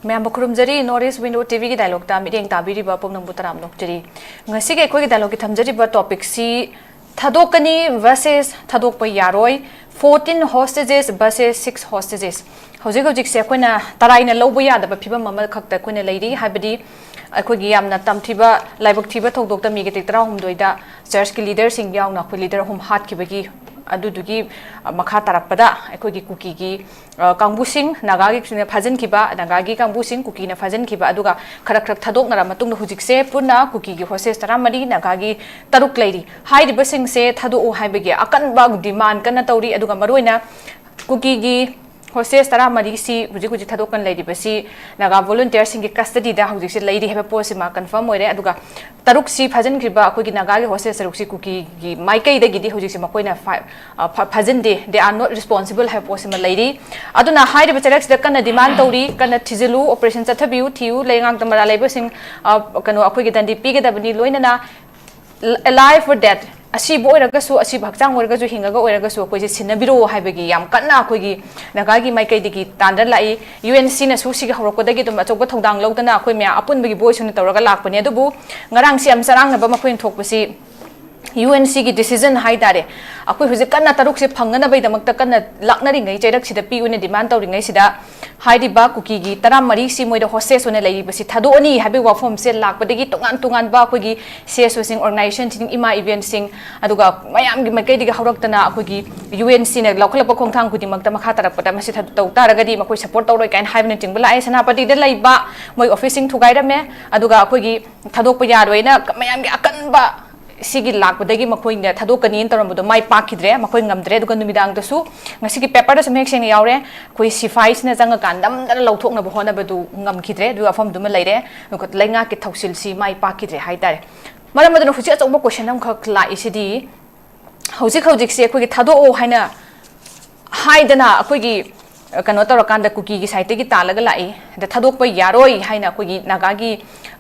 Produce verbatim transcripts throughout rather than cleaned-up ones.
ꯃꯌꯥꯝꯕꯨ ꯈꯨꯔꯨꯝꯖꯔꯤ꯫ North East Window T ꯚꯤꯒꯤ ꯗꯥꯏꯂꯣꯛꯇ ꯃꯤꯠꯌꯦꯡ ꯇꯥꯕꯤꯔꯤꯕ ꯄꯨꯝꯅꯃꯛꯄꯨ ꯇꯔꯥꯝꯅ ꯑꯣꯛꯆꯔꯤ꯫ ꯉꯁꯤꯒꯤ ꯑꯩꯈꯣꯏꯒꯤ ꯗꯥꯏꯂꯣꯛꯀꯤ ꯊꯝꯖꯔꯤꯕ ꯇꯣꯄꯤꯛꯁꯤ ꯊꯥꯗꯣꯛꯀꯅꯤ versus ꯊꯥꯗꯣꯛꯄ ꯌꯥꯔꯣꯏ, fourteen hostages versus six hostages꯫ ꯍꯧꯖꯤꯛ ꯍꯧꯖꯤꯛꯁꯦ ꯑꯩꯈꯣꯏꯅ ꯇꯔꯥꯏꯅ ꯂꯧꯕ ꯌꯥꯗꯕ ꯐꯤꯕꯝ ꯑꯃꯈꯛꯇ ꯑꯩꯈꯣꯏꯅ ꯂꯩꯔꯤ, ꯍꯥꯏꯕꯗꯤ ꯑꯩꯈꯣꯏꯒꯤ ꯌꯥꯝꯅ ꯇꯝꯊꯤꯕ, ꯂꯥꯏꯕꯛ ꯊꯤꯕ ꯊꯧꯗꯣꯛꯇ ꯃꯦꯒꯤ ꯇꯔꯥꯍꯨꯝꯗꯣꯏꯗ ꯆꯔꯆꯀꯤ ꯂꯤꯗꯔꯁꯤꯡ ꯌꯥꯎꯅ ꯑꯩꯈꯣꯏ ꯂꯤꯗꯔ ꯑꯍꯨꯝ ꯍꯥꯠꯈꯤꯕꯒꯤ, ꯑꯗꯨꯗꯨꯒꯤ, ꯑ, ꯃꯈꯥ ꯇꯥꯔꯛꯄꯗ ꯑꯩꯈꯣꯏꯒꯤ ꯀꯨꯀꯤꯒꯤ, ꯑ, ꯀꯥꯡꯕꯨꯁꯤꯡ, ꯅꯥꯒꯥꯒꯤꯁꯤꯡꯅ ꯐꯥꯖꯤꯟꯈꯤꯕ, ꯅꯥꯒꯥꯒꯤ ꯀꯥꯡꯕꯨꯁꯤꯡ ꯀꯨꯀꯤꯅ ꯐꯥꯖꯤꯟꯈꯤꯕ, ꯑꯗꯨꯒ ꯈꯔ ꯈꯔ ꯊꯥꯗꯣꯛꯅꯔ ꯃꯇꯨꯡꯗ ꯍꯧꯖꯤꯛꯁꯦ ꯄꯨꯟꯅ ꯀꯨꯀꯤꯒꯤ ꯍꯣꯁꯇꯦꯖ ꯇꯔꯥꯃꯔꯤ, ꯅꯥꯒꯥꯒꯤ ꯇꯔꯨꯛ ꯂꯩꯔꯤ꯫ ꯍꯥꯏꯔꯤꯕꯁꯤꯡꯁꯦ ꯊꯥꯗꯣꯛꯎ ꯍꯥꯏꯕꯒꯤ ꯑꯀꯟꯕ ꯗꯤꯃꯥꯟ ꯀꯟꯅ ꯇꯧꯔꯤ, ꯑꯗꯨꯒ ꯃꯔꯨꯑꯣꯏꯅ ꯀꯨꯀꯤꯒꯤ ꯍꯣꯁꯇꯦꯖ ꯇꯔꯥꯃꯔꯤꯁꯤ ꯍꯧꯖꯤꯛ ꯍꯧꯖꯤꯛ ꯊꯥꯗꯣꯛꯀꯅ ꯂꯩꯔꯤꯕꯁꯤ ꯅꯥꯒꯥ ꯚꯣꯂꯨꯟꯇꯤꯌꯔꯁꯤꯡꯒꯤ ꯀꯁꯇꯗꯤꯗ ꯍꯧꯖꯤꯛꯁꯦ ꯂꯩꯔꯤ ꯍꯥꯏꯕ ꯄꯣꯠꯁꯤꯃ ꯀꯟꯐꯥꯔꯝ ꯑꯣꯏꯔꯦ꯫ ꯑꯗꯨꯒ ꯇꯔꯨꯛꯁꯤ ꯐꯥꯖꯤꯟꯈ꯭ꯔꯤꯕ ꯑꯩꯈꯣꯏꯒꯤ ꯅꯥꯒꯥꯒꯤ ꯍꯣꯁꯇꯦꯖ ꯇꯔꯨꯛꯁꯤ ꯀꯨꯀꯤꯒꯤ ꯃꯥꯏꯀꯩꯗꯒꯤꯗꯤ ꯍꯧꯖꯤꯛꯁꯦ ꯃꯈꯣꯏꯅ ꯐꯥ-, ꯑ, ꯐ-, ꯐꯥꯖꯤꯟꯗꯦ, they are not responsible ꯍꯥꯏꯕ ꯄꯣꯠꯁꯤꯃ ꯂꯩꯔꯤ꯫ ꯑꯗꯨꯅ ꯍꯥꯏꯔꯤꯕ ꯆꯩꯔꯛꯁꯤꯗ ꯀꯟꯅ ꯗꯤꯃꯥꯟ ꯇꯧꯔꯤ, ꯀꯟꯅ ꯊꯤꯖꯤꯜꯂꯨ, ꯑꯣꯄꯔꯦꯁꯟ ꯆꯠꯊꯕꯤꯌꯨ, ꯊꯤꯌꯨ, ꯂꯩꯉꯥꯛꯇ ꯃꯔꯥꯜ ꯂꯩꯕꯁꯤꯡ, ꯑ, ꯀꯩꯅꯣ, ꯑꯩꯈꯣꯏꯒꯤ ꯗꯟꯗꯤ ꯄꯤꯒꯗꯕꯅꯤ, ꯂꯣꯏꯅꯅ alive or dead, ꯑꯁꯤꯕ ꯑꯣꯏꯔꯒꯁꯨ, ꯑꯁꯤꯕ ꯍꯛꯆꯥꯡ ꯑꯣꯏꯔꯒꯁꯨ, ꯍꯤꯡꯉꯒ ꯑꯣꯏꯔꯒꯁꯨ ꯑꯩꯈꯣꯏꯁꯦ ꯁꯤꯟꯅꯕꯤꯔꯛꯑꯣ ꯍꯥꯏꯕꯒꯤ ꯌꯥꯝ ꯀꯟꯅ ꯑꯩꯈꯣꯏꯒꯤ ꯅꯥꯒꯥꯒꯤ ꯃꯥꯏꯀꯩꯗꯒꯤ ꯇꯥꯟꯅ ꯂꯥꯛꯏ꯫ ꯌꯨ ꯑꯦꯟ ꯁꯤꯅꯁꯨ ꯁꯤꯒꯤ ꯍꯧꯔꯛꯄꯗꯒꯤ ꯑꯗꯨꯝ ꯑꯆꯧꯕ ꯊꯧꯗꯥꯡ ꯂꯧꯗꯅ ꯑꯩꯈꯣꯏ ꯃꯌꯥꯝ ꯑꯄꯨꯟꯕꯒꯤ ꯚꯣꯏꯁ ꯑꯣꯏꯅ ꯇꯧꯔꯒ ꯂꯥꯛꯄꯅꯦ꯫ ꯑꯗꯨꯕꯨ ꯉꯔꯥꯡꯁꯤ ꯌꯥꯝ ꯆꯔꯥꯡꯅꯕ ꯃꯈꯣꯏꯅ ꯊꯣꯛꯄꯁꯤ ꯌꯨ ꯑꯦꯟ ꯁꯤꯒꯤ ꯗꯤꯁꯤꯖꯟ ꯍꯥꯏ ꯇꯥꯔꯦ, ꯑꯩꯈꯣꯏ ꯍꯧꯖꯤꯛ ꯀꯟꯅ ꯇꯔꯨꯛꯁꯦ ꯐꯪꯅꯅꯕꯒꯤꯗꯃꯛꯇ ꯀꯟꯅ ꯂꯥꯛꯅꯔꯤꯉꯩ, ꯆꯩꯔꯛꯁꯤꯗ ꯄꯤꯌꯨꯅ ꯗꯤꯃꯥꯟ ꯇꯧꯔꯤꯉꯩꯁꯤꯗ, ꯍꯥꯏꯔꯤꯕ ꯀꯨꯀꯤꯒꯤ ꯇꯔꯥꯃꯔꯤꯁꯤ ꯃꯣꯏꯗ ꯍꯣꯁꯇꯦꯖ ꯑꯣꯏꯅ ꯂꯩꯔꯤꯕꯁꯤ ꯊꯥꯗꯣꯛꯑꯅꯤ ꯍꯥꯏꯕꯒꯤ ꯋꯥꯐꯝꯁꯦ ꯂꯥꯛꯄꯗꯒꯤ ꯇꯣꯉꯥꯟ ꯇꯣꯉꯥꯟꯕ ꯑꯩꯈꯣꯏꯒꯤ ꯁꯤ ꯑꯦꯁ ꯑꯣꯁꯤꯡ, ꯑꯣꯔꯒꯅꯥꯏꯖꯦꯁꯟꯁꯤꯡ, ꯏꯃꯥ ꯏꯕꯦꯟꯁꯤꯡ, ꯑꯗꯨꯒ ꯃꯌꯥꯝꯒꯤ ꯃꯥꯏꯀꯩꯗꯒꯤ ꯍꯧꯔꯛꯇꯅ ꯑꯩꯈꯣꯏꯒꯤ ꯌꯨ ꯑꯦꯟ ꯁꯤꯅ ꯂꯧꯈꯠꯂꯛꯄ ꯈꯣꯡꯊꯥꯡ ꯈꯨꯗꯤꯡꯃꯛꯇ ꯃꯈꯥ ꯇꯥꯔꯛꯄꯗ ꯃꯁꯤ ꯊ-, ꯇꯧ ꯇꯥꯔꯒꯗꯤ ꯃꯈꯣꯏ ꯁꯄꯣꯔꯠ ꯇꯧꯔꯣꯏ ꯀꯥꯏꯅ ꯍꯥꯏꯕꯅꯆꯤꯡꯕ ꯂꯥꯛꯑꯦ꯫ ꯁꯦꯅꯥꯄꯇꯤꯗ ꯂꯩꯕ ꯃꯣꯏ ꯑꯣꯐꯤꯁꯁꯤꯡ ꯊꯨꯒꯥꯏꯔꯝꯃꯦ, ꯑꯗꯨꯒ ꯑꯩꯈꯣꯏꯒꯤ ꯊꯥꯗꯣꯛꯄ ꯌꯥꯔꯣꯏꯅ ꯃꯌꯥꯝꯒꯤ ꯑꯀꯟꯕ ꯁꯤꯒꯤ ꯂꯥꯛꯄꯗꯒꯤ ꯃꯈꯣꯏꯅ ꯊꯥꯗꯣꯛꯀꯅꯤꯅ ꯇꯧꯔꯝꯕꯗꯣ ꯃꯥꯏ ꯄꯥꯛꯈꯤꯗ꯭ꯔꯦ꯫ ꯃꯈꯣꯏ ꯉꯝꯗ꯭ꯔꯦ꯫ ꯑꯗꯨꯒ ꯅꯨꯃꯤꯗꯥꯡꯗꯁꯨ ꯉꯁꯤꯒꯤ ꯄꯦꯄꯔꯗꯁꯨ ꯃꯌꯦꯛ ꯁꯦꯡꯅ ꯌꯥꯎꯔꯦ, ꯑꯩꯈꯣꯏ ꯁꯤꯐꯥꯏꯁꯤꯅ ꯆꯪꯉꯀꯥꯟꯗ ꯅꯝꯗꯅ ꯂꯧꯊꯣꯛꯅꯕ ꯍꯣꯠꯅꯕꯗꯨ ꯉꯝꯈꯤꯗ꯭ꯔꯦ꯫ ꯑꯗꯨꯒ ꯋꯥꯐꯝꯗꯨꯃ ꯂꯩꯔꯦ꯫ ꯑꯗꯨꯒ ꯂꯩꯉꯥꯛꯀꯤ ꯊꯧꯁꯤꯜꯁꯤ ꯃꯥꯏ ꯄꯥꯛꯈꯤꯗ꯭ꯔꯦ ꯍꯥꯏꯇꯥꯔꯦ꯫ ꯃꯔꯝ ꯑꯗꯨꯅ ꯍꯧꯖꯤꯛ ꯑꯆꯧꯕ ꯀꯣꯏꯁꯟ ꯑꯃꯈꯛ ꯂꯥꯛꯏꯁꯤꯗꯤ, ꯍꯧꯖꯤꯛ ꯍꯧꯖꯤꯛꯁꯦ ꯑꯩꯈꯣꯏꯒꯤ ꯊꯥꯗꯣꯛꯑꯣ ꯍꯥꯏꯅ ꯍꯥꯏꯗꯅ ꯑꯩꯈꯣꯏꯒꯤ, ꯑ, ꯀꯩꯅꯣ ꯇꯧꯔꯀꯥꯟꯗ ꯀꯨꯀꯤꯒꯤ ꯁꯥꯏꯠꯇꯒꯤ ꯇꯥꯜꯂꯒ ꯂꯥꯛꯏ꯫ ꯑꯗ ꯊꯥꯗꯣꯛꯄ ꯌꯥꯔꯣꯏ ꯍꯥꯏꯅ ꯑꯩꯈꯣꯏꯒꯤ ꯅꯥꯒꯥꯒꯤ,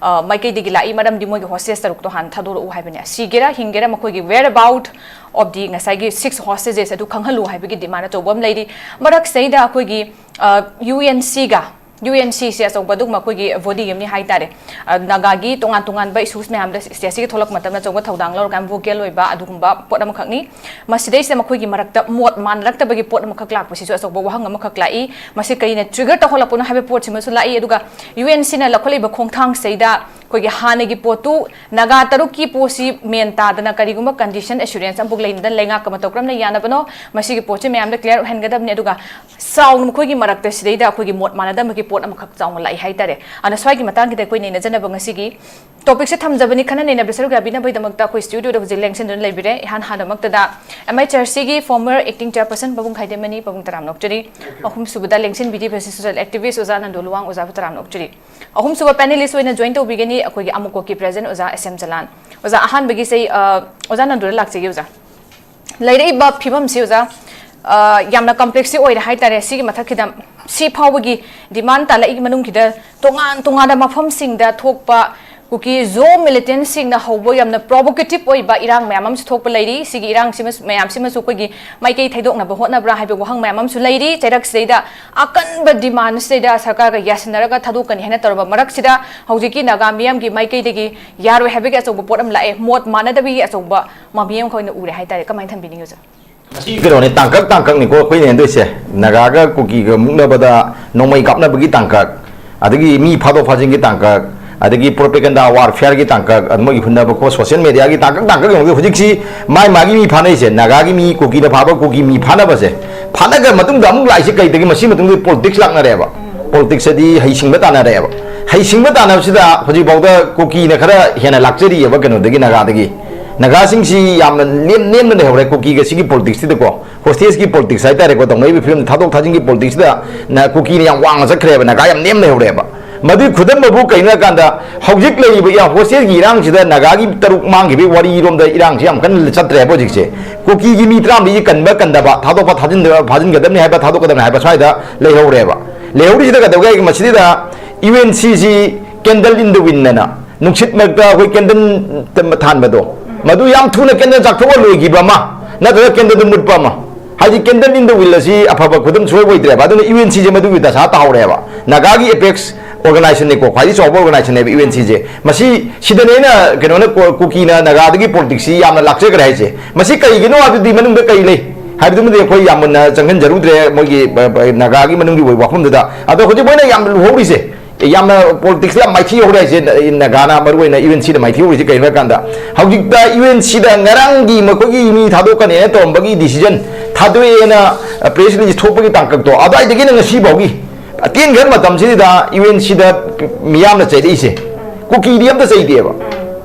ꯑ, ꯃꯥꯏꯀꯩꯗꯒꯤ ꯂꯥꯛꯏ, ꯃꯔꯝꯗꯤ ꯃꯣꯏꯒꯤ ꯍꯣꯁꯇꯦꯖ ꯇꯔꯨꯛꯇꯣ ꯍꯥꯟꯅ ꯊꯥꯗꯣꯔꯛꯎ ꯍꯥꯏꯕꯅꯦ꯫ ꯁꯤꯒꯦꯔꯥ ꯍꯤꯡꯒꯦꯔꯥ ꯃꯈꯣꯏꯒꯤ whereabout of the ꯉꯁꯥꯏꯒꯤ six hostages ꯑꯗꯨ ꯈꯪꯍꯜꯂꯨ ꯍꯥꯏꯕꯒꯤ ꯗꯤꯃꯥꯟ ꯑꯆꯧꯕ ꯑꯃ ꯂꯩꯔꯤ꯫ ꯃꯔꯛꯁꯤꯗꯩꯗ ꯑꯩꯈꯣꯏꯒꯤ, ꯑ, ꯌꯨ ꯑꯦꯟ ꯁꯤꯒ ꯌꯨ ꯑꯦꯟ ꯁꯤꯁꯦ ꯑꯆꯧꯕ ꯑꯗꯨꯒꯨꯝꯕ ꯑꯩꯈꯣꯏꯒꯤ ꯕꯣꯗꯤ ꯑꯃꯅꯤ ꯍꯥꯏꯇꯥꯔꯦ꯫ ꯑ, ꯅꯥꯒꯥꯒꯤ ꯇꯣꯉꯥꯟ ꯇꯣꯉꯥꯟꯕ ꯏꯁꯨꯁ ꯃꯌꯥꯝꯗ ꯁꯤꯗ ꯑꯆꯧꯕ ꯊꯧꯗꯥꯡ ꯂꯧꯔꯒ ꯌꯥꯝ ꯚꯣꯀꯦꯜ ꯑꯣꯏꯕ ꯑꯗꯨꯒꯨꯝꯕ ꯄꯣꯠ ꯑꯃꯈꯛꯅꯤ꯫ ꯃꯁꯤꯗꯩꯁꯤꯗ ꯃꯈꯣꯏꯒꯤ ꯃꯔꯛꯇ ꯃꯣꯠ ꯃꯥꯟꯅꯔꯛꯇꯕꯒꯤ ꯄꯣꯠ ꯑꯃꯈꯛ ꯂꯥꯛꯄꯁꯤꯁꯨ ꯑꯆꯧꯕ ꯋꯥꯍꯪ ꯑꯃꯈꯛ ꯂꯥꯛꯏ꯫ ꯃꯁꯤ ꯀꯔꯤꯅ ꯇ꯭ꯔꯤꯒꯔ ꯇꯧꯍꯜꯂꯛꯄꯅꯣ ꯍꯥꯏꯕ ꯄꯣꯠꯁꯤꯃꯁꯨ ꯂꯥꯛꯏ꯫ ꯑꯗꯨꯒ ꯌꯨ ꯑꯦꯟ ꯁꯤꯅ ꯂꯧꯈꯠꯂꯛꯏꯕ ꯈꯣꯡꯊꯥꯡꯁꯤꯗ ꯑꯩꯈꯣꯏꯒꯤ ꯍꯥꯟꯅꯒꯤ ꯄꯣꯠꯇꯨ ꯅꯥꯒꯥ ꯇꯔꯨꯛꯀꯤ ꯄꯣꯠꯁꯤ ꯃꯦꯟ ꯇꯥꯗꯅ ꯀꯔꯤꯒꯨꯝꯕ ꯀꯟꯗꯤꯁꯟ ꯑꯦꯁꯨꯔꯦꯟꯁ ꯑꯃꯐꯥꯎ ꯂꯩꯅꯗꯅ ꯂꯩꯉꯥꯛꯀ ꯃꯇꯧ ꯀꯔꯝꯅ ꯌꯥꯅꯕꯅꯣ, ꯃꯁꯤꯒꯤ ꯄꯣꯠꯁꯤ ꯃꯌꯥꯝꯗ ꯀ꯭ꯂꯤꯌꯥꯔ ꯑꯣꯏꯍꯟꯒꯗꯕꯅꯤ꯫ ꯑꯗꯨꯒ ꯆꯥꯎꯅ ꯃꯈꯣꯏꯒꯤ ꯃꯔꯛꯇ ꯁꯤꯗꯩꯗ ꯑꯩꯈꯣꯏꯒꯤ ꯃꯣꯠ ꯃꯥꯟꯅꯗꯕꯒꯤ ꯄꯣꯠ ꯑꯃꯈꯛ ꯆꯥꯎꯅ ꯂꯥꯛꯏ ꯍꯥꯏꯇꯥꯔꯦ꯫ ꯑꯗꯨꯅ ꯁ꯭ꯋꯥꯏꯒꯤ ꯃꯇꯥꯡꯒꯤꯗ ꯑꯩꯈꯣꯏ ꯅꯩꯅꯖꯅꯕ ꯉꯁꯤꯒꯤ ꯇꯣꯄꯤꯛꯁꯦ ꯊꯝꯖꯕꯅꯤ꯫ ꯈꯟꯅ ꯅꯩꯅꯕꯗ ꯁꯔꯨꯛ ꯌꯥꯕꯤꯅꯕꯒꯤꯗꯃꯛꯇ ꯑꯩꯈꯣꯏ ꯁ꯭ꯇꯨꯗꯤꯑꯣꯗ ꯍꯧꯖꯤꯛ ꯂꯦꯡꯁꯤꯟꯗꯨꯅ ꯂꯩꯕꯤꯔꯦ꯫ ꯏꯍꯥꯟ ꯍꯥꯟꯅꯃꯛꯇꯗ ꯑꯦꯝ ꯑꯩꯆ ꯑꯥꯔ ꯁꯤꯒꯤ ꯐꯣꯔꯃꯔ ꯑꯦꯛꯇꯤꯡ ꯆꯦꯌꯔꯄꯔꯁꯟ ꯄꯥꯕꯨꯡ ꯈꯥꯏꯗꯦꯝꯃꯅꯤ, ꯄꯥꯕꯨꯡ ꯇꯔꯥꯝꯅ ꯑꯣꯛꯆꯔꯤ꯫ ꯑꯍꯨꯝꯁꯨꯕꯗ ꯂꯦꯡꯁꯤꯟꯕꯤꯔꯤꯕ ꯁꯣꯁꯤꯌꯦꯜ ꯑꯦꯛꯇꯤꯚꯤꯁ ꯑꯣꯖꯥ ꯅꯟꯗꯨ ꯂꯨꯋꯥꯡ, ꯑꯣꯖꯥꯕꯨ ꯇꯔꯥꯝꯅ ꯑꯣꯛꯆꯔꯤ꯫ ꯑꯍꯨꯝꯁꯨꯕ ꯄꯦꯅꯦꯂꯤꯁ ꯑꯣꯏꯅ ꯖꯣꯏꯟ ꯇꯧꯕꯤꯒꯅꯤ ꯑꯩꯈꯣꯏꯒꯤ ꯑꯃꯨꯛꯀꯣꯛꯀꯤ ꯄ꯭ꯔꯦꯖꯦꯟ ꯑꯣꯖꯥ ꯑꯦꯁ ꯑꯦꯝ ꯖꯂꯥꯟ꯫ ꯑꯣꯖꯥ, ꯑꯍꯥꯟꯕꯒꯤꯁꯦ, ꯑ, ꯑꯣꯖꯥ ꯅꯟꯗꯨꯗ ꯂꯥꯛꯆꯒꯦ ꯑꯣꯖꯥ꯫ ꯂꯩꯔꯛꯏꯕ ꯐꯤꯕꯝꯁꯤ ꯑꯣꯖꯥ, ꯑ, ꯌꯥꯝꯅ ꯀꯝꯄ꯭ꯂꯦꯛꯁꯁꯤ ꯑꯣꯏꯔꯦ ꯍꯥꯏꯇꯥꯔꯦ꯫ ꯁꯤꯒꯤ ꯃꯊꯛꯁꯤꯗ ꯁꯤ ꯐꯥꯎꯕꯒꯤ ꯗꯤꯃꯥꯟ ꯇꯥꯂꯛꯏ ꯃꯅꯨꯡꯁꯤꯗ ꯇꯣꯉꯥꯟ ꯇꯣꯉꯥꯟꯕ ꯃꯐꯝꯁꯤꯡꯗ ꯊꯣꯛꯄ ꯀꯨꯀꯤ ꯖꯣ ꯃꯤꯂꯤꯇꯦꯟꯁꯤꯡꯅ ꯍꯧꯕ ꯌꯥꯝꯅ ꯄ꯭ꯔꯣꯚꯣꯀꯦꯇꯤꯚ ꯑꯣꯏꯕ ꯏꯔꯥꯡ ꯃꯌꯥꯝ ꯑꯃꯁꯨ ꯊꯣꯛꯄ ꯂꯩꯔꯤ꯫ ꯁꯤꯒꯤ ꯏꯔꯥꯡꯁꯤꯃꯁꯨ, ꯃꯌꯥꯝꯁꯤꯃꯁꯨ ꯑꯩꯈꯣꯏꯒꯤ ꯃꯥꯏꯀꯩ ꯊꯩꯗꯣꯛꯅꯕ ꯍꯣꯠꯅꯕ꯭ꯔꯥ ꯍꯥꯏꯕ ꯋꯥꯍꯪ ꯃꯌꯥꯝ ꯑꯃꯁꯨ ꯂꯩꯔꯤ꯫ ꯆꯩꯔꯛꯁꯤꯗꯩꯗ ꯑꯀꯟꯕ ꯗꯤꯃꯥꯟꯁꯤꯗꯩꯗ ꯁꯔꯀꯥꯔꯒ ꯌꯥꯁꯤꯟꯅꯔꯒ ꯊꯥꯗꯣꯛꯀꯅꯤ ꯍꯥꯏꯅ ꯇꯧꯔꯕ ꯃꯔꯛꯁꯤꯗ ꯍꯧꯖꯤꯛꯀꯤ ꯅꯥꯒꯥ ꯃꯤꯌꯥꯝꯒꯤ ꯃꯥꯏꯀꯩꯗꯒꯤ ꯌꯥꯔꯣꯏ ꯍꯥꯏꯕꯒꯤ ꯑꯆꯧꯕ ꯄꯣꯠ ꯑꯃ ꯂꯥꯛꯑꯦ꯫ ꯃꯣꯠ ꯃꯥꯟꯅꯗꯕꯒꯤ ꯑꯆꯧꯕ ꯃꯃꯤ ꯑꯃ ꯑꯩꯈꯣꯏꯅ ꯎꯔꯦ ꯍꯥꯏꯇꯥꯔꯦ꯫ ꯀꯃꯥꯏꯅ ꯊꯝꯕꯤꯅꯤꯡꯉꯤ ꯑꯣꯖꯥ? ꯃꯁꯤ ꯀꯩꯅꯣꯅꯦ, ꯇꯥꯡꯀꯛ ꯇꯥꯡꯀꯛꯅꯤꯀꯣ ꯑꯩꯈꯣꯏꯅ ꯌꯦꯡꯗꯣꯏꯁꯦ꯫ ꯅꯥꯒꯥꯒ ꯀꯨꯀꯤꯒ ꯃꯨꯛꯅꯕꯗ ꯅꯣꯡꯃꯩ ꯀꯥꯞꯅꯕꯒꯤ ꯇꯥꯡꯀꯛ, ꯑꯗꯒꯤ ꯃꯤ ꯐꯥꯗꯣꯛ ꯐꯥꯖꯤꯟꯒꯤ ꯇꯥꯡꯀꯛ, ꯑꯗꯒꯤ ꯄ꯭ꯔꯣꯄꯦꯒꯦꯟꯗꯥ ꯋꯥꯔꯐꯤꯌꯔꯒꯤ ꯇꯥꯡꯀꯛ, ꯑꯗꯨ ꯃꯣꯏꯒꯤ ꯍꯨꯟꯅꯕ ꯈꯣꯠ ꯁꯣꯁꯤꯌꯦꯜ ꯃꯦꯗꯤꯌꯥꯒꯤ ꯇꯥꯡꯀꯛ ꯇꯥꯡꯀꯛ ꯌꯦꯡꯉꯨꯗꯣꯏ꯫ ꯍꯧꯖꯤꯛꯁꯤ ꯃꯥꯏ ꯃꯥꯒꯤ ꯃꯤ ꯐꯥꯅꯩꯁꯦ꯫ ꯅꯥꯒꯥꯒꯤ ꯃꯤ, ꯀꯨꯀꯤꯅ ꯐꯥꯕ ꯀꯨꯀꯤ ꯃꯤ ꯐꯥꯅꯕꯁꯦ, ꯐꯥꯅꯈ꯭ꯔ ꯃꯇꯨꯡꯗ ꯑꯃꯨꯛ ꯂꯥꯛꯏꯁꯦ ꯀꯩꯗꯒꯤ? ꯃꯁꯤ ꯃꯇꯨꯡꯗ ꯄꯣꯂꯤꯇꯤꯛꯁ ꯂꯥꯛꯅꯔꯦꯕ꯫ ꯄꯣꯂꯤꯇꯤꯛꯁ ꯍꯥꯏꯗꯤ ꯍꯩꯁꯤꯡꯕ ꯇꯥꯟꯅꯔꯛꯑꯦꯕ꯫ ꯍꯩꯁꯤꯡꯕ ꯇꯥꯟꯅꯕꯁꯤꯗ ꯍꯧꯖꯤꯛꯐꯥꯎꯗ ꯀꯨꯀꯤꯅ ꯈꯔ ꯍꯦꯟꯅ ꯂꯥꯛꯆꯔꯤꯑꯕ ꯀꯩꯅꯣꯗꯒꯤ, ꯅꯥꯒꯥꯗꯒꯤ꯫ ꯅꯥꯒꯥꯁꯤꯡꯁꯤ ꯌꯥꯝꯅ ꯅꯦꯝ-, ꯅꯦꯝꯅ ꯂꯩꯍꯧꯔꯦ ꯀꯨꯀꯤꯒ ꯁꯤꯒꯤ ꯄꯣꯂꯤꯇꯤꯛꯁꯁꯤꯗꯀꯣ꯫ ꯍꯣꯁꯇꯦꯖꯀꯤ ꯄꯣꯂꯤꯇꯤꯛꯁ ꯍꯥꯏꯇꯥꯔꯦꯀꯣ, ꯇꯧꯅꯔꯤꯕ ꯐꯤꯕꯝ ꯊꯥꯗꯣꯛ ꯊꯥꯖꯤꯟꯒꯤ ꯄꯣꯂꯤꯇꯤꯛꯁꯁꯤꯗ ꯅ-, ꯀꯨꯀꯤꯅ ꯌꯥꯝ ꯋꯥꯡꯅ ꯆꯠꯈ꯭ꯔꯦꯕ, ꯅꯥꯒꯥ ꯌꯥꯝ ꯅꯦꯝ ꯂꯩꯍꯧꯔꯦꯕ꯫ ꯃꯗꯨꯒꯤ ꯈꯨꯗꯝ ꯑꯃꯕꯨ ꯀꯩꯅꯣ ꯍꯥꯏ ꯀꯥꯟꯗ, ꯍꯧꯖꯤꯛ ꯂꯩꯔꯤꯕ ꯏꯔꯥꯡ, ꯍꯣꯁꯇꯦꯖꯀꯤ ꯏꯔꯥꯡꯁꯤꯗ ꯅꯥꯒꯥꯒꯤ ꯇꯔꯨꯛ ꯃꯥꯡꯈꯤꯕꯒꯤ ꯋꯥꯔꯤꯔꯣꯝꯗ ꯏꯔꯥꯡꯁꯤ ꯌꯥꯝ ꯀꯟꯅ ꯆꯠꯇ꯭ꯔꯦꯕ ꯍꯧꯖꯤꯛꯁꯦ꯫ ꯀꯨꯀꯤꯒꯤ ꯃꯤ ꯇꯔꯥꯃꯔꯤꯁꯤ ꯀꯟꯕ ꯀꯟꯗꯕ, ꯊꯥꯗꯣꯛꯄ ꯊꯥꯖꯤꯟꯗꯕ, ꯐꯥꯖꯤꯟꯒꯗꯕꯅꯤ ꯍꯥꯏꯕ ꯊꯥꯗꯣꯛꯀꯗꯕꯅꯤ ꯍꯥꯏꯕ ꯁ꯭ꯋꯥꯏꯗ ꯂꯩꯍꯧꯔꯦꯕ꯫ ꯂꯩꯍꯧꯔꯤꯁꯤꯗ ꯀꯩꯗꯧꯒꯦ ꯍꯥꯏꯔꯒ ꯃꯁꯤꯗ ꯌꯨ ꯑꯦꯟ ꯁꯤꯁꯤ candle in the wind ꯑꯅ ꯅꯨꯡꯁꯤꯠ ꯃꯔꯛꯇ ꯑꯩꯈꯣꯏ ꯀꯦꯟꯗꯜ ꯊꯥꯟꯕꯗꯣ, ꯃꯗꯨ ꯌꯥꯝ ꯊꯨꯅ ꯀꯦꯟꯗꯜ ꯆꯥꯛꯊꯣꯛꯑ ꯂꯣꯏꯈꯤꯕ ꯑꯃ, ꯅꯠꯇ꯭ꯔꯒ ꯀꯦꯟꯗꯜꯗꯨ ꯃꯨꯠꯄ ꯑꯃ꯫ ꯍꯥꯏꯗꯤ candle in the wind ꯑꯁꯤ ꯑꯐꯕ ꯈꯨꯗꯝ ꯁꯨꯡꯑꯣꯏ ꯑꯣꯏꯗ꯭ꯔꯦꯕ꯫ ꯑꯗꯨꯅ ꯌꯨ ꯑꯦꯟ ꯁꯤꯁꯦ ꯃꯗꯨꯒꯤ ꯗꯁꯥ ꯇꯥꯍꯧꯔꯦꯕ꯫ ꯅꯥꯒꯥꯒꯤ apex organizationꯅꯤꯀꯣ, ꯈ꯭ꯋꯥꯏꯗꯒꯤ ꯆꯥꯎꯕ organizationꯅꯦꯕ ꯌꯨ ꯑꯦꯟ ꯁꯤꯁꯦ꯫ ꯃꯁꯤ ꯁꯤꯗꯅꯦ ꯑꯩꯅ ꯀꯩꯅꯣꯅ ꯀꯣ-, ꯀꯨꯀꯤꯅ ꯅꯥꯒꯥꯗꯒꯤ politicsꯁꯤ ꯌꯥꯝꯅ ꯂꯥꯛꯆꯈ꯭ꯔꯦ ꯍꯥꯏꯁꯦ꯫ ꯃꯁꯤ ꯀꯩꯒꯤꯅꯣ ꯍꯥꯏꯕꯗꯨꯗꯤ ꯃꯅꯨꯡꯗ ꯀꯔꯤ ꯂꯩ ꯍꯥꯏꯕꯗꯨꯃꯗꯤ ꯑꯩꯈꯣꯏ ꯌꯥꯝ ꯃꯨꯟꯅ ꯆꯪꯁꯤꯟꯖꯔꯨꯗ꯭ꯔꯦ ꯃꯣꯏꯒꯤ, ꯑ, ꯑ, ꯅꯥꯒꯥꯒꯤ ꯃꯅꯨꯡꯒꯤ ꯑꯣꯏꯕ ꯋꯥꯐꯝꯗꯨꯗ꯫ ꯑꯗꯣ ꯍꯧꯖꯤꯛ ꯃꯣꯏꯅ ꯌꯥꯝꯅ ꯂꯨꯍꯧꯔꯤꯁꯦ, ꯌꯥꯝꯅ politicsꯇ ꯌꯥꯝ ꯃꯥꯏꯊꯤ ꯍꯧꯔꯦ ꯍꯥꯏꯁꯦ, ꯅ-, ꯅꯥꯒꯥꯅ ꯃꯔꯨ ꯑꯣꯏꯅ ꯌꯨ ꯑꯦꯟ ꯁꯤꯗ ꯃꯥꯏꯊꯤ ꯍꯧꯔꯤꯁꯦ ꯀꯩꯅꯣ ꯍꯥꯏ ꯀꯥꯟꯗ, ꯍꯧꯖꯤꯛꯇ ꯌꯨ ꯑꯦꯟ ꯁꯤꯗ ꯉꯔꯥꯡꯒꯤ ꯃꯈꯣꯏꯒꯤ ꯃꯤ ꯊꯥꯗꯣꯛꯀꯅꯦꯅ ꯇꯧꯔꯝꯕꯒꯤ decision, ꯊꯥꯗꯣꯛꯑꯦꯅ, ꯑ, press release ꯊꯣꯛꯄꯒꯤ ꯇꯥꯡꯀꯛꯇꯣ, ꯑꯗꯨꯋꯥꯏꯗꯒꯤꯅ ꯉꯁꯤ ꯐꯥꯎꯒꯤ ꯑꯇꯦꯟꯈꯔ ꯃꯇꯝꯁꯤꯗ ꯌꯨ ꯑꯦꯟ ꯁꯤꯗ ꯃꯤꯌꯥꯝꯅ ꯆꯩꯔꯛꯏꯁꯦ, ꯀꯨꯀꯤꯗꯤ ꯑꯝꯇ ꯆꯩꯗꯦꯕ꯫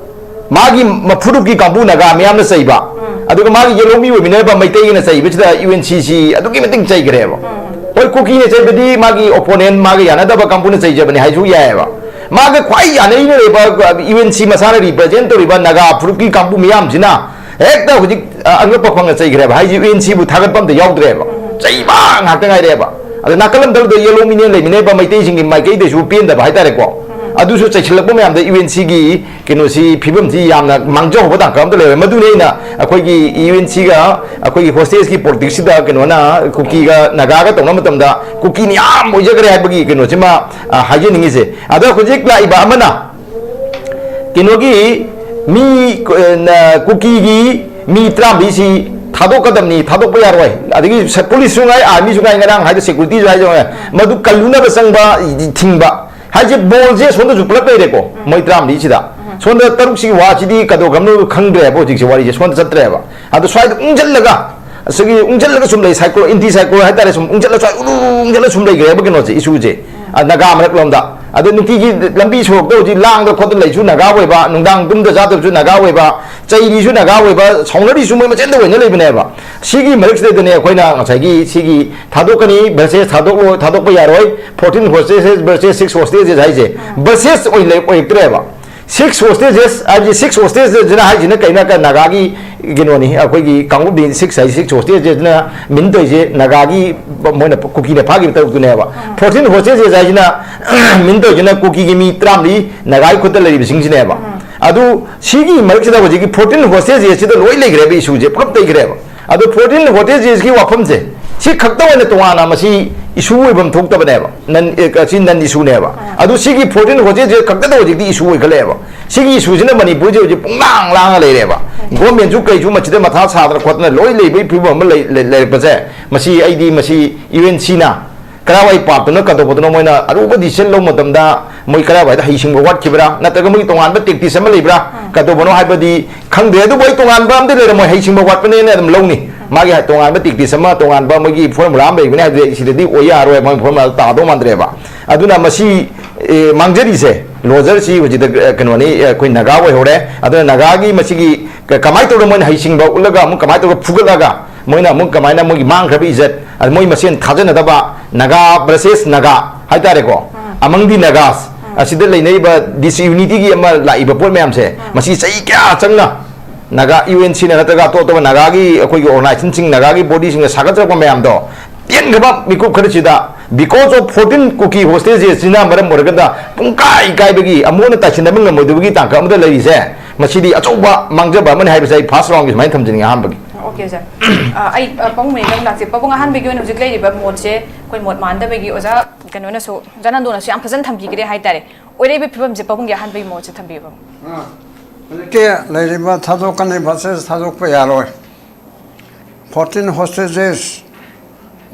ꯃꯥꯒꯤ ꯃꯐꯨꯔꯨꯞꯀꯤ ꯀꯥꯡꯕꯨ ꯅꯥꯒꯥ ꯃꯤꯌꯥꯝꯅ ꯆꯩꯕ, ꯑꯗꯨꯒ ꯃꯥꯒꯤ ꯌꯦꯜꯍꯧꯃꯤ ꯑꯣꯏꯃꯤꯟꯅꯔꯤꯕ ꯃꯩꯇꯩꯒꯤꯅ ꯆꯩꯕꯁꯤꯗ ꯌꯨ ꯑꯦꯟ ꯁꯤꯁꯤ ꯑꯗꯨꯛꯀꯤ ꯃꯇꯤꯛ ꯆꯩꯈ꯭ꯔꯦꯕ꯫ ꯍꯣꯏ, ꯀꯨꯀꯤꯅ ꯆꯩꯕꯗꯤ ꯃꯥꯒꯤ opponent, ꯃꯥꯒ ꯌꯥꯅꯗꯕ ꯀꯥꯡꯕꯨꯅ ꯆꯩꯖꯕꯅꯤ ꯍꯥꯏꯁꯨ ꯌꯥꯏꯑꯕ꯫ ꯃꯥꯒ ꯈ꯭ꯋꯥꯏ ꯌꯥꯅꯔꯤꯕ ꯌꯨ ꯑꯦꯟ ꯁꯤ ꯃꯁꯥꯅ represent ꯇꯧꯔꯤꯕ ꯅꯥꯒꯥ ꯐꯨꯔꯨꯞꯀꯤ ꯀꯥꯡꯕꯨ ꯃꯤꯌꯥꯝꯁꯤꯅ ꯍꯦꯛꯇ ꯍꯧꯖꯤꯛ, ꯑ, ꯑꯉꯛꯄ ꯐꯪꯅ ꯆꯩꯈ꯭ꯔꯦꯕ꯫ ꯍꯥꯏꯁꯤ ꯌꯨ ꯑꯦꯟ ꯁꯤꯕꯨ ꯊꯥꯒꯠꯄ ꯑꯝꯇ ꯌꯥꯎꯗ꯭ꯔꯦꯕ꯫ ꯆꯩꯕ ꯉꯥꯛꯇ ꯉꯥꯏꯔꯦꯕ꯫ ꯑꯗ ꯅꯥꯀꯜ ꯑꯝꯗ ꯌꯦꯜꯍꯧꯃꯤꯅ ꯂꯩꯃꯤꯟꯅꯔꯤꯕ ꯃꯩꯇꯩꯁꯤꯡꯒꯤ ꯃꯥꯏꯀꯩꯗꯁꯨ ꯄꯦꯟꯗꯕ ꯍꯥꯏꯇꯥꯔꯦꯀꯣ꯫ ꯑꯗꯨꯁꯨ ꯆꯩꯁꯤꯜꯂꯛꯄ ꯃꯌꯥꯝꯗ ꯌꯨ ꯑꯦꯟ ꯁꯤꯒꯤ ꯀꯩꯅꯣꯁꯤ, ꯐꯤꯕꯝꯁꯤ ꯌꯥꯝꯅ ꯃꯥꯡꯖꯍꯧꯕ ꯇꯥꯡꯀꯛ ꯑꯃꯗ ꯂꯩꯔꯦ꯫ ꯃꯗꯨꯅꯤ ꯑꯩꯅ ꯑꯩꯈꯣꯏꯒꯤ ꯌꯨ ꯑꯦꯟ ꯁꯤꯒ ꯑꯩꯈꯣꯏꯒꯤ hostageꯀꯤ politicsꯁꯤꯗ ꯀꯩꯅꯣꯅ ꯀꯨꯀꯤꯒ ꯅꯥꯒꯥꯒ ꯇꯧꯅꯕ ꯃꯇꯝꯗ ꯀꯨꯀꯤꯅ ꯌꯥꯝ ꯑꯣꯏꯖꯈ꯭ꯔꯦ ꯍꯥꯏꯕꯒꯤ ꯀꯩꯅꯣꯁꯤꯃ, ꯑ, ꯍꯥꯏꯖꯅꯤꯡꯉꯤꯁꯦ꯫ ꯑꯗ ꯍꯧꯖꯤꯛ ꯂꯥꯛꯏꯕ ꯑꯃꯅ ꯀꯩꯅꯣꯒꯤ ꯃꯤ, ꯑ, ꯀꯨꯀꯤꯒꯤ ꯃꯤ ꯇꯔꯥꯃꯔꯤꯁꯤ ꯊꯥꯗꯣꯛꯀꯗꯕꯅꯤ, ꯊꯥꯗꯣꯛꯄ ꯌꯥꯔꯣꯏ꯫ ꯑꯗꯒꯤ ꯁ-, policeꯁꯨ ꯉꯥꯏ, armyꯁꯨ ꯉꯥꯏ, ꯉꯔꯥꯡ ꯍꯥꯏꯗꯣ securityꯁꯨ ꯍꯥꯏꯗꯣ ꯉꯥꯏ, ꯃꯗꯨ ꯀꯜꯂꯨꯅꯕ ꯆꯪꯕ ꯊꯤꯡꯕ꯫ ꯍꯥꯏꯁꯦ ꯕꯣꯜꯁꯦ ꯁꯣꯝꯗꯁꯨ ꯄꯨꯂꯞ ꯂꯩꯔꯦꯀꯣ, ꯃꯣꯏ ꯇꯔꯥꯃꯔꯤꯁꯤꯗ꯫ ꯁꯣꯝꯗ ꯇꯔꯨꯛꯁꯤꯒꯤ ꯋꯥꯁꯤꯗꯤ ꯀꯗꯧꯈ꯭ꯔꯕꯅꯣ ꯈꯪꯗ꯭ꯔꯦꯕ, ꯍꯧꯖꯤꯛꯁꯦ ꯋꯥꯔꯤꯁꯦ ꯁꯣꯝꯗ ꯆꯠꯇ꯭ꯔꯦꯕ꯫ ꯑꯗꯣ ꯁ꯭ꯋꯥꯏꯗ ꯎꯪꯁꯤꯜꯂꯒ, ꯑꯁꯤꯒꯤ ꯎꯪꯁꯤꯜꯂꯒ ꯁꯨꯝ ꯂꯩ, psycho, anti psycho ꯍꯥꯏꯇꯥꯔꯦ, ꯁꯨꯝ ꯎꯪꯁꯤꯜꯂ ꯁ꯭ꯋꯥꯏ ꯎꯔꯨ ꯎꯪꯁꯤꯜꯂ ꯁꯨꯝ ꯂꯩꯈ꯭ꯔꯦꯕ ꯀꯩꯅꯣꯁꯦ, issueꯁꯦ꯫ ꯑ, ꯅꯥꯒꯥ ꯃꯔꯛꯂꯣꯝꯗ꯫ ꯑꯗꯣ ꯅꯨꯡꯇꯤꯒꯤ ꯂꯝꯕꯤ ꯁꯣꯔꯣꯛꯇ ꯍꯧꯖꯤꯛ ꯂꯥꯡꯗ ꯈꯣꯠꯇ ꯂꯩꯁꯨ ꯅꯥꯒꯥ ꯑꯣꯏꯕ, ꯅꯨꯡꯗꯥꯡ ꯇꯨꯝꯗ ꯆꯥꯗꯕꯁꯨ ꯅꯥꯒꯥ ꯑꯣꯏꯕ, ꯆꯩꯔꯤꯁꯨ ꯅꯥꯒꯥ ꯑꯣꯏꯕ, ꯁꯥꯎꯅꯔꯤꯁꯨ ꯃꯣꯏ ꯃꯁꯦꯟꯗ ꯑꯣꯏꯅ ꯂꯩꯕꯅꯦꯕ꯫ ꯁꯤꯒꯤ ꯃꯔꯛꯁꯤꯗꯩꯗꯅꯦ ꯑꯩꯈꯣꯏꯅ ꯉꯁꯥꯏꯒꯤ ꯁꯤꯒꯤ ꯊꯥꯗꯣꯛꯀꯅꯤ versus ꯊꯥꯗꯣꯛꯂꯣꯏ, ꯊꯥꯗꯣꯛꯄ ꯌꯥꯔꯣꯏ, fourteen hostages versus six hostages ꯍꯥꯏꯁꯦ versus ꯑꯣꯏꯅ ꯂꯩ-, ꯑꯣꯏꯔꯛꯇ꯭ꯔꯦꯕ꯫ Six hostages ꯍꯥꯏꯕꯗꯤ six hostagesꯁꯤꯅ ꯍꯥꯏꯁꯤꯅ ꯀꯩꯅꯣ ꯍꯥꯏ ꯀꯥꯟꯗ ꯅꯥꯒꯥꯒꯤ ꯀꯩꯅꯣꯅꯤ, ꯑꯩꯈꯣꯏꯒꯤ ꯀꯥꯡꯂꯨꯞꯅꯤ꯫ Six ꯍꯥꯏꯁꯤ, six hostagesꯅ mean ꯇꯧꯔꯤꯁꯦ ꯅꯥꯒꯥꯒꯤ ꯃꯣꯏꯅ ꯀꯨꯀꯤꯅ ꯐꯥꯈꯤꯕ ꯇꯔꯨꯛꯇꯨꯅꯦꯕ꯫ Fourteen hostages ꯍꯥꯏꯁꯤꯅ mean ꯇꯧꯔꯤꯁꯤꯅ ꯀꯨꯀꯤꯒꯤ ꯃꯤ ꯇꯔꯥꯃꯔꯤ ꯅꯥꯒꯥꯒꯤ ꯈꯨꯠꯇ ꯂꯩꯔꯤꯕꯁꯤꯡꯁꯤꯅꯦꯕ꯫ ꯑꯗꯨ ꯁꯤꯒꯤ ꯃꯔꯛꯁꯤꯗ ꯍꯧꯖꯤꯛꯀꯤ fourteen hostagesꯁꯤꯗ ꯂꯣꯏ ꯂꯩꯈ꯭ꯔꯦꯕ, issueꯁꯦ ꯄꯨꯂꯞ ꯂꯩꯈ꯭ꯔꯦꯕ꯫ ꯑꯗꯣ ꯐꯣꯔꯇꯤꯟ ꯍꯣꯁꯇꯦꯖꯦꯁꯀꯤ ꯋꯥꯐꯝꯁꯦ, ꯁꯤ ꯈꯛꯇ ꯑꯣꯏꯅ ꯇꯣꯉꯥꯟꯅ ꯃꯁꯤ ꯏꯁꯨ ꯑꯣꯏꯐꯝ ꯊꯣꯛꯇꯕꯅꯦꯕ, ꯅꯟ ꯑꯦ, ꯁꯤ ꯅꯟ ꯏꯁꯨꯅꯦꯕ꯫ ꯑꯗꯨ ꯁꯤꯒꯤ ꯐꯣꯔꯇꯤꯟ ꯍꯣꯁꯇꯦꯖꯦꯁ ꯈꯛꯇꯗ ꯍꯧꯖꯤꯛꯇꯤ ꯏꯁꯨ ꯑꯣꯏꯈꯠꯂꯛꯑꯦꯕ꯫ ꯁꯤꯒꯤ ꯏꯁꯨꯁꯤꯅ ꯃꯅꯤꯄꯨꯔꯁꯦ ꯍꯧꯖꯤꯛ ꯄꯨꯡꯂꯥꯡ ꯂꯥꯡꯉ ꯂꯩꯔꯦꯕ꯫ ꯒꯣꯔꯃꯦꯟꯁꯨ ꯀꯩꯁꯨ ꯃꯁꯤꯗ ꯃꯊꯥ ꯁꯥꯗꯅ ꯈꯣꯠꯇꯅ ꯂꯣꯏ ꯂꯩꯕꯒꯤ ꯐꯤꯕꯝ ꯑꯃ ꯂꯩ-, ꯂꯩ-, ꯂꯩꯔꯛꯄꯁꯦ, ꯃꯁꯤ ꯑꯩꯗꯤ ꯃꯁꯤ ꯌꯨ ꯑꯦꯟ ꯁꯤꯅ ꯀꯔꯥꯏꯋꯥꯏ ꯄꯥꯞꯇꯨꯅ ꯀꯗꯧꯕꯗꯨꯅꯣ ꯃꯣꯏꯅ ꯑꯔꯨꯕ ꯗꯤꯁꯤꯖꯟ ꯂꯧꯕ ꯃꯇꯝꯗ ꯃꯣꯏ ꯀꯔꯥꯏꯋꯥꯏꯗ ꯍꯩꯁꯤꯡꯕ ꯋꯥꯠꯈꯤꯕ꯭ꯔꯥ, ꯅꯠꯇ꯭ꯔꯒ ꯃꯣꯏꯒꯤ ꯇꯣꯉꯥꯟꯕ ꯇꯦꯛꯇꯤꯁ ꯑꯃ ꯂꯩꯕ꯭ꯔꯥ, ꯀꯗꯧꯕꯅꯣ ꯍꯥꯏꯕꯗꯤ ꯈꯪꯗ꯭ꯔꯦ꯫ ꯑꯗꯨꯕꯨ ꯑꯩ ꯇꯣꯉꯥꯟꯕ ꯑꯝꯗꯤ ꯂꯩꯔꯝꯃꯣꯏ, ꯍꯩꯁꯤꯡꯕ ꯋꯥꯠꯄꯅꯦꯅ ꯑꯗꯨꯝ ꯂꯧꯅꯤ꯫ ꯃꯥꯒꯤ ꯇꯣꯉꯥꯟꯕ ꯇꯦꯛꯇꯤꯁ ꯑꯃ, ꯇꯣꯉꯥꯟꯕ ꯃꯣꯏꯒꯤ ꯐꯣꯔꯃꯨꯂꯥ ꯑꯃ ꯂꯩꯕꯅꯤ ꯍꯥꯏꯕꯗꯤ ꯁꯤꯗꯗꯤ ꯑꯣꯏ ꯌꯥꯔꯣꯏ, ꯃꯣꯏ ꯐꯣꯔꯃꯨꯂꯥ ꯇꯥꯗꯧ ꯃꯥꯟꯗ꯭ꯔꯦꯕ꯫ ꯑꯗꯨꯅ ꯃꯁꯤ, ꯑꯦ, ꯃꯥꯡꯖꯔꯤꯁꯦ, ꯂꯣꯖꯔꯁꯤ ꯍꯧꯖꯤꯛꯇ, ꯑꯦ, ꯀꯩꯅꯣꯅꯤ, ꯑꯦ, ꯑꯩꯈꯣꯏ ꯅꯥꯒꯥ ꯑꯣꯏꯍꯧꯔꯦ꯫ ꯑꯗꯨꯅ ꯅꯥꯒꯥꯒꯤ ꯃꯁꯤꯒꯤ ꯀ-, ꯀꯃꯥꯏꯅ ꯇꯧꯔꯒ ꯃꯣꯏꯅ ꯍꯩꯁꯤꯡꯕ ꯎꯠꯂꯒ ꯑꯃꯨꯛ ꯀꯃꯥꯏꯅ ꯇꯧꯔꯒ ꯐꯨꯒꯠꯂꯒ ꯃꯣꯏꯅ ꯑꯃꯨꯛ ꯀꯃꯥꯏꯅ ꯃꯣꯏꯒꯤ ꯃꯥꯡꯈ꯭ꯔꯕ ꯏꯖꯠ, ꯑꯗ ꯃꯣꯏ ꯃꯁꯦꯟ ꯊꯥꯖꯅꯗꯕ, ꯅꯥꯒꯥ ꯚꯔꯁꯦꯁ ꯅꯥꯒꯥ ꯍꯥꯏꯇꯥꯔꯦꯀꯣ, ꯑꯃꯪꯗꯤ ꯅꯥꯒꯥꯁ ꯑꯁꯤꯗ ꯂꯩꯅꯔꯤꯕ ꯗꯤꯁꯌꯨꯅꯤꯇꯤꯒꯤ ꯑꯃ ꯂꯥꯛꯏꯕ ꯄꯣꯠ ꯃꯌꯥꯝꯁꯦ, ꯃꯁꯤ ꯆꯍꯤ ꯀꯌꯥ ꯆꯪꯅ ꯅꯥꯒꯥ ꯌꯨ ꯑꯦꯟ ꯁꯤꯅ ꯅꯠꯇ꯭ꯔꯒ ꯑꯇꯣꯞ ꯑꯇꯣꯞꯄ ꯅꯥꯒꯥꯒꯤ ꯑꯩꯈꯣꯏꯒꯤ ꯑꯣꯔꯒꯅꯥꯏꯖꯦꯁꯟꯁꯤꯡ, ꯅꯥꯒꯥꯒꯤ ꯕꯣꯗꯤꯁꯤꯡꯅ ꯁꯥꯒꯠꯆꯔꯛꯄ ꯃꯌꯥꯝꯗꯣ ꯇꯦꯟꯈ꯭ꯔꯕ ꯃꯤꯀꯨꯞ ꯈꯔꯁꯤꯗ, because of ꯐꯣꯔꯇꯤꯟ ꯀꯨꯀꯤ ꯍꯣꯁꯇꯦꯖꯦꯁꯁꯤꯅ ꯃꯔꯝ ꯑꯣꯏꯔꯒ ꯄꯨꯡꯀꯥꯏ ꯀꯥꯏꯕꯒꯤ ꯑꯃꯨꯛ ꯍꯟꯅ ꯇꯥꯁꯤꯟꯅꯕ ꯉꯝꯃꯣꯏꯗꯕꯒꯤ ꯇꯥꯡꯀꯛ ꯑꯃꯗ ꯂꯩꯔꯤꯁꯦ, ꯃꯁꯤꯗꯤ ꯑꯆꯧꯕ ꯃꯥꯡꯖꯕ ꯑꯃꯅꯤ ꯍꯥꯏꯕꯁꯦ ꯑꯩ ꯐꯥꯔꯁ ꯔꯥꯎꯟꯒꯤ ꯁꯨꯃꯥꯏꯅ ꯊꯝꯖꯅꯤꯡꯉꯦ ꯑꯍꯥꯟꯕꯒꯤ꯫ Okay sir. ꯑ, ꯑꯩ, ꯑ, ꯄꯥꯕꯨꯡ ꯃꯌꯦꯛ ꯑꯃ ꯂꯥꯛꯆꯩ꯫ ꯄꯥꯕꯨꯡ, ꯑꯍꯥꯟꯕꯒꯤ ꯑꯣꯏꯅ ꯍꯧꯖꯤꯛ ꯂꯩꯔꯤꯕ ꯃꯣꯠꯁꯦ ꯑꯩꯈꯣꯏ ꯃꯣꯠ ꯃꯥꯟꯗꯕꯒꯤ ꯑꯣꯖꯥ ꯀꯩꯅꯣꯅꯁꯨ, ꯑꯣꯖꯥ ꯅꯟꯗꯣꯅꯁꯨ ꯌꯥꯝ ꯐꯖꯅ ꯊꯝꯕꯤꯈ꯭ꯔꯦ ꯍꯥꯏꯇꯥꯔꯦ꯫ ꯑꯣꯏꯔꯛꯏꯕ ꯐꯤꯕꯝꯁꯦ ꯄꯥꯕꯨꯡꯒꯤ ꯑꯍꯥꯟꯕꯒꯤ ꯃꯣꯠꯁꯦ ꯊꯝꯕꯤꯌꯨ, ꯄꯥꯕꯨꯡ꯫ ꯑ, ꯍꯧꯖꯤꯛꯀꯤ ꯂꯩꯔꯤꯕ ꯊꯥꯗꯣꯛꯀꯅꯤ ꯚꯔꯁꯦꯁ ꯊꯥꯗꯣꯛꯄ ꯌꯥꯔꯣꯏ꯫ ꯐꯣꯔꯇꯤꯟ ꯍꯣꯁꯇꯦꯖꯦꯁ,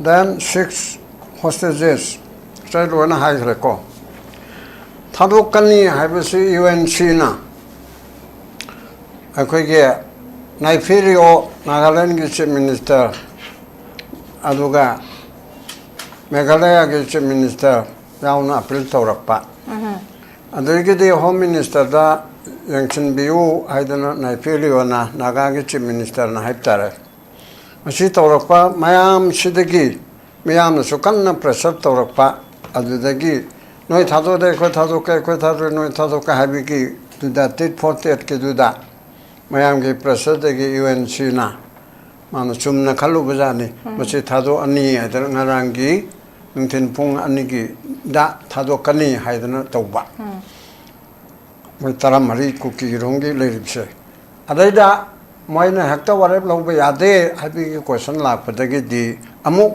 then ꯁꯤꯛꯁ ꯍꯣꯁꯇꯦꯖꯦꯁ, ꯉꯁꯥꯏ ꯂꯣꯏꯅ ꯍꯥꯏꯈ꯭ꯔꯦꯀꯣ꯫ ꯊꯥꯗꯣꯛꯀꯅꯤ ꯍꯥꯏꯕꯁꯤ ꯌꯨ ꯑꯦꯟ ꯁꯤꯅ ꯑꯩꯈꯣꯏꯒꯤ ꯅꯥꯏꯐꯤꯔꯤꯑꯣ, ꯅꯥꯒꯥꯂꯦꯟꯒꯤ ꯆꯤꯐ ꯃꯤꯅꯤꯁꯇꯔ, ꯑꯗꯨꯒ ꯃꯦꯘꯥꯂꯌꯥꯒꯤ ꯆꯤꯐ ꯃꯤꯅꯤꯁꯇꯔ ꯌꯥꯎꯅ ꯑꯄꯤꯜ ꯇꯧꯔꯛꯄ꯫ ꯑꯗꯨꯗꯒꯤꯗꯤ ꯍꯣꯝ ꯃꯤꯅꯤꯁꯇꯔꯗ ꯌꯦꯡꯁꯤꯟꯕꯤꯌꯨ ꯍꯥꯏꯗꯅ ꯅꯥꯏꯐꯤꯔꯤꯑꯣꯅ, ꯅꯥꯒꯥꯒꯤ ꯆꯤꯐ ꯃꯤꯅꯤꯁꯇꯔꯅ ꯍꯥꯏꯕ ꯇꯥꯔꯦ, ꯃꯁꯤ ꯇꯧꯔꯛꯄ ꯃꯌꯥꯝꯁꯤꯗꯒꯤ ꯃꯤꯌꯥꯝꯅꯁꯨ ꯀꯟꯅ ꯄ꯭ꯔꯦꯁꯔ ꯇꯧꯔꯛꯄ꯫ ꯑꯗꯨꯗꯒꯤ ꯅꯣꯏ ꯊꯥꯗꯣꯛꯑꯗꯤ ꯑꯩꯈꯣꯏ ꯊꯥꯗꯣꯛꯀꯦ, ꯑꯩꯈꯣꯏ ꯊꯥꯗꯣꯛꯑꯗꯤ ꯅꯣꯏ ꯊꯥꯗꯣꯛꯀꯦ ꯍꯥꯏꯕꯒꯤꯗꯨꯗ, ꯇꯤꯠ ꯐꯣꯔ ꯇꯦꯠꯀꯤꯗꯨꯗ ꯃꯌꯥꯝꯒꯤ ꯄ꯭ꯔꯦꯁꯔꯗꯒꯤ ꯌꯨ ꯑꯦꯟ ꯁꯤꯅ ꯃꯥꯅ ꯆꯨꯝꯅ ꯈꯜꯂꯨꯕꯖꯥꯠꯅꯤ꯫ ꯃꯁꯤ ꯊꯥꯗꯣꯛꯑꯅꯤ ꯍꯥꯏꯗꯅ ꯉꯔꯥꯡꯒꯤ ꯅꯨꯡꯊꯤꯜ ꯄꯨꯡ ꯑꯅꯤꯒꯤꯗ ꯊꯥꯗꯣꯛꯀꯅꯤ ꯍꯥꯏꯗꯅ ꯇꯧꯕ꯫ ꯃꯣꯏ ꯇꯔꯥꯃꯔꯤ ꯀꯨꯀꯤꯔꯣꯝꯒꯤ ꯂꯩꯔꯤꯕꯁꯦ꯫ ꯑꯗꯩꯗ ꯃꯣꯏꯅ ꯍꯦꯛꯇ ꯋꯥꯔꯦꯞ ꯂꯧꯕ ꯌꯥꯗꯦ ꯍꯥꯏꯕꯒꯤ ꯀꯣꯏꯁꯟ ꯂꯥꯛꯄꯗꯒꯤꯗꯤ ꯑꯃꯨꯛ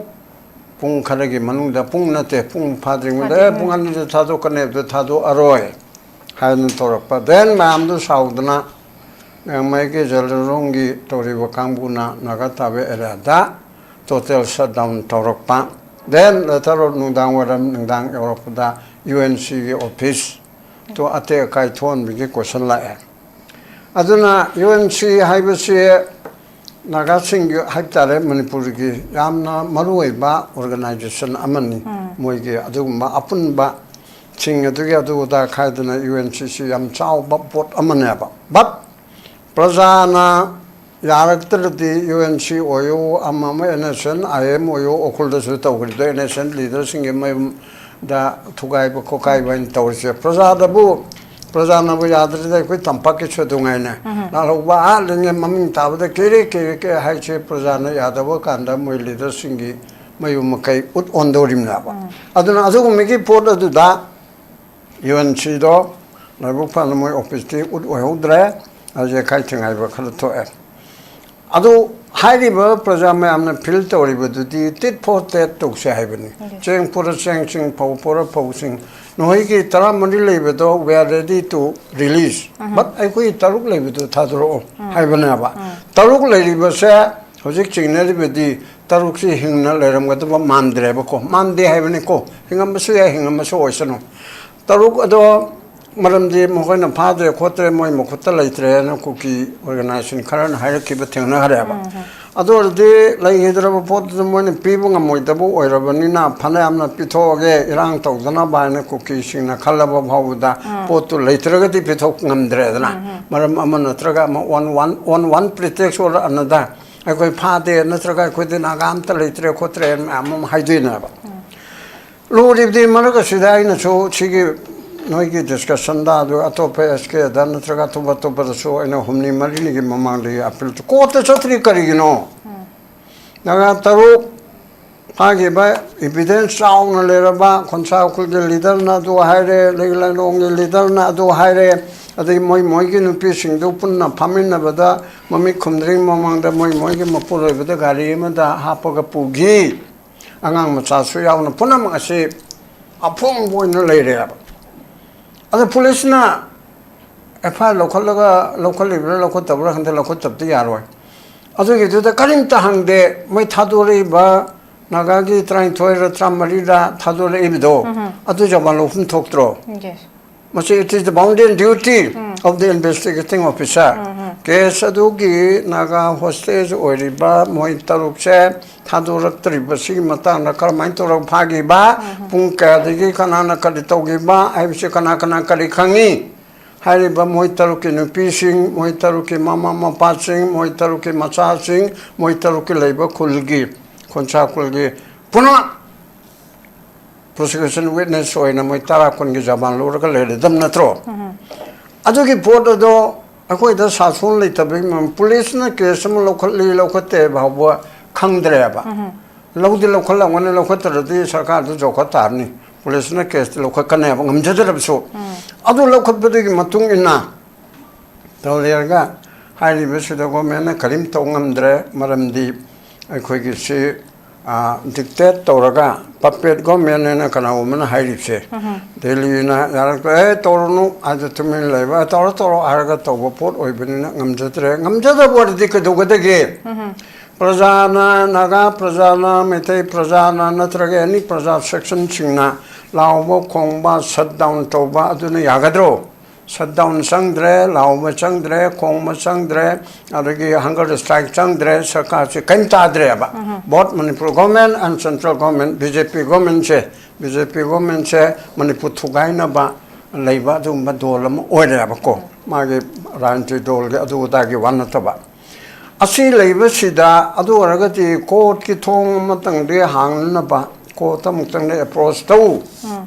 ꯄꯨꯡ ꯈꯔꯒꯤ ꯃꯅꯨꯡꯗ, ꯄꯨꯡ ꯅꯠꯇꯦ, ꯄꯨꯡ ꯐꯥꯗ꯭ꯔꯤꯉꯩꯗ, "ꯑꯦ, ꯄꯨꯡ ꯑꯅꯤꯗ ꯊꯥꯗꯣꯛꯀꯅꯤ" ꯍꯥꯏꯕꯗ ꯊꯥꯗꯣꯛꯑꯔꯣꯏ ꯍꯥꯏꯗꯅ ꯇꯧꯔꯛꯄ꯫ Then ꯃꯌꯥꯝꯗꯨ ꯁꯥꯎꯗꯅ ꯂꯤꯌꯥꯡꯃꯩꯒꯤ ꯖꯦꯂꯔꯣꯡꯒꯤ ꯇꯧꯔꯤꯕ ꯀꯥꯡꯕꯨꯅ ꯅꯥꯒꯥ ꯇꯥꯕ ꯑꯦꯔꯤꯌꯥꯗ total shutdown ꯇꯧꯔꯛꯄ꯫ Then later on ꯅꯨꯡꯗꯥꯡ ꯋꯥꯏꯔꯝ, ꯅꯨꯡꯗꯥꯡ ꯌꯧꯔꯛꯄꯗ ꯌꯨ ꯑꯦꯟ ꯁꯤꯒꯤ ꯑꯣꯐꯤꯁꯇꯨ ꯑꯇꯦꯛ ꯑꯀꯥꯏ ꯊꯣꯛꯍꯟꯕꯒꯤ ꯀꯣꯏꯁꯟ ꯂꯥꯛꯑꯦ꯫ ꯑꯗꯨꯅ ꯌꯨ ꯑꯦꯟ ꯁꯤ ꯍꯥꯏꯕꯁꯤ ꯅꯥꯒꯥꯁꯤꯡꯒꯤ ꯍꯥꯏꯕ ꯇꯥꯔꯦ, ꯃꯅꯤꯄꯨꯔꯒꯤ ꯌꯥꯝꯅ ꯃꯔꯨꯑꯣꯏꯕ organization ꯑꯃꯅꯤ꯫ ꯃꯣꯏꯒꯤ ꯑꯗꯨꯒꯨꯝꯕ ꯑꯄꯨꯟꯕꯁꯤꯡ ꯑꯗꯨꯒꯤ ꯑꯗꯨ ꯑꯗꯥ ꯈꯥꯏꯗꯅ ꯌꯨ ꯑꯦꯟ ꯁꯤ ꯁꯤ ꯌꯥꯝ ꯆꯥꯎꯕ ꯄꯣꯠ ꯑꯃꯅꯦꯕ꯫ But ꯄ꯭ꯔꯖꯥꯅ ꯌꯥꯔꯛꯇ꯭ꯔꯗꯤ ꯌꯨ ꯑꯦꯟ ꯁꯤ ꯑꯣꯏꯌꯨ, ꯑꯃ ꯑꯃ N S N, I M ꯑꯣꯏꯌꯨ, ꯎꯈ꯭ꯔꯨꯜꯗꯁꯨ ꯇꯧꯈ꯭ꯔꯤꯗꯣ ꯑꯦꯟ ꯑꯦꯁ ꯑꯦꯟ ꯂꯤꯗꯔꯁꯤꯡꯒꯤ ꯃꯌꯨꯝꯗ ꯊꯨꯒꯥꯏꯕ ꯈꯣꯠꯀꯥꯏꯕ ꯍꯥꯏꯅ ꯇꯧꯔꯤꯁꯦ꯫ ꯄ꯭ꯔꯖꯥꯗꯕꯨ, ꯄ꯭ꯔꯖꯥꯅꯕꯨ ꯌꯥꯗ꯭ꯔꯗꯤ ꯑꯩꯈꯣꯏ ꯇꯝꯄꯥꯛꯀꯤꯁꯨ ꯑꯗꯨ ꯉꯥꯏꯅꯦ꯫ ꯂꯥꯜꯍꯧꯕ ꯑꯥ ꯂꯤꯡꯉꯦ ꯃꯃꯤꯡ ꯇꯥꯕꯗ ꯀꯦꯔꯦ ꯀꯦꯔꯦ ꯀꯦꯔꯦ ꯍꯥꯏꯁꯦ ꯄ꯭ꯔꯖꯥꯅ ꯌꯥꯗꯕ ꯀꯥꯟꯗ ꯃꯣꯏ ꯂꯤꯗꯔꯁꯤꯡꯒꯤ ꯃꯌꯨꯝ ꯃꯀꯩ ꯎꯠ ꯑꯣꯟꯗꯧꯔꯤꯕꯅꯦꯕ꯫ ꯑꯗꯨꯅ ꯑꯗꯨꯒꯨꯝꯕꯒꯤ ꯄꯣꯠ ꯑꯗꯨꯗ ꯌꯨ ꯑꯦꯟ ꯁꯤꯗꯣ ꯂꯥꯏꯕꯛ ꯐꯅ ꯃꯣꯏ ꯑꯣꯐꯤꯁꯇꯤ ꯎꯠ ꯑꯣꯏꯍꯧꯗ꯭ꯔꯦ꯫ ꯑꯗꯨ ꯌꯩꯈꯥꯏ ꯊꯤꯡꯒꯥꯏꯕ ꯈꯔ ꯊꯣꯛꯑꯦ꯫ ꯑꯗꯨ ꯍꯥꯏꯔꯤꯕ ꯄ꯭ꯔꯖꯥ ꯃꯌꯥꯝꯅ ꯐꯤꯜ ꯇꯧꯔꯤꯕꯗꯨꯗꯤ tit for tat ꯇꯧꯁꯦ ꯍꯥꯏꯕꯅꯤ꯫ ꯆꯦꯡ ꯄꯨꯔ ꯆꯦꯡꯁꯤꯡ, ꯐꯧ ꯄꯨꯔ ꯐꯧꯁꯤꯡ, ꯅꯈꯣꯏꯒꯤ ꯇꯔꯥꯃꯔꯤ ꯂꯩꯕꯗꯣ we are ready to release, but ꯑꯩꯈꯣꯏꯒꯤ ꯇꯔꯨꯛ ꯂꯩꯕꯗꯣ ꯊꯥꯗꯣꯔꯛꯑꯣ ꯍꯥꯏꯕꯅꯦꯕ꯫ ꯇꯔꯨꯛ ꯂꯩꯔꯤꯕꯁꯦ ꯍꯧꯖꯤꯛ ꯆꯤꯡꯅꯔꯤꯕꯗꯤ ꯇꯔꯨꯛꯁꯤ ꯍꯤꯡꯅ ꯂꯩꯔꯝꯒꯗꯕ ꯃꯥꯟꯗ꯭ꯔꯦꯕꯀꯣ꯫ ꯃꯥꯟꯗꯦ ꯍꯥꯏꯕꯅꯤꯀꯣ, ꯍꯤꯡꯉꯝꯕꯁꯨ ꯌꯥꯏ, ꯍꯤꯡꯉꯝꯕꯁꯨ ꯑꯣꯏꯁꯅꯨ꯫ ꯇꯔꯨꯛ ꯑꯗꯣ ꯃꯔꯝꯗꯤ ꯃꯈꯣꯏꯅ ꯐꯥꯗ꯭ꯔꯦ ꯈꯣꯠꯇ꯭ꯔꯦ, ꯃꯣꯏ ꯃꯈꯨꯠꯇ ꯂꯩꯇ꯭ꯔꯦꯅ ꯀꯨꯀꯤ organization ꯈꯔꯅ ꯍꯥꯏꯔꯛꯈꯤꯕ ꯊꯦꯡꯅꯈ꯭ꯔꯦꯕ꯫ ꯑꯗꯨ ꯑꯣꯏꯔꯗꯤ ꯂꯩꯈꯤꯗ꯭ꯔꯕ ꯄꯣꯠꯇꯨꯗ ꯃꯣꯏꯅ ꯄꯤꯕ ꯉꯝꯃꯣꯏꯗꯕ ꯑꯣꯏꯔꯕꯅꯤꯅ ꯐꯅꯌꯥꯝꯅ ꯄꯤꯊꯣꯛꯑꯒꯦ ꯏꯔꯥꯡ ꯇꯧꯗꯅꯕ ꯍꯥꯏꯅ ꯀꯨꯀꯤꯁꯤꯡꯅ ꯈꯜꯂꯕ ꯐꯥꯎꯕꯗ ꯄꯣꯠꯇꯨ ꯂꯩꯇ꯭ꯔꯒꯗꯤ ꯄꯤꯊꯣꯛ ꯉꯝꯗ꯭ꯔꯦꯗꯅ꯫ ꯃꯔꯝ ꯑꯃ ꯅꯠꯇ꯭ꯔꯒ ꯑꯃ on one, on one pretext or another ꯑꯩꯈꯣꯏ ꯐꯥꯗꯦ ꯅꯠꯇ꯭ꯔꯒ ꯑꯩꯈꯣꯏꯗꯤ ꯅꯥꯒꯥ ꯑꯝꯇ ꯂꯩꯇ꯭ꯔꯦ ꯈꯣꯠꯇ꯭ꯔꯦ ꯃꯌꯥꯝ ꯑꯃ ꯍꯥꯏꯗꯣꯏꯅꯦꯕ꯫ ꯂꯨꯔꯤꯕꯗꯤ ꯃꯔꯛ ꯑꯁꯤꯗ ꯑꯩꯅꯁꯨ ꯁꯤꯒꯤ ꯅꯣꯏꯒꯤ discussionꯗ ꯑꯗꯨ ꯑꯇꯣꯞꯄ ꯑꯦꯁ ꯀꯦꯗ ꯅꯠꯇ꯭ꯔꯒ ꯑꯇꯣꯞ ꯑꯇꯣꯞꯄꯗꯁꯨ ꯑꯩꯅ ꯍꯨꯝꯅꯤ ꯃꯔꯤꯅꯤꯒꯤ ꯃꯃꯥꯡꯗꯒꯤ appeal ꯇꯧ-, courtꯇ ꯆꯠꯇ꯭ꯔꯤ ꯀꯔꯤꯒꯤꯅꯣ? ꯅꯥꯒꯥ ꯇꯔꯨꯛ ꯐꯥꯈꯤꯕ evidence ꯆꯥꯎꯅ ꯂꯩꯔꯕ ꯈꯣꯟꯁꯥ ꯎꯈ꯭ꯔꯨꯜꯒꯤ leaderꯅ ꯑꯗꯨ ꯍꯥꯏꯔꯦ, ꯂꯩ ꯂꯩꯂꯣꯡꯒꯤ leaderꯅ ꯑꯗꯨ ꯍꯥꯏꯔꯦ, ꯑꯗꯒꯤ ꯃꯣꯏ ꯃꯣꯏꯒꯤ ꯅꯨꯄꯤꯁꯤꯡꯗꯨ ꯄꯨꯟꯅ ꯐꯝꯃꯤꯟꯅꯕꯗ ꯃꯃꯤꯠ ꯈꯨꯝꯗ꯭ꯔꯤꯉꯩ ꯃꯃꯥꯡꯗ ꯃꯣꯏ ꯃꯣꯏꯒꯤ ꯃꯄꯨꯔꯣꯏꯕꯗ ꯒꯥꯔꯤ ꯑꯃꯗ ꯍꯥꯞꯄꯒ ꯄꯨꯈꯤ꯫ ꯑꯉꯥꯡ ꯃꯆꯥꯁꯨ ꯌꯥꯎꯅ ꯄꯨꯝꯅꯃꯛ ꯑꯁꯤ ꯑꯐꯣꯡꯕ ꯑꯣꯏꯅ ꯂꯩꯔꯦꯕ꯫ ꯑꯗꯣ ꯄꯨꯂꯤꯁꯅ ꯑꯦꯐ ꯑꯥꯏ ꯑꯥꯔ ꯂꯧꯈꯠꯂꯒ, ꯂꯧꯈꯠꯂꯤꯕ꯭ꯔꯥ ꯂꯧꯈꯠꯇꯕ꯭ꯔꯥ ꯈꯪꯗꯦ, ꯂꯧꯈꯠꯇꯕꯗꯤ ꯌꯥꯔꯣꯏ꯫ ꯑꯗꯨꯒꯤꯗꯨꯗ ꯀꯔꯤꯝꯇ ꯍꯪꯗꯦ꯫ ꯃꯣꯏ ꯊꯥꯗꯣꯔꯛꯏꯕ ꯅꯥꯒꯥꯒꯤ ꯇꯔꯥꯅꯤꯊꯣꯏꯔ ꯇꯔꯥꯃꯔꯤꯔ ꯊꯥꯗꯣꯔꯛꯏꯕꯗꯣ, ꯑꯗꯨ ꯖꯃꯥꯟ ꯂꯧꯐꯝ ꯊꯣꯛꯇ꯭ꯔꯣ? Yes. ꯃꯁꯤ it is the bounden duty of the investigating officer. Case ꯑꯗꯨꯒꯤ ꯅꯥꯒꯥ ꯍꯣꯁꯇꯦꯖ ꯑꯣꯏꯔꯤꯕ ꯃꯣꯏ ꯇꯔꯨꯛꯁꯦ ꯊꯥꯗꯣꯔꯛꯇ꯭ꯔꯤꯕꯁꯤꯒꯤ ꯃꯇꯥꯡꯗ ꯀꯔꯝꯍꯥꯏꯅ ꯇꯧꯔꯒ ꯐꯥꯈꯤꯕ, ꯄꯨꯡ ꯀꯌꯥꯗꯒꯤ ꯀꯅꯥꯅ ꯀꯔꯤ ꯇꯧꯈꯤꯕ ꯍꯥꯏꯕꯁꯤ ꯀꯅꯥ ꯀꯅꯥ ꯀꯔꯤ ꯈꯪꯉꯤ? ꯍꯥꯏꯔꯤꯕ ꯃꯣꯏ ꯇꯔꯨꯛꯀꯤ ꯅꯨꯄꯤꯁꯤꯡ, ꯃꯣꯏ ꯇꯔꯨꯛꯀꯤ ꯃꯃꯥ ꯃꯄꯥꯁꯤꯡ, ꯃꯣꯏ ꯇꯔꯨꯛꯀꯤ ꯃꯆꯥꯁꯤꯡ, ꯃꯣꯏ ꯇꯔꯨꯛꯀꯤ ꯂꯩꯕ ꯈꯨꯜꯒꯤ, ꯈꯣꯟꯁꯥ ꯈꯨꯜꯒꯤ ꯄꯨꯝꯅꯃꯛ ꯄ꯭ꯔꯣꯁꯤꯀ꯭ꯌꯨꯁꯟ ꯋꯤꯠꯅꯦꯁ ꯑꯣꯏꯅ ꯃꯣꯏ ꯇꯔꯥ ꯀꯨꯟꯒꯤ ꯖꯃꯥꯟ ꯂꯧꯔꯒ ꯂꯩꯔꯗꯝ ꯅꯠꯇ꯭ꯔꯣ? ꯑꯗꯨꯒꯤ ꯄꯣꯠ ꯑꯗꯣ ꯑꯩꯈꯣꯏꯗ ꯁꯥꯁꯣꯟ ꯂꯩꯇꯕꯒꯤ ꯃꯔꯝ, ꯄꯨꯂꯤꯁꯅ ꯀꯦꯁ ꯑꯃ ꯂꯧꯈꯠꯂꯤ ꯂꯧꯈꯠꯇꯦ ꯐꯥꯎꯕ ꯈꯪꯗ꯭ꯔꯦꯕ꯫ ꯂꯧꯗꯤ ꯂꯧꯈꯠꯂꯝꯒꯅꯤ, ꯂꯧꯈꯠꯇ꯭ꯔꯗꯤ ꯁꯔꯀꯥꯔꯗꯨ ꯆꯥꯎꯈꯠ ꯇꯥꯔꯅꯤ꯫ ꯄꯨꯂꯤꯁꯅ ꯀꯦꯁꯇꯤ ꯂꯧꯈꯠꯀꯅꯦꯕ, ꯉꯝꯖꯗ꯭ꯔꯕꯁꯨ꯫ ꯑꯗꯨ ꯂꯧꯈꯠꯄꯗꯨꯒꯤ ꯃꯇꯨꯡ ꯏꯟꯅ ꯇꯧꯔꯦꯔꯒ ꯍꯥꯏꯔꯤꯕꯁꯤꯗ ꯒꯣꯔꯃꯦꯟꯅ ꯀꯔꯤꯝ ꯇꯧ ꯉꯝꯗ꯭ꯔꯦ꯫ ꯃꯔꯝꯗꯤ ꯑꯩꯈꯣꯏꯒꯤ ꯁꯤ, ꯑ, ꯗꯤꯛꯇꯦꯠ ꯇꯧꯔꯒ ꯄꯄꯦꯠ ꯒꯣꯔꯃꯦꯟ ꯍꯥꯏꯅ ꯀꯅꯥꯒꯨꯝꯕꯅ ꯍꯥꯏꯔꯤꯕꯁꯦ, ꯗꯦꯜꯂꯤꯅ ꯌꯥꯔꯛꯇ꯭ꯔꯦ, "ꯑꯦ, ꯇꯧꯔꯨꯅꯨ" ꯍꯥꯏꯗ ꯇꯨꯃꯤꯟ ꯂꯩꯕ, "ꯑꯦ, ꯇꯧꯔꯣ, ꯇꯧꯔꯣ" ꯍꯥꯏꯔꯒ ꯇꯧꯕ ꯄꯣꯠ ꯑꯣꯏꯕꯅꯤꯅ ꯉꯝꯖꯗ꯭ꯔꯦ꯫ ꯉꯝꯖꯗꯕ ꯑꯣꯏꯔꯗꯤ ꯀꯩꯗꯧꯒꯗꯒꯦ? ꯄ꯭ꯔꯖꯥꯅ, ꯅꯥꯒꯥ ꯄ꯭ꯔꯖꯥꯅ, ꯃꯩꯇꯩ ꯄ꯭ꯔꯖꯥꯅ ꯅꯠꯇ꯭ꯔꯒ ꯑꯦꯅꯤ ꯄ꯭ꯔꯖꯥ ꯁꯦꯛꯁꯟꯁꯤꯡꯅ ꯂꯥꯎꯕ, ꯈꯣꯡꯕ, ꯁꯠ ꯗꯥꯎꯟ ꯇꯧꯕ ꯑꯗꯨꯅ ꯌꯥꯒꯗ꯭ꯔꯣ? ꯁꯠ ꯗꯥꯎꯟ ꯆꯪꯗ꯭ꯔꯦ, ꯂꯥꯎꯕ ꯆꯪꯗ꯭ꯔꯦ, ꯈꯣꯡꯕ ꯆꯪꯗ꯭ꯔꯦ, ꯑꯗꯒꯤ ꯍꯪꯒꯔ ꯁ꯭ꯇ꯭ꯔꯥꯏꯛ ꯆꯪꯗ꯭ꯔꯦ, ꯁꯔꯀꯥꯔꯁꯦ ꯀꯔꯤꯝ ꯇꯥꯗ꯭ꯔꯦꯕ꯫ Both Manipur government and central government, B J P ꯒꯣꯔꯃꯦꯟꯁꯦ, ꯕꯤ ꯖꯦ ꯄꯤ ꯒꯣꯔꯃꯦꯟꯁꯦ ꯃꯅꯤꯄꯨꯔ ꯊꯨꯒꯥꯏꯅꯕ ꯂꯩꯕ ꯑꯗꯨꯒꯨꯝꯕ ꯗꯣꯜ ꯑꯃ ꯑꯣꯏꯔꯦꯕꯀꯣ꯫ ꯃꯥꯒꯤ ꯔꯥꯖꯅꯤꯇꯤ ꯗꯣꯜꯒꯤ ꯑꯗꯨ ꯑꯗꯥꯒꯤ ꯋꯥ ꯅꯠꯇꯕ꯫ ꯑꯁꯤ ꯂꯩꯕꯁꯤꯗ ꯑꯗꯨ ꯑꯣꯏꯔꯒꯗꯤ ꯀꯣꯔꯠꯀꯤ ꯊꯣꯡ ꯑꯃꯇꯪꯗꯤ ꯍꯥꯡꯅꯅꯕ ꯀꯣꯔꯠꯇ ꯑꯃꯨꯛꯇꯪꯗꯤ ꯑꯦꯄ꯭ꯔꯣꯆ ꯇꯧ꯫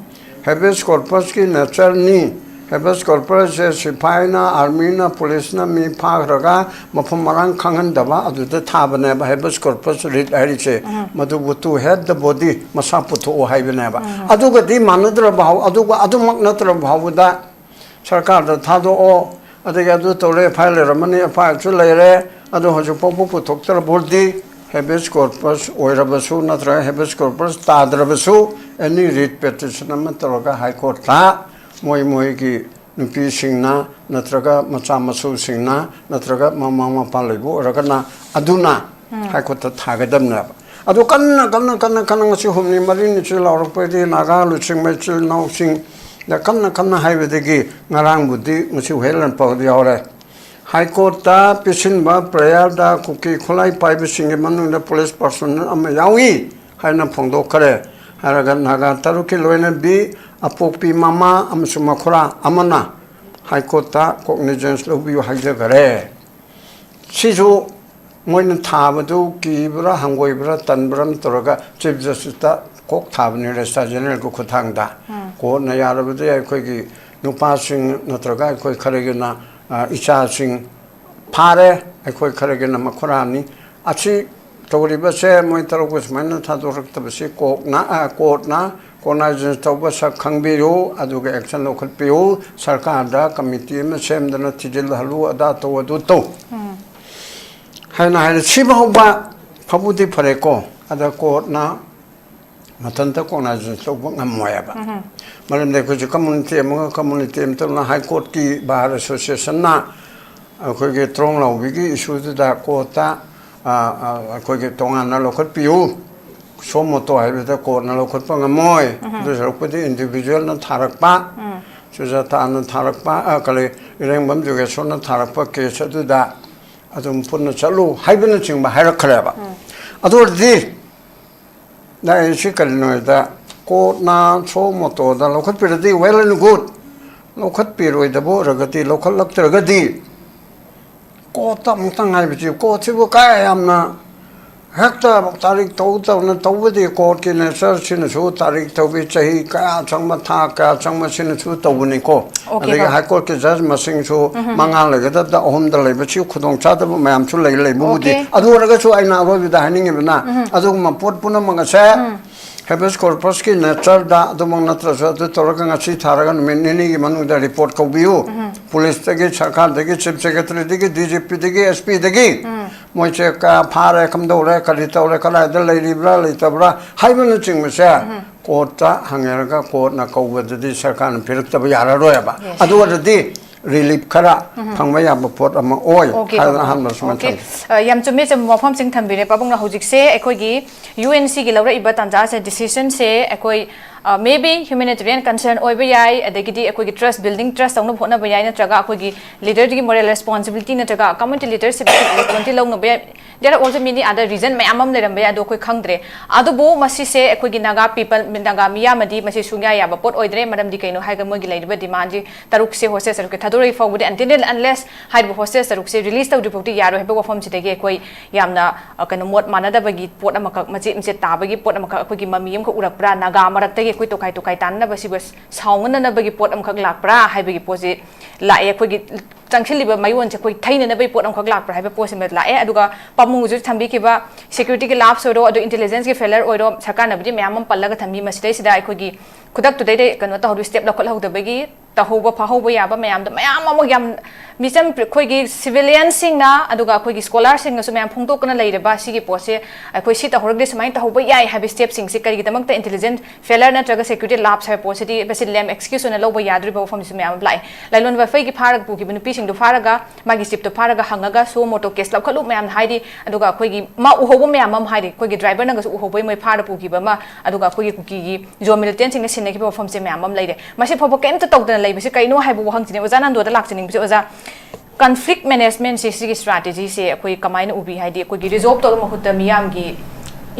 ꯍꯦꯕꯤꯌꯁ ꯀꯣꯔꯄꯁꯀꯤ ꯅꯦꯆꯔꯅꯤ꯫ ꯍꯦꯕꯤꯌꯁ ꯀꯣꯔꯄꯁꯁꯦ ꯁꯤꯐꯥꯏꯅ, ꯑꯥꯔꯃꯤꯅ, ꯄꯨꯂꯤꯁꯅ ꯃꯤ ꯐꯥꯈ꯭ꯔꯒ ꯃꯐꯝ ꯃꯔꯥꯡ ꯈꯪꯍꯟꯗꯕ ꯑꯗꯨꯗ ꯊꯥꯕꯅꯦꯕ ꯍꯦꯕꯤꯌꯁ ꯀꯣꯔꯄꯁ ꯔꯤꯠ ꯍꯥꯏꯔꯤꯁꯦ꯫ ꯃꯗꯨꯕꯨ to have the body, ꯃꯁꯥ ꯄꯨꯊꯣꯛꯎ ꯍꯥꯏꯕꯅꯦꯕ꯫ ꯑꯗꯨꯒꯗꯤ ꯃꯥꯟꯅꯗ꯭ꯔꯕ ꯐꯥꯎ-, ꯑꯗꯨꯒ ꯑꯗꯨꯃꯛ ꯅꯠꯇ꯭ꯔꯕ ꯐꯥꯎꯕꯗ ꯁꯔꯀꯥꯔꯗ ꯊꯥꯗꯣꯛꯑꯣ, ꯑꯗꯒꯤ ꯑꯗꯨ ꯇꯧꯔꯦ, ꯑꯦꯐ ꯑꯥꯏ ꯑꯥꯔ ꯂꯩꯔꯝꯃꯅꯤ, ꯑꯦꯐ ꯑꯥꯏ ꯑꯥꯔꯁꯨ ꯂꯩꯔꯦ, ꯑꯗꯨ ꯍꯧꯖꯤꯛ ꯐꯥꯎꯕ ꯄꯨꯊꯣꯛꯇ꯭ꯔꯕꯗꯤ, ꯍꯦꯕꯤꯌꯁ ꯀꯣꯔꯄꯁ ꯑꯣꯏꯔꯕꯁꯨ ꯅꯠꯇ꯭ꯔꯒ ꯍꯦꯕꯤꯌꯁ ꯀꯣꯔꯄꯁ ꯇꯥꯗ꯭ꯔꯕꯁꯨ, ꯑꯦꯅꯤ ꯔꯤꯠ ꯄꯦꯇꯤꯁꯟ ꯑꯃ ꯇꯧꯔꯒ ꯍꯥꯏ ꯀꯣꯔꯠꯇ ꯃꯣꯏ ꯃꯣꯏꯒꯤ ꯅꯨꯄꯤꯁꯤꯡꯅ ꯅꯠꯇ꯭ꯔꯒ ꯃꯆꯥ ꯃꯁꯨꯁꯤꯡꯅ ꯅꯠꯇ꯭ꯔꯒ ꯃꯃꯥ ꯃꯄꯥ ꯂꯩꯕ ꯑꯣꯏꯔꯒꯅ ꯑꯗꯨꯅ ꯍꯥꯏ ꯀꯣꯔꯠꯇ ꯊꯥꯒꯗꯕꯅꯦꯕ꯫ ꯑꯗꯨ ꯀꯟꯅ ꯀꯟꯅ ꯀꯟꯅ ꯀꯟꯅ ꯉꯁꯤ ꯍꯨꯝꯅꯤ ꯃꯔꯤꯅꯤꯁꯤ ꯂꯥꯎꯔꯛꯄꯗꯒꯤ ꯅꯥꯒꯥ ꯂꯨꯆꯤꯡꯕ ꯏꯆꯤꯜ ꯏꯅꯥꯎꯁꯤꯡꯗ ꯀꯟꯅ ꯀꯟꯅ ꯍꯥꯏꯕꯗꯒꯤ ꯉꯔꯥꯡꯕꯨꯗꯤ ꯉꯁꯤ ꯋꯥꯍꯦꯡꯕꯝ ꯐꯥꯎꯗ ꯌꯥꯎꯔꯦ꯫ ꯍꯥꯏ ꯀꯣꯔꯠꯇ ꯄꯤꯁꯤꯟꯕ ꯄ꯭ꯔꯦꯌꯔꯗ ꯀꯨꯀꯤ ꯈꯨꯠꯂꯥꯏ ꯄꯥꯏꯕꯁꯤꯡꯒꯤ ꯃꯅꯨꯡꯗ ꯄꯨꯂꯤꯁ ꯄꯥꯔꯁꯣꯅꯦꯜ ꯑꯃ ꯌꯥꯎꯏ ꯍꯥꯏꯅ ꯐꯣꯡꯗꯣꯛꯈ꯭ꯔꯦ꯫ ꯍꯥꯏꯔꯒ ꯅꯥꯒꯥ ꯇꯔꯨꯛꯀꯤ ꯂꯣꯏꯅꯕꯤ ꯑꯄꯣꯛꯄꯤ ꯃꯃꯥ ꯑꯃꯁꯨꯡ ꯃꯈꯨꯔꯥ ꯑꯃꯅ ꯍꯥꯏ ꯀꯣꯔꯠꯇ ꯀꯣꯛꯅꯤꯖꯦꯟꯁ ꯂꯧꯕꯤꯌꯨ ꯍꯥꯏꯖꯈꯔꯦ꯫ ꯁꯤꯁꯨ ꯃꯣꯏꯅ ꯊꯥꯕꯗꯨ ꯀꯤꯕ꯭ꯔꯥ, ꯍꯪꯒꯣꯏꯕ꯭ꯔꯥ, ꯇꯟꯕ꯭ꯔꯥ ꯑꯃ ꯇꯧꯔꯒ ꯆꯤꯐ ꯖꯁꯇꯤꯁꯇ ꯀꯣꯛ ꯊꯥꯕꯅꯤ, ꯔꯦꯖꯤꯁꯇ꯭ꯔꯥꯔ ꯖꯦꯅꯔꯦꯜꯒꯤ ꯈꯨꯠꯊꯥꯡꯗ꯫ ꯀꯣꯔꯠꯅ ꯌꯥꯔꯕꯗꯤ ꯑꯩꯈꯣꯏꯒꯤ ꯅꯨꯄꯥꯁꯤꯡ ꯅꯠꯇ꯭ꯔꯒ ꯑꯩꯈꯣꯏ ꯈꯔꯒꯤꯅ, ꯑ, ꯏꯆꯥꯁꯤꯡ ꯐꯥꯔꯦ, ꯑꯩꯈꯣꯏ ꯈꯔꯒꯤꯅ ꯃꯈꯨꯔꯥꯅꯤ꯫ ꯑꯁꯤ ꯇꯧꯔꯤꯕꯁꯦ ꯃꯣꯏ ꯇꯔꯨꯛꯄꯨ ꯁꯨꯃꯥꯏꯅ ꯊꯥꯗꯣꯔꯛꯇꯕꯁꯤ ꯀꯣꯛꯅ, ꯑ, ꯀꯣꯔꯠꯅ ꯀꯣꯛꯅꯥꯏꯖꯦꯟꯁ ꯇꯧꯕ ꯁꯛ ꯈꯪꯕꯤꯌꯨ, ꯑꯗꯨꯒ ꯑꯦꯛꯁꯟ ꯂꯧꯈꯠꯄꯤꯌꯨ꯫ ꯁꯔꯀꯥꯔꯗ ꯀꯃꯤꯇꯤ ꯑꯃ ꯁꯦꯝꯗꯅ ꯊꯤꯖꯤꯜꯍꯜꯂꯨ, ꯑꯗꯥ ꯇꯧ, ꯑꯗꯨ ꯇꯧ ꯍꯥꯏꯅ ꯍꯥꯏꯔꯦ꯫ ꯁꯤꯐꯥꯎꯕ ꯐꯕꯨꯗꯤ ꯐꯔꯦꯀꯣ, ꯑꯗ ꯀꯣꯔꯠꯅ ꯃꯊꯟꯇ ꯀꯣꯛꯅꯥꯏꯖꯦꯟꯁ ꯂꯧꯕ ꯉꯝꯃꯣꯏꯕ꯫ ꯃꯔꯝꯗꯤ ꯑꯩꯈꯣꯏꯁꯨ ꯀꯝꯃꯨꯅꯤꯇꯤ ꯑꯃꯒ ꯀꯝꯃꯨꯅꯤꯇꯤ ꯑꯃꯇꯅ ꯍꯥꯏ ꯀꯣꯔꯠꯀꯤ ꯕꯥꯔ ꯑꯦꯁꯣꯁꯤꯌꯦꯁꯟꯅ ꯑꯩꯈꯣꯏꯒꯤ ꯇ꯭ꯔꯣꯡ ꯂꯥꯎꯕꯤꯒꯤ ꯏꯁꯨꯗꯨꯗ ꯀꯣꯔꯠꯇ, ꯑ, ꯑ, ꯑꯩꯈꯣꯏꯒꯤ ꯇꯣꯉꯥꯟꯅ ꯂꯧꯈꯠꯄꯤꯌꯨ, ꯁꯣ ꯃꯣꯇꯣ ꯍꯥꯏꯕꯗ ꯀꯣꯔꯠꯅ ꯂꯧꯈꯠꯄ ꯉꯝꯃꯣꯏ꯫ ꯑꯗꯨ ꯁꯔꯨꯛꯄꯨꯗꯤ ꯏꯟꯗꯤꯚꯤꯖꯨꯋꯦꯜꯅ ꯊꯥꯔꯛꯄ, ꯆꯨꯖꯥꯇꯥꯅ ꯊꯥꯔꯛꯄ, ꯑ, ꯀꯔꯤ, ꯏꯔꯦꯡꯕꯝ ꯖꯣꯒꯦꯁꯣꯔꯅ ꯊꯥꯔꯛꯄ ꯀꯦꯁ ꯑꯗꯨꯗ ꯑꯗꯨꯝ ꯄꯨꯟꯅ ꯆꯠꯂꯨ ꯍꯥꯏꯕꯅꯆꯤꯡꯕ ꯍꯥꯏꯔꯛꯈ꯭ꯔꯦꯕ꯫ ꯑꯗꯨ ꯑꯣꯏꯔꯗꯤ ꯅ ꯑꯩ ꯁꯤ ꯀꯔꯤꯅꯣ ꯍꯥꯏꯗ, ꯀꯣꯔꯠꯅ ꯁꯣ ꯃꯣꯇꯣꯗ ꯂꯧꯈꯠꯄꯤꯔꯗꯤ well and good, ꯂꯧꯈꯠꯄꯤꯔꯣꯏꯗꯕ ꯑꯣꯏꯔꯒꯗꯤ, ꯂꯧꯈꯠꯂꯛꯇ꯭ꯔꯒꯗꯤ ꯀꯣꯔꯠꯇ ꯑꯃꯨꯛꯇꯪ ꯍꯥꯏꯕꯁꯤ, ꯀꯣꯔꯠꯁꯤꯕꯨ ꯀꯌꯥ ꯌꯥꯝꯅ ꯍꯦꯛꯇ ꯇꯥꯔꯤꯛ ꯇꯧ ꯇꯧꯅ ꯇꯧꯕꯗꯤ, ꯀꯣꯔꯠꯀꯤ ꯅꯦꯆꯔꯁꯤꯅꯁꯨ ꯇꯥꯔꯤꯛ ꯇꯧꯕꯤ, ꯆꯍꯤ ꯀꯌꯥ ꯆꯪꯕ, ꯊꯥ ꯀꯌꯥ ꯆꯪꯕ, ꯁꯤꯅꯁꯨ ꯇꯧꯕꯅꯤꯀꯣ꯫ ꯑꯣꯀꯦ, ꯑꯗꯒꯤ ꯀꯣ꯫ ꯍꯥꯏ ꯀꯣꯔꯠꯀꯤ ꯖꯖ ꯃꯁꯤꯡꯁꯨ ꯃꯉꯥ ꯂꯩꯒꯗꯕꯗ ꯑꯍꯨꯝꯗ ꯂꯩꯕꯁꯤ ꯈꯨꯗꯣꯡꯆꯥꯗꯕ ꯃꯌꯥꯝꯁꯨ ꯂꯩ, ꯂꯩꯕꯕꯨꯗꯤ꯫ ꯑꯣꯀꯦ꯫ ꯑꯗꯨ ꯑꯣꯏꯔꯒꯁꯨ ꯑꯩꯅ ꯑꯔꯣꯏꯕꯗ ꯍꯥꯏꯅꯤꯡꯉꯤꯕꯅ, ꯑꯗꯨꯒꯨꯝꯕ ꯄꯣꯠ ꯄꯨꯝꯅꯃꯛ ꯑꯁꯦ ꯍꯦꯕꯤꯌꯁ ꯀꯣꯔꯄꯁꯀꯤ ꯅꯦꯆꯔꯗ ꯑꯗꯨꯃꯛ ꯅꯠꯇ꯭ꯔꯁꯨ ꯑꯗꯨ ꯇꯧꯔꯒ ꯉꯁꯤ ꯊꯥꯔꯒ ꯅꯨꯃꯤꯠ ꯅꯤꯅꯤꯒꯤ ꯃꯅꯨꯡꯗ ꯔꯤꯄꯣꯔꯠ ꯀꯧꯕꯤꯌꯨ꯫ ꯄꯨꯂꯤꯁꯇꯒꯤ, ꯁꯔꯀꯥꯔꯗꯒꯤ, ꯆꯤꯐ ꯁꯦꯀ꯭ꯔꯦꯇꯔꯤꯗꯒꯤ, ꯗꯤ ꯖꯤ ꯄꯤꯗꯒꯤ, ꯑꯦꯁ ꯄꯤꯗꯒꯤ ꯃꯣꯏꯁꯦ ꯀ- ꯐꯥꯔꯦ, ꯀꯝꯗꯧꯔꯦ, ꯀꯔꯤ ꯇꯧꯔꯦ, ꯀꯗꯥꯏꯗ ꯂꯩꯔꯤꯕ꯭ꯔꯥ, ꯂꯩꯇꯕ꯭ꯔꯥ ꯍꯥꯏꯕꯅꯆꯤꯡꯕꯁꯦ ꯀꯣꯔꯠꯇ ꯍꯪꯅꯔꯒ ꯀꯣꯔꯠꯅ ꯀꯧꯕꯗꯗꯤ ꯁꯔꯀꯥꯔꯅ ꯄꯤꯔꯛꯇꯕ ꯌꯥꯔꯔꯣꯏꯕ꯫ Yes. ꯑꯗꯨ ꯑꯣꯏꯔꯗꯤ ꯔꯤꯂꯤꯐ ꯈꯔ ꯐꯪꯕ ꯌꯥꯕ ꯄꯣꯠ ꯑꯃ ꯑꯣꯏ꯫ Okay, ꯍꯥꯏꯗꯅ ꯄꯥꯕꯨꯡ꯫ ꯑꯍꯥꯟꯕ ꯁꯨꯃꯥꯏꯅ Okay. ꯊꯝꯖꯒꯦ꯫ ꯑ, ꯌꯥꯝ ꯆꯨꯝꯃꯦ, ꯆꯨꯝꯕ ꯋꯥꯐꯝꯁꯤꯡ ꯊꯝꯕꯤꯔꯦ ꯄꯥꯕꯨꯡꯅ꯫ ꯍꯧꯖꯤꯛꯁꯦ ꯑꯩꯈꯣꯏꯒꯤ ꯌꯨ ꯑꯦꯟ ꯁꯤꯒꯤ ꯂꯧꯔꯛꯏꯕ ꯇꯥꯟꯖꯥꯁꯦ, ꯗꯤꯁꯤꯖꯟꯁꯦ ꯑꯩꯈꯣꯏ, ꯑ, maybe humanitarian concern ꯑꯣꯏꯕ ꯌꯥꯏ, ꯑꯗꯒꯤꯗꯤ ꯑꯩꯈꯣꯏꯒꯤ trust building, trust ꯇꯧꯅꯕ ꯍꯣꯠꯅꯕ ꯌꯥꯏ, ꯅꯠꯇ꯭ꯔꯒ ꯑꯩꯈꯣꯏꯒꯤ ꯂꯤꯗꯔꯒꯤ moral responsibility ꯅꯠꯇ꯭ꯔꯒ community leadership responsibility ꯂꯧꯅꯕ ꯌꯥꯏ꯫ There are also many other reason ꯃꯌꯥꯝ ꯑꯃ ꯂꯩꯔꯝꯕ ꯌꯥꯏ, ꯑꯗꯣ ꯑꯩꯈꯣꯏ ꯈꯪꯗ꯭ꯔꯦ꯫ ꯑꯗꯨꯕꯨ ꯃꯁꯤꯁꯦ ꯑꯩꯈꯣꯏꯒꯤ ꯅꯥꯒꯥ people, ꯅꯥꯒꯥ ꯃꯤꯌꯥꯝꯅꯗꯤ ꯃꯁꯤ ꯁꯨꯡꯌꯥ ꯌꯥꯕ ꯄꯣꯠ ꯑꯣꯏꯗ꯭ꯔꯦ꯫ ꯃꯔꯝꯗꯤ ꯀꯩꯅꯣ ꯍꯥꯏꯔꯒ ꯃꯣꯏꯒꯤ ꯂꯩꯔꯤꯕ ꯗꯤꯃꯥꯟꯁꯤ ꯇꯔꯨꯛꯁꯦ, ꯍꯣꯁꯇꯦꯖ ꯇꯔꯨꯛꯁꯦ ꯊꯥꯗꯣꯔꯛꯏ ꯐꯥꯎꯕꯗꯤ, until and unless ꯍꯥꯏꯔꯤꯕ ꯍꯣꯁꯇꯦꯖ ꯇꯔꯨꯛꯁꯦ ꯔꯤꯂꯤꯁ ꯇꯧꯗ꯭ꯔꯤ ꯐꯥꯎꯗꯤ ꯌꯥꯔꯣꯏ ꯍꯥꯏꯕ ꯋꯥꯐꯝꯁꯤꯗꯒꯤ ꯑꯩꯈꯣꯏ ꯌꯥꯝꯅ, ꯑ, ꯀꯩꯅꯣ, ꯃꯣꯠ ꯃꯥꯟꯅꯗꯕꯒꯤ ꯄꯣꯠ ꯑꯃꯈꯛ, ꯃꯆꯦꯠ ꯃꯆꯦꯠ ꯇꯥꯕꯒꯤ ꯄꯣꯠ ꯑꯃꯈꯛ ꯑꯩꯈꯣꯏꯒꯤ ꯃꯃꯤ ꯑꯃꯈꯛ ꯎꯔꯛꯄ꯭ꯔꯥ? ꯅꯥꯒꯥ ꯃꯔꯛꯇꯒꯤ ꯑꯩꯈꯣꯏ ꯇꯣꯈꯥꯏ ꯇꯣꯈꯥꯏ ꯇꯥꯟꯅꯅꯕ ꯁꯤꯕꯨ ꯁꯥꯎꯅꯅꯕꯒꯤ ꯄꯣꯠ ꯑꯃꯈꯛ ꯂꯥꯛꯄ꯭ꯔꯥ ꯍꯥꯏꯕꯒꯤ ꯄꯣꯠꯁꯤ ꯂꯥꯛꯑꯦ꯫ ꯑꯩꯈꯣꯏꯒꯤ ꯆꯪꯁꯤꯜꯂꯤꯕ ꯃꯌꯣꯟꯁꯦ ꯑꯩꯈꯣꯏ ꯊꯩꯅꯅꯕꯒꯤ ꯄꯣꯠ ꯑꯃꯈꯛ ꯂꯥꯛꯄ꯭ꯔꯥ ꯍꯥꯏꯕ ꯄꯣꯠꯁꯤꯃ ꯂꯥꯛꯑꯦ꯫ ꯑꯗꯨꯒ ꯄꯥꯕꯨꯡꯁꯨ ꯊꯝꯕꯤꯈꯤꯕ security ꯒꯤ lapse ꯑꯣꯏꯔꯣ, ꯑꯗꯨ intelligence ꯀꯤ failure ꯑꯣꯏꯔꯣ, ꯁꯔꯀꯥꯔꯅꯕꯨꯗꯤ ꯃꯌꯥꯝ ꯑꯃ ꯄꯜꯂꯒ ꯊꯝꯕꯤ꯫ ꯃꯁꯤꯗꯩꯁꯤꯗ ꯑꯩꯈꯣꯏꯒꯤ ꯈꯨꯗꯛꯇꯨꯗꯩꯗ ꯀꯩꯅꯣ ꯇꯧꯍꯧꯗꯕ, step ꯂꯧꯈꯠꯍꯧꯗꯕꯒꯤ ꯇꯧꯍꯧꯕ ꯐꯥꯍꯧꯕ ꯌꯥꯕ ꯃꯌꯥꯝꯗꯣ ꯃꯌꯥꯝ ꯑꯃ ꯌꯥꯝ ꯃꯤꯆꯝ ꯑꯩꯈꯣꯏꯒꯤ civilian ꯁꯤꯡꯅ, ꯑꯗꯨꯒ ꯑꯩꯈꯣꯏꯒꯤ scholar ꯁꯤꯡꯅꯁꯨ ꯃꯌꯥꯝ ꯐꯣꯡꯗꯣꯛꯇꯅ ꯂꯩꯔꯕ ꯁꯤꯒꯤ ꯄꯣꯠꯁꯦ, ꯑꯩꯈꯣꯏ ꯁꯤ ꯇꯧꯍꯧꯔꯒꯗꯤ ꯁꯨꯃꯥꯏꯅ ꯇꯧꯍꯧꯕ ꯌꯥꯏ ꯍꯥꯏꯕ step ꯁꯤꯡꯁꯦ ꯀꯔꯤꯒꯤꯗꯃꯛꯇ intelligence failure ꯅꯠꯇ꯭ꯔꯒ security lapse ꯍꯥꯏꯕ ꯄꯣꯠꯁꯤꯗꯤ ꯃꯁꯤ lame excuse ꯑꯣꯏꯅ ꯂꯧꯕ ꯌꯥꯗꯣꯔꯤꯕ ꯋꯥꯐꯝꯁꯤꯁꯨ ꯃꯌꯥꯝ ꯑꯃ ꯂꯥꯛꯑꯦ꯫ ꯂꯥꯏꯂꯣꯟ ꯋꯥꯐꯩꯒꯤ ꯐꯥꯔꯒ ꯄꯨꯈꯤꯕ ꯅꯨꯄꯤꯁꯤꯡꯗꯣ ꯐꯥꯔꯒ ꯃꯥꯒꯤ ꯆꯤꯞꯇꯣ ꯐꯥꯔꯒ ꯍꯪꯉꯒ suo motu case ꯂꯧꯈꯠꯂꯨ ꯃꯌꯥꯝꯅ ꯍꯥꯏꯔꯤ꯫ ꯑꯗꯨꯒ ꯑꯩꯈꯣꯏꯒꯤ ꯃꯥ ꯎꯍꯧꯕ ꯃꯌꯥꯝ ꯑꯃ ꯍꯥꯏꯔꯤ, ꯑꯩꯈꯣꯏꯒꯤ driver ꯅꯒꯁꯨ ꯎꯍꯧꯕꯩ ꯃꯣꯏ ꯐꯥꯔ ꯄꯨꯈꯤꯕ ꯑꯃ, ꯑꯗꯨꯒ ꯑꯩꯈꯣꯏꯒꯤ ꯀꯨꯀꯤꯒꯤ ꯖꯣ ꯃꯤꯂꯤꯇꯦꯟꯁꯤꯡꯅ ꯁꯤꯟꯅꯈꯤꯕ ꯋꯥꯐꯝꯁꯦ ꯃꯌꯥꯝ ꯑꯃ ꯂꯩꯔꯦ꯫ ꯃꯁꯤ ꯐꯥꯎꯕ ꯀꯔꯤꯝꯇ ꯇꯧꯗꯅ ꯂꯩꯕꯁꯤ ꯀꯩꯅꯣ ꯍꯥꯏꯕ ꯋꯥꯍꯪꯁꯤꯅꯦ ꯑꯣꯖꯥ ꯅꯟꯗꯣꯗ ꯂꯥꯛꯆꯅꯤꯡꯕꯁꯦ꯫ ꯑꯣꯖꯥ, conflict management ꯁꯦ, ꯁꯤꯒꯤ strategy ꯁꯦ ꯑꯩꯈꯣꯏ ꯀꯃꯥꯏꯅ ꯎꯕꯤ? ꯍꯥꯏꯗꯤ ꯑꯩꯈꯣꯏꯒꯤ resolve ꯇꯧꯔ ꯃꯍꯨꯠꯇ ꯃꯤꯌꯥꯝꯒꯤ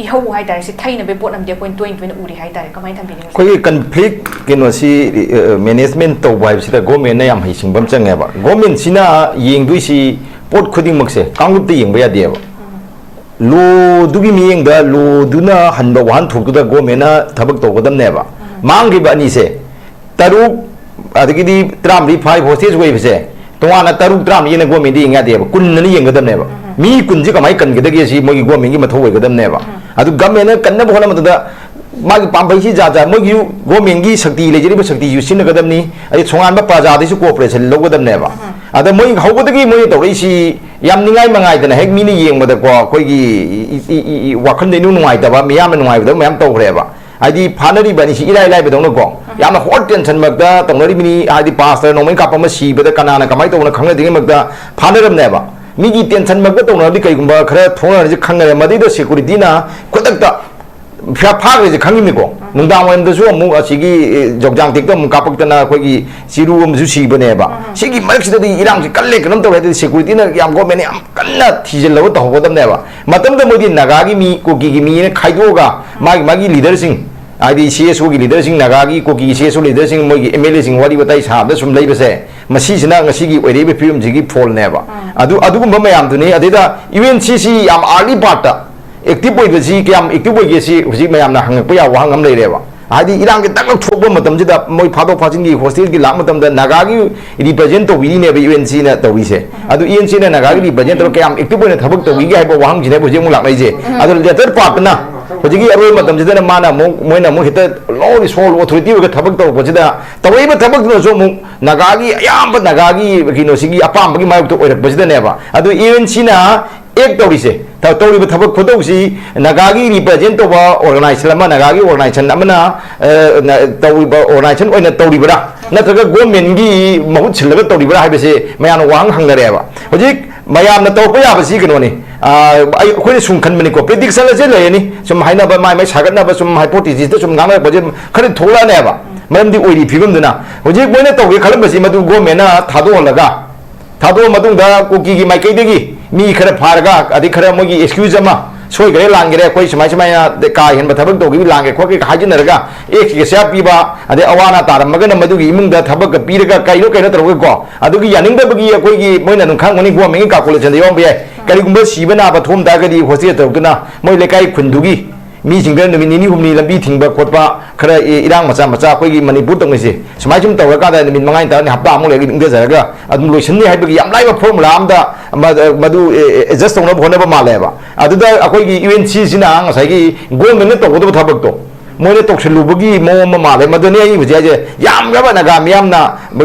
ꯏꯍꯧ ꯍꯥꯏꯇꯥꯔꯦ, ꯁꯤ ꯊꯩꯅꯕꯒꯤ ꯄꯣꯠ ꯑꯃꯗꯤ ꯑꯩꯈꯣꯏꯅ ꯇꯣꯏꯅ ꯇꯣꯏꯅ ꯎꯔꯤ ꯍꯥꯏꯇꯥꯔꯦ꯫ ꯀꯃꯥꯏꯅ ꯊꯝꯕꯤꯅꯤꯡꯉꯤ? ꯑꯩꯈꯣꯏꯒꯤ conflict ꯀꯩꯅꯣꯁꯤ, ꯑ, management ꯇꯧꯕ ꯍꯥꯏꯕꯁꯤꯗ government ꯅ ꯌꯥꯝ ꯍꯩꯁꯤꯡꯕ ꯑꯃ ꯆꯪꯉꯦꯕ꯫ Government ꯁꯤꯅ ꯌꯦꯡꯗꯣꯏꯁꯤ ꯄꯣꯠ ꯈꯨꯗꯤꯡꯃꯛꯁꯦ ꯀꯥꯡꯂꯨꯞꯇ ꯌꯦꯡꯕ ꯌꯥꯗꯦꯕ꯫ Law ꯗꯨꯒꯤ ꯃꯤꯠꯌꯦꯡꯗ, law ꯗꯨꯅ ꯍꯟꯕ ꯋꯥꯍꯟꯊꯣꯛꯇꯨꯗ government ꯅ ꯊꯕꯛ ꯇꯧꯒꯗꯕꯅꯦꯕ꯫ ꯃꯥꯡꯈ꯭ꯔꯤꯕ ꯑꯅꯤꯁꯦ, ꯇꯔꯨꯛ, ꯑꯗꯒꯤꯗꯤ ꯇꯔꯥꯃꯔꯤ ꯐꯥꯏ hostage ꯑꯣꯏꯕꯁꯦ, ꯇꯣꯉꯥꯟꯅ ꯇꯔꯨꯛ, ꯇꯔꯥꯃꯔꯤꯅ government ꯗ ꯌꯦꯡ ꯌꯥꯗꯦꯕ, ꯀꯨꯟ ꯑꯅ ꯌꯦꯡꯒꯗꯕꯅꯦꯕ꯫ ꯃꯤ ꯀꯨꯟꯁꯦ ꯀꯃꯥꯏꯅ ꯀꯟꯒꯗꯒꯦ ꯁꯤ ꯃꯣꯏꯒꯤ government ꯒꯤ ꯃꯊꯧ ꯑꯣꯏꯒꯗꯕꯅꯦꯕ꯫ ꯑꯗꯨ government ꯅ ꯀꯟꯅꯕ ꯍꯣꯠꯅꯕꯗꯨꯗ ꯃꯥꯒꯤ ꯄꯥꯝꯕꯩꯁꯤ ꯖꯥꯠ ꯖꯥꯠ, ꯃꯣꯏꯒꯤ ꯒꯣꯔꯃꯦꯟꯒꯤ ꯁꯛꯇꯤ, ꯂꯩꯖꯔꯤꯕ ꯁꯛꯇꯤꯁꯨ ꯁꯤꯖꯤꯟꯅꯒꯗꯕꯅꯤ, ꯑꯗꯩ ꯁꯣꯉꯥꯟꯕ ꯄ꯭ꯔꯖꯥꯗꯩꯁꯨ ꯀꯣꯑꯣꯄꯔꯦꯁꯟ ꯂꯧꯒꯗꯕꯅꯦꯕ꯫ ꯑꯗ ꯃꯣꯏ ꯍꯧꯕꯗꯒꯤ ꯃꯣꯏꯅ ꯇꯧꯔꯛꯏꯁꯤ ꯌꯥꯝ ꯅꯤꯡꯉꯥꯏ ꯃꯉꯥꯏꯗꯅ, ꯍꯦꯛ ꯃꯤꯅ ꯌꯦꯡꯕꯗꯀꯣ, ꯑꯩꯈꯣꯏꯒꯤ ꯏ- ꯏ- ꯏ- ꯏ- ꯋꯥꯈꯜꯗ ꯏꯅꯨꯡ ꯅꯨꯡꯉꯥꯏꯇꯕ, ꯃꯤꯌꯥꯝꯅ ꯅꯨꯡꯉꯥꯏꯕꯗꯕ ꯃꯌꯥꯝ ꯇꯧꯈ꯭ꯔꯦꯕ꯫ ꯍꯥꯏꯗꯤ ꯐꯥꯅꯔꯤꯕ ꯑꯅꯤꯁꯤ ꯏꯔꯥꯏ ꯂꯥꯏꯕꯗꯧꯅꯀꯣ, ꯌꯥꯝꯅ ꯍꯣꯠ ꯇꯦꯟꯁꯟꯃꯛꯇ ꯇꯧꯅꯔꯤꯕꯅꯤ꯫ ꯍꯥꯏꯗꯤ ꯄꯥꯁꯇꯔ ꯅꯣꯡꯃꯩ ꯀꯥꯞꯄ ꯑꯃ ꯁꯤꯕꯗ ꯀꯅꯥꯅ ꯀꯃꯥꯏꯅ ꯇꯧꯕꯅꯣ ꯈꯪꯅꯗ꯭ꯔꯤꯉꯩꯃꯛꯇ ꯐꯥꯅꯔꯝꯅꯦꯕ꯫ ꯃꯤꯒꯤ ꯇꯦꯟꯁꯟꯃꯛꯇ ꯇꯧꯅꯔꯗꯤ ꯀꯩꯒꯨꯝꯕ ꯈꯔ ꯊꯣꯛꯅꯔꯁꯤ ꯈꯪꯅꯔꯦ, ꯃꯗꯩꯗ ꯁꯦꯀꯨꯔꯤꯇꯤꯅ ꯈꯨꯗꯛꯇ ꯐꯥ- ꯐꯥꯈ꯭ꯔꯤꯁꯦ ꯈꯪꯉꯤꯅꯤꯀꯣ꯫ ꯅꯨꯡꯗꯥꯡ ꯋꯥꯏꯔꯝꯗꯁꯨ ꯑꯃꯨꯛ ꯑꯁꯤꯒꯤ, ꯑꯦ, ꯖꯣꯛꯖꯥꯡ ꯇꯦꯛꯇ ꯑꯃꯨꯛ ꯀꯥꯞꯄꯛꯇꯅ ꯑꯩꯈꯣꯏꯒꯤ ꯆꯤꯔꯨ ꯑꯃꯁꯨ ꯁꯤꯕꯅꯦꯕ꯫ ꯁꯤꯒꯤ ꯃꯔꯛꯁꯤꯗꯗꯤ ꯏꯔꯥꯡꯁꯤ ꯀꯜꯂꯦ, ꯀꯩꯅꯣꯝ ꯇꯧꯔꯦ꯫ ꯑꯗꯨꯗꯤ ꯁꯦꯀꯨꯔꯤꯇꯤꯅ ꯌꯥꯝ, ꯒꯣꯔꯃꯦꯟꯅ ꯌꯥꯝ ꯀꯟꯅ ꯊꯤꯖꯤꯜꯂꯒ ꯇꯧꯍꯧꯒꯗꯕꯅꯦꯕ꯫ ꯃꯇꯝꯗ ꯃꯣꯏꯗꯤ ꯅꯥꯒꯥꯒꯤ ꯃꯤ, ꯀꯨꯀꯤꯒꯤ ꯃꯤꯅ ꯈꯥꯏꯗꯣꯛꯑꯒ ꯃꯥꯒꯤ, ꯃꯥꯒꯤ ꯂꯤꯗꯔꯁꯤꯡ, ꯍꯥꯏꯗꯤ ꯁꯤ ꯑꯦꯁ ꯑꯣꯒꯤ ꯂꯤꯗꯔꯁꯤꯡ, ꯅꯥꯒꯥꯒꯤ, ꯀꯨꯀꯤꯒꯤ ꯁꯤ ꯑꯦꯁ ꯑꯣ ꯂꯤꯗꯔꯁꯤꯡ, ꯃꯣꯏꯒꯤ ꯑꯦꯝ ꯑꯦꯜ ꯑꯦꯁꯤꯡ ꯋꯥꯔꯤ ꯋꯥꯇꯥꯏ ꯁꯥꯕꯗ ꯁꯨꯝ ꯂꯩꯕꯁꯦ, ꯃꯁꯤꯁꯤꯅ ꯉꯁꯤꯒꯤ ꯑꯣꯏꯔꯛꯏꯕ ꯐꯤꯕꯝꯁꯤꯒꯤ ꯐꯣꯜꯅꯦꯕ꯫ ꯑꯗꯨ, ꯑꯗꯨꯒꯨꯝꯕ ꯃꯌꯥꯝꯗꯨꯅꯤ꯫ ꯑꯗꯩꯗ ꯌꯨ ꯑꯦꯟ ꯁꯤꯁꯤ ꯌꯥꯝ ꯑꯥꯔꯂꯤ ꯄꯥꯔꯠꯇ ꯑꯦꯛꯇꯤꯚ ꯑꯣꯏꯕꯁꯤ, ꯀꯌꯥꯝ ꯑꯦꯛꯇꯤꯚ ꯑꯣꯏꯒꯦ ꯁꯤ ꯍꯧꯖꯤꯛ ꯃꯌꯥꯝꯅ ꯍꯪꯉꯛꯄ ꯌꯥꯕ ꯋꯥꯍꯪ ꯑꯃ ꯂꯩꯔꯦꯕ꯫ ꯍꯥꯏꯗꯤ ꯏꯔꯥꯡꯁꯦ ꯇꯛ ꯂꯥꯎ ꯊꯣꯛꯄ ꯃꯇꯝꯁꯤꯗ ꯃꯣꯏ ꯐꯥꯗꯣꯛ ꯐꯥꯖꯤꯟꯒꯤ ꯍꯣꯁꯇꯦꯜꯒꯤ ꯂꯥꯛꯄ ꯃꯇꯝꯗ ꯅꯥꯒꯥꯒꯤ ꯔꯤꯄ꯭ꯔꯖꯦꯟ ꯇꯧꯕꯤꯔꯤꯅꯦꯕ ꯌꯨ ꯑꯦꯟ ꯁꯤꯅ ꯇꯧꯔꯤꯁꯦ꯫ ꯑꯗꯨ ꯌꯨ ꯑꯦꯟ ꯁꯤꯅ ꯅꯥꯒꯥꯒꯤ ꯔꯤꯄ꯭ꯔꯖꯦꯟ ꯇꯧꯔꯒ ꯀꯌꯥꯝ ꯑꯦꯛꯇꯤꯚ ꯑꯣꯏꯅ ꯊꯕꯛ ꯇꯧꯕꯤꯒꯦ ꯍꯥꯏꯕ ꯋꯥꯍꯪꯁꯤꯅꯦꯕ ꯍꯧꯖꯤꯛ ꯑꯃꯨꯛ ꯂꯥꯛꯅꯩꯁꯦ꯫ ꯑꯗꯣ ꯂꯦꯇꯔ ꯄꯥꯔꯠꯇꯅ ꯍꯧꯖꯤꯛꯀꯤ ꯑꯔꯣꯏꯕ ꯃꯇꯝꯁꯤꯗꯅ ꯃꯥꯅ ꯑꯃꯨꯛ, ꯃꯣꯏꯅ ꯑꯃꯨꯛ ꯍꯦꯛꯇ ꯂꯣ ꯔꯤꯁꯣꯜ ꯑꯣꯊꯣꯔꯤꯇꯤ ꯑꯣꯏꯔꯒ ꯊꯕꯛ ꯇꯧꯔꯛꯄꯁꯤꯗ, ꯇꯧꯔꯛꯏꯕ ꯊꯕꯛꯇꯨꯅꯁꯨ ꯑꯃꯨꯛ ꯅꯥꯒꯥꯒꯤ, ꯑꯌꯥꯝꯕ ꯅꯥꯒꯥꯒꯤ ꯀꯩꯅꯣꯁꯤꯒꯤ ꯑꯄꯥꯝꯕꯒꯤ ꯃꯥꯌꯣꯛꯇ ꯑꯣꯏꯔꯛꯄꯁꯤꯗꯅꯦꯕ꯫ ꯑꯗꯨ ꯌꯨ ꯑꯦꯟ ꯁꯤꯅ ꯑꯦꯛ ꯇꯧꯔꯤꯁꯦ, ꯇꯧꯔꯤꯕ ꯊꯕꯛ ꯈꯨꯇꯧꯁꯤ ꯅꯥꯒꯥꯒꯤ ꯔꯤꯄ꯭ꯔꯖꯦꯟ ꯇꯧꯕ ꯑꯣꯔꯒꯅꯥꯏꯖꯦꯁꯟ ꯑꯃ, ꯅꯥꯒꯥꯒꯤ ꯑꯣꯔꯒꯅꯥꯏꯖꯦꯁꯟ ꯑꯃꯅ, ꯑ, ꯅ-, ꯇꯧꯔꯤꯕ ꯑꯣꯔꯒꯅꯥꯏꯖꯦꯁꯟ ꯑꯣꯏꯅ ꯇꯧꯔꯤꯕ꯭ꯔꯥ, ꯅꯠꯇ꯭ꯔꯒ ꯒꯣꯔꯃꯦꯟꯒꯤ ꯃꯍꯨꯠ ꯁꯤꯜꯂꯒ ꯇꯧꯔꯤꯕ꯭ꯔꯥ ꯍꯥꯏꯕꯁꯦ ꯃꯌꯥꯝꯅ ꯋꯥꯍꯪ ꯍꯪꯅꯔꯦꯕ꯫ ꯍꯧꯖꯤꯛ ꯃꯌꯥꯝꯅ ꯇꯧꯔꯛꯄ ꯌꯥꯕꯁꯤ ꯀꯩꯅꯣꯅꯤ, ꯑ, ꯑꯩ, ꯑꯩꯈꯣꯏꯅ ꯁꯨꯝ ꯈꯟꯕꯅꯤꯀꯣ, ꯄ꯭ꯔꯤꯗꯤꯛꯁꯟ ꯑꯁꯦ ꯂꯩꯔꯅꯤ, ꯁꯨꯝ ꯍꯥꯏꯅꯕ, ꯃꯥꯏ ꯃꯥꯏ ꯁꯥꯒꯠꯅꯕ, ꯁꯨꯝ ꯍꯥꯏꯄꯣꯊꯤꯁꯤꯁꯇ ꯁꯨꯝ ꯉꯥꯡꯅꯔꯛꯄꯁꯦ ꯈꯔ ꯊꯣꯛꯂꯛꯑꯅꯦꯕ꯫ ꯃꯔꯝꯗꯤ ꯑꯣꯏꯔꯤ ꯐꯤꯕꯝꯗꯨꯅ ꯍꯧꯖꯤꯛ ꯃꯣꯏꯅ ꯇꯧꯒꯦ ꯈꯜꯂꯝꯕꯁꯤ ꯃꯗꯨ ꯒꯣꯔꯃꯦꯟꯅ ꯊꯥꯗꯣꯛꯍꯜꯂꯒ, ꯊꯥꯗꯣꯛꯑ ꯃꯇꯨꯡꯗ ꯀꯨꯀꯤꯒꯤ ꯃꯥꯏꯀꯩꯗꯒꯤ ꯃꯤ ꯈꯔ ꯐꯥꯔꯒ, ꯑꯗꯩ ꯈꯔ ꯃꯣꯏꯒꯤ ꯑꯦꯛꯁꯀ꯭ꯌꯨꯖ ꯑꯃ, "ꯁꯣꯏꯈ꯭ꯔꯦ, ꯂꯥꯟꯈꯔꯦ, ꯑꯩꯈꯣꯏ ꯁꯨꯃꯥꯏ ꯁꯨꯃꯥꯏꯅ ꯀꯥ ꯍꯦꯟꯕ ꯊꯕꯛ ꯇꯧꯈꯤꯕ, ꯂꯥꯟꯈ꯭ꯔꯦ ꯈꯣꯠꯈ꯭ꯔꯦ" ꯍꯥꯏꯖꯤꯟꯅꯔꯒ ꯑꯦꯛꯁ ꯒ꯭ꯔꯦꯁꯤꯌꯥ ꯄꯤꯕ, ꯑꯗꯩ ꯑꯋꯥ ꯑꯅꯥ ꯇꯥꯔꯝꯃꯒꯅ ꯃꯗꯨꯒꯤ ꯏꯃꯨꯡꯗ ꯊꯕꯛꯀ ꯄꯤꯔꯒ ꯀꯩꯅꯣ ꯀꯩꯅꯣ ꯇꯧꯔꯒꯀꯣ, ꯑꯗꯨꯒꯤ ꯌꯥꯅꯤꯡꯗꯕꯒꯤ ꯑꯩꯈꯣꯏꯒꯤ, ꯃꯣꯏꯅ ꯑꯗꯨꯝ ꯈꯪꯒꯅꯤ, ꯒꯣꯔꯃꯦꯟꯒꯤ ꯀꯥꯜꯀꯨꯂꯦꯁꯟꯗ ꯌꯥꯎꯔꯝꯕ ꯌꯥꯏ꯫ ꯀꯔꯤꯒꯨꯝꯕ ꯁꯤꯕ ꯅꯥꯕ ꯊꯣꯛꯑꯝ ꯇꯥꯔꯒꯗꯤ ꯍꯣꯁꯇꯦꯜ ꯇꯧꯔꯛꯇꯨꯅ ꯃꯣꯏ ꯂꯩꯀꯥꯏ ꯈꯨꯟꯗꯨꯒꯤ ꯃꯤꯁꯤꯡꯗ ꯅꯨꯃꯤꯠ ꯅꯤꯅꯤ ꯍꯨꯝꯅꯤ ꯂꯝꯕꯤ ꯊꯤꯡꯕ ꯈꯣꯠꯄ, ꯈꯔ ꯏ-, ꯏꯔꯥꯡ ꯃꯆꯥ ꯃꯆꯥ ꯑꯩꯈꯣꯏꯒꯤ ꯃꯅꯤꯄꯨꯔ ꯇꯧꯅꯩꯁꯦ, ꯁꯨꯃꯥꯏꯅ ꯁꯨꯝ ꯇꯧꯔꯀꯥꯟꯗ ꯅꯨꯃꯤꯠ ꯃꯉꯥꯅꯤ ꯇꯔꯥꯅꯤ ꯍꯞꯇꯥ ꯑꯃꯨꯛ ꯂꯩꯔꯒ ꯏꯪꯊꯖꯔꯒ ꯑꯗꯨꯝ ꯂꯣꯏꯁꯤꯟꯅꯤ ꯍꯥꯏꯕꯒꯤ ꯌꯥꯝ ꯂꯥꯏꯕ ꯐꯣꯔꯃꯨꯂꯥ ꯑꯃꯗ ꯃ-, ꯃꯗꯨ, ꯑꯦ, ꯑꯦ, ꯑꯦꯗꯖꯁ ꯇꯧꯅꯕ ꯍꯣꯠꯅꯕ ꯃꯥꯜꯂꯦꯕ꯫ ꯑꯗꯨꯗ ꯑꯩꯈꯣꯏꯒꯤ ꯌꯨ ꯑꯦꯟ ꯁꯤꯁꯤꯅ ꯉꯁꯥꯏꯒꯤ ꯒꯣꯔꯃꯦꯟꯅ ꯇꯧꯒꯗꯕ ꯊꯕꯛꯇꯣ, ꯃꯣꯏꯅ ꯇꯧꯁꯜꯂꯨꯕꯒꯤ ꯃꯑꯣꯡ ꯑꯃ ꯃꯥꯜꯂꯦ꯫ ꯃꯗꯨꯅꯤ ꯑꯩ ꯍꯧꯖꯤꯛ ꯍꯥꯏꯁꯦ, ꯌꯥꯝꯈ꯭ꯔꯕ ꯅꯒꯥ ꯃꯤꯌꯥꯝꯅ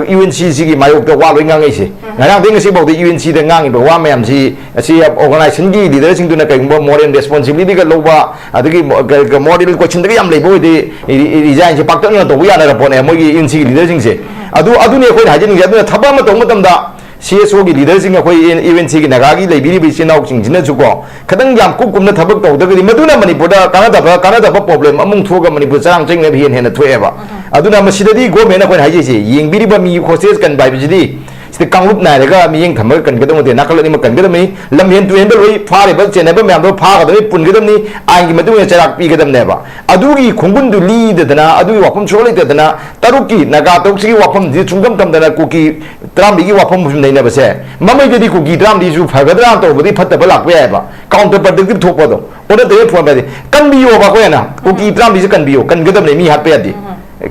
ꯌꯨ ꯑꯦꯟ ꯁꯤꯁꯤꯒꯤ ꯃꯥꯌꯣꯛꯇ ꯋꯥ ꯂꯣꯏ ꯉꯥꯡꯉꯛꯏꯁꯦ꯫ ꯉꯔꯥꯡꯗꯒꯤ ꯉꯁꯤꯐꯥꯎꯗ ꯌꯨ ꯑꯦꯟ ꯁꯤꯗ ꯉꯥꯡꯉꯤꯕ ꯋꯥ ꯃꯌꯥꯝꯁꯤ, ꯑꯁꯤ ꯑꯣꯔꯒꯅꯥꯏꯖꯦꯁꯟꯒꯤ ꯂꯤꯗꯔꯁꯤꯡꯗꯨꯅ ꯀꯩꯒꯨꯝꯕ ꯃꯣꯔꯦꯜ ꯔꯦꯁꯄꯣꯟꯁꯤꯕꯤꯂꯤꯇꯤꯒ ꯂꯧꯕ, ꯑꯗꯒꯤ ꯃꯣ-, ꯀ-, ꯀ-, ꯃꯣꯔꯦꯜ ꯀꯣꯏꯁꯟꯗꯒ ꯌꯥꯝ ꯂꯩꯕ ꯑꯣꯏꯗꯤ, ꯔꯤ-, ꯔꯤꯖꯥꯏꯟꯁꯦ ꯄꯥꯛꯇꯛꯅꯅ ꯇꯧꯕ ꯌꯥꯅꯔ ꯄꯣꯠꯅꯦ ꯃꯣꯏꯒꯤ ꯌꯨ ꯑꯦꯟ ꯁꯤꯒꯤ ꯂꯤꯗꯔꯁꯤꯡꯁꯦ꯫ ꯑꯗꯨ, ꯑꯗꯨꯅꯤ ꯑꯩꯈꯣꯏꯅ ꯍꯥꯏꯖꯅꯤꯡꯉꯤꯁꯦ꯫ ꯑꯗꯨꯅ ꯊꯕꯛ ꯑꯃ ꯇꯧꯕ ꯃꯇꯝꯗ ꯁꯤ ꯑꯦꯁ ꯑꯣꯒꯤ ꯂꯤꯗꯔꯁꯤꯡ, ꯑꯩꯈꯣꯏ ꯌꯨ ꯑꯦꯟ ꯁꯤꯒꯤ ꯅꯥꯒꯥꯒꯤ ꯂꯩꯕꯤꯔꯤꯕ ꯏꯆꯤꯟ ꯏꯅꯥꯎꯁꯤꯡꯁꯤꯅꯁꯨꯀꯣ, ꯈꯤꯇꯪ ꯌꯥꯝ ꯀꯨꯞ ꯀꯨꯞꯅ ꯊꯕꯛ ꯇꯧꯗ꯭ꯔꯒꯗꯤ ꯃꯗꯨꯅ ꯃꯅꯤꯄꯨꯔꯗ ꯀꯥꯟꯅꯗꯕ, ꯀꯥꯟꯅꯗꯕ ꯄ꯭ꯔꯣꯕ꯭ꯂꯦꯝ ꯑꯃꯨꯛ ꯊꯣꯛꯑꯒ ꯃꯅꯤꯄꯨꯔ ꯆꯔꯥꯡ ꯆꯪꯅꯕ ꯍꯦꯟꯅ ꯍꯦꯟꯅ ꯊꯣꯛꯑꯦꯕ꯫ ꯑꯗꯨꯅ ꯃꯁꯤꯗꯗꯤ ꯒꯣꯔꯃꯦꯟ ꯑꯩꯈꯣꯏꯅ ꯍꯥꯏꯖꯩꯁꯦ, ꯌꯦꯡꯕꯤꯔꯤꯕ ꯃꯤ ꯍꯣꯁꯇꯦꯖ ꯀꯟꯕ ꯍꯥꯏꯕꯁꯤꯗꯤ ꯁꯤꯗ ꯀꯥꯡꯂꯨꯞ ꯅꯥꯏꯔꯒ ꯃꯤꯠꯌꯦꯡ ꯊꯝꯃꯒ ꯀꯟꯒꯗꯧꯕ ꯅꯠꯇꯦ, ꯅꯥꯀꯜ ꯑꯅꯤꯃꯛ ꯀꯟꯒꯗꯕꯅꯤ꯫ ꯂꯝꯍꯦꯟ ꯇꯨꯍꯦꯟꯕ ꯂꯣꯏ ꯐꯥꯔꯤꯕ, ꯆꯦꯟꯅꯕ ꯃꯌꯥꯝꯗꯣ ꯐꯥꯒꯗꯕꯅꯤ, ꯄꯨꯟꯒꯗꯕꯅꯤ, ꯑꯥꯏꯟꯒꯤ ꯃꯇꯨꯡ ꯏꯟꯅ ꯆꯩꯔꯥꯛ ꯄꯤꯒꯗꯕꯅꯦꯕ꯫ ꯑꯗꯨꯒꯤ ꯈꯣꯡꯒꯨꯟꯗꯨ ꯂꯤꯗꯗꯅ, ꯑꯗꯨꯒꯤ ꯋꯥꯐꯝ ꯁꯣꯛ ꯂꯩꯇꯗꯅ, ꯇꯔꯨꯛꯀꯤ ꯅꯥꯒꯥ ꯇꯔꯨꯛꯁꯤꯒꯤ ꯋꯥꯐꯝꯁꯤ ꯁꯨꯡꯊꯝ ꯊꯝꯗꯅ ꯀꯨꯀꯤ ꯇꯔꯥꯃꯔꯤꯒꯤ ꯋꯥꯐꯝ ꯁꯨꯝ ꯅꯩꯅꯕꯁꯦ, ꯃꯃꯩꯗꯗꯤ ꯀꯨꯀꯤ ꯇꯔꯥꯃꯔꯤꯁꯨ ꯐꯒꯗ꯭ꯔꯥꯅ ꯇꯧꯕꯗꯤ ꯐꯠꯇꯕ ꯂꯥꯛꯄ ꯌꯥꯏꯑꯕ, ꯀꯥꯎꯟꯇꯔ ꯄ꯭ꯔꯗꯛꯇꯤꯞ ꯊꯣꯛꯄꯗꯣ꯫ ꯑꯣꯟꯅ ꯇꯩꯅ ꯐꯣꯟ ꯄꯥꯏꯗꯦ, ꯀꯟꯕꯤꯌꯣꯕ ꯑꯩꯈꯣꯏꯅ, ꯀꯨꯀꯤ ꯇꯔꯥꯃꯔꯤꯁꯦ ꯀꯟꯕꯤꯌꯣ, ꯀꯟꯒꯗꯕꯅꯤ, ꯃꯤ ꯍꯥꯠꯄ ꯌꯥꯗꯦ꯫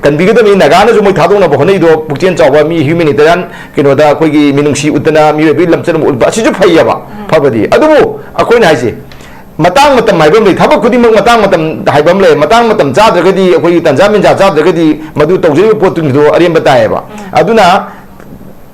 ꯀꯟꯕꯤꯒꯗꯕꯅꯤ꯫ ꯅꯥꯒꯥꯅꯁꯨ ꯃꯣꯏ ꯊꯥꯗꯣꯛꯅꯕ ꯍꯣꯠꯅꯩꯗꯣ, ꯄꯨꯛꯆꯦꯜ ꯆꯥꯎꯕ ꯃꯤ, ꯍ꯭ꯌꯨꯃꯦꯅꯤꯇꯦꯔꯤꯌꯥꯟ ꯀꯩꯅꯣꯗ ꯑꯩꯈꯣꯏꯒꯤ ꯃꯤꯅꯨꯡꯁꯤ ꯎꯠꯇꯅ, ꯃꯤꯑꯣꯏꯕꯒꯤ ꯂꯝꯆꯠ ꯑꯃ ꯎꯠꯄ, ꯑꯁꯤꯁꯨ ꯐꯩꯌꯦꯕ, ꯐꯕꯗꯤ꯫ ꯑꯗꯨꯕꯨ ꯑꯩꯈꯣꯏꯅ ꯍꯥꯏꯁꯦ, ꯃꯇꯥꯡ ꯃꯇꯝ ꯍꯥꯏꯕ ꯑꯃ ꯂꯩ, ꯊꯕꯛ ꯈꯨꯗꯤꯡꯃꯛ ꯃꯇꯥꯡ ꯃꯇꯝ ꯍꯥꯏꯕ ꯑꯃ ꯂꯩ꯫ ꯃꯇꯥꯡ ꯃꯇꯝ ꯆꯥꯗ꯭ꯔꯒꯗꯤ, ꯑꯩꯈꯣꯏꯒꯤ ꯇꯟꯖꯥ ꯃꯦꯟꯖꯥ ꯆꯥꯗ꯭ꯔꯒꯗꯤ, ꯃꯗꯨ ꯇꯧꯖꯔꯤꯕ ꯄꯣꯠꯇꯨꯒꯤꯗꯣ ꯑꯔꯦꯝꯕ ꯇꯥꯏꯌꯦꯕ꯫ ꯑꯗꯨꯅ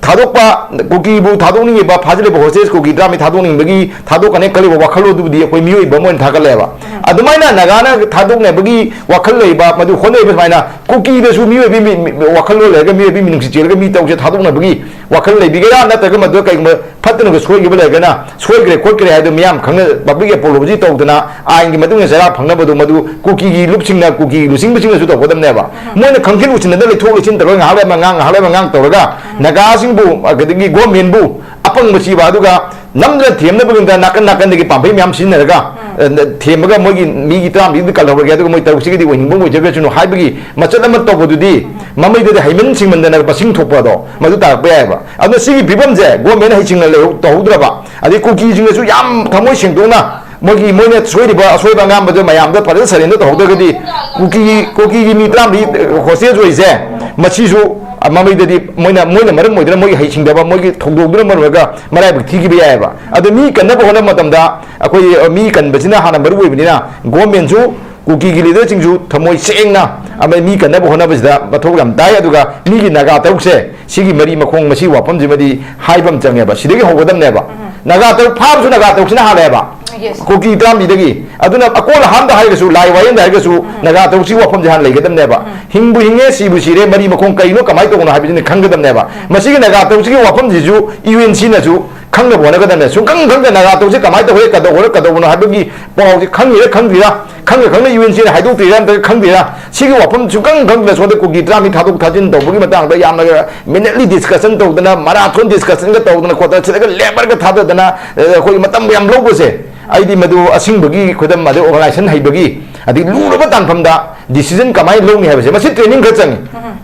ꯊꯥꯗꯣꯛꯄ, ꯀꯨꯀꯤꯕꯨ ꯊꯥꯗꯣꯛꯅꯤꯡꯉꯤꯕ, ꯐꯥꯖꯤꯜꯂꯤꯕ ꯍꯣꯁꯇꯦꯖ ꯀꯨꯀꯤ ꯇꯔꯥꯃꯔꯤ ꯊꯥꯗꯣꯛꯅꯤꯡꯕꯒꯤ ꯊꯥꯗꯣꯛꯀꯅꯤ ꯈꯜꯂꯤꯕ ꯋꯥꯈꯜꯂꯣꯟꯗꯨꯕꯨꯗꯤ ꯑꯩꯈꯣꯏ ꯃꯤꯑꯣꯏꯕ ꯑꯃ ꯑꯣꯏꯅ ꯊꯥꯒꯠꯂꯦꯕ꯫ ꯑꯗꯨꯃꯥꯏꯅ ꯅꯥꯒꯥꯅ ꯊꯥꯗꯣꯛꯅꯕꯒꯤ ꯋꯥꯈꯜ ꯂꯩꯕ, ꯃꯗꯨ ꯍꯣꯠꯅꯔꯤꯕ ꯁꯨꯃꯥꯏꯅ ꯀꯨꯀꯤꯗꯁꯨ ꯃꯤꯑꯣꯏꯕꯒꯤ ꯃꯤ-, ꯃꯤ-, ꯋꯥꯈꯜꯂꯣꯟ ꯂꯩꯔꯒ, ꯃꯤꯑꯣꯏꯕꯒꯤ ꯃꯤꯅꯨꯡꯁꯤ ꯆꯦꯜꯂꯒ ꯃꯤ ꯇꯧꯁꯦ ꯊꯥꯗꯣꯛꯅꯕꯒꯤ ꯋꯥꯈꯜ ꯂꯩꯕꯤꯒꯦꯔꯥ, ꯅꯠꯇ꯭ꯔꯒ ꯃꯗꯨꯗ ꯀꯩꯒꯨꯝꯕ ꯐꯠꯇꯅꯒ ꯁꯣꯏꯈꯤꯕ ꯂꯩꯔꯒꯅ, ꯁꯣꯏꯈ꯭ꯔꯦ ꯈꯣꯠꯈ꯭ꯔꯦ ꯍꯥꯏꯗꯣ ꯃꯤꯌꯥꯝ ꯈꯪꯅ ꯄꯕ꯭ꯂꯤꯛ ꯑꯦꯄꯣꯂꯣꯖꯤ ꯇꯧꯗꯅ, ꯑꯥꯏꯟꯒꯤ ꯃꯇꯨꯡ ꯏꯟꯅ ꯆꯩꯔꯥꯛ ꯐꯪꯅꯕꯗꯣ ꯃꯗꯨ ꯀꯨꯀꯤꯒꯤ ꯂꯨꯞꯁꯤꯡꯅ, ꯀꯨꯀꯤꯒꯤ ꯂꯨꯆꯤꯡꯕꯁꯤꯡꯅꯁꯨ ꯇꯧꯒꯗꯕꯅꯦꯕ꯫ ꯃꯣꯏꯅ ꯈꯪꯖꯤꯜ ꯎꯁꯤꯟꯅꯗ ꯂꯩꯊꯣꯛ ꯂꯩꯁꯤꯟ ꯇꯧꯔꯒ, ꯉꯥꯏꯍꯥꯛ ꯂꯩ ꯑꯃ ꯉꯥꯡ, ꯉꯥꯏꯍꯥꯛ ꯂꯩ ꯑꯃ ꯉꯥꯡ ꯇꯧꯔꯒ, ꯅꯥꯒꯥꯁꯤꯡꯕꯨ, ꯑꯗꯒꯤ ꯒꯣꯔꯃꯦꯟꯕꯨ ꯑꯄꯪꯕ ꯁꯤꯕ, ꯑꯗꯨꯒ ꯅꯝꯗꯅ ꯊꯦꯝꯅꯕꯒꯤꯗꯃꯛꯇ ꯅꯥꯀꯟ ꯅꯥꯀꯟꯗꯒꯤ ꯄꯥꯝꯕꯩ ꯃꯌꯥꯝ ꯁꯤꯖꯤꯟꯅꯔꯒ, ꯑ, ꯊꯦꯝꯃꯒ ꯃꯣꯏꯒꯤ ꯃꯤꯒꯤ ꯇꯔꯥꯃꯔꯤꯗꯨ ꯀꯜꯍꯧꯔꯒꯦ, ꯑꯗꯨꯒ ꯃꯣꯏ ꯇꯔꯨꯛꯁꯤꯒꯤꯗꯤ ꯑꯣꯏꯅꯤꯡꯕ ꯑꯣꯏꯖꯈ꯭ꯔꯁꯅꯨ ꯍꯥꯏꯕꯒꯤ ꯃꯆꯠ ꯑꯃ ꯇꯧꯕꯗꯨꯗꯤ, ꯃꯃꯩꯗꯨꯗ ꯍꯩꯃꯟ ꯁꯤꯡꯃꯟꯗꯅ ꯃꯁꯤꯡ ꯊꯣꯛꯄ ꯑꯗꯣ ꯃꯗꯨ ꯇꯥꯔꯛꯄ ꯌꯥꯏꯑꯕ꯫ ꯑꯗꯨꯅ ꯁꯤꯒꯤ ꯐꯤꯕꯝꯁꯦ ꯒꯣꯔꯃꯦꯟ ꯍꯩꯁꯤꯡꯅ ꯂꯩꯍꯧ-, ꯇꯧꯍꯧꯗ꯭ꯔꯕ, ꯑꯗꯩ ꯀꯨꯀꯤꯁꯤꯡꯅꯁꯨ ꯌꯥꯝ ꯊꯃꯣꯏ ꯁꯦꯡꯗꯣꯛꯅ ꯃꯣꯏꯒꯤ, ꯃꯣꯏꯅ ꯁꯣꯏꯔꯤꯕ ꯑꯁꯣꯏꯕ ꯑꯉꯥꯝꯕꯗꯣ ꯃꯌꯥꯝꯗ ꯐꯖꯅ ꯁꯔꯦꯟꯗꯔ ꯇꯧꯍꯧꯗ꯭ꯔꯒꯗꯤ, ꯀꯨꯀꯤ, ꯀꯨꯀꯤꯒꯤ ꯃꯤ ꯇꯔꯥꯃꯔꯤ ꯍꯣꯁꯇꯦꯖ ꯑꯣꯏꯔꯤꯁꯦ, ꯃꯁꯤꯁꯨ ꯃꯃꯩꯗꯗꯤ ꯃꯣꯏꯅ, ꯃꯣꯏꯅ ꯃꯔꯝ ꯑꯣꯏꯗꯨꯅ, ꯃꯣꯏꯒꯤ ꯍꯩꯁꯤꯡꯗꯕ, ꯃꯣꯏꯒꯤ ꯊꯧꯗꯣꯛꯇꯨꯅ ꯃꯔꯝ ꯑꯣꯏꯔꯒ ꯃꯔꯥꯏꯕꯛ ꯊꯤꯈꯤꯕ ꯌꯥꯏꯑꯕ꯫ ꯑꯗꯣ ꯃꯤ ꯀꯟꯅꯕ ꯍꯣꯠꯅꯕ ꯃꯇꯝꯗ ꯑꯩꯈꯣꯏ, ꯑ, ꯃꯤ ꯀꯟꯕꯁꯤꯅ ꯍꯥꯟꯅ ꯃꯔꯨ ꯑꯣꯏꯕꯅꯤꯅ, ꯒꯣꯔꯃꯦꯟꯁꯨ ꯀꯨꯀꯤꯒꯤ ꯂꯤꯗꯔꯁꯤꯡꯁꯨ ꯊꯃꯣꯏ ꯁꯦꯡꯅ ꯑꯃ ꯃꯤ ꯀꯟꯅꯕ ꯍꯣꯠꯅꯕꯁꯤꯗ ꯃꯊꯧ ꯌꯥꯝ ꯇꯥꯏ꯫ ꯑꯗꯨꯒ ꯃꯤꯒꯤ ꯅꯥꯒꯥ ꯇꯔꯨꯛꯁꯦ, ꯁꯤꯒꯤ ꯃꯔꯤ ꯃꯈꯣꯡ, ꯃꯁꯤ ꯋꯥꯐꯝꯁꯤꯃꯗꯤ ꯍꯥꯏꯕ ꯑꯃ ꯆꯪꯉꯦꯕ꯫ ꯁꯤꯗꯒꯤ ꯍꯧꯒꯗꯕꯅꯦꯕ꯫ ꯅꯥꯒꯥ ꯇꯔꯨꯛ ꯐꯥꯕꯁꯨ ꯅꯥꯒꯥ ꯇꯔꯨꯛꯁꯤꯅ ꯍꯥꯜꯂꯦꯕ꯫ Yes. ꯀꯨꯀꯤ ꯇꯔꯥꯃꯔꯤꯗꯒꯤ꯫ ꯑꯗꯨꯅ ꯑꯀꯣꯜ ꯑꯍꯥꯟꯗ ꯍꯥꯏꯔꯒꯁꯨ, ꯂꯥꯏ ꯋꯥꯌꯦꯜꯗ ꯍꯥꯏꯔꯒꯁꯨ, ꯅꯥꯒꯥ ꯇꯔꯨꯛꯁꯤꯒꯤ ꯋꯥꯐꯝꯁꯦ ꯍꯥꯟꯅ ꯂꯩꯒꯗꯕꯅꯦꯕ꯫ ꯍꯤꯡꯕꯨ ꯍꯤꯡꯉꯦ, ꯁꯤꯕꯨ ꯁꯤꯔꯦ, ꯃꯔꯤ ꯃꯈꯣꯡ ꯀꯩꯅꯣ, ꯀꯃꯥꯏꯅ ꯇꯧꯕꯅꯣ ꯍꯥꯏꯕꯁꯤꯅ ꯈꯪꯒꯗꯕꯅꯦꯕ꯫ ꯃꯁꯤꯒꯤ ꯅꯥꯒꯥ ꯇꯔꯨꯛꯁꯤꯒꯤ ꯋꯥꯐꯝꯁꯤꯁꯨ ꯌꯨ ꯑꯦꯟ ꯁꯤꯅꯁꯨ ꯈꯪꯅꯕ ꯍꯣꯠꯅꯒꯗꯕꯅꯦ꯫ ꯁꯨꯡꯈꯪ ꯈꯪꯗ ꯅꯥꯒꯥ ꯇꯔꯨꯛꯁꯤ ꯀꯃꯥꯏꯅ ꯇꯧꯔꯦ, ꯀꯩꯗꯧꯕꯅꯣ, ꯀꯩꯗꯧꯕꯅꯣ ꯍꯥꯏꯕꯒꯤ ꯄꯥꯎꯁꯤ ꯈꯪꯉꯤꯔꯥ ꯈꯪꯗ꯭ꯔꯤꯔꯥ, ꯈꯪꯅ ꯈꯪꯅ ꯌꯨ ꯑꯦꯟ ꯁꯤꯅ ꯍꯥꯏꯗꯣꯛꯇ꯭ꯔꯤꯔꯥ ꯅꯠꯇ꯭ꯔꯒ ꯈꯪꯗ꯭ꯔꯤꯔꯥ, ꯁꯤꯒꯤ ꯋꯥꯐꯝ ꯁꯨꯡꯈꯪ ꯈꯪꯗꯅ ꯁꯣꯝꯗ ꯀꯨꯀꯤ ꯇꯔꯥꯃꯔꯤ ꯊꯥꯗꯣꯛ ꯊꯥꯖꯤꯟ ꯇꯧꯕꯒꯤ ꯃꯇꯥꯡꯗ ꯌꯥꯝꯅ minutely discussion ꯇꯧꯗꯅ, marathon discussionꯒ ꯇꯧꯗꯅ ꯈꯣꯠꯇꯅ, ꯁꯤꯗꯒ labourꯒ ꯊꯥꯗꯗꯅ, ꯑ, ꯑꯩꯈꯣꯏ ꯃꯇꯝ ꯌꯥꯝ ꯂꯧꯕꯁꯦ, ꯑꯩꯗꯤ ꯃꯗꯨ ꯑꯁꯤꯡꯕꯒꯤ ꯈꯨꯗꯝ, ꯑꯗꯩ organization ꯍꯩꯕꯒꯤ, ꯑꯗꯩ ꯂꯨꯔꯕ ꯇꯥꯟꯐꯝꯗ decision ꯀꯃꯥꯏꯅ ꯂꯧꯅꯤ ꯍꯥꯏꯕꯁꯦ, ꯃꯁꯤ training ꯈꯔ ꯆꯪꯉꯤ꯫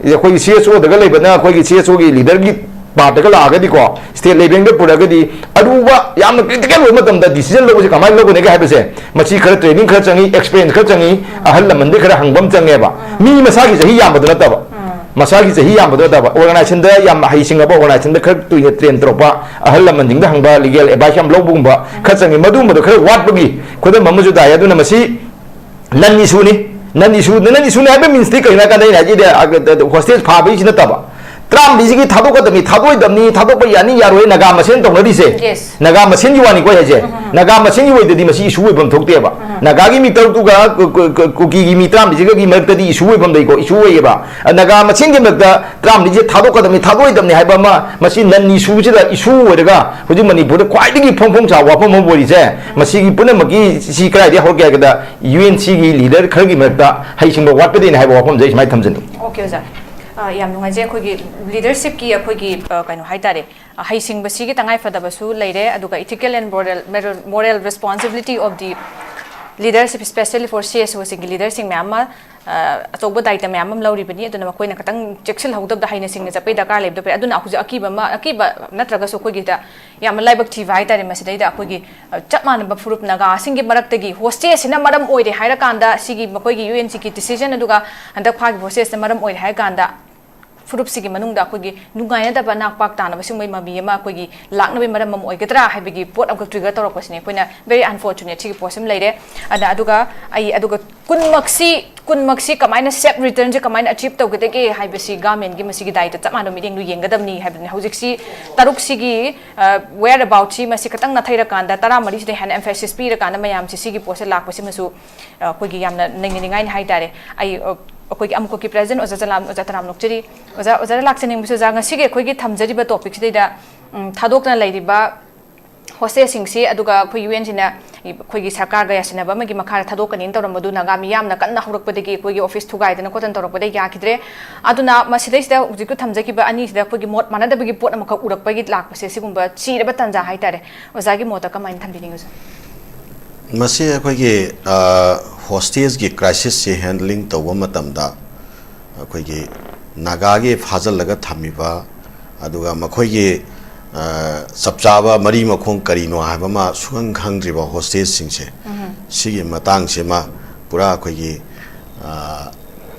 ꯑꯩꯈꯣꯏꯒꯤ ꯁꯤ ꯑꯦꯁ ꯑꯣꯗꯒ ꯂꯩꯕꯅ ꯑꯩꯈꯣꯏꯒꯤ ꯁꯤ ꯑꯦꯁ ꯑꯣꯒꯤ leaderꯒꯤ partꯇꯒ ꯂꯥꯛꯑꯒꯗꯤꯀꯣ, state levelꯗ ꯄꯨꯔꯛꯑꯒꯗꯤ, ꯑꯔꯨꯕ, ꯌꯥꯝꯅ critical ꯑꯣꯏꯕ ꯃꯇꯝꯗ decision ꯂꯧꯕꯁꯦ ꯀꯃꯥꯏꯅ ꯂꯧꯒꯅꯤꯒꯦ ꯍꯥꯏꯕꯁꯦ, ꯃꯁꯤ ꯈꯔ training ꯈꯔ ꯆꯪꯉꯤ, experience ꯈꯔ ꯆꯪꯉꯤ, ꯑꯍꯜ ꯂꯃꯟꯗꯩ ꯈꯔ ꯍꯪꯕ ꯑꯃ ꯆꯪꯉꯦꯕ꯫ ꯃꯤ ꯃꯁꯥꯒꯤ ꯆꯍꯤ ꯌꯥꯝꯕꯗꯨ ꯅꯠꯇꯕ, ꯃꯁꯥꯒꯤ ꯆꯍꯤ ꯌꯥꯝꯕꯗꯨ ꯅꯠꯇꯕ, organizationꯗ ꯌꯥꯝ ꯍꯩꯁꯤꯡꯉꯕ, organizationꯗ ꯈꯔ ꯀꯨꯏꯅ train ꯇꯧꯔꯛꯄ ꯑꯍꯜ ꯂꯃꯟꯁꯤꯡꯗ ꯍꯪꯕ, legal advice ꯌꯥꯝ ꯂꯧꯕꯒꯨꯝꯕ ꯈꯔ ꯆꯪꯉꯤ꯫ ꯃꯗꯨꯒꯨꯝꯕꯗꯣ ꯈꯔ ꯋꯥꯠꯄꯒꯤ ꯈꯨꯗꯝ ꯑꯃꯁꯨ ꯇꯥꯏ꯫ ꯑꯗꯨꯅ ꯃꯁꯤ non issueꯅꯤ꯫ Non issueꯅꯤ꯫ Non issueꯅꯤ ꯍꯥꯏꯕ meansꯇꯤ ꯀꯩꯅꯣ ꯍꯥꯏ ꯀꯥꯟꯗ, ꯑꯩꯅ ꯍꯥꯏꯁꯤꯗꯤ, ꯑ, hostage ꯐꯥꯕꯒꯤꯁꯤ ꯅꯠꯇꯕ, ꯇꯔꯥꯃꯔꯤꯁꯤꯒꯤ ꯊꯥꯗꯣꯛꯀꯗꯕꯅꯤ, ꯊꯥꯗꯣꯛꯑꯣꯏꯗꯕꯅꯤ, ꯊꯥꯗꯣꯛꯄ ꯌꯥꯅꯤ ꯌꯥꯔꯣꯏ, ꯅꯥꯒꯥ ꯃꯁꯦꯟ ꯇꯧꯅꯔꯤꯁꯦ꯫ Yes. ꯅꯥꯒꯥ ꯃꯁꯦꯟꯒꯤ ꯋꯥꯅꯤꯀꯣ ꯑꯩ ꯍꯥꯏꯁꯦ꯫ ꯅꯥꯒꯥ ꯃꯁꯦꯟꯒꯤ ꯑꯣꯏꯗꯗꯤ ꯃꯁꯤ issue ꯑꯣꯏꯐꯝ ꯊꯣꯛꯇꯦꯕ꯫ ꯅꯥꯒꯥꯒꯤ ꯃꯤ ꯇꯔꯨꯛꯇꯨꯒ ꯀꯨ-, ꯀꯨ-, ꯀꯨ-, ꯀꯨꯀꯤꯒꯤ ꯃꯤ ꯇꯔꯥꯃꯔꯤꯁꯤꯒꯒꯤ ꯃꯔꯛꯇꯗꯤ issue ꯑꯣꯏꯐꯝ ꯂꯩꯀꯣ, issue ꯑꯣꯏꯌꯦꯕ꯫ ꯅꯥꯒꯥ ꯃꯁꯦꯟꯒꯤ ꯃꯔꯛꯇ ꯇꯔꯥꯃꯔꯤꯁꯦ ꯊꯥꯗꯣꯛꯀꯗꯕꯅꯤ, ꯊꯥꯗꯣꯛꯑꯣꯏꯗꯕꯅꯤ ꯍꯥꯏꯕ ꯑꯃ, ꯃꯁꯤ non issueꯁꯤꯗ issue ꯑꯣꯏꯔꯒ ꯍꯧꯖꯤꯛ ꯃꯅꯤꯄꯨꯔꯗ ꯈ꯭ꯋꯥꯏꯗꯒꯤ ꯐꯣꯡ ꯐꯣꯡ ꯁꯥꯕ ꯋꯥꯐꯝ ꯑꯃ ꯑꯣꯏꯔꯤꯁꯦ, ꯃꯁꯤꯒꯤ ꯄꯨꯝꯅꯃꯛꯀꯤ ꯁꯤ ꯀꯗꯥꯏꯗꯒꯤ ꯍꯧꯔꯛꯀꯦ ꯍꯥꯏꯕꯗ, ꯌꯨ ꯑꯦꯟ ꯁꯤꯒꯤ leader ꯈꯔꯒꯤ ꯃꯔꯛꯇ ꯍꯩꯁꯤꯡꯕ ꯋꯥꯠꯄꯗꯒꯤꯅꯤ ꯍꯥꯏꯕ ꯋꯥꯐꯝꯁꯦ ꯑꯩ ꯁꯨꯃꯥꯏꯅ ꯊꯝꯖꯅꯤꯡꯉꯤ꯫ Okay, ꯑꯣꯖꯥ꯫ ꯑ, ꯌꯥꯝ ꯅꯨꯡꯉꯥꯏꯖꯩ꯫ ꯑꯩꯈꯣꯏꯒꯤ leadershipꯀꯤ ꯑꯩꯈꯣꯏꯒꯤ, ꯑ, ꯀꯩꯅꯣ ꯍꯥꯏꯇꯥꯔꯦ, ꯑ, ꯍꯩꯁꯤꯡꯕꯁꯤꯒꯤ ꯇꯉꯥꯏ ꯐꯗꯕꯁꯨ ꯂꯩꯔꯦ, ꯑꯗꯨꯒ ethical and moral, moral, moral responsibility of the leadership, especially for C S Oꯁꯤꯡꯒꯤ leaderꯁꯤꯡ ꯃꯌꯥꯝ ꯑꯃ, ꯑ, ꯑꯆꯧꯕ ꯗꯥꯏꯇ ꯃꯌꯥꯝ ꯑꯃ ꯂꯧꯔꯤꯕꯅꯤ꯫ ꯑꯗꯨꯅ ꯃꯈꯣꯏꯅ ꯈꯤꯇꯪ ꯆꯦꯛꯁꯤꯜꯍꯧꯗꯕꯗ, ꯍꯩꯅ ꯁꯤꯡꯅ ꯆꯠꯄꯒꯤ ꯗꯔꯀꯥꯔ ꯂꯩꯕꯗꯣ ꯐꯩ꯫ ꯑꯗꯨꯅ ꯍꯧꯖꯤꯛ ꯑꯀꯤꯕ ꯑꯃ, ꯑꯀꯤꯕ ꯅꯠꯇ꯭ꯔꯒꯁꯨ ꯑꯩꯈꯣꯏꯒꯤꯗ ꯌꯥꯝꯅ ꯂꯥꯏꯕꯛ ꯊꯤꯕ ꯍꯥꯏꯇꯥꯔꯦ꯫ ꯃꯁꯤꯗꯩꯗ ꯑꯩꯈꯣꯏꯒꯤ, ꯑ, ꯆꯞ ꯃꯥꯟꯅꯕ ꯐꯨꯔꯨꯞ ꯅꯥꯒꯥꯁꯤꯡꯒꯤ ꯃꯔꯛꯇꯒꯤ hostageꯁꯤꯅ ꯃꯔꯝ ꯑꯣꯏꯔꯦ ꯍꯥꯏꯔꯀꯥꯟꯗ, ꯁꯤꯒꯤ ꯃꯈꯣꯏꯒꯤ ꯌꯨ ꯑꯦꯟ ꯁꯤꯒꯤ decision ꯑꯗꯨꯒ ꯍꯟꯗꯛ ꯐꯥꯈꯤꯕ hostageꯅ ꯃꯔꯝ ꯑꯣꯏꯔꯦ ꯍꯥꯏꯔꯀꯥꯟꯗ, ꯐꯨꯔꯨꯞꯁꯤꯒꯤ ꯃꯅꯨꯡꯗ ꯑꯩꯈꯣꯏꯒꯤ ꯅꯨꯡꯉꯥꯏꯅꯗꯕ ꯅꯥꯛ ꯄꯥꯛ ꯇꯥꯅꯕ ꯁꯤꯒꯨꯝꯕꯩ ꯃꯃꯤ ꯑꯃ ꯑꯩꯈꯣꯏꯒꯤ ꯂꯥꯛꯅꯕꯒꯤ ꯃꯔꯝ ꯑꯃ ꯑꯣꯏꯒꯗ꯭ꯔꯥ ꯍꯥꯏꯕꯒꯤ ꯄꯣꯠ ꯑꯃꯈꯛ trigger ꯇꯧꯔꯛꯄꯁꯤꯅꯦ꯫ ꯑꯩꯈꯣꯏꯅ very unfortunate ꯁꯤꯒꯤ ꯄꯣꯠꯁꯤꯃ ꯂꯩꯔꯦ꯫ ꯑꯗ ꯑꯗꯨꯒ ꯑꯩ ꯑꯗꯨꯒ ꯀꯨꯟꯃꯛꯁꯤ ꯀꯨꯟꯃꯛꯁꯤ ꯀꯃꯥꯏꯅ safe returnꯁꯦ ꯀꯃꯥꯏꯅ achieve ꯇꯧꯒꯗꯒꯦ ꯍꯥꯏꯕꯁꯤ governmentꯀꯤ ꯃꯁꯤꯒꯤ ꯗꯥꯏꯇ ꯆꯞ ꯃꯥꯟꯅꯕ ꯃꯤꯠꯌꯦꯡꯗ ꯌꯦꯡꯒꯗꯕꯅꯤ ꯍꯥꯏꯕꯗꯨꯅꯤ꯫ ꯍꯧꯖꯤꯛꯁꯤ ꯇꯔꯨꯛꯁꯤꯒꯤ whereaboutꯁꯤ ꯃꯁꯤ ꯈꯤꯇꯪ ꯅꯥꯊꯩꯔꯀꯥꯟꯗ ꯇꯔꯥꯃꯔꯤꯁꯤꯗ ꯍꯦꯟꯅ emphasis ꯄꯤꯔꯀꯥꯟꯗ ꯃꯌꯥꯝꯁꯤ ꯁꯤꯒꯤ ꯄꯣꯠꯁꯦ ꯂꯥꯛꯄꯁꯤꯃꯁꯨ ꯑꯩꯈꯣꯏꯒꯤ ꯌꯥꯝꯅ ꯅꯩꯅꯅꯤꯡꯉꯥꯏꯅꯤ ꯍꯥꯏꯇꯥꯔꯦ꯫ ꯑꯩ ꯑꯩꯈꯣꯏꯒꯤ ꯑꯃꯨꯛꯀꯣꯛꯀꯤ president ꯑꯣꯖꯥ ꯆꯂꯥꯝ ꯑꯣꯖꯥ ꯇꯔꯥꯝ ꯅꯣꯛꯆꯔꯤ꯫ ꯑꯣꯖꯥ ꯑꯣꯖꯥꯗ ꯂꯥꯛꯆꯅꯤꯡꯕꯁꯨ ꯑꯣꯖꯥ, ꯉꯁꯤꯒꯤ ꯑꯩꯈꯣꯏꯒꯤ ꯊꯝꯖꯔꯤꯕ topicꯁꯤꯗꯩꯗ ꯎꯝ, ꯊꯥꯗꯣꯛꯇꯅ ꯂꯩꯔꯤꯕ hostelꯁꯤꯡꯁꯤ, ꯑꯗꯨꯒ ꯑꯩꯈꯣꯏ UNꯁꯤꯅ ꯑꯩꯈꯣꯏꯒꯤ ꯁꯔꯀꯥꯔꯒ ꯌꯥꯁꯤꯟꯅꯕ ꯑꯃꯒꯤ ꯃꯈꯥꯗ ꯊꯥꯗꯣꯛꯀꯅꯤꯅ ꯇꯧꯔꯝꯕꯗꯨ ꯅꯥꯒꯥ ꯃꯤꯌꯥꯝꯅ ꯀꯟꯅ ꯍꯧꯔꯛꯄꯗꯒꯤ ꯑꯩꯈꯣꯏꯒꯤ office ꯊꯨꯒꯥꯏꯗꯅ ꯈꯣꯠꯇꯅ ꯇꯧꯔꯛꯄꯗꯒꯤ ꯌꯥꯈꯤꯗ꯭ꯔꯦ꯫ ꯑꯗꯨꯅ ꯃꯁꯤꯗꯩꯁꯤꯗ ꯍꯧꯖꯤꯛꯀꯤ ꯊꯝꯖꯈꯤꯕ ꯑꯅꯤꯁꯤꯗ ꯑꯩꯈꯣꯏꯒꯤ ꯃꯣꯠ ꯃꯥꯟꯅꯗꯕꯒꯤ ꯄꯣꯠ ꯑꯃꯈꯛ ꯎꯔꯛꯄꯒꯤ ꯂꯥꯛꯄꯁꯦ, ꯁꯤꯒꯨꯝꯕ ꯆꯤꯔꯕ ꯇꯥꯟꯖꯥ ꯍꯥꯏꯇꯥꯔꯦ꯫ ꯑꯣꯖꯥꯒꯤ ꯃꯣꯠꯇ ꯀꯃꯥꯏꯅ ꯊꯝꯕꯤꯅꯤꯡꯉꯤ ꯑꯣꯖꯥ? ꯃꯁꯤ ꯑꯩꯈꯣꯏꯒꯤ hostelꯒꯤ crisisꯁꯤ handling ꯇꯧꯕ ꯃꯇꯝꯗ ꯑꯩꯈꯣꯏꯒꯤ ꯅꯥꯒꯥꯒꯤ ꯐꯥꯖꯤꯜꯂꯒ ꯊꯝꯃꯤꯕ, ꯑꯗꯨꯒ ꯃꯈꯣꯏꯒꯤ ꯆꯞ ꯆꯥꯕ ꯃꯔꯤ ꯃꯈꯣꯡ ꯀꯔꯤꯅꯣ ꯍꯥꯏꯕ ꯑꯃ ꯁꯨꯈꯪ ꯈꯪꯗ꯭ꯔꯤꯕ hostelꯁꯤꯡꯁꯦ, ꯁꯤꯒꯤ ꯃꯇꯥꯡꯁꯤꯃ ꯄꯨꯔꯥ ꯑꯩꯈꯣꯏꯒꯤ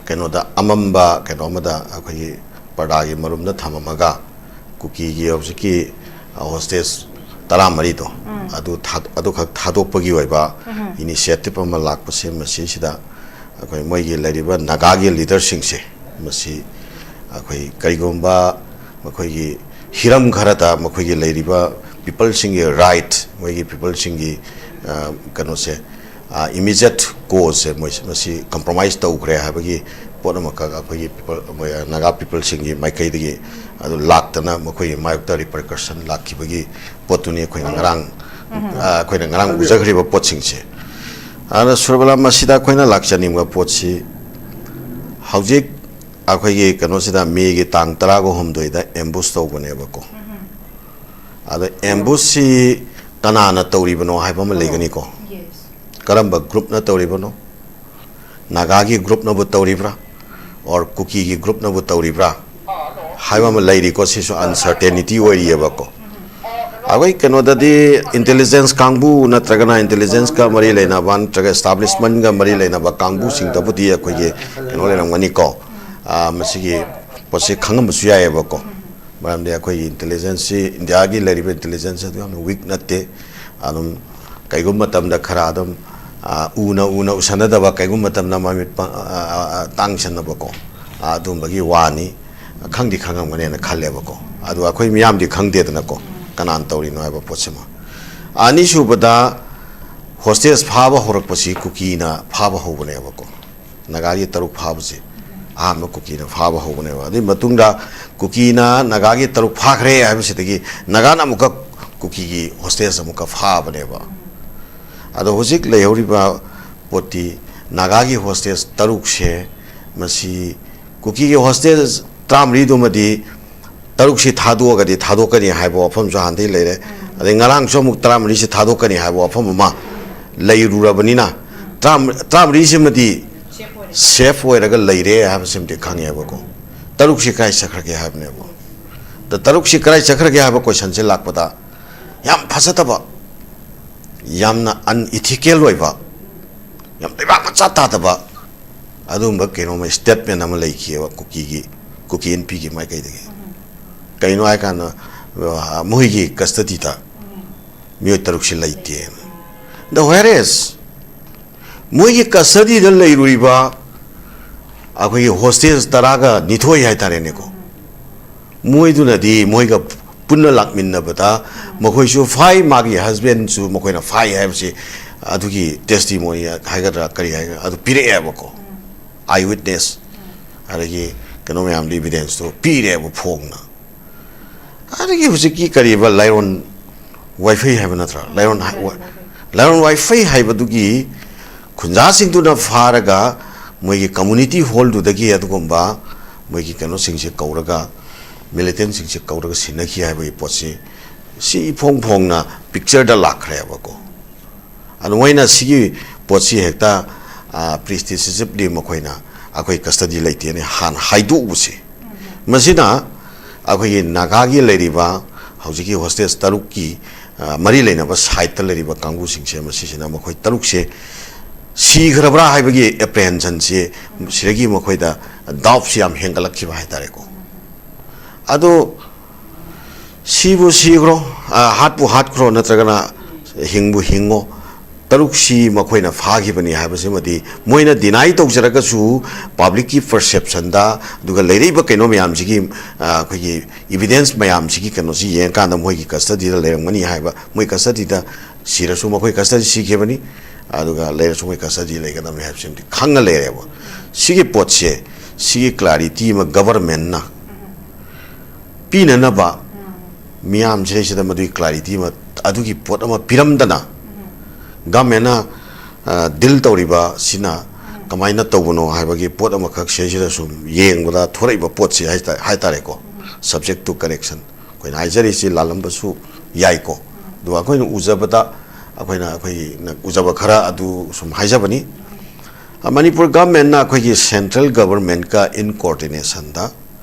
ꯀꯩꯅꯣꯗ, ꯑꯃꯝꯕ ꯀꯩꯅꯣ ꯑꯃꯗ ꯑꯩꯈꯣꯏꯒꯤ ꯄꯔꯗꯥꯒꯤ ꯃꯔꯨꯝꯗ ꯊꯝꯃꯝꯃꯒ, ꯀꯨꯀꯤꯒꯤ ꯍꯧꯖꯤꯛꯀꯤ hostel ꯇꯔꯥꯃꯔꯤꯗꯣ, ꯑꯗꯨ ꯊꯥ-, ꯑꯗꯨꯈꯛ ꯊꯥꯗꯣꯛꯄꯒꯤ ꯑꯣꯏꯕ initiative ꯑꯃ ꯂꯥꯛꯄꯁꯦ, ꯃꯁꯤꯁꯤꯗ ꯑꯩꯈꯣꯏ ꯃꯣꯏꯒꯤ ꯂꯩꯔꯤꯕ ꯅꯥꯒꯥꯒꯤ leaderꯁꯤꯡꯁꯦ, ꯃꯁꯤ ꯑꯩꯈꯣꯏ ꯀꯔꯤꯒꯨꯝꯕ ꯃꯈꯣꯏꯒꯤ ꯍꯤꯔꯝ ꯈꯔꯗ ꯃꯈꯣꯏꯒꯤ ꯂꯩꯔꯤꯕ peopleꯁꯤꯡꯒꯤ right, ꯃꯣꯏꯒꯤ peopleꯁꯤꯡꯒꯤ ꯀꯩꯅꯣꯁꯦ, immediate causeꯁꯦ ꯃꯣꯏ ꯃꯁꯤ compromise ꯇꯧꯈ꯭ꯔꯦ ꯍꯥꯏꯕꯒꯤ ꯄꯣꯠ ꯑꯃꯈꯛ ꯑꯩꯈꯣꯏꯒꯤ people, ꯃꯣꯏ ꯅꯥꯒꯥ peopleꯁꯤꯡꯒꯤ ꯃꯥꯏꯀꯩꯗꯒꯤ ꯑꯗꯨ ꯂꯥꯛꯇꯅ ꯃꯈꯣꯏꯒꯤ ꯃꯥꯌꯣꯛꯇ repercussion ꯂꯥꯛꯈꯤꯕꯒꯤ ꯄꯣꯠꯇꯨꯅꯤ ꯑꯩꯈꯣꯏꯅ ꯉꯔꯥꯡ, ꯑꯩꯈꯣꯏꯅ ꯉꯔꯥꯡ ꯎꯖꯈ꯭ꯔꯤꯕ ꯄꯣꯠꯁꯤꯡꯁꯦ꯫ ꯑꯗꯨꯅ ꯁꯨꯔꯕꯂꯥ, ꯃꯁꯤꯗ ꯑꯩꯈꯣꯏꯅ ꯂꯥꯛꯆꯅꯤꯡꯕ ꯄꯣꯠꯁꯤ, ꯍꯧꯖꯤꯛ ꯑꯩꯈꯣꯏꯒꯤ ꯀꯩꯅꯣꯁꯤꯗ ꯃꯦꯒꯤ ꯇꯥꯡ ꯇꯔꯥꯒ ꯍꯨꯝꯗꯣꯏꯗ ambush ꯇꯧꯕꯅꯦꯕꯀꯣ꯫ ꯑꯗꯣ ambushꯁꯤ ꯀꯅꯥꯅ ꯇꯧꯔꯤꯕꯅꯣ ꯍꯥꯏꯕ ꯑꯃ ꯂꯩꯒꯅꯤꯀꯣ꯫ ꯀꯔꯝꯕ groupꯅ ꯇꯧꯔꯤꯕꯅꯣ? ꯅꯥꯒꯥꯒꯤ groupꯅꯕꯨ ꯇꯧꯔꯤꯕ꯭ꯔꯥ, or ꯀꯨꯀꯤꯒꯤ groupꯅꯕꯨ ꯇꯧꯔꯤꯕ꯭ꯔꯥ ꯍꯥꯏꯕ ꯑꯃ ꯂꯩꯔꯤꯀꯣ꯫ ꯁꯤꯁꯨ uncertainty ꯑꯣꯏꯔꯤꯑꯕꯀꯣ꯫ ꯑꯩꯈꯣꯏ ꯀꯩꯅꯣꯗꯗꯤ intelligence ꯀꯥꯡꯕꯨ ꯅꯠꯇ꯭ꯔꯒꯅ intelligenceꯀ ꯃꯔꯤ ꯂꯩꯅꯕ ꯅꯠꯇ꯭ꯔꯒ establishmentꯀ ꯃꯔꯤ ꯂꯩꯅꯕ ꯀꯥꯡꯕꯨꯁꯤꯡꯗꯕꯨꯗꯤ ꯑꯩꯈꯣꯏꯒꯤ ꯀꯩꯅꯣ ꯂꯩꯔꯝꯒꯅꯤꯀꯣ꯫ ꯃꯁꯤꯒꯤ ꯄꯣꯠꯁꯦ ꯈꯪꯉꯝꯕꯁꯨ ꯌꯥꯏꯑꯕꯀꯣ꯫ ꯃꯔꯝꯗꯤ ꯑꯩꯈꯣꯏꯒꯤ ꯏꯟꯇꯦꯂꯤꯖꯦꯟꯁꯁꯤ, ꯏꯟꯗꯤꯌꯥꯒꯤ ꯂꯩꯔꯤꯕ ꯏꯟꯇꯦꯂꯤꯖꯦꯟꯁꯁꯤ ꯑꯗꯨ ꯌꯥꯝꯅ ꯋꯤꯛ ꯅꯠꯇꯦ꯫ ꯑꯗꯨꯝ ꯀꯩꯒꯨꯝꯕ ꯃꯇꯝꯗ ꯈꯔ ꯑꯗꯨꯝ, ꯑ, ꯎꯅ ꯎꯅ ꯎꯁꯟꯅꯗꯕ, ꯀꯩꯒꯨꯝꯕ ꯃꯇꯝꯗ ꯃꯃꯤꯠ ꯄ-, ꯑ, ꯑ, ꯑ, ꯇꯥꯡꯁꯟꯅꯕꯀꯣ, ꯑ, ꯑꯗꯨꯝꯕꯒꯤ ꯋꯥꯅꯤ꯫ ꯈꯪꯗꯤ ꯈꯪꯉꯝꯒꯅꯦꯅ ꯈꯜꯂꯦꯕꯀꯣ꯫ ꯑꯗꯨ ꯑꯩꯈꯣꯏ ꯃꯤꯌꯥꯝꯗꯤ ꯈꯪꯗꯦꯗꯅꯀꯣ, ꯀꯅꯥꯅ ꯇꯧꯔꯤꯅꯣ ꯍꯥꯏꯕ ꯄꯣꯠꯁꯤꯃ꯫ ꯑꯅꯤꯁꯨꯕꯗ, ꯍꯣꯁꯇꯦꯖ ꯐꯥꯕ ꯍꯧꯔꯛꯄꯁꯤ ꯀꯨꯀꯤꯅ ꯐꯥꯕ ꯍꯧꯕꯅꯦꯕꯀꯣ꯫ ꯅꯥꯒꯥꯒꯤ ꯇꯔꯨꯛ ꯐꯥꯕꯁꯤ ꯑꯍꯥꯟꯕ ꯀꯨꯀꯤꯅ ꯐꯥꯕ ꯍꯧꯕꯅꯦꯕ꯫ ꯑꯗꯨꯒꯤ ꯃꯇꯨꯡꯗ ꯀꯨꯀꯤꯅ ꯅꯥꯒꯥꯒꯤ ꯇꯔꯨꯛ ꯐꯥꯈ꯭ꯔꯦ ꯍꯥꯏꯕꯁꯤꯗꯒꯤ ꯅꯥꯒꯥꯅ ꯑꯃꯨꯛꯀ ꯀꯨꯀꯤꯒꯤ ꯍꯣꯁꯇꯦꯖ ꯑꯃꯨꯛꯀ ꯐꯥꯕꯅꯦꯕ꯫ ꯑꯗꯣ ꯍꯧꯖꯤꯛ ꯂꯩꯍꯧꯔꯤꯕ ꯄꯣꯠꯇꯤ ꯅꯥꯒꯥꯒꯤ ꯍꯣꯁꯇꯦꯖ ꯇꯔꯨꯛꯁꯦ, ꯃꯁꯤ ꯀꯨꯀꯤꯒꯤ ꯍꯣꯁꯇꯦꯖ ꯇꯔꯥꯃꯔꯤꯗꯨꯃꯗꯤ ꯇꯔꯨꯛꯁꯤ ꯊꯥꯗꯣꯛꯑꯒꯗꯤ ꯊꯥꯗꯣꯛꯀꯅꯤ ꯍꯥꯏꯕ ꯋꯥꯐꯝꯁꯨ ꯍꯥꯟꯅꯗꯒꯤ ꯂꯩꯔꯦ꯫ ꯑꯗꯩ ꯉꯔꯥꯡꯁꯨ ꯑꯃꯨꯛ ꯇꯔꯥꯃꯔꯤꯁꯤ ꯊꯥꯗꯣꯛꯀꯅꯤ ꯍꯥꯏꯕ ꯋꯥꯐꯝ ꯑꯃ ꯂꯩꯔꯨꯔꯕꯅꯤꯅ, ꯇꯔꯥ-, ꯇꯔꯥꯃꯔꯤꯁꯤꯃꯗꯤ ꯁꯦꯐ ꯑꯣꯏꯔꯒ ꯂꯩꯔꯦ ꯍꯥꯏꯕꯁꯤꯃꯗꯤ ꯈꯪꯉꯦꯕꯀꯣ꯫ ꯇꯔꯨꯛꯁꯤ ꯀꯗꯥꯏ ꯆꯠꯈ꯭ꯔꯒꯦ ꯍꯥꯏꯕꯅꯦꯕ꯫ ꯑꯗ ꯇꯔꯨꯛꯁꯤ ꯀꯗꯥꯏ ꯆꯠꯈ꯭ꯔꯒꯦ ꯍꯥꯏꯕ ꯀꯣꯏꯁꯟꯁꯦ ꯂꯥꯛꯄꯗ, ꯌꯥꯝ ꯐꯖꯗꯕ, ꯌꯥꯝꯅ ꯑꯟꯏꯊꯤꯀꯦꯜ ꯑꯣꯏꯕ, ꯌꯥꯝ ꯂꯩꯕꯥꯛ ꯃꯆꯥ ꯇꯥꯗꯕ ꯑꯗꯨꯒꯨꯝꯕ ꯀꯩꯅꯣꯝꯃ ꯁ꯭ꯇꯦꯠꯃꯦꯟ ꯑꯃ ꯂꯩꯈꯤꯑꯕ ꯀꯨꯀꯤꯒꯤ, ꯀꯨꯀꯤ ꯑꯦꯟ ꯄꯤꯒꯤ ꯃꯥꯏꯀꯩꯗꯒꯤ꯫ ꯀꯩꯅꯣ ꯍꯥꯏꯀꯥꯟꯗ, ꯑ, ꯃꯣꯏꯒꯤ ꯀꯁꯇꯗꯤꯗ ꯃꯤꯑꯣꯏ ꯇꯔꯨꯛꯁꯤ ꯂꯩꯇꯦꯅ꯫ The whereas ꯃꯣꯏꯒꯤ ꯀꯁꯇꯗꯤꯗ ꯂꯩꯔꯨꯔꯤꯕ ꯑꯩꯈꯣꯏꯒꯤ ꯍꯣꯁꯇꯦꯖ ꯇꯔꯥꯒ ꯅꯤꯊꯣꯏ ꯍꯥꯏꯇꯥꯔꯦꯅꯦꯀꯣ, ꯃꯣꯏꯗꯨꯅꯗꯤ ꯃꯣꯏꯒ ꯄꯨꯟꯅ ꯂꯥꯛꯃꯤꯟꯅꯕꯗ ꯃꯈꯣꯏꯁꯨ ꯐꯥꯏ, ꯃꯥꯒꯤ ꯍꯁꯕꯦꯟꯁꯨ ꯃꯈꯣꯏꯅ ꯐꯥꯏ ꯍꯥꯏꯕꯁꯤ ꯑꯗꯨꯒꯤ ꯇꯦꯁꯇꯤꯃꯣꯅꯤ ꯍꯥꯏꯒꯗ꯭ꯔꯥ ꯀꯔꯤ ꯍꯥꯏꯒꯗ꯭ꯔꯥ ꯑꯗꯨ ꯄꯤꯔꯛꯑꯦꯕꯀꯣ꯫ ꯑꯥꯏ ꯋꯤꯠꯅꯦꯁ, ꯑꯗꯒꯤ ꯀꯩꯅꯣ ꯃꯌꯥꯝꯗꯣ, ꯏꯚꯤꯗꯦꯟꯁꯇꯣ ꯄꯤꯔꯦꯕ ꯐꯣꯡꯅ꯫ ꯑꯗꯒꯤ ꯍꯧꯖꯤꯛꯀꯤ ꯀꯔꯤꯕ ꯂꯥꯏꯔꯣꯟ ꯋꯥꯏꯐꯩ ꯍꯥꯏꯕ ꯅꯠꯇ꯭ꯔꯥ? ꯂꯥꯏꯔꯣꯟ ꯍꯥꯏ-, ꯋꯥ-, ꯂꯥꯏꯔꯣꯟ ꯋꯥꯏꯐꯩ ꯍꯥꯏꯕꯗꯨꯒꯤ ꯈꯨꯟꯖꯥꯁꯤꯡꯗꯨꯅ ꯐꯥꯔꯒ ꯃꯣꯏꯒꯤ ꯀꯝꯃꯨꯅꯤꯇꯤ ꯍꯣꯜꯗꯨꯗꯒꯤ ꯑꯗꯨꯒꯨꯝꯕ ꯃꯣꯏꯒꯤ ꯀꯩꯅꯣꯁꯤꯡꯁꯦ ꯀꯧꯔꯒ, ꯃꯤꯂꯤꯇꯦꯟꯁꯤꯡꯁꯦ ꯀꯧꯔꯒ ꯁꯤꯟꯅꯈꯤ ꯍꯥꯏꯕꯒꯤ ꯄꯣꯠꯁꯤ, ꯁꯤ ꯏꯐꯣꯡ ꯐꯣꯡꯅ ꯄꯤꯛꯆꯔꯗ ꯂꯥꯛꯈ꯭ꯔꯦꯕꯀꯣ꯫ ꯑꯗꯨ ꯃꯣꯏꯅ ꯁꯤꯒꯤ ꯄꯣꯠꯁꯤ ꯍꯦꯛꯇ, ꯑ, ꯄ꯭ꯔꯤꯁꯇꯤꯁꯤꯖꯤꯞꯂꯤ ꯃꯈꯣꯏꯅ ꯑꯩꯈꯣꯏ ꯀꯁꯇꯗꯤ ꯂꯩꯇꯦꯅ ꯍꯥꯟꯅ ꯍꯥꯏꯗꯣꯛꯎꯕꯁꯤ, ꯃꯁꯤꯅ ꯑꯩꯈꯣꯏꯒꯤ ꯅꯥꯒꯥꯒꯤ ꯂꯩꯔꯤꯕ ꯍꯧꯖꯤꯛꯀꯤ ꯍꯣꯁꯇꯦꯖ ꯇꯔꯨꯛꯀꯤ, ꯑ, ꯃꯔꯤ ꯂꯩꯅꯕ ꯁꯥꯏꯠꯇ ꯂꯩꯔꯤꯕ ꯀꯥꯡꯕꯨꯁꯤꯡꯁꯦ, ꯃꯁꯤꯁꯤꯅ ꯃꯈꯣꯏ ꯇꯔꯨꯛꯁꯦ ꯁꯤꯈ꯭ꯔꯕ꯭ꯔꯥ ꯍꯥꯏꯕꯒꯤ ꯑꯦꯄ꯭ꯔꯦꯍꯦꯟꯁꯟꯁꯤ ꯁꯤꯗꯒꯤ ꯃꯈꯣꯏꯗ, ꯗꯥꯎꯠꯁꯤ ꯌꯥꯝ ꯍꯦꯟꯒꯠꯂꯛꯈꯤꯕ ꯍꯥꯏꯇꯥꯔꯦꯀꯣ꯫ ꯑꯗꯣ ꯁꯤꯕꯨ ꯁꯤꯈ꯭ꯔꯣ, ꯑ, ꯍꯥꯠꯄꯨ ꯍꯥꯠꯈ꯭ꯔꯣ, ꯅꯠꯇ꯭ꯔꯒꯅ ꯍꯤꯡꯕꯨ ꯍꯤꯡꯉꯣ, ꯇꯔꯨꯛꯁꯤ ꯃꯈꯣꯏꯅ ꯐꯥꯈꯤꯕꯅꯤ ꯍꯥꯏꯕꯁꯤꯃꯗꯤ ꯃꯣꯏꯅ ꯗꯤꯅꯥꯏ ꯇꯧꯖꯔꯒꯁꯨ, ꯄꯕ꯭ꯂꯤꯛꯀꯤ ꯄꯔꯁꯦꯞꯁꯟꯗ, ꯑꯗꯨꯒ ꯂꯩꯔꯛꯏꯕ ꯀꯩꯅꯣ ꯃꯌꯥꯝꯁꯤꯒꯤ, ꯑ, ꯑꯩꯈꯣꯏꯒꯤ ꯏꯕꯤꯗꯦꯟꯁ ꯃꯌꯥꯝꯁꯤꯒꯤ ꯀꯩꯅꯣꯁꯤ ꯌꯦꯡꯉꯀꯥꯟꯗ ꯃꯣꯏꯒꯤ ꯀꯁꯇꯗꯤꯗ ꯂꯩꯔꯝꯒꯅꯤ ꯍꯥꯏꯕ, ꯃꯣꯏ ꯀꯁꯇꯗꯤꯗ ꯁꯤꯔꯁꯨ ꯃꯈꯣꯏ ꯀꯁꯇꯗꯤ ꯁꯤꯈꯤꯕꯅꯤ, ꯑꯗꯨꯒ ꯂꯩꯔꯁꯨ ꯃꯣꯏ ꯀꯁꯇꯗꯤ ꯂꯩꯒꯗꯕꯅꯤ ꯍꯥꯏꯕꯁꯤꯃꯗꯤ ꯈꯪꯅ ꯂꯩꯔꯦꯕ꯫ ꯁꯤꯒꯤ ꯄꯣꯠꯁꯦ, ꯁꯤꯒꯤ ꯀ꯭ꯂꯥꯔꯤꯇꯤ ꯑꯃ ꯒꯕꯔꯃꯦꯟꯅ ꯄꯤꯅꯅꯕ ꯃꯤꯌꯥꯝꯁꯤꯗꯩꯁꯤꯗ ꯃꯗꯨꯒꯤ ꯀ꯭ꯂꯥꯔꯤꯇꯤ ꯑꯃ, ꯑꯗꯨꯒꯤ ꯄꯣꯠ ꯑꯃ ꯄꯤꯔꯝꯗꯅ, ꯒꯃꯦꯟꯅ, ꯑ, ꯗꯤꯜ ꯇꯧꯔꯤꯕ ꯁꯤꯅ ꯀꯃꯥꯏꯅ ꯇꯧꯕꯅꯣ ꯍꯥꯏꯕꯒꯤ ꯄꯣꯠ ꯑꯃꯈꯛ ꯁꯤꯗꯩꯁꯤꯗ ꯁꯨꯝ ꯌꯦꯡꯕꯗ ꯊꯣꯔꯛꯏꯕ ꯄꯣꯠꯁꯤ ꯍꯥꯏꯇꯥ-, ꯍꯥꯏꯇꯥꯔꯦꯀꯣ, subject to correction ꯑꯩꯈꯣꯏꯅ ꯍꯥꯏꯖꯔꯤꯁꯤ ꯂꯥꯜꯂꯝꯕꯁꯨ ꯌꯥꯏꯀꯣ꯫ ꯑꯗꯨꯒ ꯑꯩꯈꯣꯏꯅ ꯎꯖꯕꯗ, ꯑꯩꯈꯣꯏꯅ, ꯑꯩꯈꯣꯏꯒꯤ ꯎꯖꯕ ꯈꯔ ꯑꯗꯨ ꯁꯨꯝ ꯍꯥꯏꯖꯕꯅꯤ꯫ ꯃꯅꯤꯄꯨꯔ ꯒꯚꯔꯟꯃꯦꯟꯠꯅ ꯑꯩꯈꯣꯏꯒꯤ ꯁꯦꯟꯇ꯭ꯔꯦꯜ ꯒꯚꯔꯟꯃꯦꯟꯠꯀ in coordination ꯗ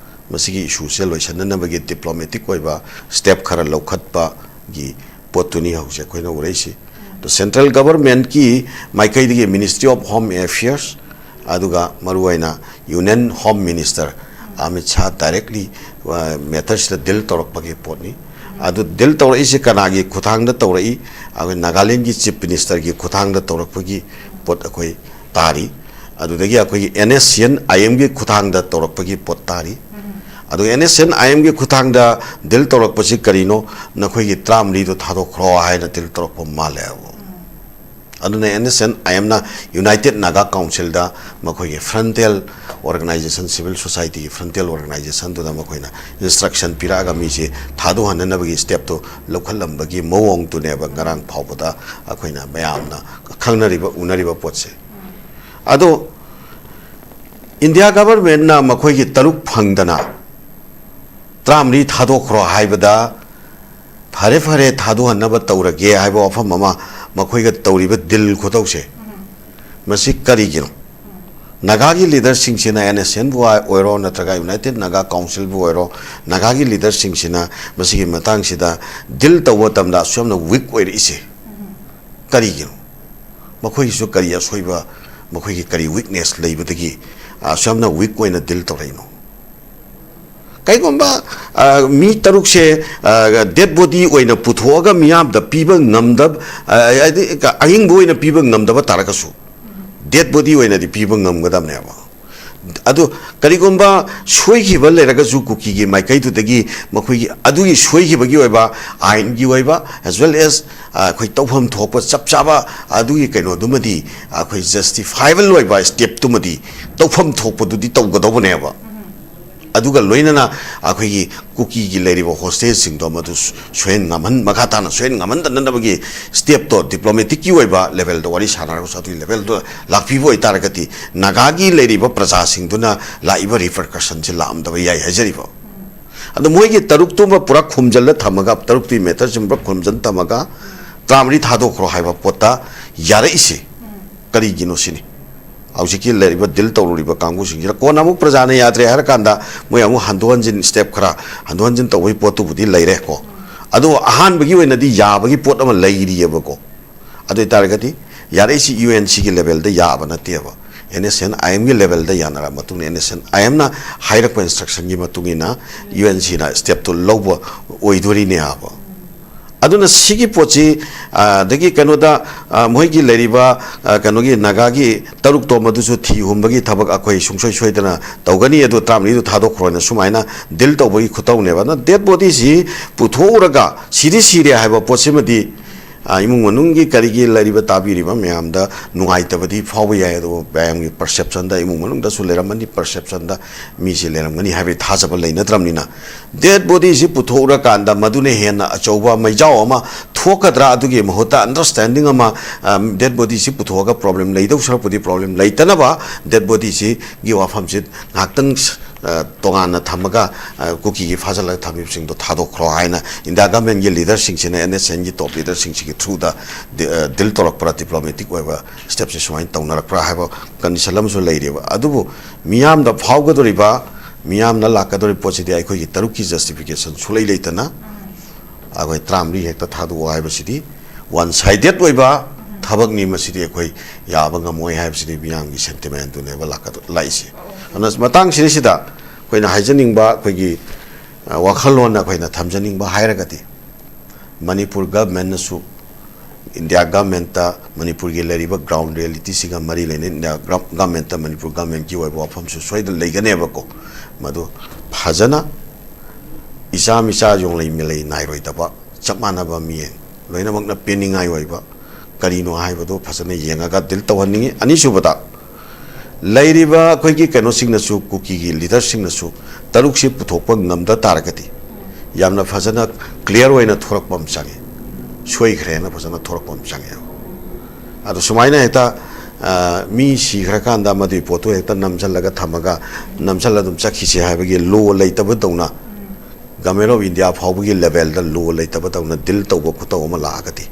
ꯃꯁꯤꯒꯤ ꯏꯁꯨꯁꯦ ꯂꯣꯏꯁꯤꯟꯅꯅꯕꯒꯤ ꯗꯤꯄ꯭ꯂꯣꯃꯦꯇꯤꯛ ꯑꯣꯏꯕ ꯁ꯭ꯇꯦꯞ ꯈꯔ ꯂꯧꯈꯠꯄꯒꯤ ꯄꯣꯠꯇꯨꯅꯤ ꯍꯧꯖꯤꯛ ꯑꯩꯈꯣꯏꯅ ꯎꯔꯛꯏꯁꯤ꯫ ꯑꯗꯣ ꯁꯦꯟꯇ꯭ꯔꯦꯜ ꯒꯚꯔꯟꯃꯦꯟꯠꯀꯤ ꯃꯥꯏꯀꯩꯗꯒꯤ Ministry of Home Affairs, ꯑꯗꯨꯒ ꯃꯔꯨꯑꯣꯏꯅ union home minister Amit Shah directly, ꯑ, ꯃꯦꯇꯔꯁꯤꯗ ꯗꯤꯜ ꯇꯧꯔꯛꯄꯒꯤ ꯄꯣꯠꯅꯤ꯫ ꯑꯗꯨ ꯗꯤꯜ ꯇꯧꯔꯛꯏꯁꯦ ꯀꯅꯥꯒꯤ ꯈꯨꯠꯊꯥꯡꯗ ꯇꯧꯔꯛꯏ? ꯑꯩꯈꯣꯏ ꯅꯥꯒꯥꯂꯦꯟꯒꯤ ꯆꯤꯐ ꯃꯤꯅꯤꯁꯇꯔꯒꯤ ꯈꯨꯠꯊꯥꯡꯗ ꯇꯧꯔꯛꯄꯒꯤ ꯄꯣꯠ ꯑꯩꯈꯣꯏ ꯇꯥꯔꯤ꯫ ꯑꯗꯨꯗꯒꯤ ꯑꯩꯈꯣꯏꯒꯤ NSCN IM ꯒꯤ ꯈꯨꯠꯊꯥꯡꯗ ꯇꯧꯔꯛꯄꯒꯤ ꯄꯣꯠ ꯇꯥꯔꯤ꯫ ꯑꯗꯨꯒ NSCN IM ꯒꯤ ꯈꯨꯠꯊꯥꯡꯗ ꯗꯤꯜ ꯇꯧꯔꯛꯄꯁꯤ ꯀꯔꯤꯅꯣ? "ꯅꯈꯣꯏꯒꯤ ꯇꯔꯥꯃꯔꯤꯗꯣ ꯊꯥꯗꯣꯛꯈ꯭ꯔꯣ" ꯍꯥꯏꯅ ꯗꯤꯜ ꯇꯧꯔꯛꯄ ꯃꯥꯜꯂꯦꯕ꯫ ꯑꯗꯨꯅ NSCN IM ꯅ United Naga Council ꯗ ꯃꯈꯣꯏꯒꯤ frontal organization, civil society ꯒꯤ frontal organization ꯗꯨꯗ ꯃꯈꯣꯏꯅ instruction ꯄꯤꯔꯛꯑꯒ ꯃꯤꯁꯦ ꯊꯥꯗꯣꯛꯍꯟꯅꯅꯕꯒꯤ ꯁ꯭ꯇꯦꯞꯇꯣ ꯂꯧꯈꯠꯂꯝꯕꯒꯤ ꯃꯑꯣꯡꯗꯨꯅꯦꯕ ꯉꯔꯥꯡ ꯐꯥꯎꯕꯗ ꯑꯩꯈꯣꯏꯅ ꯃꯌꯥꯝꯅ ꯈꯪꯅꯔꯤꯕ, ꯎꯅꯔꯤꯕ ꯄꯣꯠꯁꯦ꯫ ꯑꯗꯣ ꯏꯟꯗꯤꯌꯥ ꯒꯚꯔꯟꯃꯦꯟꯠꯅ ꯃꯈꯣꯏꯒꯤ ꯇꯔꯨꯛ ꯐꯪꯗꯅ ꯇꯔꯥꯃꯔꯤ ꯊꯥꯗꯣꯛꯈ꯭ꯔꯣ ꯍꯥꯏꯕꯗ, "ꯐꯔꯦ, ꯐꯔꯦ, ꯊꯥꯗꯣꯛꯍꯟꯅꯕ ꯇꯧꯔꯒꯦ" ꯍꯥꯏꯕ ꯋꯥꯐꯝ ꯑꯃ, ꯃꯈꯣꯏꯒ ꯇꯧꯔꯤꯕ ꯗꯤꯜ ꯈꯨꯇꯧꯁꯦ, ꯃꯁꯤ ꯀꯔꯤꯒꯤꯅꯣ? ꯅꯥꯒꯥꯒꯤ ꯂꯤꯗꯔꯁꯤꯡꯁꯤꯅ, NSCN ꯕꯨ ꯑꯣꯏꯔꯣ, ꯅꯠꯇ꯭ꯔꯒ United Naga Council ꯕꯨ ꯑꯣꯏꯔꯣ, ꯅꯥꯒꯥꯒꯤ ꯂꯤꯗꯔꯁꯤꯡꯁꯤꯅ ꯃꯁꯤꯒꯤ ꯃꯇꯥꯡꯁꯤꯗ ꯗꯤꯜ ꯇꯧꯕ ꯃꯇꯝꯗ ꯑꯁꯨꯛ ꯌꯥꯝꯅ ꯋꯤꯛ ꯑꯣꯏꯔꯛꯏꯁꯦ ꯀꯔꯤꯒꯤꯅꯣ? ꯃꯈꯣꯏꯒꯤꯁꯨ ꯀꯔꯤ ꯑꯁꯣꯏꯕ, ꯃꯈꯣꯏꯒꯤ ꯀꯔꯤ ꯋꯤꯛꯅꯦꯁ ꯂꯩꯕꯗꯒꯤ ꯑꯁꯨꯛ ꯌꯥꯝꯅ ꯋꯤꯛ ꯑꯣꯏꯅ ꯗꯤꯜ ꯇꯧꯔꯛꯏꯅꯣ? ꯀꯩꯒꯨꯝꯕ ꯃꯤ ꯇꯔꯨꯛꯁꯦ ꯗꯦꯠ ꯕꯣꯗꯤ ꯑꯣꯏꯅ ꯄꯨꯊꯣꯛꯑꯒ ꯃꯤꯌꯥꯝꯗ ꯄꯤꯕ ꯉꯝꯗꯕ, ꯍꯥꯏꯗꯤ ꯑꯍꯤꯡꯕ ꯑꯣꯏꯅ ꯄꯤꯕ ꯉꯝꯗꯕ ꯇꯥꯔꯒꯁꯨ, ꯗꯦꯠ ꯕꯣꯗꯤ ꯑꯣꯏꯅꯗꯤ ꯄꯤꯕ ꯉꯝꯒꯗꯕꯅꯦꯕ꯫ ꯑꯗꯨ ꯀꯔꯤꯒꯨꯝꯕ ꯁꯣꯏꯈꯤꯕ ꯂꯩꯔꯒꯁꯨ, ꯀꯨꯀꯤꯒꯤ ꯃꯥꯏꯀꯩꯗꯨꯗꯒꯤ ꯃꯈꯣꯏꯒꯤ ꯑꯗꯨꯒꯤ ꯁꯣꯏꯈꯤꯕꯒꯤ ꯑꯣꯏꯕ ꯑꯥꯏꯟꯒꯤ ꯑꯣꯏꯕ, as well as ꯑꯩꯈꯣꯏ ꯇꯧꯐꯝ ꯊꯣꯛꯄ ꯆꯞ ꯆꯥꯕ ꯑꯗꯨꯒꯤ ꯀꯩꯅꯣꯗꯨꯃꯗꯤ, ꯑꯩꯈꯣꯏ ꯖꯁꯇꯤꯐꯥꯏꯕꯜ ꯑꯣꯏꯕ ꯁ꯭ꯇꯦꯞꯇꯨꯃꯗꯤ ꯇꯧꯐꯝ ꯊꯣꯛꯄꯗꯨꯗꯤ ꯇꯧꯒꯗꯧꯕꯅꯦꯕ꯫ ꯑꯗꯨꯒ ꯂꯣꯏꯅꯅ ꯑꯩꯈꯣꯏꯒꯤ ꯀꯨꯀꯤꯒꯤ ꯂꯩꯔꯤꯕ ꯍꯣꯁꯇꯦꯖꯁꯤꯡꯗꯣ ꯃꯗꯨ ꯁꯣꯏꯍꯟ ꯉꯝꯍꯟ-, ꯃꯈꯥ ꯇꯥꯅ ꯁꯣꯏꯍꯟ ꯉꯝꯍꯟꯗꯅꯕꯒꯤ ꯁ꯭ꯇꯦꯞꯇꯣ, ꯗꯤꯄ꯭ꯂꯣꯃꯦꯇꯤꯛꯀꯤ ꯑꯣꯏꯕ ꯂꯦꯚꯦꯜꯗ ꯋꯥꯔꯤ ꯁꯥꯟꯅꯔꯒꯁꯨ ꯑꯗꯨꯒꯤ ꯂꯦꯚꯦꯜꯗꯣ ꯂꯥꯛꯄꯤꯕ ꯑꯣꯏꯇꯥꯔꯒꯗꯤ, ꯅꯥꯒꯥꯒꯤ ꯂꯩꯔꯤꯕ ꯄ꯭ꯔꯖꯥꯁꯤꯡꯗꯨꯅ ꯂꯥꯛꯏꯕ ꯔꯤꯄꯔꯀꯁꯟꯁꯦ ꯂꯥꯛꯑꯝꯗꯕ ꯌꯥꯏ ꯍꯥꯏꯖꯔꯤꯕ꯫ ꯑꯗꯣ ꯃꯣꯏꯒꯤ ꯇꯔꯨꯛꯇꯨꯃ ꯄꯨꯔꯥ ꯈꯨꯝꯖꯤꯜꯂ ꯊꯝꯃꯒ, ꯇꯔꯨꯛꯇꯨꯒꯤ ꯃꯦꯇꯔꯁꯤꯃ ꯄꯨꯔꯥ ꯈꯨꯝꯖꯤꯜꯂ ꯊꯝꯃꯒ, ꯇꯔꯥꯃꯔꯤ ꯊꯥꯗꯣꯛꯈ꯭ꯔꯣ ꯍꯥꯏꯕ ꯄꯣꯠꯇ ꯌꯥꯔꯛꯏꯁꯦ ꯀꯔꯤꯒꯤꯅꯣ ꯁꯤꯅꯤ꯫ ꯍꯧꯖꯤꯛꯀꯤ ꯂꯩꯔꯤꯕ ꯗꯤꯜ ꯇꯧꯔꯨꯔꯤꯕ ꯀꯥꯡꯕꯨꯁꯤꯡꯁꯤꯅ ꯀꯣꯟꯅ ꯑꯃꯨꯛ ꯄ꯭ꯔꯖꯥꯅ ꯌꯥꯗ꯭ꯔꯦ ꯍꯥꯏꯔꯀꯥꯟꯗ ꯃꯣꯏ ꯑꯃꯨꯛ ꯍꯟꯗꯣꯛ ꯍꯟꯖꯤꯟ, ꯁ꯭ꯇꯦꯞ ꯈꯔ ꯍꯟꯗꯣꯛ ꯍꯟꯖꯤꯟ ꯇꯧꯕꯒꯤ ꯄꯣꯠꯇꯨꯕꯨꯗꯤ ꯂꯩꯔꯦꯀꯣ꯫ ꯑꯗꯣ ꯑꯍꯥꯟꯕꯒꯤ ꯑꯣꯏꯅꯗꯤ ꯌꯥꯕꯒꯤ ꯄꯣꯠ ꯑꯃ ꯂꯩꯔꯤꯑꯕꯀꯣ꯫ ꯑꯗꯨ ꯑꯣꯏꯇꯥꯔꯒꯗꯤ ꯌꯥꯔꯛꯏꯁꯤ ꯌꯨ ꯑꯦꯟ ꯁꯤꯒꯤ ꯂꯦꯚꯦꯜꯗ ꯌꯥꯕ ꯅꯠꯇꯦꯕ, ꯑꯦꯟ ꯑꯦꯁ ꯑꯦꯟ ꯑꯥꯏ ꯑꯦꯝꯒꯤ ꯂꯦꯚꯦꯜꯗ ꯌꯥꯅꯔꯕ ꯃꯇꯨꯡꯗ, ꯑꯦꯟ ꯑꯦꯁ ꯑꯦꯟ ꯑꯥꯏ ꯑꯦꯝꯅ ꯍꯥꯏꯔꯛꯄ ꯏꯟꯁꯇ꯭ꯔꯛꯁꯟꯒꯤ ꯃꯇꯨꯡ ꯏꯟꯅ ꯌꯨ ꯑꯦꯟ ꯁꯤꯅ ꯁ꯭ꯇꯦꯞꯇꯨ ꯂꯧꯕ ꯑꯣꯏꯗꯣꯔꯤꯅꯦ ꯍꯥꯏꯕ꯫ ꯑꯗꯨꯅ ꯁꯤꯒꯤ ꯄꯣꯠꯁꯤ, ꯑ, ꯑꯗꯒꯤ ꯀꯩꯅꯣꯗ, ꯑ, ꯃꯣꯏꯒꯤ ꯂꯩꯔꯤꯕ, ꯑ, ꯀꯩꯅꯣꯒꯤ ꯅꯥꯒꯥꯒꯤ ꯇꯔꯨꯛꯇꯣ ꯃꯗꯨꯁꯨ ꯊꯤ ꯍꯨꯝꯕꯒꯤ ꯊꯕꯛ ꯑꯩꯈꯣꯏ ꯁꯨꯡꯁꯣꯏ ꯁꯣꯏꯗꯅ ꯇꯧꯒꯅꯤ, ꯑꯗꯨ ꯇꯔꯥꯃꯔꯤꯗꯨ ꯊꯥꯗꯣꯛꯈ꯭ꯔꯣꯅ ꯁꯨꯃꯥꯏꯅ ꯗꯤꯜ ꯇꯧꯕꯒꯤ ꯈꯨꯇꯧꯅꯦꯕ꯫ ꯑꯗꯨꯅ ꯗꯦꯠ ꯕꯣꯗꯤꯁꯤ ꯄꯨꯊꯣꯛꯎꯔꯒ ꯁꯤꯗꯤ ꯁꯤꯔꯦ ꯍꯥꯏꯕ ꯄꯣꯠꯁꯤꯃꯗꯤ, ꯑ, ꯏꯃꯨꯡ ꯃꯅꯨꯡꯒꯤ ꯀꯔꯤꯒꯤ ꯂꯩꯔꯤꯕ ꯇꯥꯕꯤꯔꯤꯕ ꯃꯌꯥꯝꯗ ꯅꯨꯡꯉꯥꯏꯇꯕꯗꯤ ꯐꯥꯎꯕ ꯌꯥꯏ, ꯑꯗꯨꯕꯨ ꯃꯌꯥꯝꯒꯤ ꯄꯔꯁꯦꯞꯁꯟꯗ, ꯏꯃꯨꯡ ꯃꯅꯨꯡꯗꯁꯨ ꯂꯩꯔꯝꯃꯅꯤ, ꯄꯔꯁꯦꯞꯁꯟꯗ ꯃꯤꯁꯤ ꯂꯩꯔꯝꯒꯅꯤ ꯍꯥꯏꯕꯒꯤ ꯊꯥꯖꯕ ꯂꯩꯅꯗ꯭ꯔꯕꯅꯤꯅ, ꯗꯦꯠ ꯕꯣꯗꯤꯁꯤ ꯄꯨꯊꯣꯛꯎꯔꯀꯥꯟꯗ ꯃꯗꯨꯅ ꯍꯦꯟꯅ ꯑꯆꯧꯕ ꯃꯩꯖꯥꯎ ꯑꯃ ꯊꯣꯛꯀꯗ꯭ꯔꯥ, ꯑꯗꯨꯒꯤ ꯃꯍꯨꯠꯇ ꯑꯟꯗꯔꯁ꯭ꯇꯦꯟꯗꯤꯡ ꯑꯃ, ꯑ, ꯗꯦꯠ ꯕꯣꯗꯤꯁꯤ ꯄꯨꯊꯣꯛꯑꯒ ꯄ꯭ꯔꯣꯕ꯭ꯂꯦꯝ ꯂꯩꯗꯧ ꯁꯔꯨꯛꯄꯨꯗꯤ ꯄ꯭ꯔꯣꯕ꯭ꯂꯦꯝ ꯂꯩꯇꯅꯕ ꯗꯦꯠ ꯕꯣꯗꯤꯁꯤꯒꯤ ꯋꯥꯐꯝꯁꯤ ꯉꯥꯏꯍꯥꯛꯇꯪ, ꯑ, ꯇꯣꯉꯥꯟꯅ ꯊꯝꯃꯒ, ꯑ, ꯀꯨꯀꯤꯒꯤ ꯐꯥꯖꯤꯜꯂꯒ ꯊꯝꯃꯤꯕꯁꯤꯡꯗꯣ ꯊꯥꯗꯣꯛꯈ꯭ꯔꯣ ꯍꯥꯏꯅ ꯏꯟꯗꯤꯌꯥ ꯒꯃꯦꯟꯒꯤ ꯂꯤꯗꯔꯁꯤꯡꯁꯤꯅ, ꯑꯦꯟ ꯑꯦꯁ ꯑꯦꯟꯒꯤ ꯇꯣꯞ ꯂꯤꯗꯔꯁꯤꯡꯁꯤꯒꯤ ꯊ꯭ꯔꯨꯗ ꯗꯤ-, ꯑ, ꯗꯤꯜ ꯇꯧꯔꯛꯄ꯭ꯔꯥ, ꯗꯤꯄ꯭ꯂꯣꯃꯦꯇꯤꯛ ꯑꯣꯏꯕ ꯁ꯭ꯇꯦꯞꯁꯦ ꯁꯨꯃꯥꯏꯅ ꯇꯧꯅꯔꯛꯄ꯭ꯔꯥ ꯍꯥꯏꯕ ꯀꯟꯗꯤꯁꯟ ꯑꯃꯁꯨ ꯂꯩꯔꯤꯕ꯫ ꯑꯗꯨꯕꯨ ꯃꯤꯌꯥꯝꯗ ꯐꯥꯎꯒꯗꯧꯔꯤꯕ, ꯃꯤꯌꯥꯝꯅ ꯂꯥꯛꯀꯗꯧꯔꯤꯕ ꯄꯣꯠꯁꯤꯗꯤ ꯑꯩꯈꯣꯏꯒꯤ ꯇꯔꯨꯛꯀꯤ ꯖꯁꯇꯤꯐꯤꯀꯦꯁꯟ ꯁꯨꯛꯂꯩ ꯂꯩꯇꯅ ꯑꯩꯈꯣꯏ ꯇꯔꯥꯃꯔꯤ ꯍꯦꯛꯇ ꯊꯥꯗꯣꯛꯑꯣ ꯍꯥꯏꯕꯁꯤꯗꯤ ꯋꯥꯟ ꯁꯥꯏꯗꯦꯠ ꯑꯣꯏꯕ, ꯊꯕꯛꯅꯤ, ꯃꯁꯤꯗꯤ ꯑꯩꯈꯣꯏ ꯌꯥꯕ ꯉꯝꯃꯣꯏ ꯍꯥꯏꯕꯁꯤꯗꯤ ꯃꯤꯌꯥꯝꯒꯤ ꯁꯦꯟꯇꯤꯃꯦꯟꯗꯨꯅꯦꯕ ꯂꯥꯛꯀꯗ-, ꯂꯥꯛꯏꯁꯦ꯫ ꯑꯗꯨꯅ ꯃꯇꯥꯡꯁꯤꯗꯩꯁꯤꯗ ꯑꯩꯈꯣꯏꯅ ꯍꯥꯏꯖꯅꯤꯡꯕ, ꯑꯩꯈꯣꯏꯒꯤ, ꯑ, ꯋꯥꯈꯜꯂꯣꯟ ꯑꯩꯈꯣꯏꯅ ꯊꯝꯖꯅꯤꯡꯕ ꯍꯥꯏꯔꯒꯗꯤ, ꯃꯅꯤꯄꯨꯔ ꯒꯚꯔꯟꯃꯦꯟꯅꯁꯨ ꯏꯟꯗꯤꯌꯥ ꯒꯚꯔꯟꯃꯦꯟꯠꯇ ꯃꯅꯤꯄꯨꯔꯒꯤ ꯂꯩꯔꯤꯕ ꯒ꯭ꯔꯥꯎꯟ ꯔꯤꯌꯦꯂꯤꯇꯤꯁꯤꯒ ꯃꯔꯤ ꯂꯩꯅꯩ ꯏꯟꯗꯤꯌꯥ ꯒ꯭ꯔꯥꯎꯟ-, ꯒꯚꯔꯟꯃꯦꯟꯠꯇ ꯃꯅꯤꯄꯨꯔ ꯒꯚꯔꯟꯃꯦꯟꯠꯀꯤ ꯑꯣꯏꯕ ꯋꯥꯐꯝꯁꯨ ꯁꯣꯏꯗꯅ ꯂꯩꯒꯅꯦꯕꯀꯣ꯫ ꯃꯗꯨ ꯐꯖꯅ ꯏꯆꯥ ꯃꯤꯆꯥ ꯌꯣꯡꯂꯩ ꯃꯤꯂꯩ ꯅꯥꯏꯔꯣꯏꯗꯕ ꯆꯞ ꯃꯥꯟꯅꯕ ꯃꯤꯠꯌꯦꯡ ꯂꯣꯏꯅꯃꯛꯅ ꯄꯦꯟꯅꯤꯡꯉꯥꯏ ꯑꯣꯏꯕ ꯀꯔꯤꯅꯣ ꯍꯥꯏꯕꯗꯨ ꯐꯖꯅ ꯌꯦꯡꯉꯒ ꯗꯤꯜ ꯇꯧꯍꯟꯅꯤꯡꯉꯤ꯫ ꯑꯅꯤꯁꯨꯕꯗ, ꯂꯩꯔꯤꯕ ꯑꯩꯈꯣꯏꯒꯤ ꯀꯩꯅꯣꯁꯤꯡꯅꯁꯨ, ꯀꯨꯀꯤꯒꯤ ꯂꯤꯗꯔꯁꯤꯡꯅꯁꯨ ꯇꯔꯨꯛꯁꯤ ꯄꯨꯊꯣꯛꯄ ꯉꯝꯗ ꯇꯥꯔꯒꯗꯤ ꯌꯥꯝꯅ ꯐꯖꯅ ꯀ꯭ꯂꯤꯌꯥꯔ ꯑꯣꯏꯅ ꯊꯣꯔꯛꯄ ꯑꯃ ꯆꯪꯉꯤ꯫ ꯁꯣꯏꯈ꯭ꯔꯦꯅ ꯐꯖꯅ ꯊꯣꯔꯛꯄ ꯑꯃ ꯆꯪꯉꯦꯕ꯫ ꯑꯗꯣ ꯁꯨꯃꯥꯏꯅ ꯍꯦꯛꯇ, ꯑ, ꯃꯤ ꯁꯤꯈ꯭ꯔꯀꯥꯟꯗ ꯃꯗꯨꯒꯤ ꯄꯣꯠꯇꯨ ꯍꯦꯛꯇ ꯅꯝꯁꯤꯜꯂꯒ ꯊꯝꯃꯒ ꯅꯝꯁꯤꯜꯂ ꯑꯗꯨꯝ ꯆꯠꯈꯤꯁꯦ ꯍꯥꯏꯕꯒꯤ ꯂꯣ ꯂꯩꯇꯕꯗꯧꯅ, ꯒꯚꯔꯟꯃꯦꯟꯠ ꯑꯣꯐ ꯏꯟꯗꯤꯌꯥ ꯐꯥꯎꯕꯒꯤ ꯂꯦꯚꯦꯜꯗ ꯂꯣ ꯂꯩꯇꯕꯗꯧꯅ ꯗꯤꯜ ꯇꯧꯕ ꯈꯣꯠꯇꯧꯕ ꯑꯃ ꯂꯥꯛꯑꯒꯗꯤ,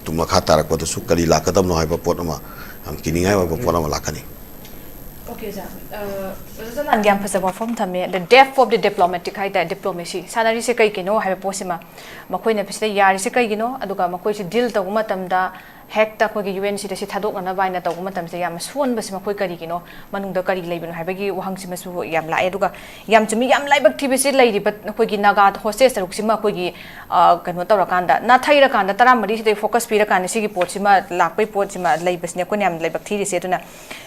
ꯇꯨꯡ ꯃꯈꯥ ꯇꯥꯔꯛꯄꯗꯁꯨ ꯀꯔꯤ ꯂꯥꯛꯀꯗꯕꯅꯣ ꯍꯥꯏꯕ ꯄꯣꯠ ꯑꯃ, ꯌꯥꯝ ꯀꯤꯅꯤꯡꯉꯥꯏ ꯑꯣꯏꯕ ꯄꯣꯠ ꯑꯃ ꯂꯥꯛꯀꯅꯤ꯫ ꯑꯣꯀꯦ, ꯑꯣꯖꯥ꯫ ꯑ, ꯑꯣꯖꯥ ꯆꯂꯥꯟꯒꯤ ꯌꯥꯝ ꯐꯖꯕ ꯋꯥꯐꯝ ꯊꯝꯃꯦ꯫ The depth of the diplomatic ꯍꯥꯏ ꯇꯥꯔꯦ, diplomacy꯫ ꯁꯥꯟꯅꯔꯤꯁꯦ ꯀꯩ ꯀꯩꯅꯣ ꯍꯥꯏꯕ ꯄꯣꯠꯁꯤꯃ, ꯃꯈꯣꯏꯅ ꯁꯤꯗ ꯌꯥꯔꯤꯁꯦ ꯀꯩꯒꯤꯅꯣ, ꯑꯗꯨꯒ ꯃꯈꯣꯏꯁꯦ ꯗꯤꯜ ꯇꯧꯕ ꯃꯇꯝꯗ ꯍꯦꯛꯇ ꯑꯩꯈꯣꯏꯒꯤ ꯌꯨ ꯑꯦꯟ ꯁꯤꯗ ꯁꯤ ꯊꯥꯗꯣꯛꯅꯅꯕ ꯍꯥꯏꯅ ꯇꯧꯕ ꯃꯇꯝꯁꯤꯗ ꯌꯥꯝꯅ ꯁꯣꯟꯕꯁꯤ ꯃꯈꯣꯏ ꯀꯔꯤꯒꯤꯅꯣ, ꯃꯅꯨꯡꯗ ꯀꯔꯤ ꯂꯩꯕꯅꯣ ꯍꯥꯏꯕꯒꯤ ꯋꯥꯍꯪꯁꯤꯃꯁꯨ ꯌꯥꯝ ꯂꯥꯛꯑꯦ꯫ ꯑꯗꯨꯒ ꯌꯥꯝ ꯆꯨꯝꯃꯤ, ꯌꯥꯝ ꯂꯥꯏꯕꯛ ꯊꯤꯕꯁꯤ ꯂꯩꯔꯤꯕ ꯑꯩꯈꯣꯏꯒꯤ ꯅꯥꯒꯥ ꯍꯣꯁꯇꯦꯖ ꯇꯔꯨꯛꯁꯤꯃ ꯑꯩꯈꯣꯏꯒꯤ, ꯑ, ꯀꯩꯅꯣ ꯇꯧꯔꯀꯥꯟꯗ, ꯅꯥꯊꯩꯔꯀꯥꯟꯗ, ꯇꯔꯥꯃꯔꯤꯁꯤꯗꯩ ꯐꯣꯀꯁ ꯄꯤꯔꯀꯥꯟꯗ ꯁꯤꯒꯤ ꯄꯣꯠꯁꯤꯃ ꯂꯥꯛꯄꯩ ꯄꯣꯠꯁꯤꯃ ꯂꯩꯕꯁꯤꯅꯦ ꯑꯩꯈꯣꯏꯅ ꯌꯥꯝ ꯂꯥꯏꯕꯛ ꯊꯤꯔꯤꯁꯦ꯫ ꯑꯗꯨꯅ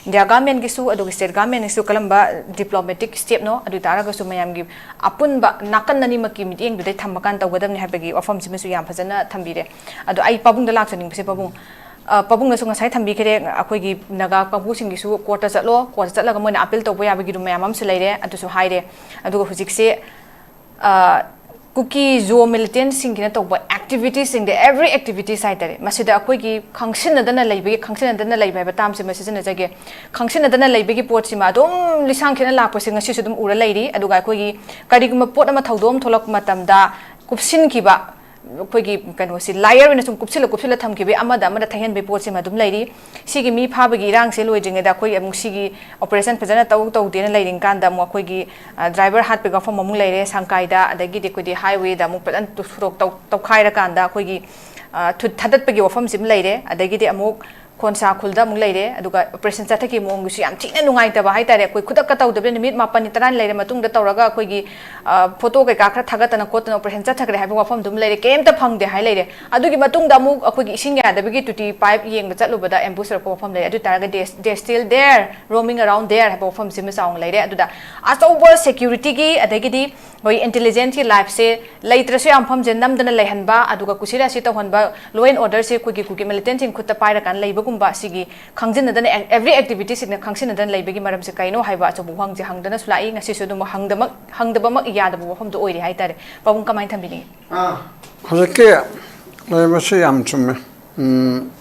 ꯏꯟꯗꯤꯌꯥ ꯒꯚꯔꯟꯃꯦꯟꯠꯀꯤꯁꯨ ꯑꯗꯨꯒ ꯁ꯭ꯇꯦꯠ ꯒꯚꯔꯟꯃꯦꯟꯠꯅꯁꯨ ꯀꯔꯝꯕ ꯗꯤꯄ꯭ꯂꯣꯃꯦꯇꯤꯛ ꯁ꯭ꯇꯦꯞꯅꯣ, ꯑꯗꯨ ꯑꯣꯏ ꯇꯥꯔꯒꯁꯨ ꯃꯌꯥꯝꯒꯤ ꯑꯄꯨꯟꯕ ꯅꯥꯀꯟ ꯑꯅꯤꯃꯛꯀꯤ ꯃꯤꯠꯌꯦꯡꯗꯨꯗꯩ ꯊꯝꯃꯀꯥꯟꯗ ꯇꯧꯒꯗꯕꯅꯤ ꯍꯥꯏꯕꯒꯤ ꯋꯥꯐꯝꯁꯤꯃꯁꯨ ꯌꯥꯝ ꯐꯖꯅ ꯊꯝꯕꯤꯔꯦ꯫ ꯑꯗꯣ ꯑꯩ ꯄꯥꯕꯨꯡꯗ ꯂꯥꯛꯆꯅꯤꯡꯕꯁꯦ, ꯄꯥꯕꯨꯡ, ꯑ, ꯄꯥꯕꯨꯡꯅꯁꯨ ꯉꯁꯥꯏ ꯊꯝꯕꯤꯈ꯭ꯔꯦ, ꯑꯩꯈꯣꯏꯒꯤ ꯅꯥꯒꯥ ꯀꯥꯡꯕꯨꯁꯤꯡꯒꯤꯁꯨ ꯀꯣꯔꯠꯇ ꯆꯠꯂꯣ, ꯀꯣꯔꯠꯇ ꯆꯠꯂꯒ ꯃꯣꯏꯅ ꯑꯄꯤꯜ ꯇꯧꯕ ꯌꯥꯕꯒꯤ ꯔꯨꯝ ꯃꯌꯥꯝ ꯑꯃꯁꯨ ꯂꯩꯔꯦ, ꯑꯗꯨꯁꯨ ꯍꯥꯏꯔꯦ꯫ ꯑꯗꯨꯒ ꯍꯧꯖꯤꯛꯁꯦ, ꯑ, ꯀꯨꯀꯤ ꯖꯣ ꯃꯤꯂꯤꯇꯦꯟꯠꯁꯤꯡꯒꯤꯅ ꯇꯧꯕ ꯑꯦꯛꯇꯤꯚꯤꯇꯤꯁꯁꯤꯡꯗ, ꯑꯦꯚ꯭ꯔꯤ ꯑꯦꯛꯇꯤꯚꯤꯇꯤꯁ ꯍꯥꯏ ꯇꯥꯔꯦ, ꯃꯁꯤꯗ ꯑꯩꯈꯣꯏꯒꯤ ꯈꯪꯁꯤꯟꯅꯗꯅ ꯂꯩꯕꯒꯤ, ꯈꯪꯁꯤꯟꯅꯗꯅ ꯂꯩꯕ ꯍꯥꯏꯕ ꯇꯥꯝꯁꯤꯃ ꯁꯤꯖꯤꯟꯅꯖꯒꯦ꯫ ꯈꯪꯁꯤꯟꯅꯗꯅ ꯂꯩꯕꯒꯤ ꯄꯣꯠꯁꯤꯃ ꯑꯗꯨꯝ ꯂꯤꯁꯥꯡ ꯈꯦꯠꯅ ꯂꯥꯛꯄꯁꯦ ꯉꯁꯤꯁꯨ ꯑꯗꯨꯝ ꯎꯔ ꯂꯩꯔꯤ꯫ ꯑꯗꯨꯒ ꯑꯩꯈꯣꯏꯒꯤ ꯀꯔꯤꯒꯨꯝꯕ ꯄꯣꯠ ꯑꯃ ꯊꯧꯗꯣꯛ ꯑꯃ ꯊꯣꯛꯂꯛꯄ ꯃꯇꯝꯗ ꯀꯨꯞꯁꯤꯟꯈꯤꯕ, ꯑꯩꯈꯣꯏꯒꯤ ꯀꯩꯅꯣꯁꯤ ꯂꯥꯏꯌꯔ ꯑꯣꯏꯅ ꯁꯨꯝ ꯀꯨꯞꯁꯤꯜꯂ ꯀꯨꯞꯁꯤꯜꯂ ꯊꯝꯈꯤꯕꯒꯤ ꯑꯃꯗ ꯑꯃꯗ ꯊꯩꯍꯟꯕꯒꯤ ꯄꯣꯠꯁꯤꯃ ꯑꯗꯨꯝ ꯂꯩꯔꯤ꯫ ꯁꯤꯒꯤ ꯃꯤ ꯐꯥꯕꯒꯤ ꯏꯔꯥꯡꯁꯦ ꯂꯣꯏꯗ꯭ꯔꯤꯉꯩꯗ ꯑꯩꯈꯣꯏ ꯑꯃꯨꯛ ꯁꯤꯒꯤ ꯑꯣꯄꯔꯦꯁꯟ ꯐꯖꯅ ꯇꯧ ꯇꯧꯗꯦꯅ ꯂꯩꯔꯤꯉꯀꯥꯟꯗ ꯑꯃꯨꯛ ꯑꯩꯈꯣꯏꯒꯤ, ꯑ, ꯗ꯭ꯔꯥꯏꯚꯔ ꯍꯥꯠꯄꯒꯤ ꯋꯥꯐꯝ ꯑꯃꯨꯛ ꯂꯩꯔꯦ ꯁꯪꯀꯥꯏꯗ, ꯑꯗꯒꯤꯗꯤ ꯑꯩꯈꯣꯏꯗꯤ ꯍꯥꯏꯋꯦꯗ ꯑꯃꯨꯛ ꯐꯖꯅ ꯇꯨ-, ꯁꯣꯔꯣꯛ ꯇꯧ-, ꯇꯧꯈꯥꯏꯔꯀꯥꯟꯗ ꯑꯩꯈꯣꯏꯒꯤ ꯊꯥꯗꯠꯄꯒꯤ ꯋꯥꯐꯝꯁꯤꯃ ꯂꯩꯔꯦ꯫ ꯑꯗꯒꯤꯗꯤ ꯑꯃꯨꯛ ꯈꯣꯟꯁꯥ ꯈꯨꯜꯗ ꯑꯃꯨꯛ ꯂꯩꯔꯦ꯫ ꯑꯗꯨꯒ ꯑꯣꯄꯔꯦꯁꯟ ꯆꯠꯊꯈꯤꯕ ꯃꯑꯣꯡꯗꯨꯁꯨ ꯌꯥꯝ ꯊꯤꯅ ꯅꯨꯡꯉꯥꯏꯇꯕ ꯍꯥꯏꯇꯥꯔꯦ꯫ ꯑꯩꯈꯣꯏ ꯈꯨꯗꯛꯀ ꯇꯧꯗꯕꯅꯤꯅ ꯅꯨꯃꯤꯠ ꯃꯥꯄꯟꯅꯤ ꯇꯔꯥꯅꯤ ꯂꯩꯔ ꯃꯇꯨꯡꯗ ꯇꯧꯔꯒ ꯑꯩꯈꯣꯏꯒꯤ ꯐꯣꯇꯣ ꯀꯩꯀꯥ ꯈꯔ ꯊꯥꯒꯠꯇꯅ ꯈꯣꯠꯇꯅ ꯑꯣꯄꯔꯦꯁꯟ ꯆꯠꯊꯈ꯭ꯔꯦ ꯍꯥꯏꯕ ꯋꯥꯐꯝꯗꯨꯃ ꯂꯩꯔꯦ꯫ ꯀꯩꯝꯇ ꯐꯪꯗꯦ ꯍꯥꯏ ꯂꯩꯔꯦ꯫ ꯑꯗꯨꯒꯤ ꯃꯇꯨꯡꯗ ꯑꯃꯨꯛ ꯑꯩꯈꯣꯏꯒꯤ ꯏꯁꯤꯡ ꯌꯥꯗꯕꯒꯤ ꯇꯨꯇꯤ ꯄꯥꯏꯞ ꯌꯦꯡꯕ ꯆꯠꯂꯨꯕꯗ ꯑꯦꯝꯕꯨꯁ ꯇꯧꯔꯛꯄ ꯋꯥꯐꯝ ꯂꯩꯔꯦ꯫ ꯑꯗꯨ ꯑꯣꯏꯇꯥꯔꯒꯗꯤ they still there, roaming around there ꯍꯥꯏꯕ ꯋꯥꯐꯝꯁꯤꯃ ꯆꯥꯎꯅ ꯂꯩꯔꯦ꯫ ꯑꯗꯨꯗ ꯑꯆꯧꯕ ꯁꯦꯀ꯭ꯌꯨꯔꯤꯇꯤꯒꯤ ꯑꯗꯒꯤꯗꯤ ꯑꯩꯈꯣꯏ ꯏꯟꯇꯦꯂꯤꯖꯦꯟꯁꯀꯤ ꯂꯥꯏꯐꯁꯦ ꯂꯩꯇ꯭ꯔꯁꯨ ꯌꯥꯝ ꯐꯝꯁꯦ ꯅꯝꯗꯅ ꯂꯩꯍꯟꯕ, ꯑꯗꯨꯒ ꯀꯨꯁꯤꯔꯥꯁꯤ ꯇꯧꯍꯟꯕ, ꯂꯣ ꯑꯦꯟ ꯑꯣꯔꯗꯔꯁꯦ ꯑꯩꯈꯣꯏꯒꯤ ꯀꯨꯀꯤ ꯃꯤꯂꯤꯇꯦꯟꯁꯤꯡ ꯈꯨꯠꯇ ꯄꯥꯏꯔꯀꯥꯟꯗ ꯂꯩꯕꯒꯨꯝꯕ, ꯁꯤꯒꯤ ꯈꯪꯖꯤꯟꯅꯗꯅ, every activityꯁꯤꯅ ꯈꯪꯖꯤꯟꯅꯗꯅ ꯂꯩꯕꯒꯤ ꯃꯔꯝꯁꯦ ꯀꯩꯅꯣ ꯍꯥꯏꯕ ꯑꯆꯧꯕ ꯋꯥꯍꯪꯁꯦ ꯍꯪꯗꯅꯁꯨ ꯂꯥꯛꯏ꯫ ꯉꯁꯤꯁꯨ ꯑꯗꯨꯝ ꯍꯪꯗꯃꯛ ꯍꯪꯗꯕꯃꯛ ꯌꯥꯗꯕ ꯋꯥꯐꯝꯗꯣ ꯑꯣꯏꯔꯦ ꯍꯥꯏꯇꯥꯔꯦ꯫ ꯄꯥꯕꯨꯡ, ꯀꯃꯥꯏꯅ ꯊꯝꯕꯤꯅꯤꯡꯉꯤ? ꯑꯥ, ꯍꯧꯖꯤꯛꯀꯤ ꯂꯩꯕꯁꯤ ꯌꯥꯝ ꯆꯨꯝꯃꯦ꯫ ꯎꯝ,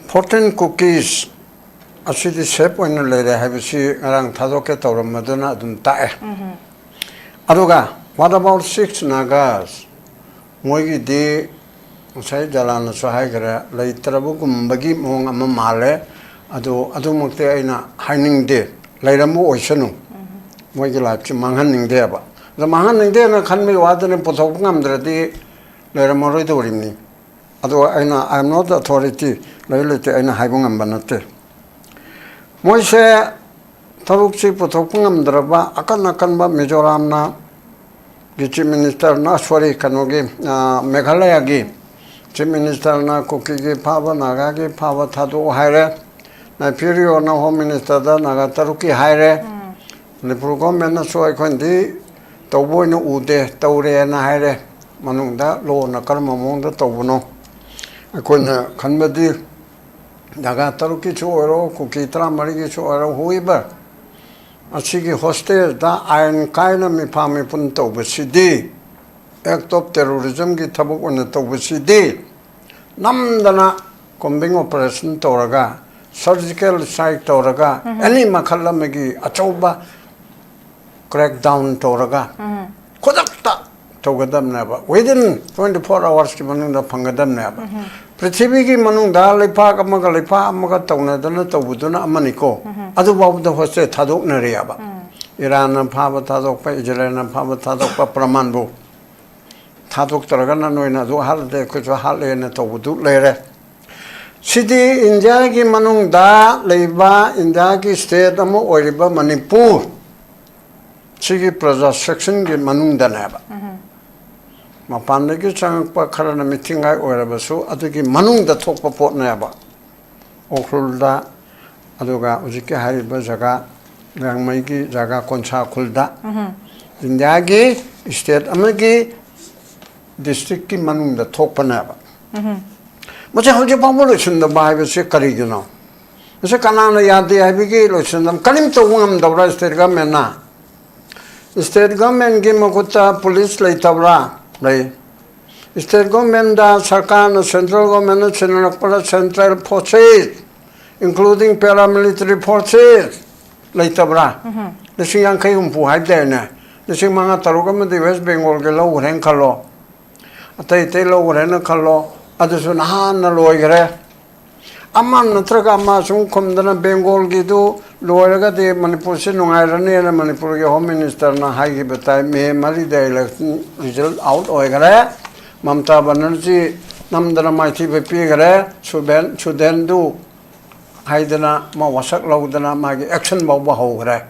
ꯐꯣꯔꯇꯤꯟ ꯀꯨꯀꯤꯁ ꯑꯁꯤꯗꯤ ꯁꯦꯐ ꯑꯣꯏꯅ ꯂꯩꯔꯦ ꯍꯥꯏꯕꯁꯤ ꯉꯔꯥꯡ ꯊꯥꯗꯣꯛꯀꯦ ꯇꯧꯔꯝꯕꯗꯨꯅ ꯑꯗꯨꯝ ꯇꯥꯛꯑꯦ꯫ ꯑꯗꯨꯒ what about six Nagas? ꯃꯣꯏꯒꯤꯗꯤ ꯉꯁꯥꯏ ꯖꯂꯥꯟꯅꯁꯨ ꯍꯥꯏꯈ꯭ꯔꯦ, ꯂꯩꯇ꯭ꯔꯕꯒꯨꯝꯕꯒꯤ ꯃꯑꯣꯡ ꯑꯃ ꯃꯥꯜꯂꯦ꯫ ꯑꯗꯨ ꯑꯗꯨꯃꯛꯇꯤ ꯑꯩꯅ ꯍꯥꯏꯅꯤꯡꯗꯦ, ꯂꯩꯔꯝꯕ ꯑꯣꯏꯁꯅꯨ, ꯃꯣꯏꯒꯤ ꯂꯥꯏꯐꯁꯤ ꯃꯥꯡꯍꯟꯅꯤꯡꯗꯦꯕ꯫ ꯑꯗꯣ ꯃꯥꯡꯍꯟꯅꯤꯡꯗꯦꯅ ꯈꯟꯕꯒꯤ ꯋꯥꯗꯅꯤ, ꯄꯨꯊꯣꯛꯄ ꯉꯝꯗ꯭ꯔꯗꯤ ꯂꯩꯔꯝꯃꯔꯣꯏꯗꯧꯔꯤꯕꯅꯤ꯫ ꯑꯗꯣ ꯑꯩꯅ, I am not authority, ꯂꯩ ꯂꯩꯇꯦ ꯑꯩꯅ ꯍꯥꯏꯕ ꯉꯝꯕ ꯅꯠꯇꯦ꯫ ꯃꯣꯏꯁꯦ ꯊꯕꯛꯁꯤ ꯄꯨꯊꯣꯛꯄ ꯉꯝꯗ꯭ꯔꯕ ꯑꯀꯟ ꯑꯀꯟꯕ ꯃꯤꯖꯣꯔꯥꯝꯅ ꯒꯤ ꯆꯤꯐ ꯃꯤꯅꯤꯁꯇꯔꯅ, ꯁꯣꯔꯤ, ꯀꯩꯅꯣꯒꯤ, ꯑ, ꯃꯦꯘꯥꯂꯌꯥꯒꯤ ꯆꯤꯐ ꯃꯤꯅꯤꯁꯇꯔꯅ ꯀꯨꯀꯤꯒꯤ ꯐꯥꯕ, ꯅꯥꯒꯥꯒꯤ ꯐꯥꯕ ꯊꯥꯗꯣꯛꯑꯣ ꯍꯥꯏꯔꯦ꯫ ꯅꯥꯏꯐꯤꯔꯤꯌꯣꯅ ꯍꯣꯝ ꯃꯤꯅꯤꯁꯇꯔꯗ ꯅꯥꯒꯥ ꯇꯔꯨꯛꯀꯤ ꯍꯥꯏꯔꯦ꯫ ꯃꯅꯤꯄꯨꯔ ꯒꯣꯔꯃꯦꯟꯅꯁꯨ ꯑꯩꯈꯣꯏꯅꯗꯤ ꯇꯧꯕ ꯑꯣꯏꯅ ꯎꯗꯦ, ꯇꯧꯔꯦꯅ ꯍꯥꯏꯔꯦ꯫ ꯃꯅꯨꯡꯗ ꯂꯣꯅ ꯀꯔꯝꯕ ꯃꯑꯣꯡꯗ ꯇꯧꯕꯅꯣ? ꯑꯩꯈꯣꯏꯅ ꯈꯟꯕꯗꯤ ꯅꯥꯒꯥ ꯇꯔꯨꯛꯀꯤꯁꯨ ꯑꯣꯏꯔꯣ, ꯀꯨꯀꯤ ꯇꯔꯥꯃꯔꯤꯒꯤꯁꯨ ꯑꯣꯏꯔꯣ, whoever, ꯑꯁꯤꯒꯤ ꯍꯣꯁꯇꯦꯖꯗ ꯑꯥꯏꯟ ꯀꯥꯏꯅ ꯃꯤꯐꯥ ꯃꯤꯄꯨꯟ ꯇꯧꯕꯁꯤꯗꯤ, act of terrorismꯒꯤ ꯊꯕꯛ ꯑꯣꯏꯅ ꯇꯧꯕꯁꯤꯗꯤ, ꯅꯝꯗꯅ combing operation ꯇꯧꯔꯒ, surgical strike ꯇꯧꯔꯒ, any ꯃꯈꯜ ꯑꯃꯒꯤ ꯑꯆꯧꯕ crackdown ꯇꯧꯔꯒ, ꯈꯨꯗꯛꯇ ꯇꯧꯒꯗꯕꯅꯦꯕ, within twenty four hoursꯀꯤ ꯃꯅꯨꯡꯗ ꯐꯪꯒꯗꯕꯅꯦꯕ꯫ ꯄ꯭ꯔꯤꯊꯤꯕꯤꯒꯤ ꯃꯅꯨꯡꯗ ꯂꯩꯄꯥꯛ ꯑꯃꯒ ꯂꯩꯄꯥꯛ ꯑꯃꯒ ꯇꯧꯅꯗꯅ ꯇꯧꯕꯗꯨꯅ ꯑꯃꯅꯤꯀꯣ, ꯑꯗꯨꯐꯥꯎꯕꯗ ꯍꯣꯁꯇꯦꯖ ꯊꯥꯗꯣꯛꯅꯔꯤꯑꯕ꯫ ꯏꯔꯥꯟꯅ ꯐꯥꯕ ꯊꯥꯗꯣꯛꯄ, ꯏꯖꯔꯦꯜꯅ ꯐꯥꯕ ꯊꯥꯗꯣꯛꯄ, ꯄ꯭ꯔꯃꯥꯟꯕꯨ꯫ ꯊꯥꯗꯣꯛꯇ꯭ꯔꯒꯅ ꯅꯣꯏꯅ ꯑꯗꯨ ꯍꯥꯠꯂꯗꯤ ꯑꯩꯈꯣꯏꯁꯨ ꯍꯥꯠꯂꯦꯅ ꯇꯧꯕꯗꯨ ꯂꯩꯔꯦ꯫ ꯁꯤꯗꯤ ꯏꯟꯗꯤꯌꯥꯒꯤ ꯃꯅꯨꯡꯗ ꯂꯩꯕ ꯏꯟꯗꯤꯌꯥꯒꯤ state ꯑꯃ ꯑꯣꯏꯔꯤꯕ ꯃꯅꯤꯄꯨꯔ, ꯁꯤꯒꯤ ꯄ꯭ꯔꯖꯥ sectionꯒꯤ ꯃꯅꯨꯡꯗꯅꯦꯕ꯫ ꯃꯄꯥꯟꯗꯒꯤ ꯆꯪꯉꯛꯄ ꯈꯔꯅ ꯃꯤꯊꯤꯡꯉꯥꯏ ꯑꯣꯏꯔꯕꯁꯨ ꯑꯗꯨꯒꯤ ꯃꯅꯨꯡꯗ ꯊꯣꯛꯄ ꯄꯣꯠꯅꯦꯕ꯫ ꯎꯈ꯭ꯔꯨꯜꯗ, ꯑꯗꯨꯒ ꯍꯧꯖꯤꯛꯀꯤ ꯍꯥꯏꯔꯤꯕ ꯖꯒꯥ, ꯂꯤꯌꯥꯡꯃꯩꯒꯤ ꯖꯒꯥ ꯀꯣꯟꯁꯥ ꯎꯈ꯭ꯔꯨꯜꯗ, ꯏꯟꯗꯤꯌꯥꯒꯤ state ꯑꯃꯒꯤ districtꯀꯤ ꯃꯅꯨꯡꯗ ꯊꯣꯛꯄꯅꯦꯕ꯫ ꯃꯁꯤ ꯍꯧꯖꯤꯛ ꯐꯥꯎꯕ ꯂꯣꯏꯁꯤꯟꯗꯕ ꯍꯥꯏꯕꯁꯤ ꯀꯔꯤꯒꯤꯅꯣ? ꯃꯁꯤ ꯀꯅꯥꯅ ꯌꯥꯗꯦ ꯍꯥꯏꯕꯒꯤ ꯂꯣꯏꯁꯤꯟꯗꯕ? ꯀꯔꯤꯝ ꯇꯧꯕ ꯉꯝꯗꯕ꯭ꯔꯥ state governmentꯅ? State governmentꯀꯤ ꯃꯈꯨꯠꯇ police ꯂꯩꯇꯕ꯭ꯔꯥ? ꯂꯩ꯫ State governmentꯗ ꯁꯔꯀꯥꯔꯅ, central governmentꯅ ꯁꯤꯟꯅꯔꯛꯄꯗ central forces, including paramilitary forces, ꯂꯩꯇꯕ꯭ꯔꯥ? ꯂꯤꯁꯤꯡ ꯌꯥꯡꯈꯩ ꯍꯨꯝꯐꯨ ꯍꯥꯏꯕꯗꯥꯏꯅꯦ? ꯂꯤꯁꯤꯡ ꯃꯉꯥ ꯇꯔꯨꯛ ꯑꯃꯗꯤ West Bengalꯒꯤ ꯂꯧꯈ꯭ꯔꯦꯅ ꯈꯜꯂꯣ, ꯑꯇꯩ ꯑꯇꯩ ꯂꯧꯈ꯭ꯔꯦꯅ ꯈꯜꯂꯣ, ꯑꯗꯨꯁꯨ ꯅꯍꯥꯟꯅ ꯂꯣꯏꯈ꯭ꯔꯦ꯫ ꯑꯃ ꯅꯠꯇ꯭ꯔꯒ ꯑꯃ ꯁꯨꯝ ꯈꯨꯝꯗꯅ Bengalꯒꯤꯗꯨ ꯂꯣꯏꯔꯒꯗꯤ ꯃꯅꯤꯄꯨꯔꯁꯤ ꯅꯨꯡꯉꯥꯏꯔꯅꯤꯅ ꯃꯅꯤꯄꯨꯔꯒꯤ Home Ministerꯅ ꯍꯥꯏꯈꯤꯕ ꯇꯥꯏ꯫ ꯃꯦ ꯃꯔꯤꯗ election result out ꯑꯣꯏꯈ꯭ꯔꯦ꯫ ꯃꯃꯇꯥ ꯕꯅꯔꯖꯤ ꯅꯝꯗꯅ ꯃꯥꯏꯊꯤꯕ ꯄꯤꯈ꯭ꯔꯦ꯫ ꯁꯨꯕꯦꯟ, ꯁꯨꯗꯦꯟꯗꯨ ꯍꯥꯏꯗꯅ ꯃꯥ ꯋꯥꯁꯛ ꯂꯧꯗꯅ ꯃꯥꯒꯤ action ꯐꯥꯎꯕ ꯍꯧꯈ꯭ꯔꯦ꯫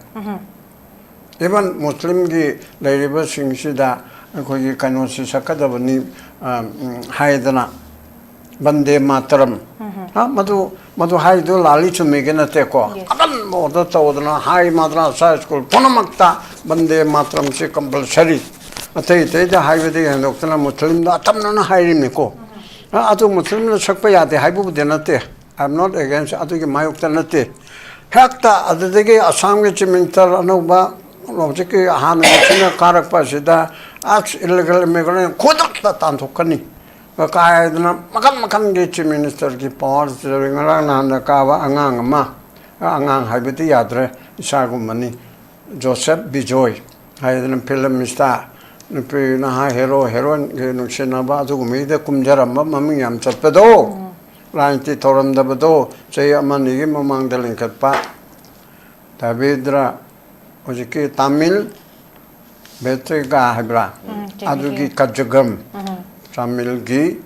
Even ꯃꯨꯁꯂꯤꯝꯒꯤ ꯂꯩꯔꯤꯕꯁꯤꯡꯁꯤꯗ ꯑꯩꯈꯣꯏꯒꯤ ꯀꯩꯅꯣꯁꯤ ꯁꯛꯀꯗꯕꯅꯤ, ꯑ, ꯎꯝ, ꯍꯥꯏꯗꯅ ꯕꯟꯗꯦ ꯃꯥꯇꯔꯝ꯫ ꯍꯥ, ꯃꯗꯨ, ꯃꯗꯨ ꯍꯥꯏꯗꯨ ꯂꯥꯜꯂꯤ ꯆꯨꯝꯃꯤꯒꯤ ꯅꯠꯇꯦꯀꯣ꯫ Yes. ꯑꯀꯟꯕ order ꯇꯧꯗꯅ ꯍꯥꯏ ꯃꯗ꯭ꯔꯥꯁꯥ school ꯄꯨꯝꯅꯃꯛꯇ ꯕꯟꯗꯦ ꯃꯥꯇꯔꯝꯁꯤ compulsory꯫ ꯑꯇꯩ ꯑꯇꯩꯗ ꯍꯥꯏꯕꯗꯒꯤ ꯍꯦꯟꯗꯣꯛꯇꯅ ꯃꯨꯁꯂꯤꯝꯗ ꯑꯇꯝꯅꯅ ꯍꯥꯏꯔꯤꯅꯤꯀꯣ꯫ ꯑ, ꯑꯗꯨ ꯃꯨꯁꯂꯤꯝꯅ ꯁꯛꯄ ꯌꯥꯗꯦ ꯍꯥꯏꯕꯕꯨꯗꯤ ꯅꯠꯇꯦ꯫ I am not against, ꯑꯗꯨꯒꯤ ꯃꯥꯌꯣꯛꯇ ꯅꯠꯇꯦ꯫ ꯍꯦꯛꯇ ꯑꯗꯨꯗꯒꯤ ꯑꯁꯥꯝꯒꯤ Chief Minister ꯑꯅꯧꯕ, ꯍꯧꯖꯤꯛꯀꯤ ꯍꯥꯟꯅꯒꯤꯁꯤꯅ ꯀꯥꯔꯛꯄ ꯑꯁꯤꯗ ꯑꯁ illegal immigrant ꯈꯨꯗꯛꯇ ꯇꯥꯟꯊꯣꯛꯀꯅꯤ ꯀꯥꯏꯗꯅ ꯃꯈꯜ ꯃꯈꯜꯒꯤ Chief Ministerꯒꯤ power ꯁꯤꯗ ꯉꯔꯥꯡ ꯅꯍꯥꯟꯗ ꯀꯥꯕ ꯑꯉꯥꯡ ꯑꯃ, ꯑꯉꯥꯡ ꯍꯥꯏꯕꯗꯤ ꯌꯥꯗ꯭ꯔꯦ, ꯏꯆꯥꯒꯨꯝꯕꯅꯤ, ꯖꯣꯁꯦꯐ ꯕꯤꯖꯣꯏ ꯍꯥꯏꯗꯅ film star, ꯅꯨꯄꯤ ꯅꯍꯥ hero heroineꯒꯤ ꯅꯨꯡꯁꯤꯅꯕ ꯑꯗꯨꯒꯨꯝꯕꯒꯤꯗ ꯀꯨꯝꯖꯔꯝꯕ ꯃꯃꯤꯡ ꯌꯥꯝ ꯆꯠꯄꯗꯣ, ꯔꯥꯖꯅꯤꯇꯤ ꯇꯧꯔꯝꯗꯕꯗꯣ, ꯆꯍꯤ ꯑꯃ ꯑꯅꯤꯒꯤ ꯃꯃꯥꯡꯗ ꯂꯤꯡꯈꯠꯄ ꯗꯥꯕꯤꯗ꯭ꯔ, ꯍꯧꯖꯤꯛꯀꯤ ꯇꯥꯃꯤꯜ ꯕꯦꯇ꯭ꯔꯤꯒꯥ ꯍꯥꯏꯕ꯭ꯔꯥ? ꯑꯗꯨꯒꯤ ꯀꯖꯒꯝ, ꯇꯥꯃꯤꯜꯒꯤ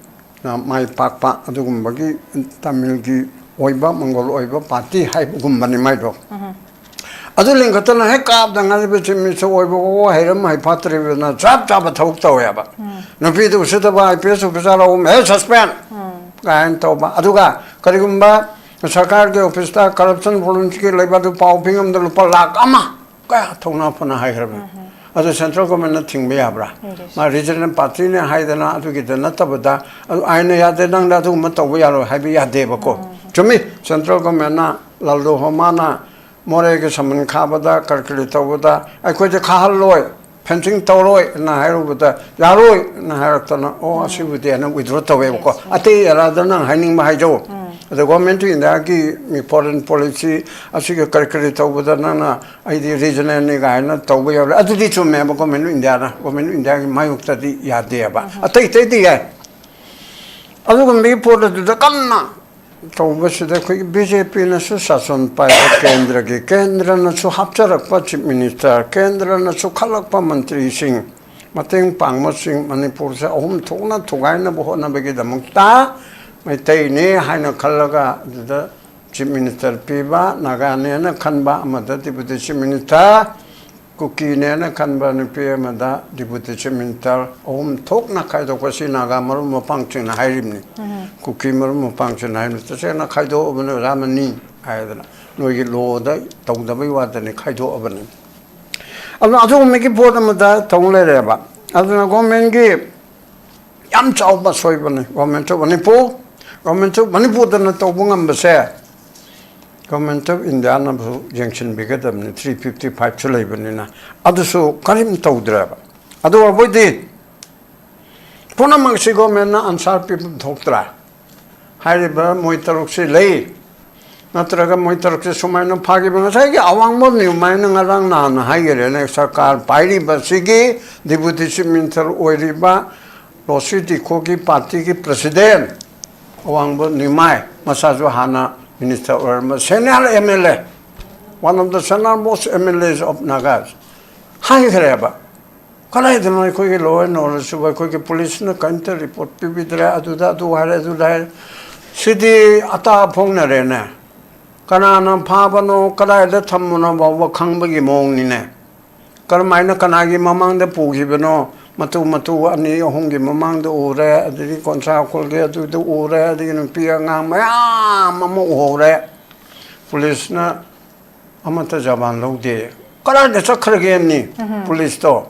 ꯃꯥꯏ ꯄꯥꯛꯄ ꯑꯗꯨꯒꯨꯝꯕꯒꯤ ꯇꯥꯃꯤꯜꯒꯤ ꯑꯣꯏꯕ ꯃꯪꯒꯣꯜ ꯑꯣꯏꯕ ꯄꯥꯔꯇꯤ ꯍꯥꯏꯕꯒꯨꯝꯕꯅꯤ ꯃꯥꯏꯗꯣ꯫ ꯑꯗꯨ ꯂꯤꯡꯈꯠꯇꯅ ꯍꯦꯛ ꯀꯥꯞꯗ ꯉꯥꯏꯔꯤꯕ ꯆꯤꯞ ꯃꯤꯅꯤꯁꯇꯔ ꯑꯣꯏꯕ ꯑꯣ ꯍꯩꯔꯝ ꯍꯩꯐꯥꯠꯇ꯭ꯔꯤꯕꯅ ꯆꯞ ꯆꯥꯕ ꯊꯕꯛ ꯇꯧꯋꯦꯕ꯫ ꯅꯨꯄꯤꯗꯨ ꯎꯁꯤꯠꯇꯕ ꯑꯥꯏ ꯄꯤ ꯑꯦꯁ ꯑꯣꯐꯤꯁꯥꯔ ꯑꯍꯨꯝ ꯍꯦ ꯁꯁꯄꯦꯟ ꯀꯥꯏꯅ ꯇꯧꯕ꯫ ꯑꯗꯨꯒ ꯀꯔꯤꯒꯨꯝꯕ ꯁꯔꯀꯥꯔꯒꯤ ꯑꯣꯐꯤꯁꯇ ꯀꯔꯞꯁꯟ ꯐꯣꯔꯝꯁꯀꯤ ꯂꯩꯕ ꯑꯗꯨ ꯄꯥꯎ ꯄꯤꯉꯝꯗ ꯂꯨꯄꯥ ꯂꯥꯈ ꯑꯃ ꯀꯌꯥ ꯊꯧꯅꯥ ꯐꯅ ꯍꯥꯏꯈ꯭ꯔꯕꯅꯤ꯫ ꯑꯗꯨ ꯁꯦꯟꯇ꯭ꯔꯦꯜ ꯒꯣꯔꯃꯦꯟꯅ ꯊꯤꯡꯕ ꯌꯥꯕ꯭ꯔꯥ? ꯃꯥ ꯔꯤꯖꯅꯦꯜ ꯄꯥꯔꯇꯤꯅꯦ ꯍꯥꯏꯗꯅ ꯑꯗꯨꯒꯤꯗ ꯅꯠꯇꯕꯗ ꯑꯗꯨ ꯑꯥꯏꯟꯅ ꯌꯥꯗꯦ, ꯅꯪꯅ ꯑꯗꯨꯒꯨꯝꯕ ꯇꯧꯕ ꯌꯥꯔꯣꯏ ꯍꯥꯏꯕ ꯌꯥꯗꯦꯕꯀꯣ꯫ ꯆꯨꯝꯃꯤ, ꯁꯦꯟꯇ꯭ꯔꯦꯜ ꯒꯣꯔꯃꯦꯟꯅ ꯂꯥꯜꯗꯣ ꯍꯣꯃꯥꯅ ꯃꯣꯔꯦꯒꯤ ꯁꯃꯟ ꯈꯥꯕꯗ ꯀꯔꯤ ꯀꯔꯤ ꯇꯧꯕꯗ ꯑꯩꯈꯣꯏꯗꯤ ꯈꯥꯍꯜꯂꯣꯏ, ꯐꯦꯟꯁꯤꯡ ꯇꯧꯔꯣꯏꯅ ꯍꯥꯏꯔꯨꯕꯗ ꯌꯥꯔꯣꯏꯅ ꯍꯥꯏꯔꯛꯇꯅ ꯑꯣ ꯑꯁꯤꯕꯨꯗꯤ ꯑꯩꯅ ꯋꯤꯗ꯭ꯔꯣ ꯇꯧꯋꯦꯕꯀꯣ꯫ ꯑꯇꯩ ꯑꯦꯔꯥꯗ ꯅꯪ ꯍꯥꯏꯅꯤꯡꯕ ꯍꯥꯏꯖꯧ꯫ ꯑꯗ ꯒꯣꯔꯃꯦꯟ ꯑꯣꯐ ꯏꯟꯗꯤꯌꯥꯒꯤ ꯃꯤ ꯐꯣꯔꯦꯟ ꯄꯣꯂꯤꯁꯤ ꯑꯁꯤꯒ ꯀꯔꯤ ꯀꯔꯤ ꯇꯧꯕꯗ ꯅꯪꯅ ꯑꯩꯗꯤ ꯔꯤꯖꯅꯦꯜꯅꯤ ꯀꯥꯏꯅ ꯇꯧꯕ ꯌꯥꯎꯔꯦ꯫ ꯑꯗꯨꯗꯤ ꯆꯨꯝꯃꯦꯕ, ꯒꯣꯔꯃꯦꯟ ꯑꯣꯐ ꯏꯟꯗꯤꯌꯥꯅ, ꯒꯣꯔꯃꯦꯟ ꯑꯣꯐ ꯏꯟꯗꯤꯌꯥꯒꯤ ꯃꯥꯌꯣꯛꯇꯗꯤ ꯌꯥꯗꯦꯕ꯫ ꯑꯇꯩ ꯑꯇꯩꯗꯤ ꯌꯥꯏ꯫ ꯑꯗꯨꯒꯨꯝꯕꯒꯤ ꯄꯣꯠ ꯑꯗꯨꯗ ꯀꯟꯅ ꯇꯧꯕꯁꯤꯗ ꯑꯩꯈꯣꯏꯒꯤ ꯕꯤ ꯖꯦ ꯄꯤꯅꯁꯨ ꯁꯥꯁꯟ ꯄꯥꯏꯕ ꯀꯦꯟꯗ꯭ꯔꯒꯤ, ꯀꯦꯟꯗ꯭ꯔꯅꯁꯨ ꯍꯥꯞꯆꯔꯛꯄ ꯆꯤꯐ ꯃꯤꯅꯤꯁꯇꯔ, ꯀꯦꯟꯗ꯭ꯔꯅꯁꯨ ꯈꯜꯂꯛꯄ ꯃꯟꯇ꯭ꯔꯤꯁꯤꯡ, ꯃꯇꯦꯡ ꯄꯥꯡꯕꯁꯤꯡ ꯃꯅꯤꯄꯨꯔꯁꯦ ꯑꯍꯨꯝ ꯊꯣꯛꯅ ꯊꯨꯒꯥꯏꯅꯕ ꯍꯣꯠꯅꯕꯒꯤꯗꯃꯛꯇ ꯃꯩꯇꯩꯅꯦ ꯍꯥꯏꯅ ꯈꯜꯂꯒ ꯑꯗꯨꯗ ꯆꯤꯐ ꯃꯤꯅꯤꯁꯇꯔ ꯄꯤꯕ, ꯅꯥꯒꯥꯅꯦꯅ ꯈꯟꯕ ꯑꯃꯗ ꯗꯤꯄꯨꯇꯤ ꯆꯤꯐ ꯃꯤꯅꯤꯁꯇꯔ, ꯀꯨꯀꯤꯅꯦꯅ ꯈꯟꯕ ꯅꯨꯄꯤ ꯑꯃꯗ ꯗꯤꯄꯨꯇꯤ ꯆꯤꯐ ꯃꯤꯅꯤꯁꯇꯔ ꯑꯍꯨꯝ ꯊꯣꯛꯅ ꯈꯥꯏꯗꯣꯛꯄ, ꯁꯤ ꯅꯥꯒꯥ ꯃꯔꯨꯞ ꯃꯄꯥꯡꯁꯤꯡꯅ ꯍꯥꯏꯔꯤꯕꯅꯤ꯫ ꯀꯨꯀꯤ ꯃꯔꯨꯞ ꯃꯄꯥꯡꯁꯤꯡꯅ ꯍꯥꯏꯔꯤꯕꯅꯤ, ꯇꯁꯦꯡꯅ ꯈꯥꯏꯗꯣꯛꯑꯕꯅꯤ ꯑꯣꯖꯥ ꯃꯅꯤ ꯍꯥꯏꯗꯅ꯫ ꯅꯣꯏꯒꯤ ꯂꯣꯗ ꯇꯧꯗꯕꯩ ꯋꯥꯗꯅꯤ, ꯈꯥꯏꯗꯣꯛꯑꯕꯅꯤ꯫ ꯑꯗꯨꯅ ꯑꯗꯨꯒꯨꯝꯕꯒꯤ ꯄꯣꯠ ꯑꯃꯗ ꯇꯧ ꯂꯩꯔꯦꯕ꯫ ꯑꯗꯨꯅ ꯒꯣꯔꯃꯦꯟꯒꯤ ꯌꯥꯝ ꯆꯥꯎꯕ ꯑꯁꯣꯏꯕꯅꯤ꯫ Government of Manipur, government of ꯃꯅꯤꯄꯨꯔꯗꯅ ꯇꯧꯕ ꯉꯝꯕꯁꯦ ꯒꯣꯔꯃꯦꯟ ꯑꯣꯐ ꯏꯟꯗꯤꯌꯥꯅꯁꯨ ꯌꯦꯡꯁꯤꯟꯕꯤꯒꯗꯕꯅꯤ꯫ ꯊ꯭ꯔꯤ ꯐꯤꯐꯇꯤ ꯐꯥꯏꯚꯁꯨ ꯂꯩꯕꯅꯤꯅ꯫ ꯑꯗꯨꯁꯨ ꯀꯔꯤꯝ ꯇꯧꯗ꯭ꯔꯦꯕ꯫ ꯑꯗꯨ ꯑꯣꯏꯔꯕꯣꯏꯗꯤ ꯄꯨꯝꯅꯃꯛꯁꯤ ꯒꯣꯔꯃꯦꯟꯅ ꯑꯟꯁꯥꯔ ꯄꯤꯐꯝ ꯊꯣꯛꯇ꯭ꯔꯥ? ꯍꯥꯏꯔꯤꯕ ꯃꯣꯏ ꯇꯔꯨꯛꯁꯤ ꯂꯩ꯫ ꯅꯠꯇ꯭ꯔꯒ ꯃꯣꯏ ꯇꯔꯨꯛꯁꯤ ꯁꯨꯃꯥꯏꯅ ꯐꯥꯈꯤꯕ ꯉꯁꯥꯏꯒꯤ ꯑꯋꯥꯡꯕ ꯅꯤꯌꯨꯃꯥꯏꯅ ꯉꯔꯥꯡ ꯅꯍꯥꯟ ꯍꯥꯏꯈꯔꯦꯅꯦ, ꯁꯔꯀꯥꯔ ꯄꯥꯏꯔꯤꯕꯁꯤꯒꯤ ꯗꯤꯄꯨꯇꯤ ꯆꯤꯐ ꯃꯤꯅꯤꯁꯇꯔ ꯑꯣꯏꯔꯤꯕ ꯂꯣꯁꯤ ꯇꯤꯈꯣꯒꯤ ꯄꯥꯔꯇꯤꯒꯤ ꯄ꯭ꯔꯁꯤꯗꯦꯟ ꯑꯋꯥꯡꯕ ꯅꯤꯌꯨꯃꯥꯏ, ꯃꯁꯥꯁꯨ ꯍꯥꯟꯅ ꯃꯤꯅꯤꯁꯇꯔ ꯑꯣꯏꯔꯝꯕ senior M L A, one of the senior most M L As of Nagas ꯍꯥꯏꯈ꯭ꯔꯦꯕ꯫ ꯀꯗꯥꯏꯗꯅꯣ ꯑꯩꯈꯣꯏꯒꯤ law and order ꯁꯤꯕꯨ? ꯑꯩꯈꯣꯏꯒꯤ ꯄꯨꯂꯤꯁꯅ ꯀꯔꯤꯝꯇ report ꯄꯤꯕꯤꯗ꯭ꯔꯦ, ꯑꯗꯨꯗ ꯑꯗꯨ ꯍꯥꯏꯔꯦ, ꯑꯗꯨꯗ ꯍꯥꯏꯔꯦ꯫ ꯁꯤꯗꯤ ꯑꯇꯥ ꯐꯣꯡꯅꯔꯦꯅꯦ꯫ ꯀꯅꯥꯅ ꯐꯥꯕꯅꯣ, ꯀꯗꯥꯏꯗ ꯊꯝꯕꯅꯣ ꯐꯥꯎꯕ ꯈꯪꯕꯒꯤ ꯃꯑꯣꯡꯅꯤꯅꯦ꯫ ꯀꯔꯝꯍꯥꯏꯅ ꯀꯅꯥꯒꯤ ꯃꯃꯥꯡꯗ ꯄꯨꯈꯤꯕꯅꯣ? ꯃꯇꯨ ꯃꯇꯨ ꯑꯅꯤ ꯑꯍꯨꯝꯒꯤ ꯃꯃꯥꯡꯗ ꯎꯔꯦ, ꯑꯗꯒꯤ ꯀꯣꯟꯁꯥ ꯎꯈ꯭ꯔꯨꯜꯒꯤ ꯑꯗꯨꯗ ꯎꯔꯦ, ꯑꯗꯒꯤ ꯅꯨꯄꯤ ꯑꯉꯥꯡ ꯃꯌꯥꯝ ꯑꯃ ꯎꯍꯧꯔꯦ꯫ ꯄꯨꯂꯤꯁꯅ ꯑꯃꯠꯇ ꯖꯕꯥꯟ ꯂꯧꯗꯦ꯫ ꯀꯗꯥꯏꯗ ꯆꯠꯈ꯭ꯔꯒꯦ ꯑꯅꯤ? ꯄꯨꯂꯤꯁꯇꯣ꯫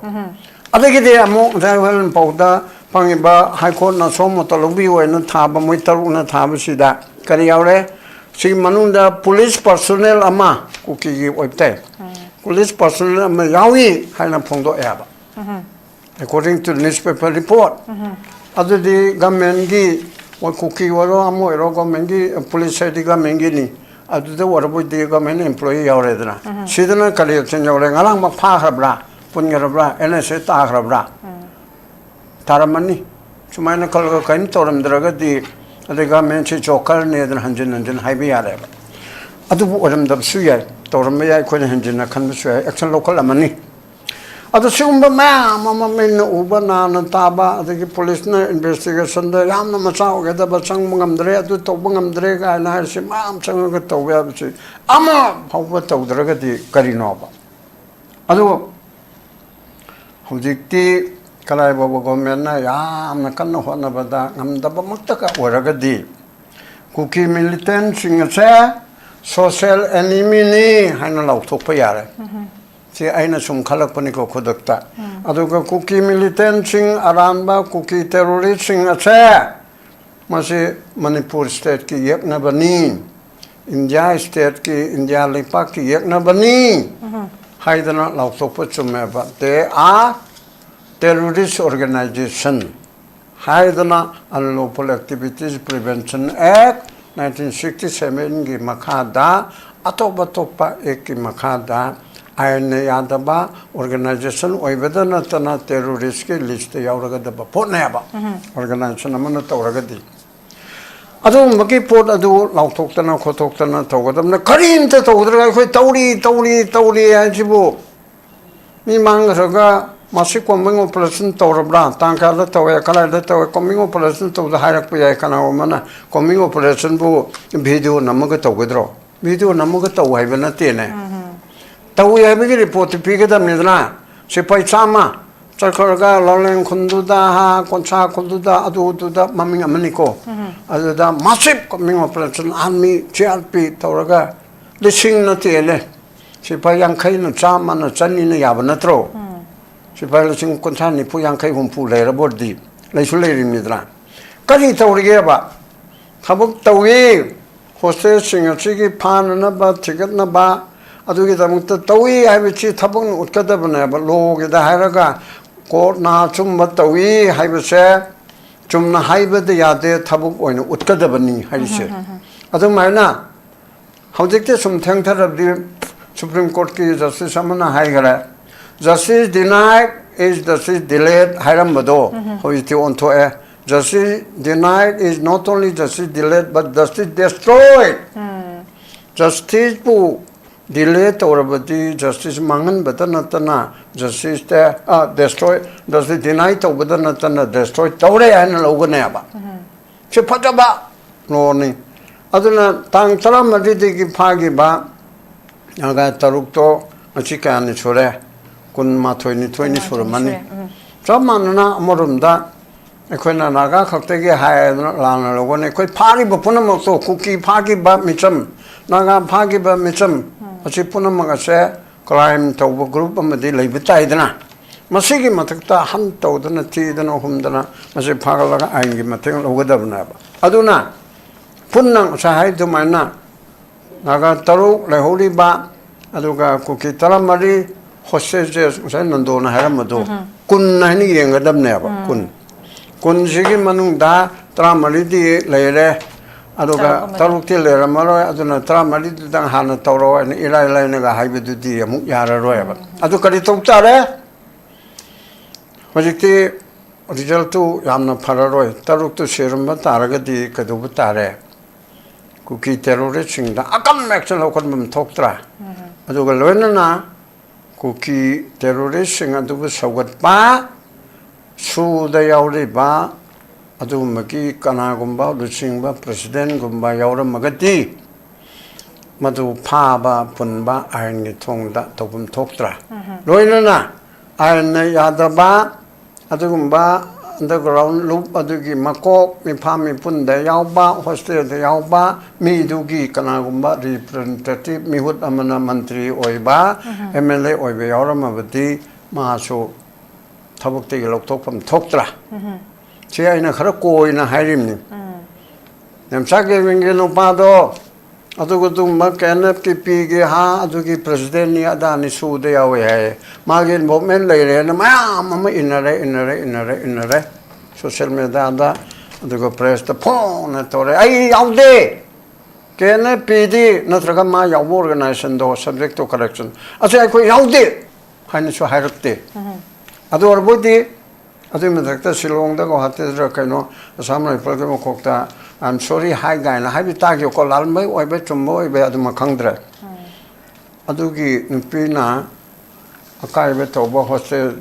ꯑꯗꯒꯤꯗꯤ ꯑꯃꯨꯛ ꯉꯁꯥꯏ ꯍꯣꯔꯦꯟ ꯄꯥꯎꯗ ꯐꯪꯉꯤꯕ ꯍꯥꯏ ꯀꯣꯔꯠꯅ ꯁꯣꯝ ꯑꯣꯇꯣꯂꯣꯕꯤ ꯑꯣꯏꯅ ꯊꯥꯕ, ꯃꯣꯏ ꯇꯔꯨꯛꯅ ꯊꯥꯕꯁꯤꯗ ꯀꯔꯤ ꯌꯥꯎꯔꯦ? ꯁꯤꯒꯤ ꯃꯅꯨꯡꯗ ꯄꯨꯂꯤꯁ ꯄꯥꯔꯁꯣꯅꯦꯜ ꯑꯃ, ꯀꯨꯀꯤꯒꯤ ꯑꯣꯏꯕ ꯇꯥꯏ, ꯄꯨꯂꯤꯁ ꯄꯥꯔꯁꯣꯅꯦꯜ ꯑꯃ ꯌꯥꯎꯏ ꯍꯥꯏꯅ ꯐꯣꯡꯗꯣꯛꯑꯦꯕ꯫ According to newspaper report꯫ ꯑꯗꯨꯗꯤ ꯒꯃꯦꯟꯒꯤ, ꯃꯣꯏ ꯀꯨꯀꯤ ꯑꯣꯏꯔꯣ ꯑꯃ ꯑꯣꯏꯔꯣ, ꯒꯃꯦꯟꯒꯤ ꯄꯨꯂꯤꯁ ꯍꯥꯏꯗꯤ ꯒꯃꯦꯟꯒꯤꯅꯤ꯫ ꯑꯗꯨꯗ ꯑꯣꯏꯔꯕꯨꯗꯤ ꯒꯃꯦꯟ ꯑꯦꯝꯄ꯭ꯂꯣꯌꯤ ꯌꯥꯎꯔꯦꯗꯅ꯫ ꯁꯤꯗꯅ ꯀꯔꯤ ꯑꯦꯛꯁꯟ ꯌꯥꯎꯔꯦ? ꯉꯔꯥꯡꯃꯛ ꯐꯥꯈ꯭ꯔꯕ꯭ꯔꯥ? ꯄꯨꯟꯈ꯭ꯔꯕ꯭ꯔꯥ? ꯑꯦꯟ ꯑꯦꯁ ꯑꯦ ꯇꯥꯈ꯭ꯔꯕ꯭ꯔꯥ? ꯇꯥꯔꯝꯃꯅꯤ꯫ ꯁꯨꯃꯥꯏꯅ ꯈꯜꯂꯒ ꯀꯔꯤꯝ ꯇꯧꯔꯝꯗ꯭ꯔꯒꯗꯤ, ꯑꯗꯩ ꯒꯃꯦꯟꯁꯤ ꯖꯣꯀꯔꯅꯦꯗꯅ ꯍꯟꯖꯤꯟ ꯍꯟꯖꯤꯟ ꯍꯥꯏꯕ ꯌꯥꯔꯦꯕ꯫ ꯑꯗꯨꯕꯨ ꯑꯣꯏꯔꯝꯗꯕꯁꯨ ꯌꯥꯏ, ꯇꯧꯔꯝꯕ ꯌꯥꯏ, ꯑꯩꯈꯣꯏꯅ ꯍꯦꯟꯖꯤꯟꯅ ꯈꯟꯕꯁꯨ ꯌꯥꯏ, ꯑꯦꯛꯁꯟ ꯂꯧꯈꯠꯂꯝꯃꯅꯤ꯫ ꯑꯗꯣ ꯁꯤꯒꯨꯝꯕ ꯃꯌꯥꯝ ꯑꯃ ꯃꯤꯠꯅ ꯎꯕ ꯅꯥꯅ ꯇꯥꯕ, ꯑꯗꯒꯤ ꯄꯨꯂꯤꯁꯅ ꯏꯟꯚꯦꯁꯇꯤꯒꯦꯁꯟꯗ ꯌꯥꯝꯅ ꯃꯆꯥ ꯑꯣꯏꯒꯗꯕ ꯆꯪꯕ ꯉꯝꯗ꯭ꯔꯦ, ꯑꯗꯨ ꯇꯧꯕ ꯉꯝꯗ꯭ꯔꯦ ꯀꯥꯏꯅ ꯍꯥꯏꯔꯤꯁꯤ ꯃꯌꯥꯝ ꯆꯪꯉꯒ ꯇꯧꯕ ꯌꯥꯕꯁꯤ ꯑꯃ ꯐꯥꯎꯕ ꯇꯧꯗ꯭ꯔꯒꯗꯤ ꯀꯔꯤꯅꯣꯕ? ꯑꯗꯨ ꯍꯧꯖꯤꯛꯇꯤ ꯀꯗꯥꯏ ꯐꯥꯎꯕ ꯒꯣꯔꯃꯦꯟꯅ ꯌꯥꯝꯅ ꯀꯟꯅ ꯍꯣꯠꯅꯕꯗ ꯉꯝꯗꯕꯃꯛꯇꯒ ꯑꯣꯏꯔꯒꯗꯤ ꯀꯨꯀꯤ ꯃꯤꯂꯤꯇꯦꯟꯁꯤꯡ ꯑꯁꯦ ꯁꯣꯁꯦꯜ ꯑꯦꯅꯤꯃꯤꯅꯤ ꯍꯥꯏꯅ ꯂꯥꯎꯊꯣꯛꯄ ꯌꯥꯔꯦ꯫ ꯁꯤ ꯑꯩꯅ ꯁꯨꯝ ꯈꯜꯂꯛꯄꯅꯤꯀꯣ ꯈꯨꯗꯛꯇ꯫ ꯑꯗꯨꯒ ꯀꯨꯀꯤ ꯃꯤꯂꯤꯇꯦꯟꯁꯤꯡ, ꯑꯔꯥꯟꯕ ꯀꯨꯀꯤ ꯇꯦꯔꯣꯔꯤꯁꯁꯤꯡ ꯑꯁꯦ ꯃꯁꯤ ꯃꯅꯤꯄꯨꯔ ꯁ꯭ꯇꯦꯠꯀꯤ ꯌꯦꯛꯅꯕꯅꯤ, ꯏꯟꯗꯤꯌꯥ ꯁ꯭ꯇꯦꯠꯀꯤ, ꯏꯟꯗꯤꯌꯥ ꯂꯩꯄꯥꯛꯀꯤ ꯌꯦꯛꯅꯕꯅꯤ ꯍꯥꯏꯗꯅ ꯂꯥꯎꯊꯣꯛꯄ ꯆꯨꯝꯃꯦꯕ꯫ They are terrorist organization ꯍꯥꯏꯗꯅ Unlawful Activities Prevention Act nineteen sixty sevenꯒꯤ ꯃꯈꯥꯗ ꯑꯇꯣꯞ ꯑꯇꯣꯞꯄ ꯑꯦꯛꯀꯤ ꯃꯈꯥꯗ ꯑꯥꯏꯟꯅ ꯌꯥꯗꯕ ꯑꯣꯔꯒꯅꯥꯏꯖꯦꯁꯟ ꯑꯣꯏꯕꯗ ꯅꯠꯇꯅ ꯇꯦꯔꯣꯔꯤꯁꯀꯤ ꯂꯤꯁꯇ ꯌꯥꯎꯔꯒꯗꯕ ꯄꯣꯠꯅꯦꯕ, ꯑꯣꯔꯒꯅꯥꯏꯖꯦꯁꯟ ꯑꯃꯅ ꯇꯧꯔꯒꯗꯤ꯫ ꯑꯗꯨꯒꯨꯝꯕꯒꯤ ꯄꯣꯠ ꯑꯗꯨ ꯂꯥꯎꯊꯣꯛꯇꯅ ꯈꯣꯠꯇꯣꯛꯇꯅ ꯇꯧꯒꯗꯕꯅ ꯀꯔꯤꯝꯇ ꯇꯧꯗ꯭ꯔꯒ ꯑꯩꯈꯣꯏ ꯇꯧꯔꯤ, ꯇꯧꯔꯤ, ꯇꯧꯔꯤ ꯍꯥꯏꯁꯤꯕꯨ ꯃꯤ ꯃꯥꯡꯈ꯭ꯔꯒ ꯃꯁꯤ ꯀꯣꯝꯕꯤꯡ ꯑꯣꯄꯔꯦꯁꯟ ꯇꯧꯔꯕ꯭ꯔꯥ? ꯇꯥꯡ ꯀꯌꯥꯗ ꯇꯧꯋꯦ? ꯀꯗꯥꯏꯗ ꯇꯧꯋꯦ? ꯀꯣꯝꯕꯤꯡ ꯑꯣꯄꯔꯦꯁꯟ ꯇꯧꯗ ꯍꯥꯏꯔꯛꯄ ꯌꯥꯏ꯫ ꯀꯅꯥꯒꯨꯝꯕꯅ ꯀꯣꯝꯕꯤꯡ ꯑꯣꯄꯔꯦꯁꯟꯕꯨ ꯚꯤꯗꯤꯑꯣ ꯅꯝꯃꯒ ꯇꯧꯒꯗ꯭ꯔꯣ? ꯚꯤꯗꯤꯑꯣ ꯅꯝꯃꯒ ꯇꯧ ꯍꯥꯏꯕ ꯅꯠꯇꯦꯅꯦ꯫ ꯇꯧꯏ ꯍꯥꯏꯕꯒꯤ ꯔꯤꯄꯣꯔꯠꯇꯤ ꯄꯤꯒꯗꯕꯅꯤꯗꯅ꯫ ꯁꯤꯐꯥꯏ ꯆꯥꯝꯃ ꯆꯠꯈ꯭ꯔꯒ ꯂꯥꯎꯂꯦꯟ ꯈꯨꯟꯗꯨꯗ, ꯍꯥ, ꯀꯣꯟꯁꯥ ꯈꯨꯟꯗꯨꯗ, ꯑꯗꯨꯗꯨꯗ ꯃꯃꯤꯡ ꯑꯃꯅꯤꯀꯣ꯫ ꯑꯗꯨꯗ massive combing operation, army, C R P ꯇꯧꯔꯒ ꯂꯤꯁꯤꯡꯅ ꯇꯦꯜꯂꯦ꯫ ꯁꯤꯐꯥꯏ ꯌꯥꯡꯈꯩꯅ, ꯆꯥꯝꯃꯅ, ꯆꯅꯤꯅ ꯌꯥꯕ ꯅꯠꯇ꯭ꯔꯣ? ꯁꯤꯐꯥꯏ ꯂꯤꯁꯤꯡ ꯀꯨꯟꯊ꯭ꯔꯥ, ꯅꯤꯐꯨ, ꯌꯥꯡꯈꯩ, ꯍꯨꯝꯐꯨ ꯂꯩꯔꯕ ꯑꯣꯏꯔꯗꯤ ꯂꯩꯁꯨ ꯂꯩꯔꯤꯕꯅꯤꯗꯅ꯫ ꯀꯔꯤ ꯇꯧꯔꯤꯒꯦꯕ? ꯊꯕꯛ ꯇꯧꯏ꯫ ꯍꯣꯁꯇꯦꯖꯁꯤꯡ ꯑꯁꯤꯒꯤ ꯐꯥꯅꯅꯕ, ꯊꯤꯒꯠꯅꯕ, ꯑꯗꯨꯒꯤꯗꯃꯛꯇ ꯇꯧꯏ ꯍꯥꯏꯕꯁꯤ ꯊꯕꯛꯅ ꯎꯠꯀꯗꯕꯅꯦꯕ꯫ ꯂꯣꯒꯤꯗ ꯍꯥꯏꯔꯒ ꯀꯣꯔꯠꯅ ꯑꯆꯨꯝꯕ ꯇꯧꯏ ꯍꯥꯏꯕꯁꯦ, ꯆꯨꯝꯅ ꯍꯥꯏꯕꯗ ꯌꯥꯗꯦ, ꯊꯕꯛ ꯑꯣꯏꯅ ꯎꯠꯀꯗꯕꯅꯤ ꯍꯥꯏꯔꯤꯁꯦ꯫ ꯑꯗꯨꯃꯥꯏꯅ ꯍꯧꯖꯤꯛꯇꯤ ꯁꯨꯝ ꯊꯦꯡꯊꯔꯕꯗꯤ ꯁꯨꯄ꯭ꯔꯤꯝ ꯀꯣꯔꯠꯀꯤ ꯖꯁꯇꯤꯁ ꯑꯃꯅ ꯍꯥꯏꯈꯔꯦ, "Justice denied is justice delayed" ꯍꯥꯏꯔꯝꯕꯗꯣ ꯍꯧꯖꯤꯛꯇꯤ ꯑꯣꯟꯊꯣꯛꯑꯦ꯫ "Justice denied is not only justice delayed but justice destroyed." ꯖꯁꯇꯤꯁꯄꯨ ꯗꯤꯂꯦ ꯇꯧꯔꯕꯗꯤ ꯖꯁꯇꯤꯁ ꯃꯥꯡꯍꯟꯕꯇ ꯅꯠꯇꯅ ꯖꯁꯇꯤꯁꯇ, ꯑ, ꯗꯦꯁꯇ꯭ꯔꯣꯏ, ꯖꯁꯇꯤꯁ ꯗꯤꯅꯥꯏ ꯇꯧꯕꯗ ꯅꯠꯇꯅ ꯗꯦꯁꯇ꯭ꯔꯣꯏ ꯇꯧꯔꯦ ꯍꯥꯏꯅ ꯂꯧꯒꯅꯦꯕ꯫ ꯁꯤ ꯐꯖꯕ ꯂꯣꯅꯤ꯫ ꯑꯗꯨꯅ ꯇꯥꯡ ꯇꯔꯥꯃꯔꯤꯗꯒꯤ ꯐꯥꯈꯤꯕ ꯅꯥꯒꯥ ꯇꯔꯨꯛꯇꯣ ꯉꯁꯤ ꯀꯌꯥꯅꯤ ꯁꯨꯔꯦ? ꯀꯨꯟꯃꯥꯊꯣꯏ, ꯅꯤꯊꯣꯏꯅꯤ ꯀꯨꯟꯃꯥꯊꯣꯏꯅꯤ ꯁꯨꯔꯝꯃꯅꯤ꯫ ꯁꯨꯔꯦ, ꯎꯝ꯫ ꯆꯞ ꯃꯥꯟꯅꯅ ꯑꯃꯔꯣꯝꯗ ꯑꯩꯈꯣꯏꯅ ꯅꯥꯒꯥ ꯈꯛꯇꯒꯤ ꯍꯥꯏꯗꯅ ꯂꯥꯟꯅ ꯂꯧꯒꯅꯤ꯫ ꯑꯩꯈꯣꯏ ꯐꯥꯔꯤꯕ ꯄꯨꯝꯅꯃꯛꯇꯣ, ꯀꯨꯀꯤ ꯐꯥꯈꯤꯕ ꯃꯤꯆꯝ, ꯅꯥꯒꯥ ꯐꯥꯈꯤꯕ ꯃꯤꯆꯝ, ꯎꯝ꯫ ꯑꯁꯤ ꯄꯨꯝꯅꯃꯛ ꯑꯁꯦ ꯀ꯭ꯔꯥꯏꯝ ꯇꯧꯕ ꯒ꯭ꯔꯨꯞ ꯑꯃꯗꯤ ꯂꯩꯕ ꯇꯥꯏꯗꯅ꯫ ꯃꯁꯤꯒꯤ ꯃꯊꯛꯇ ꯍꯟ ꯇꯧꯗꯅ, ꯊꯤꯗꯅ, ꯍꯨꯝꯗꯅ ꯃꯁꯤ ꯐꯥꯒꯠꯂꯒ ꯑꯥꯏꯟꯒꯤ ꯃꯇꯦꯡ ꯂꯧꯒꯗꯕꯅꯦꯕ꯫ ꯑꯗꯨꯅ ꯄꯨꯟꯅ ꯉꯁꯥꯏ ꯍꯥꯏ ꯑꯗꯨꯃꯥꯏꯅ ꯅꯥꯒꯥ ꯇꯔꯨꯛ ꯂꯩꯍꯧꯔꯤꯕ, ꯑꯗꯨꯒ ꯀꯨꯀꯤ ꯇꯔꯥꯃꯔꯤ, ꯍꯣꯁꯇꯦꯖꯦꯁ, ꯉꯁꯥꯏ ꯅꯟꯗꯣꯅ ꯍꯥꯏꯔꯝꯕꯗꯣ, ꯎꯝ꯫ ꯀꯨꯟ ꯍꯥꯏꯅ ꯌꯦꯡꯒꯗꯕꯅꯦꯕ, ꯎꯝ꯫ ꯀꯨꯟ꯫ ꯀꯨꯟꯁꯤꯒꯤ ꯃꯅꯨꯡꯗ ꯇꯔꯥꯃꯔꯤꯗꯤ ꯂꯩꯔꯦ, ꯑꯗꯨꯒ ꯇꯔꯨꯛ ꯑꯃꯗꯤ ꯇꯔꯨꯛꯇꯤ ꯂꯩꯔꯝꯃꯔꯣꯏ, ꯑꯗꯨꯅ ꯇꯔꯥꯃꯔꯤꯗꯨꯗꯪ ꯍꯥꯟꯅ ꯇꯧꯔꯣ ꯍꯥꯏꯅ ꯏꯔꯥꯏ ꯂꯥꯏꯅꯒ ꯍꯥꯏꯕꯗꯨꯗꯤ ꯑꯃꯨꯛ ꯌꯥꯔꯔꯣꯏꯕ꯫ ꯎꯝ꯫ ꯑꯗꯨ ꯀꯔꯤ ꯇꯧ ꯇꯥꯔꯦ? ꯍꯧꯖꯤꯛꯇꯤ ꯔꯤꯖꯜꯇꯨ ꯌꯥꯝꯅ ꯐꯔꯔꯣꯏ꯫ ꯇꯔꯨꯛꯇꯨ ꯁꯤꯔꯝꯕ ꯇꯥꯔꯒꯗꯤ ꯀꯩꯗꯧꯕ ꯇꯥꯔꯦ? ꯀꯨꯀꯤ ꯇꯦꯔꯣꯔꯤꯁꯁꯤꯡꯗ ꯑꯀꯟꯕ ꯑꯦꯛꯁꯟ ꯂꯧꯈꯠꯄ ꯑꯃ ꯊꯣꯛꯇ꯭ꯔꯥ? ꯎꯝ꯫ ꯑꯗꯨꯒ ꯂꯣꯏꯅꯅ ꯀꯨꯀꯤ ꯇꯦꯔꯣꯔꯤꯁꯁꯤꯡ ꯑꯗꯨꯕꯨ ꯁꯧꯒꯠꯄ, ꯁꯨꯗ ꯌꯥꯎꯔꯤꯕ ꯑꯗꯨꯒꯨꯝꯕꯒꯤ ꯀꯅꯥꯒꯨꯝꯕ ꯂꯨꯆꯤꯡꯕ ꯄ꯭ꯔꯁꯤꯗꯦꯟꯒꯨꯝꯕ ꯌꯥꯎꯔꯝꯃꯒꯗꯤ, ꯃꯗꯨ ꯐꯥꯕ ꯄꯨꯟꯕ ꯑꯥꯏꯟꯒꯤ ꯊꯣꯡꯗ ꯇꯧꯐꯝ ꯊꯣꯛꯇ꯭ꯔꯥ? ꯂꯣꯏꯅꯅ ꯑꯥꯏꯟꯅ ꯌꯥꯗꯕ ꯑꯗꯨꯒꯨꯝꯕ ꯑꯟꯗꯔꯒ꯭ꯔꯥꯎꯟ ꯂꯨꯞ ꯑꯗꯨꯒꯤ ꯃꯀꯣꯛ, ꯃꯤꯐꯥ ꯃꯤꯄꯨꯟꯗ ꯌꯥꯎꯕ, ꯍꯣꯁꯇꯦꯜꯗ ꯌꯥꯎꯕ ꯃꯤꯗꯨꯒꯤ ꯀꯅꯥꯒꯨꯝꯕ ꯔꯤꯄ꯭ꯔꯖꯦꯟꯇꯦꯇꯤꯚ ꯃꯤꯍꯨꯠ ꯑꯃꯅ ꯃꯟꯇ꯭ꯔꯤ ꯑꯣꯏꯕ, ꯑꯦꯝ ꯑꯦꯜ ꯑꯦ ꯑꯣꯏꯕ ꯌꯥꯎꯔꯝꯃꯕꯗꯤ ꯃꯥꯁꯨ ꯊꯕꯛꯇꯒꯤ ꯂꯧꯊꯣꯛꯐꯝ ꯊꯣꯛꯇ꯭ꯔꯥ? ꯁꯤ ꯑꯩꯅ ꯈꯔ ꯀꯣꯏꯅ ꯍꯥꯏꯔꯤꯕꯅꯤ꯫ ꯅꯦꯝꯆꯥ ꯀꯦꯕꯤꯟꯒꯤ ꯅꯨꯄꯥꯗꯣ ꯑꯗꯨꯒ ꯑꯗꯨꯒꯨꯝꯕ ꯀꯦ ꯑꯦꯟ ꯑꯦꯐ ꯀꯤ ꯄꯤꯒꯦ ꯍꯥ, ꯑꯗꯨꯒꯤ ꯄ꯭ꯔꯁꯤꯗꯦꯟꯅꯤ ꯑꯗꯥꯅꯤ ꯁꯨꯗ ꯌꯥꯎꯋꯦ ꯍꯥꯏꯌꯦ꯫ ꯃꯥꯒꯤ ꯏꯟꯚꯣꯜꯚꯃꯦꯟ ꯂꯩꯔꯦꯅ ꯃꯌꯥꯝ ꯑꯃ ꯏꯟꯅꯔꯦ, ꯏꯟꯅꯔꯦ, ꯏꯟꯅꯔꯦ, ꯏꯟꯅꯔꯦ꯫ ꯁꯣꯁꯤꯌꯦꯜ ꯃꯦꯗꯤꯌꯥꯗ, ꯑꯗꯨꯒ ꯄ꯭ꯔꯦꯁꯇ ꯐꯣꯡꯅ ꯇꯧꯔꯦ, "ꯑꯩ ꯌꯥꯎꯗꯦ꯫ ꯀꯦ ꯑꯦꯟ ꯑꯦꯐ ꯄꯤꯗꯤ ꯅꯠꯇ꯭ꯔꯒ ꯃꯥ ꯌꯥꯎꯕ ꯑꯣꯔꯒꯅꯥꯏꯖꯦꯁꯟꯗꯣ subject to correction꯫ ꯑꯁꯤ ꯑꯩꯈꯣꯏ ꯌꯥꯎꯗꯦ" ꯍꯥꯏꯅꯁꯨ ꯍꯥꯏꯔꯛꯇꯦ꯫ ꯑꯗꯨ ꯑꯣꯏꯔꯕꯨꯗꯤ ꯑꯗꯨꯒꯤ ꯃꯊꯛꯇ ꯁꯤꯂꯣꯡꯗ, ꯒꯧꯍꯥꯇꯤꯗ ꯀꯩꯅꯣ ꯑꯁꯥꯝ ꯔꯥꯏꯐꯜꯒꯤ ꯃꯀꯣꯛꯇ "I am sorry" ꯍꯥꯏ ꯀꯥꯏꯅ ꯍꯥꯏꯕ ꯇꯥꯈꯤꯕꯀꯣ, ꯂꯥꯟꯕ ꯑꯣꯏꯕ ꯆꯨꯝꯕ ꯑꯣꯏꯕ ꯑꯗꯨꯃꯛ ꯈꯪꯗ꯭ꯔꯦ꯫ ꯑꯗꯨꯒꯤ ꯅꯨꯄꯤꯅ ꯑꯀꯥꯏꯕ ꯇꯧꯕ, ꯍꯣꯁꯇꯦꯜ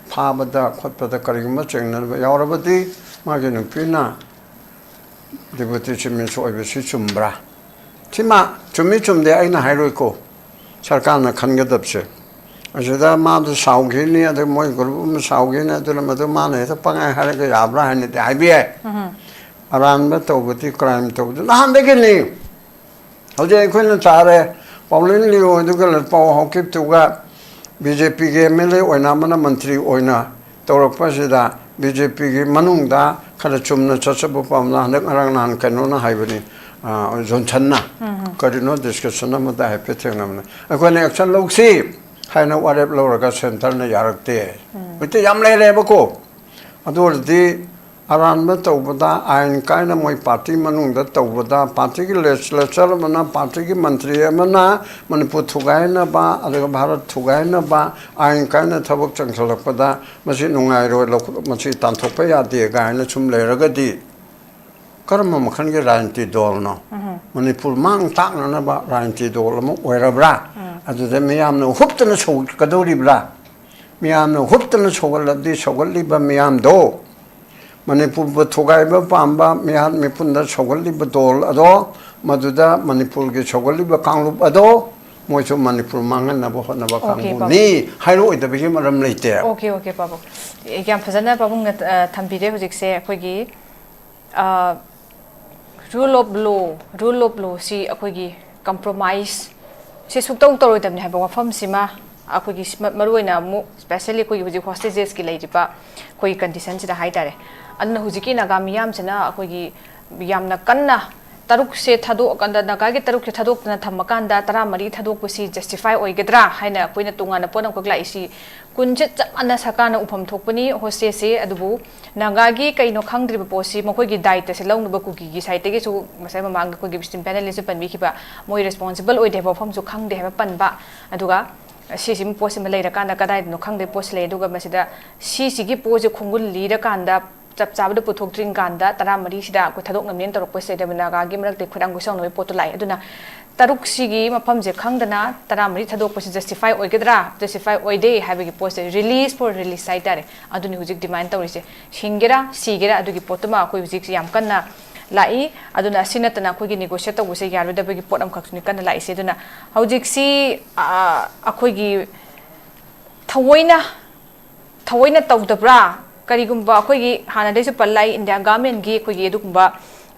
ꯐꯥꯕꯗ ꯈꯣꯠꯄꯗ ꯀꯔꯤꯒꯨꯝꯕ ꯆꯤꯡꯅꯕ ꯌꯥꯎꯔꯕꯗꯤ ꯃꯥꯒꯤ ꯅꯨꯄꯤꯅ ꯗꯤꯄꯨꯇꯤ ꯆꯤꯐ ꯃꯤꯅꯤꯁꯇꯔ ꯑꯣꯏꯕꯁꯤ ꯆꯨꯝꯕ꯭ꯔꯥ? ꯁꯤꯃ ꯆꯨꯝꯃꯤ ꯆꯨꯝꯗꯦ ꯑꯩꯅ ꯍꯥꯏꯔꯣꯏꯀꯣ, ꯁꯔꯀꯥꯔꯅ ꯈꯟꯒꯗꯕꯁꯦ꯫ ꯑꯁꯤꯗ ꯃꯥꯗꯨ ꯁꯥꯎꯈꯤꯅꯤ, ꯑꯗꯨ ꯃꯣꯏ ꯒ꯭ꯔꯨꯞ ꯑꯃ ꯁꯥꯎꯈꯤꯅꯤ, ꯑꯗꯨꯅ ꯃꯗꯨ ꯃꯥꯅ ꯍꯦꯛꯇ ꯄꯪꯍꯥꯏ ꯍꯥꯏꯔꯒ ꯌꯥꯕ꯭ꯔꯥ ꯍꯥꯏꯅꯗꯤ ꯍꯥꯏꯕ ꯌꯥꯏ꯫ ꯑꯔꯥꯟꯕ ꯇꯧꯕꯗꯤ, ꯀ꯭ꯔꯥꯏꯝ ꯇꯧꯕꯗꯤ ꯅꯍꯥꯟꯗꯒꯤꯅꯤ꯫ ꯍꯧꯖꯤꯛ ꯑꯩꯈꯣꯏꯅ ꯆꯥꯔꯦ, ꯄꯥꯎꯂꯤꯟ ꯂꯤꯌꯣ ꯑꯗꯨꯒ ꯂꯠꯄꯥꯎ ꯍꯥꯎꯀꯤꯞꯇꯨꯒ ꯕꯤ ꯖꯦ ꯄꯤꯒꯤ ꯑꯦꯝ ꯑꯦꯜ ꯑꯦ ꯑꯣꯏꯅ, ꯑꯃꯅ ꯃꯟꯇ꯭ꯔꯤ ꯑꯣꯏꯅ ꯇꯧꯔꯛꯄꯁꯤꯗ, ꯕꯤ ꯖꯦ ꯄꯤꯒꯤ ꯃꯅꯨꯡꯗ ꯈꯔ ꯆꯨꯝꯅ ꯆꯠꯆꯕ ꯄꯥꯝꯅ, ꯍꯟꯗꯛ ꯉꯔꯥꯡ ꯅꯍꯥꯟ ꯀꯩꯅꯣꯅ ꯍꯥꯏꯕꯅꯤ, ꯑ, ꯖꯣꯟꯁꯟꯅ ꯀꯔꯤꯅꯣ ꯗꯤꯁꯀꯁꯟ ꯑꯃꯗ ꯍꯥꯏꯐꯦꯠ ꯊꯦꯡꯅꯕꯅꯤ, "ꯑꯩꯈꯣꯏꯅ ꯑꯦꯛꯁꯟ ꯂꯧꯁꯤ" ꯍꯥꯏꯅ ꯋꯥꯔꯦꯞ ꯂꯧꯔꯒ ꯁꯦꯟꯇꯔꯅ ꯌꯥꯔꯛꯇꯦ꯫ ꯍꯧꯖꯤꯛꯇꯤ ꯌꯥꯝ ꯂꯩꯔꯦꯕꯀꯣ꯫ ꯑꯗꯨ ꯑꯣꯏꯔꯗꯤ ꯑꯔꯥꯟꯕ ꯇꯧꯕꯗ, ꯑꯥꯏꯟ ꯀꯥꯏꯅ ꯃꯣꯏ ꯄꯥꯔꯇꯤ ꯃꯅꯨꯡꯗ ꯇꯧꯕꯗ, ꯄꯥꯔꯇꯤꯒꯤ ꯂꯦꯖꯤꯁꯂꯦꯆꯔ ꯑꯃꯅ, ꯄꯥꯔꯇꯤꯒꯤ ꯃꯟꯇ꯭ꯔꯤ ꯑꯃꯅ ꯃꯅꯤꯄꯨꯔ ꯊꯨꯒꯥꯏꯅꯕ, ꯑꯗꯨꯒ ꯚꯥꯔꯠ ꯊꯨꯒꯥꯏꯅꯕ ꯑꯥꯏꯟ ꯀꯥꯏꯅ ꯊꯕꯛ ꯆꯪꯁꯤꯜꯂꯛꯄꯗ, ꯃꯁꯤ ꯅꯨꯡꯉꯥꯏꯔꯣꯏ, ꯂꯧ-, ꯃꯁꯤ ꯇꯥꯟꯊꯣꯛꯄ ꯌꯥꯗꯦ ꯀꯥꯏꯅ ꯁꯨꯝ ꯂꯩꯔꯒꯗꯤ, ꯀꯔꯝꯕ ꯃꯈꯜꯒꯤ ꯔꯥꯖꯅꯤꯇꯤ ꯗꯣꯜꯅꯣ? ꯃꯅꯤꯄꯨꯔ ꯃꯥꯡ ꯇꯥꯛꯅꯅꯕ ꯔꯥꯖꯅꯤꯇꯤ ꯗꯣꯜ ꯑꯃ ꯑꯣꯏꯔꯕ꯭ꯔꯥ? ꯑꯗꯨꯗ ꯃꯤꯌꯥꯝꯅ ꯍꯨꯞꯇꯅ ꯁꯧꯒꯠꯀꯗꯧꯔꯤꯕ꯭ꯔꯥ? ꯃꯤꯌꯥꯝꯅ ꯍꯨꯞꯇꯅ ꯁꯧꯒꯠꯂꯕꯗꯤ, ꯁꯧꯒꯠꯂꯤꯕ ꯃꯤꯌꯥꯝꯗꯣ, ꯃꯅꯤꯄꯨꯔꯕꯨ ꯊꯨꯒꯥꯏꯕ ꯄꯥꯝꯕ ꯃꯤꯍꯥꯠ ꯃꯤꯄꯨꯟꯗ ꯁꯧꯒꯠꯂꯤꯕ ꯗꯣꯜ ꯑꯗꯣ, ꯃꯗꯨꯗ ꯃꯅꯤꯄꯨꯔꯒꯤ ꯁꯧꯒꯠꯂꯤꯕ ꯀꯥꯡꯂꯨꯞ ꯑꯗꯣ, ꯃꯣꯏꯁꯨ ꯃꯅꯤꯄꯨꯔ ꯃꯥꯡꯍꯟꯅꯕ ꯍꯣꯠꯅꯕ Okay, ꯀꯥꯡꯕꯨꯅꯤ ꯍꯥꯏꯔꯛꯑꯣꯏꯗꯕꯒꯤ ꯃꯔꯝ ꯂꯩꯇꯦ꯫ Okay, okay, ꯄꯥꯕꯨꯡ꯫ ꯌꯥꯝ ꯐꯖꯅ ꯄꯥꯕꯨꯡꯅ, ꯑ, ꯊꯝꯕꯤꯔꯦ꯫ ꯍꯧꯖꯤꯛꯁꯦ ꯑꯩꯈꯣꯏꯒꯤ, ꯑ, rule of law, rule of law ꯁꯤ ꯑꯩꯈꯣꯏꯒꯤ compromise ꯁꯦ ꯁꯨꯛꯇꯧ ꯇꯧꯔꯣꯏꯗꯕꯅꯤ ꯍꯥꯏꯕ ꯋꯥꯐꯝꯁꯤꯃ ꯑꯩꯈꯣꯏꯒꯤ ꯁꯤ-, ꯃ-, ꯃꯔꯨꯑꯣꯏꯅ ꯑꯃꯨꯛ specially ꯑꯩꯈꯣꯏꯒꯤ ꯍꯧꯖꯤꯛ hostagesꯀꯤ ꯂꯩꯔꯤꯕ ꯑꯩꯈꯣꯏꯒꯤ conditionꯁꯤꯗ ꯍꯥꯏꯇꯥꯔꯦ꯫ ꯑꯗꯨꯅ ꯍꯧꯖꯤꯛꯀꯤ ꯅꯥꯒꯥ ꯃꯤꯌꯥꯝꯁꯤꯅ ꯑꯩꯈꯣꯏꯒꯤ ꯌꯥꯝꯅ ꯀꯟꯅ ꯇꯔꯨꯛꯁꯦ ꯊꯥꯗꯣꯛꯑꯀꯥꯟꯗ, ꯅꯥꯒꯥꯒꯤ ꯇꯔꯨꯛꯁꯦ ꯊꯥꯗꯣꯛꯇꯅ ꯊꯝꯃꯀꯥꯟꯗ ꯇꯔꯥꯃꯔꯤ ꯊꯥꯗꯣꯛꯄꯁꯤ justify ꯑꯣꯏꯒꯗ꯭ꯔꯥ ꯍꯥꯏꯅ ꯑꯩꯈꯣꯏꯅ ꯇꯣꯉꯥꯟꯅ ꯄꯣꯠ ꯑꯃꯈꯛ ꯂꯥꯛꯏꯁꯤ꯫ ꯀꯨꯟꯁꯦ ꯆꯞ ꯃꯥꯟꯅ ꯁꯔꯀꯥꯔꯅ ꯎꯐꯝ ꯊꯣꯛꯄꯅꯤ hostageꯁꯦ, ꯑꯗꯨꯕꯨ ꯅꯥꯒꯥꯒꯤ ꯀꯩꯅꯣ ꯈꯪꯗ꯭ꯔꯤꯕ ꯄꯣꯠꯁꯤ ꯃꯈꯣꯏꯒꯤ ꯗꯥꯏꯇꯁꯦ ꯂꯧꯅꯕ ꯀꯨꯀꯤꯒꯤ sideꯇꯒꯤꯁꯨ ꯉꯁꯥꯏ ꯃꯃꯥꯡꯗ ꯑꯩꯈꯣꯏꯒꯤ esteemed panelistꯅ ꯄꯟꯕꯤꯈꯤꯕ, ꯃꯣꯏ responsible ꯑꯣꯏꯗꯦ ꯍꯥꯏꯕ ꯋꯥꯐꯝꯁꯨ ꯈꯪꯗꯦ ꯍꯥꯏꯕ ꯄꯟꯕ꯫ ꯑꯗꯨꯒ ꯁꯤꯁꯤꯒꯤ ꯄꯣꯠꯁꯤꯃ ꯂꯩꯔꯀꯥꯟꯗ ꯀꯗꯥꯏꯗꯅꯣ ꯈꯪꯗꯦ ꯄꯣꯠꯁꯤ ꯂꯩ꯫ ꯑꯗꯨꯒ ꯃꯁꯤꯗ ꯁꯤꯁꯤꯒꯤ ꯄꯣꯠꯁꯦ ꯈꯣꯡꯒꯨꯜ ꯂꯤꯔꯀꯥꯟꯗ ꯆꯞ ꯆꯥꯕꯗ ꯄꯨꯊꯣꯛꯇ꯭ꯔꯤ ꯀꯥꯟꯗ ꯇꯔꯥꯃꯔꯤꯁꯤꯗ ꯑꯩꯈꯣꯏ ꯊꯥꯗꯣꯛꯅꯕꯅꯦꯅ ꯇꯧꯔꯛꯄꯁꯤꯗ ꯅꯥꯒꯥꯒꯤ ꯃꯔꯛꯇ ꯈꯣꯏꯔꯥꯡ ꯈꯣꯏꯁꯥꯎꯅꯕꯒꯤ ꯄꯣꯠꯇꯣ ꯂꯥꯛꯑꯦ꯫ ꯑꯗꯨꯅ ꯇꯔꯨꯛꯁꯤꯒꯤ ꯃꯐꯝꯁꯦ ꯈꯪꯗꯅ ꯇꯔꯥꯃꯔꯤ ꯊꯥꯗꯣꯛꯄꯁꯤ justify ꯑꯣꯏꯒꯗ꯭ꯔꯥ, justify ꯑꯣꯏꯗꯦ ꯍꯥꯏꯕꯒꯤ ꯄꯣꯠꯁꯦ, release for release ꯍꯥꯏꯇꯥꯔꯦ, ꯑꯗꯨꯅꯤ ꯍꯧꯖꯤꯛ demand ꯇꯧꯔꯤꯁꯦ꯫ ꯍꯤꯡꯒꯦꯔꯥ ꯁꯤꯒꯦꯔꯥ ꯑꯗꯨꯒꯤ ꯄꯣꯠꯇꯨꯃ ꯑꯩꯈꯣꯏ ꯍꯧꯖꯤꯛ ꯌꯥꯝ ꯀꯟꯅ ꯂꯥꯛꯏ꯫ ꯑꯗꯨꯅ ꯑꯁꯤ ꯅꯠꯇꯅ ꯑꯩꯈꯣꯏꯒꯤ negotiate ꯇꯧꯕꯁꯦ ꯌꯥꯔꯣꯏꯗꯕꯒꯤ ꯄꯣꯠ ꯑꯃꯈꯛꯁꯨꯅꯤ ꯀꯟꯅ ꯂꯥꯛꯏꯁꯦ꯫ ꯑꯗꯨꯅ ꯍꯧꯖꯤꯛꯁꯤ, ꯑ, ꯑꯩꯈꯣꯏꯒꯤ ꯊꯑꯣꯏꯅ, ꯊꯑꯣꯏꯅ ꯇꯧꯗꯕ꯭ꯔꯥ? ꯀꯔꯤꯒꯨꯝꯕ ꯑꯩꯈꯣꯏꯒꯤ ꯍꯥꯟꯅꯗꯩꯁꯨ ꯄꯜꯂꯛꯏ, India governmentꯀꯤ ꯑꯩꯈꯣꯏꯒꯤ ꯑꯗꯨꯒꯨꯝꯕ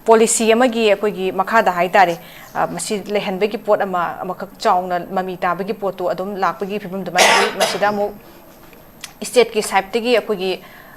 policy ꯑꯃꯒꯤ ꯑꯩꯈꯣꯏꯒꯤ ꯃꯈꯥꯗ ꯍꯥꯏꯇꯥꯔꯦ, ꯑ, ꯃꯁꯤ ꯂꯩꯍꯟꯕꯒꯤ ꯄꯣꯠ ꯑꯃ, ꯑꯃꯈꯛ ꯆꯥꯎꯅ ꯃꯃꯤ ꯇꯥꯕꯒꯤ ꯄꯣꯠꯇꯨ ꯑꯗꯨꯝ ꯂꯥꯛꯄꯒꯤ ꯐꯤꯕꯝ ꯑꯗꯨꯃꯥꯏꯅ ꯎꯏ꯫ ꯃꯁꯤꯗ ꯑꯃꯨꯛ stateꯀꯤ sideꯇꯒꯤ ꯑꯩꯈꯣꯏꯒꯤ,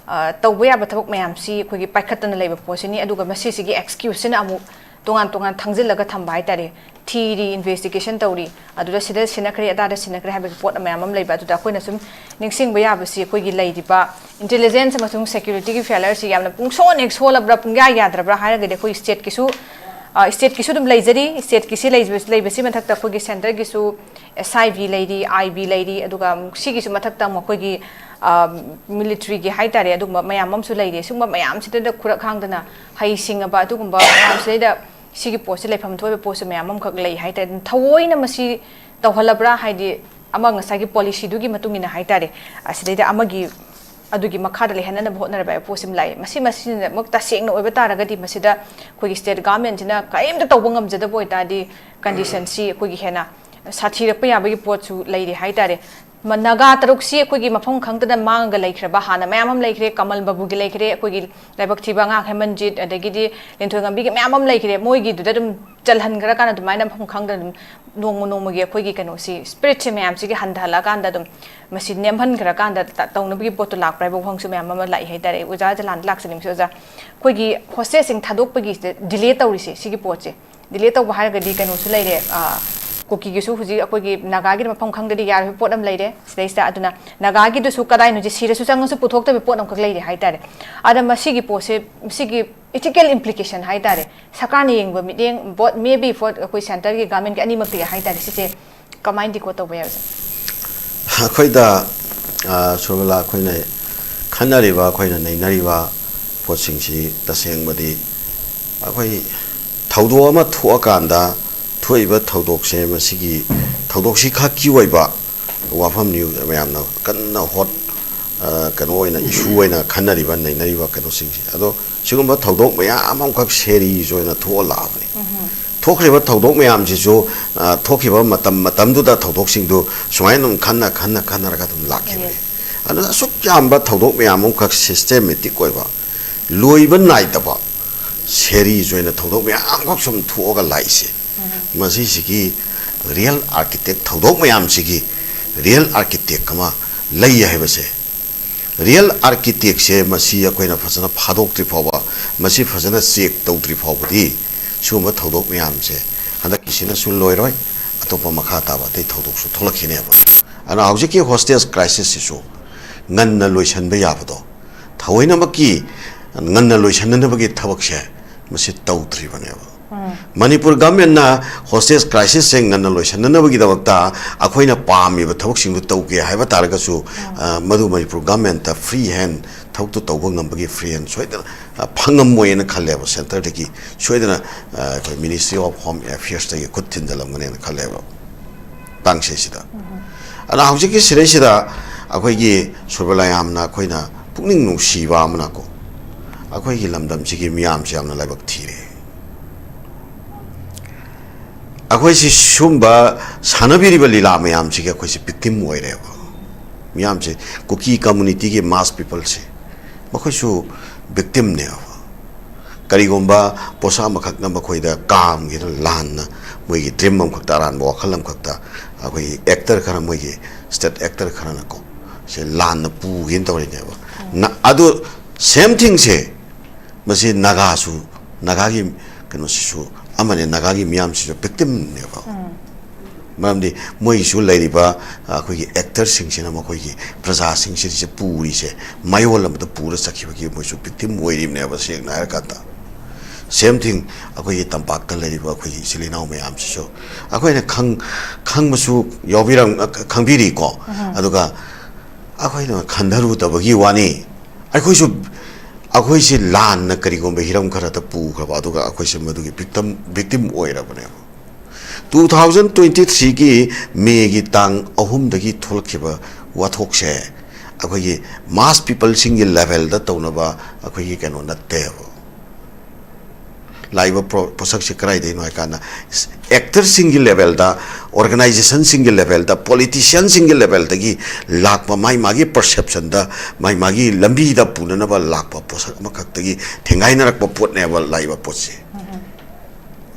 ꯑ, ꯇꯧꯕ ꯌꯥꯕ ꯊꯕꯛ ꯃꯌꯥꯝꯁꯤ ꯑꯩꯈꯣꯏꯒꯤ ꯄꯥꯏꯈꯠꯇꯅ ꯂꯩꯕ ꯄꯣꯠꯁꯤꯅꯤ꯫ ꯑꯗꯨꯒ ꯃꯁꯤꯁꯤꯒꯤ excuseꯁꯤꯅ ꯑꯃꯨꯛ ꯇꯣꯉꯥꯟ ꯇꯣꯉꯥꯟ ꯊꯥꯡꯖꯤꯜꯂꯒ ꯊꯝꯕ ꯍꯥꯏꯇꯥꯔꯦ꯫ ꯊꯤꯔꯤ, investigation ꯇꯧꯔꯤ, ꯑꯗꯨꯗ ꯁꯤꯗ ꯁꯤꯟꯅꯈ꯭ꯔꯦ, ꯑꯗꯥꯗ ꯁꯤꯟꯅꯈ꯭ꯔꯦ ꯍꯥꯏꯕꯒꯤ ꯄꯣꯠ ꯃꯌꯥꯝ ꯑꯃ ꯂꯩꯕ꯫ ꯑꯗꯨꯗ ꯑꯩꯈꯣꯏꯅ ꯁꯨꯝ ꯅꯤꯡꯁꯤꯡꯕ ꯌꯥꯕꯁꯤ, ꯑꯩꯈꯣꯏꯒꯤ ꯂꯩꯔꯤꯕ intelligence ꯑꯃꯁꯨꯡ securityꯒꯤ failureꯁꯤ ꯌꯥꯝꯅ ꯄꯨꯡꯁꯣꯟ ꯍꯦꯛ ꯁꯣꯜꯂꯕ꯭ꯔꯥ, ꯄꯨꯡꯌꯥ ꯌꯥꯗ꯭ꯔꯕ꯭ꯔꯥ ꯍꯥꯏꯔꯒꯗꯤ ꯑꯩꯈꯣꯏ stateꯀꯤꯁꯨ, ꯑ, stateꯀꯤꯁꯨ ꯑꯗꯨꯝ ꯂꯩꯖꯔꯤ꯫ Stateꯀꯤꯁꯤ ꯂꯩꯕ-, ꯂꯩꯕꯁꯤ ꯃꯊꯛꯇ ꯑꯩꯈꯣꯏꯒꯤ centreꯒꯤꯁꯨ S I B ꯂꯩꯔꯤ, I B ꯂꯩꯔꯤ, ꯑꯗꯨꯒ ꯑꯃꯨꯛ ꯁꯤꯒꯤꯁꯨ ꯃꯊꯛꯇ ꯑꯃꯨꯛ ꯑꯩꯈꯣꯏꯒꯤ, ꯑ, militaryꯒꯤ ꯍꯥꯏꯇꯥꯔꯦ, ꯑꯗꯨꯒꯨꯝꯕ ꯃꯌꯥꯝ ꯑꯃꯁꯨ ꯂꯩꯔꯤ꯫ ꯁꯤꯒꯨꯝꯕ ꯃꯌꯥꯝꯁꯤꯗ ꯈꯨꯔꯛ ꯍꯥꯡꯗꯅ ꯍꯩꯁꯤꯡꯉꯕ ꯑꯗꯨꯒꯨꯝꯕ ꯃꯌꯥꯝꯁꯤꯗꯩꯗ ꯁꯤꯒꯤ ꯄꯣꯠꯁꯤ ꯂꯩꯐꯝ ꯊꯣꯛꯏꯕ ꯄꯣꯠꯁꯨ ꯃꯌꯥꯝ ꯑꯃꯈꯛ ꯂꯩ ꯍꯥꯏꯇꯥꯔꯦ꯫ ꯑꯗꯨꯝ ꯊꯑꯣꯏꯅ ꯃꯁꯤ ꯇꯧꯍꯜꯂꯕ꯭ꯔꯥ? ꯍꯥꯏꯗꯤ ꯑꯃ ꯉꯁꯥꯏꯒꯤ ꯄꯣꯂꯤꯁꯤꯗꯨꯒꯤ ꯃꯇꯨꯡ ꯏꯟꯅ ꯍꯥꯏꯇꯥꯔꯦ, ꯑꯁꯤꯗꯩꯗ ꯑꯃꯒꯤ ꯑꯗꯨꯒꯤ ꯃꯈꯥꯗ ꯂꯩꯍꯟꯅꯅꯕ ꯍꯣꯠꯅꯔꯕ ꯍꯥꯏꯕ ꯄꯣꯠꯁꯤꯃ ꯂꯥꯛꯑꯦ꯫ ꯃꯁꯤ ꯃꯁꯤꯃꯛ ꯇꯁꯦꯡꯅ ꯑꯣꯏꯕ ꯇꯥꯔꯒꯗꯤ ꯃꯁꯤꯗ ꯑꯩꯈꯣꯏꯒꯤ ꯁ꯭ꯇꯦꯠ ꯒꯚꯔꯟꯃꯦꯟꯠꯁꯤꯅ ꯀꯔꯤꯝꯇ ꯇꯧꯕ ꯉꯝꯖꯗꯕ ꯑꯣꯏꯇꯥꯔꯗꯤ ꯀꯟꯗꯤꯁꯟꯁꯤ ꯑꯩꯈꯣꯏꯒꯤ ꯍꯦꯟꯅ ꯁꯥꯊꯤꯔꯛꯄ ꯌꯥꯕꯒꯤ ꯄꯣꯠꯁꯨ ꯂꯩꯔꯤ ꯍꯥꯏꯇꯥꯔꯦ꯫ ꯃ-, ꯅꯥꯒꯥ ꯇꯔꯨꯛꯁꯤ ꯑꯩꯈꯣꯏꯒꯤ ꯃꯐꯝ ꯈꯪꯗꯅ ꯃꯥꯡꯉꯒ ꯂꯩꯈ꯭ꯔꯕ ꯍꯥꯟꯅ ꯃꯌꯥꯝ ꯑꯃ ꯂꯩꯈ꯭ꯔꯦ, ꯀꯃꯜ ꯕꯥꯕꯨꯒꯤ ꯂꯩꯈ꯭ꯔꯦ, ꯑꯩꯈꯣꯏꯒꯤ ꯂꯥꯏꯕꯛ ꯊꯤꯕ ꯑꯉꯥꯡ ꯍꯦꯃꯟꯖꯤꯠ, ꯑꯗꯒꯤꯗꯤ ꯂꯤꯟꯊꯣꯏꯉꯝꯕꯤꯒꯤ ꯃꯌꯥꯝ ꯑꯃ ꯂꯩꯈ꯭ꯔꯦ꯫ ꯃꯣꯏꯒꯤꯗꯨꯗ ꯑꯗꯨꯝ ꯆꯜꯍꯟꯈ꯭ꯔꯀꯥꯟꯗ ꯑꯗꯨꯃꯥꯏꯅ ꯃꯐꯝ ꯈꯪꯗꯅ ꯑꯗꯨꯝ ꯅꯣꯡꯃ ꯅꯣꯡꯃꯒꯤ ꯑꯩꯈꯣꯏꯒꯤ ꯀꯩꯅꯣꯁꯤ, ꯁ꯭ꯄꯤꯔꯤꯠꯁꯦ ꯃꯌꯥꯝꯁꯤꯒꯤ ꯍꯟꯊꯍꯜꯂꯛꯑꯀꯥꯟꯗ ꯑꯗꯨꯝ ꯃꯁꯤ ꯅꯦꯝꯍꯟꯈ꯭ꯔꯀꯥꯟꯗ ꯇ-, ꯇꯧꯅꯕꯒꯤ ꯄꯣꯠꯇꯨ ꯂꯥꯛꯄ꯭ꯔꯥ ꯍꯥꯏꯕ ꯋꯥꯍꯪꯁꯨ ꯃꯌꯥꯝ ꯑꯃ ꯂꯥꯛꯏ ꯍꯥꯏꯇꯥꯔꯦ꯫ ꯑꯣꯖꯥꯗ ꯂꯥꯟ ꯂꯥꯛꯆꯅꯤꯡꯕꯁꯦ ꯑꯣꯖꯥ, ꯑꯩꯈꯣꯏꯒꯤ ꯍꯣꯁꯇꯦꯜꯁꯤꯡ ꯊꯥꯗꯣꯛꯄꯒꯤꯁꯦ ꯗꯤꯂꯦ ꯇꯧꯔꯤꯁꯦ, ꯁꯤꯒꯤ ꯄꯣꯠꯁꯦ ꯗꯤꯂꯦ ꯇꯧꯕ ꯍꯥꯏꯔꯒꯗꯤ ꯀꯩꯅꯣꯁꯨ ꯂꯩꯔꯦ, ꯑ, ꯀꯨꯀꯤꯒꯤꯁꯨ ꯍꯧꯖꯤꯛ ꯑꯩꯈꯣꯏꯒꯤ ꯅꯥꯒꯥꯒꯤꯗ ꯃꯐꯝ ꯈꯪꯗꯗꯤ ꯌꯥꯔꯣꯏ ꯄꯣꯠ ꯑꯃ ꯂꯩꯔꯦ ꯁꯤꯗꯩꯁꯤꯗ꯫ ꯑꯗꯨꯅ ꯅꯥꯒꯥꯒꯤꯗꯨꯁꯨ ꯀꯗꯥꯏꯅꯣꯁꯦ ꯁꯤꯔꯁꯨ ꯆꯪꯉꯁꯨ ꯄꯨꯊꯣꯛꯇꯕ ꯄꯣꯠ ꯑꯃꯈꯛ ꯂꯩꯔꯦ ꯍꯥꯏꯇꯥꯔꯦ꯫ ꯑꯗ ꯃꯁꯤꯒꯤ ꯄꯣꯠꯁꯦ, ꯃꯁꯤꯒꯤ ethical implication ꯍꯥꯏꯇꯥꯔꯦ, ꯁꯔꯀꯥꯔꯅ ꯌꯦꯡꯕ ꯃꯤꯠꯌꯦꯡ, both, maybe for ꯑꯩꯈꯣꯏ ꯁꯦꯟꯇꯔꯒꯤ ꯒꯚꯔꯟꯃꯦꯟꯠꯀꯤ ꯑꯅꯤꯃꯛꯇꯒꯤ ꯍꯥꯏꯇꯥꯔꯦ, ꯁꯤꯁꯦ ꯀꯃꯥꯏꯅ ꯗꯤꯀꯣꯗ ꯇꯧꯕ ꯌꯥꯏ ꯑꯣꯖꯥ? ꯑꯩꯈꯣꯏꯗ, ꯑ, ꯁꯣꯔꯃꯤꯂꯥ, ꯑꯩꯈꯣꯏꯅ ꯈꯟꯅꯔꯤꯕ, ꯑꯩꯈꯣꯏꯅ ꯅꯩꯅꯔꯤꯕ ꯄꯣꯠꯁꯤꯡꯁꯤ ꯇꯁꯦꯡꯕꯗꯤ ꯑꯩꯈꯣꯏ ꯊꯧꯗꯣꯛ ꯑꯃ ꯊꯣꯛꯑꯀꯥꯟꯗ ꯊꯣꯛꯏꯕ ꯊꯧꯗꯣꯛꯁꯦ, ꯃꯁꯤꯒꯤ ꯊꯧꯗꯣꯛꯁꯤ ꯈꯛꯀꯤ ꯑꯣꯏꯕ ꯋꯥꯐꯝꯅꯤ ꯃꯌꯥꯝꯅ ꯀꯟꯅ ꯍꯣꯠ, ꯑ, ꯀꯩꯅꯣ ꯑꯣꯏꯅ, ꯏꯁꯨ ꯑꯣꯏꯅ ꯈꯟꯅꯔꯤꯕ, ꯅꯩꯅꯔꯤꯕ ꯀꯩꯅꯣꯁꯤꯡꯁꯦ꯫ ꯑꯗꯣ ꯁꯤꯒꯨꯝꯕ ꯊꯧꯗꯣꯛ ꯃꯌꯥꯝ ꯑꯃꯈꯛ ꯁꯦꯔꯤꯁ ꯑꯣꯏꯅ ꯊꯣꯛꯑ ꯂꯥꯛꯑꯕꯅꯤ꯫ ꯊꯣꯛꯈ꯭ꯔꯤꯕ ꯊꯧꯗꯣꯛ ꯃꯌꯥꯝꯁꯤꯁꯨ, ꯑ, ꯊꯣꯛꯈꯤꯕ ꯃꯇꯝ ꯃꯇꯝꯗꯨꯗ ꯊꯧꯗꯣꯛꯁꯤꯡꯗꯨ ꯁꯨꯃꯥꯏꯅ ꯑꯗꯨꯝ ꯈꯟꯅ ꯈꯟꯅ ꯈꯟꯅꯔꯒ ꯑꯗꯨꯝ ꯂꯥꯛꯈꯤꯕꯅꯤ꯫ ꯑꯗꯨꯅ ꯑꯁꯨꯛ ꯌꯥꯝꯕ ꯊꯧꯗꯣꯛ ꯃꯌꯥꯝ ꯑꯃꯈꯛ systematic ꯑꯣꯏꯕ, ꯂꯣꯏꯕ ꯅꯥꯏꯗꯕ, ꯁꯦꯔꯤꯁ ꯑꯣꯏꯅ ꯊꯧꯗꯣꯛ ꯃꯌꯥꯝ ꯑꯃꯈꯛ ꯁꯨꯝ ꯊꯣꯛꯑꯒ ꯂꯥꯛꯏꯁꯦ, ꯃꯁꯤꯁꯤꯒꯤ real architect, ꯊꯧꯗꯣꯛ ꯃꯌꯥꯝꯁꯤꯒꯤ real architect ꯑꯃ ꯂꯩ ꯍꯥꯏꯕꯁꯦ, real architectꯁꯦ ꯃꯁꯤ ꯑꯩꯈꯣꯏꯅ ꯐꯖꯅ ꯐꯥꯗꯣꯛꯇ꯭ꯔꯤ ꯐꯥꯎꯕ, ꯃꯁꯤ ꯐꯖꯅ check ꯇꯧꯗ꯭ꯔꯤ ꯐꯥꯎꯕꯗꯤ ꯁꯤꯒꯨꯝꯕ ꯊꯧꯗꯣꯛ ꯃꯌꯥꯝꯁꯦ ꯍꯟꯗꯛꯀꯤꯁꯤꯅꯁꯨ ꯂꯣꯏꯔꯣꯏ, ꯑꯇꯣꯞꯄ ꯃꯈꯥ ꯇꯥꯕ ꯑꯇꯩ ꯊꯧꯗꯣꯛꯁꯨ ꯊꯣꯛꯂꯛꯈꯤꯅꯦꯕ꯫ ꯑꯗꯨꯅ ꯍꯧꯖꯤꯛꯀꯤ hostage crisisꯁꯤꯁꯨ ꯉꯟꯅ ꯂꯣꯏꯁꯤꯟꯕ ꯌꯥꯕꯗꯣ ꯊꯑꯣꯏꯅꯃꯛꯀꯤ ꯉꯟꯅ ꯂꯣꯏꯁꯤꯟꯅꯅꯕꯒꯤ ꯊꯕꯛꯁꯦ ꯃꯁꯤ ꯇꯧꯗ꯭ꯔꯤꯕꯅꯦꯕ꯫ ꯃꯅꯤꯄꯨꯔ ꯒꯚꯔꯟꯃꯦꯟꯠꯅ hostage crisisꯁꯦ ꯉꯟꯅ ꯂꯣꯏꯁꯤꯟꯅꯅꯕꯒꯤꯗꯃꯛꯇ ꯑꯩꯈꯣꯏꯅ ꯄꯥꯝꯃꯤꯕ ꯊꯕꯛꯁꯤꯡꯗꯨ ꯇꯧꯒꯦ ꯍꯥꯏꯕ ꯇꯥꯔꯒꯁꯨ, ꯑ, ꯃꯗꯨ ꯃꯅꯤꯄꯨꯔ ꯒꯚꯔꯟꯃꯦꯟꯠꯇ free hand ꯊꯕꯛꯇꯨ ꯇꯧꯕ ꯉꯝꯕꯒꯤ free hand ꯁꯣꯏꯗꯅ, ꯑ, ꯐꯪꯉꯝꯃꯣꯏꯅ ꯈꯜꯂꯦꯕ꯫ Centreꯗꯒꯤ ꯁꯣꯏꯗꯅ, ꯑ, ꯑꯩꯈꯣꯏ Ministry of Home Affairsꯇꯒꯤ ꯈꯨꯠ ꯊꯤꯟꯖꯜꯂꯝꯒꯅꯦꯅ ꯈꯜꯂꯦꯕ ꯇꯥꯡꯁꯦꯁꯤꯗ꯫ ꯑꯗ ꯍꯧꯖꯤꯛꯀꯤ ꯁꯤꯗꯩꯁꯤꯗ ꯑꯩꯈꯣꯏꯒꯤ ꯁꯨꯔꯕꯂꯥꯌꯥꯝꯅ ꯑꯩꯈꯣꯏꯅ ꯄꯨꯛꯅꯤꯡ ꯅꯨꯡꯁꯤꯕ ꯑꯃꯅꯀꯣ, ꯑꯩꯈꯣꯏꯒꯤ ꯂꯝꯗꯝꯁꯤꯒꯤ ꯃꯤꯌꯥꯝꯁꯦ ꯌꯥꯝꯅ ꯂꯥꯏꯕꯛ ꯊꯤꯔꯦ꯫ ꯑꯩꯈꯣꯏꯁꯤ ꯁꯨꯝꯕ ꯁꯥꯟꯅꯕꯤꯔꯤꯕ ꯂꯤꯂꯥ ꯃꯌꯥꯝꯁꯤꯒꯤ ꯑꯩꯈꯣꯏꯁꯤ victim ꯑꯣꯏꯔꯦꯕ꯫ ꯃꯤꯌꯥꯝꯁꯦ, ꯀꯨꯀꯤ communityꯒꯤ mass peopleꯁꯦ, ꯃꯈꯣꯏꯁꯨ victimꯅꯦꯕ꯫ ꯀꯔꯤꯒꯨꯝꯕ ꯄꯣꯠꯁꯛ ꯑꯃꯈꯛꯅ ꯃꯈꯣꯏꯗ ꯀꯥꯝꯒꯦꯅ ꯂꯥꯟꯅ, ꯃꯣꯏꯒꯤ dream ꯑꯃꯈꯛꯇ, ꯑꯔꯥꯟꯕ ꯋꯥꯈꯜ ꯑꯃꯈꯛꯇ ꯑꯩꯈꯣꯏꯒꯤ actor ꯈꯔ, ꯃꯣꯏꯒꯤ state actor ꯈꯔꯅꯀꯣ, ꯁꯦ ꯂꯥꯟꯅ ꯄꯨꯒꯦꯅ ꯇꯧꯔꯤꯅꯦꯕ꯫ ꯅ-, ꯑꯗꯨ same thingꯁꯦ ꯃꯁꯤ ꯅꯥꯒꯥꯁꯨ, ꯅꯥꯒꯥꯒꯤ ꯀꯩꯅꯣꯁꯤꯁꯨ ꯑꯃꯅꯦ, ꯅꯥꯒꯥꯒꯤ ꯃꯤꯌꯥꯝꯁꯤꯁꯨ victimꯅꯦꯕ꯫ ꯃꯔꯝꯗꯤ ꯃꯣꯏꯒꯤꯁꯨ ꯂꯩꯔꯤꯕ, ꯑ, ꯑꯩꯈꯣꯏꯒꯤ actorꯁꯤꯡꯁꯤꯅ ꯃꯈꯣꯏꯒꯤ ꯄ꯭ꯔꯖꯥꯁꯤꯡꯁꯤꯁꯦ ꯄꯨꯔꯤꯁꯦ, ꯃꯌꯣꯜ ꯑꯃꯗ ꯄꯨꯔ ꯆꯠꯈꯤꯕꯒꯤ ꯃꯣꯏꯁꯨ victim ꯑꯣꯏꯔꯤꯕꯅꯦꯕ, ꯁꯦꯡꯅ ꯍꯥꯏꯔꯀꯥꯟꯗ꯫ Same thing ꯑꯩꯈꯣꯏꯒꯤ ꯇꯝꯄꯥꯛꯇ ꯂꯩꯔꯤꯕ ꯑꯩꯈꯣꯏꯒꯤ ꯏꯆꯤꯜ ꯏꯅꯥꯎ ꯃꯌꯥꯝꯁꯤꯁꯨ ꯑꯩꯈꯣꯏꯅ ꯈꯪ-, ꯈꯪꯕꯁꯨ ꯌꯥꯎꯕꯤꯔꯝ-, ꯈꯪꯕꯤꯔꯤꯀꯣ꯫ ꯑꯗꯨꯒ ꯑꯩꯈꯣꯏꯅ ꯈꯟꯊꯔꯨꯗꯕꯒꯤ ꯋꯥꯅꯤ꯫ ꯑꯩꯈꯣꯏꯁꯨ, ꯑꯩꯈꯣꯏꯁꯦ ꯂꯥꯟꯅ ꯀꯔꯤꯒꯨꯝꯕ ꯍꯤꯔꯝ ꯈꯔꯗ ꯄꯨꯈ꯭ꯔꯕ, ꯑꯗꯨꯒ ꯑꯩꯈꯣꯏꯁꯦ ꯃꯗꯨꯒꯤ victim, victim ꯑꯣꯏꯔꯕꯅꯦꯕ꯫ Two thousand twenty threeꯒꯤ Mayꯒꯤ ꯇꯥꯡ ꯑꯍꯨꯝꯗꯒꯤ ꯊꯣꯛꯂꯛꯈꯤꯕ ꯋꯥꯊꯣꯛꯁꯦ ꯑꯩꯈꯣꯏꯒꯤ mass peopleꯁꯤꯡꯒꯤ levelꯗ ꯇꯧꯅꯕ ꯑꯩꯈꯣꯏꯒꯤ ꯀꯩꯅꯣ ꯅꯠꯇꯦꯕ꯫ ꯂꯥꯛꯏꯕ ꯄ꯭ꯔꯣ-, ꯄꯣꯠꯁꯛꯁꯦ ꯀꯗꯥꯏꯗꯒꯤꯅꯣ ꯍꯥꯏ ꯀꯥꯟꯗ, actorꯁꯤꯡꯒꯤ levelꯗ, organizationꯁꯤꯡꯒꯤ levelꯗ, politicianꯁꯤꯡꯒꯤ levelꯗꯒꯤ ꯂꯥꯛꯄ, ꯃꯥꯏ ꯃꯥꯒꯤ perceptionꯗ, ꯃꯥꯏ ꯃꯥꯒꯤ ꯂꯝꯕꯤꯗ ꯄꯨꯅꯅꯕ ꯂꯥꯛꯄ ꯄꯣꯠꯁꯛ ꯑꯃꯈꯛꯇꯒꯤ ꯊꯦꯡꯒꯥꯏꯅꯔꯛꯄ ꯄꯣꯠꯅꯦꯕ ꯂꯥꯛꯏꯕ ꯄꯣꯠꯁꯦ꯫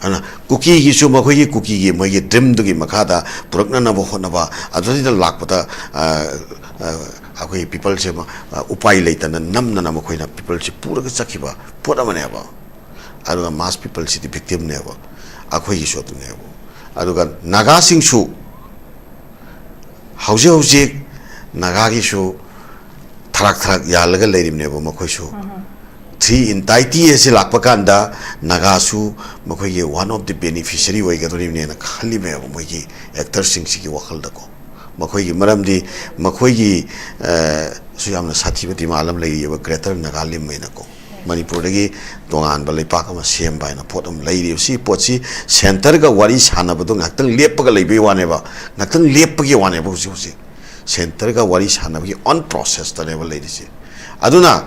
ꯑꯗꯨꯅ ꯀꯨꯀꯤꯒꯤꯁꯨ ꯃꯈꯣꯏꯒꯤ ꯀꯨꯀꯤꯒꯤ ꯃꯣꯏꯒꯤ dreamꯗꯨꯒꯤ ꯃꯈꯥꯗ ꯄꯨꯔꯛꯅꯅꯕ ꯍꯣꯠꯅꯕ, ꯑꯗꯨꯗꯩꯗ ꯂꯥꯛꯄꯗ, ꯑ, ꯑ, ꯑꯩꯈꯣꯏ peopleꯁꯦ, ꯑ, ꯎꯄꯥꯏ ꯂꯩꯇꯅ ꯅꯝꯗꯅ ꯃꯈꯣꯏꯅ peopleꯁꯦ ꯄꯨꯔꯒ ꯆꯠꯈꯤꯕ ꯄꯣꯠ ꯑꯃꯅꯦꯕ꯫ ꯑꯗꯨꯒ mass peopleꯁꯤꯗꯤ victimꯅꯦꯕ, ꯑꯩꯈꯣꯏꯒꯤꯁꯨ ꯑꯗꯨꯅꯦꯕ꯫ ꯑꯗꯨꯒ ꯅꯥꯒꯥꯁꯤꯡꯁꯨ ꯍꯧꯖꯤꯛ ꯍꯧꯖꯤꯛ ꯅꯥꯒꯥꯒꯤꯁꯨ ꯊꯔꯥꯛ ꯊꯔꯥꯛ ꯌꯥꯜꯂꯒ ꯂꯩꯔꯤꯕꯅꯦꯕ ꯃꯈꯣꯏꯁꯨ꯫ Three entity ꯑꯁꯤ ꯂꯥꯛꯄ ꯀꯥꯟꯗ ꯅꯥꯒꯥꯁꯨ ꯃꯈꯣꯏꯒꯤ one of the beneficiary ꯑꯣꯏꯒꯗꯧꯔꯤꯕꯅꯦꯅ ꯈꯜꯂꯤꯕꯅꯦꯕ ꯃꯣꯏꯒꯤ actorꯁꯤꯡꯁꯤꯒꯤ ꯋꯥꯈꯜꯗꯀꯣ꯫ ꯃꯈꯣꯏꯒꯤ ꯃꯔꯝꯗꯤ ꯃꯈꯣꯏꯒꯤ, ꯑ, ꯁꯨ ꯌꯥꯝꯅ ꯁꯥꯊꯤꯕ demand ꯑꯃ ꯂꯩꯔꯤꯑꯕ, Greater Nagalim ꯍꯥꯏꯅꯀꯣ꯫ ꯃꯅꯤꯄꯨꯔꯗꯒꯤ ꯇꯣꯉꯥꯟꯕ ꯂꯩꯄꯥꯛ ꯑꯃ ꯁꯦꯝꯕ ꯍꯥꯏꯅ ꯄꯣꯠ ꯑꯃ ꯂꯩꯔꯤꯕ꯫ ꯁꯤ ꯄꯣꯠꯁꯤ centre ꯒ ꯋꯥꯔꯤ ꯁꯥꯟꯅꯕꯗꯣ ꯉꯥꯏꯍꯥꯛꯇꯪ ꯂꯦꯞꯄꯒ ꯂꯩꯕꯒꯤ ꯋꯥꯅꯦꯕ, ꯉꯥꯏꯍꯥꯛꯇꯪ ꯂꯦꯞꯄꯒꯤ ꯋꯥꯅꯦꯕ ꯍꯧꯖꯤꯛ ꯍꯧꯖꯤꯛ꯫ Centre ꯒ ꯋꯥꯔꯤ ꯁꯥꯟꯅꯕꯒꯤ on process ꯇꯅꯦꯕ ꯂꯩꯔꯤꯁꯦ꯫ ꯑꯗꯨꯅ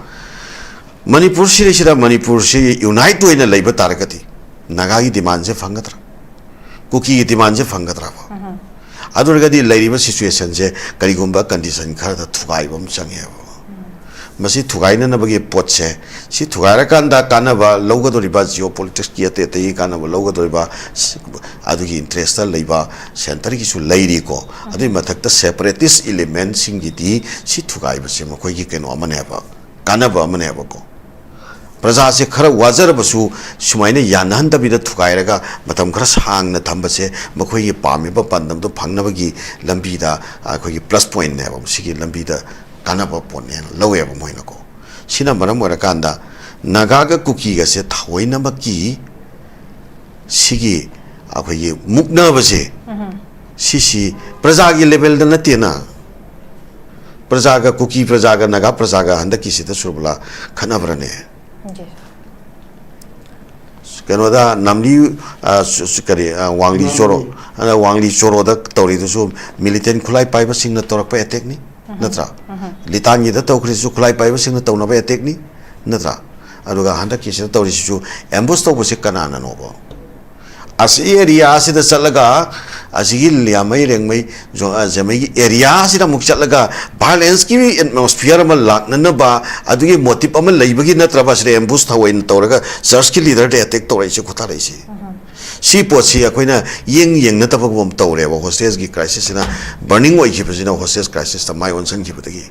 ꯃꯅꯤꯄꯨꯔ ꯁꯤꯗꯩꯁꯤꯗ ꯃꯅꯤꯄꯨꯔꯁꯤ unite ꯑꯣꯏꯅ ꯂꯩꯕ ꯇꯥꯔꯒꯗꯤ ꯅꯥꯒꯥꯒꯤ demand ꯁꯦ ꯐꯪꯒꯗ꯭ꯔꯥ? ꯀꯨꯀꯤꯒꯤ demand ꯁꯦ ꯐꯪꯒꯗ꯭ꯔꯕ? ꯑꯗꯨ ꯑꯣꯏꯔꯒꯗꯤ ꯂꯩꯔꯤꯕ situation ꯁꯦ ꯀꯔꯤꯒꯨꯝꯕ condition ꯈꯔꯗ ꯊꯨꯒꯥꯏꯕ ꯑꯃ ꯆꯪꯉꯦꯕ꯫ ꯃꯁꯤ ꯊꯨꯒꯥꯏꯅꯅꯕꯒꯤ ꯄꯣꯠꯁꯦ, ꯁꯤ ꯊꯨꯒꯥꯏꯔꯀꯥꯟꯗ ꯀꯥꯟꯅꯕ ꯂꯧꯒꯗꯧꯔꯤꯕ, geopolitics ꯀꯤ ꯑꯇꯩ ꯑꯇꯩꯒꯤ ꯀꯥꯟꯅꯕ ꯂꯧꯒꯗꯧꯔꯤꯕ, ꯁꯤ-, ꯑꯗꯨꯒꯤ interest ꯇ ꯂꯩꯕ centre ꯒꯤꯁꯨ ꯂꯩꯔꯤꯀꯣ꯫ ꯑꯗꯨꯒꯤ ꯃꯊꯛꯇ separatist element ꯁꯤꯡꯒꯤꯗꯤ ꯁꯤ ꯊꯨꯒꯥꯏꯕꯁꯦ ꯃꯈꯣꯏꯒꯤ ꯀꯩꯅꯣ ꯑꯃꯅꯦꯕ, ꯀꯥꯟꯅꯕ ꯑꯃꯅꯦꯕꯀꯣ꯫ ꯄ꯭ꯔꯖꯥꯁꯦ ꯈꯔ ꯋꯥꯖꯔꯕꯁꯨ ꯁꯨꯃꯥꯏꯅ ꯌꯥꯅꯍꯟꯗꯕꯤꯗ ꯊꯨꯒꯥꯏꯔꯒ ꯃꯇꯝ ꯈꯔ ꯁꯥꯡꯅ ꯊꯝꯕꯁꯦ ꯃꯈꯣꯏꯒꯤ ꯄꯥꯝꯃꯤꯕ ꯄꯥꯟꯗꯝꯗꯣ ꯐꯪꯅꯕꯒꯤ ꯂꯝꯕꯤꯗ ꯑꯩꯈꯣꯏꯒꯤ plus point ꯅꯦꯕ꯫ ꯁꯤꯒꯤ ꯂꯝꯕꯤꯗ ꯀꯥꯟꯅꯕ ꯄꯣꯠꯅꯦꯅ ꯂꯧꯋꯦꯕ ꯃꯣꯏꯅꯀꯣ꯫ ꯁꯤꯅ ꯃꯔꯝ ꯑꯣꯏꯔꯀꯥꯟꯗ ꯅꯥꯒꯥꯒ ꯀꯨꯀꯤꯒꯁꯦ ꯊꯑꯣꯏꯅꯃꯛꯀꯤ ꯁꯤꯒꯤ ꯑꯩꯈꯣꯏꯒꯤ ꯃꯨꯛꯅꯕꯁꯦ, ꯁꯤꯁꯤ ꯄ꯭ꯔꯖꯥꯒꯤ level ꯗ ꯅꯠꯇꯦꯅ꯫ ꯄ꯭ꯔꯖꯥꯒ, ꯀꯨꯀꯤ ꯄ꯭ꯔꯖꯥꯒ ꯅꯥꯒꯥ ꯄ꯭ꯔꯖꯥꯒ ꯍꯟꯗꯛꯀꯤꯁꯤꯗ ꯁꯨꯔꯕꯂꯥ ꯈꯠꯅꯕ꯭ꯔꯅꯦ? ꯀꯩꯅꯣꯗ ꯅꯥꯝꯂꯤ, ꯑ, ꯁꯨ-, ꯁꯨ-, ꯀꯔꯤ, ꯑ, ꯋꯥꯡꯂꯤ ꯆꯣꯔꯣ, ꯑ, ꯋꯥꯡꯂꯤ ꯆꯣꯔꯣꯗ ꯇꯧꯔꯤꯗꯨꯁꯨ militant ꯈꯨꯠꯂꯥꯏ ꯄꯥꯏꯕꯁꯤꯡꯅ ꯇꯧꯔꯛꯄ attack ꯅꯤ, ꯅꯠꯇ꯭ꯔꯥ? ꯂꯤꯇꯥꯟꯒꯤꯗ ꯇꯧꯈ꯭ꯔꯤꯁꯨ ꯈꯨꯠꯂꯥꯏ ꯄꯥꯏꯕꯁꯤꯡꯅ ꯇꯧꯅꯕ attack ꯅꯤ, ꯅꯠꯇ꯭ꯔꯥ? ꯑꯗꯨꯒ ꯍꯟꯗꯛꯀꯤꯁꯤꯗ ꯇꯧꯔꯤꯁꯤꯁꯨ ambush ꯇꯧꯕꯁꯤ ꯀꯅꯥꯅꯅꯣꯕ? ꯑꯁꯤ area ꯁꯤꯗ ꯆꯠꯂꯒ ꯑꯁꯤꯒꯤ ꯂꯤꯌꯥꯃꯩ ꯔꯦꯡꯃꯩ ꯖꯣ-, ꯑ, ꯖꯦꯃꯩꯒꯤ area ꯁꯤꯗ ꯑꯃꯨꯛ ꯆꯠꯂꯒ violence ꯀꯤ atmosphere ꯑꯃ ꯂꯥꯛꯅꯅꯕ ꯑꯗꯨꯒꯤ motive ꯑꯃ ꯂꯩꯕꯒꯤ ꯅꯠꯇ꯭ꯔꯕ ꯑꯁꯤꯗ ambush ꯊꯑꯣꯏꯅ ꯇꯧꯔꯒ church ꯀꯤ leader ꯗ attack ꯇꯧꯔꯛꯏꯁꯦ, ꯈꯨꯊꯥꯔꯛꯏꯁꯦ? ꯁꯤ ꯄꯣꯠꯁꯤ ꯑꯩꯈꯣꯏꯅ ꯌꯦꯡ ꯌꯦꯡꯅꯗꯕꯒꯨꯝ ꯇꯧꯔꯦꯕ, hostage ꯀꯤ crisis ꯁꯤꯅ burning ꯑꯣꯏꯈꯤꯕꯁꯤꯅ hostage crisis ꯇ ꯃꯥꯏ ꯑꯣꯟꯁꯤꯟꯈꯤꯕꯗꯒꯤ꯫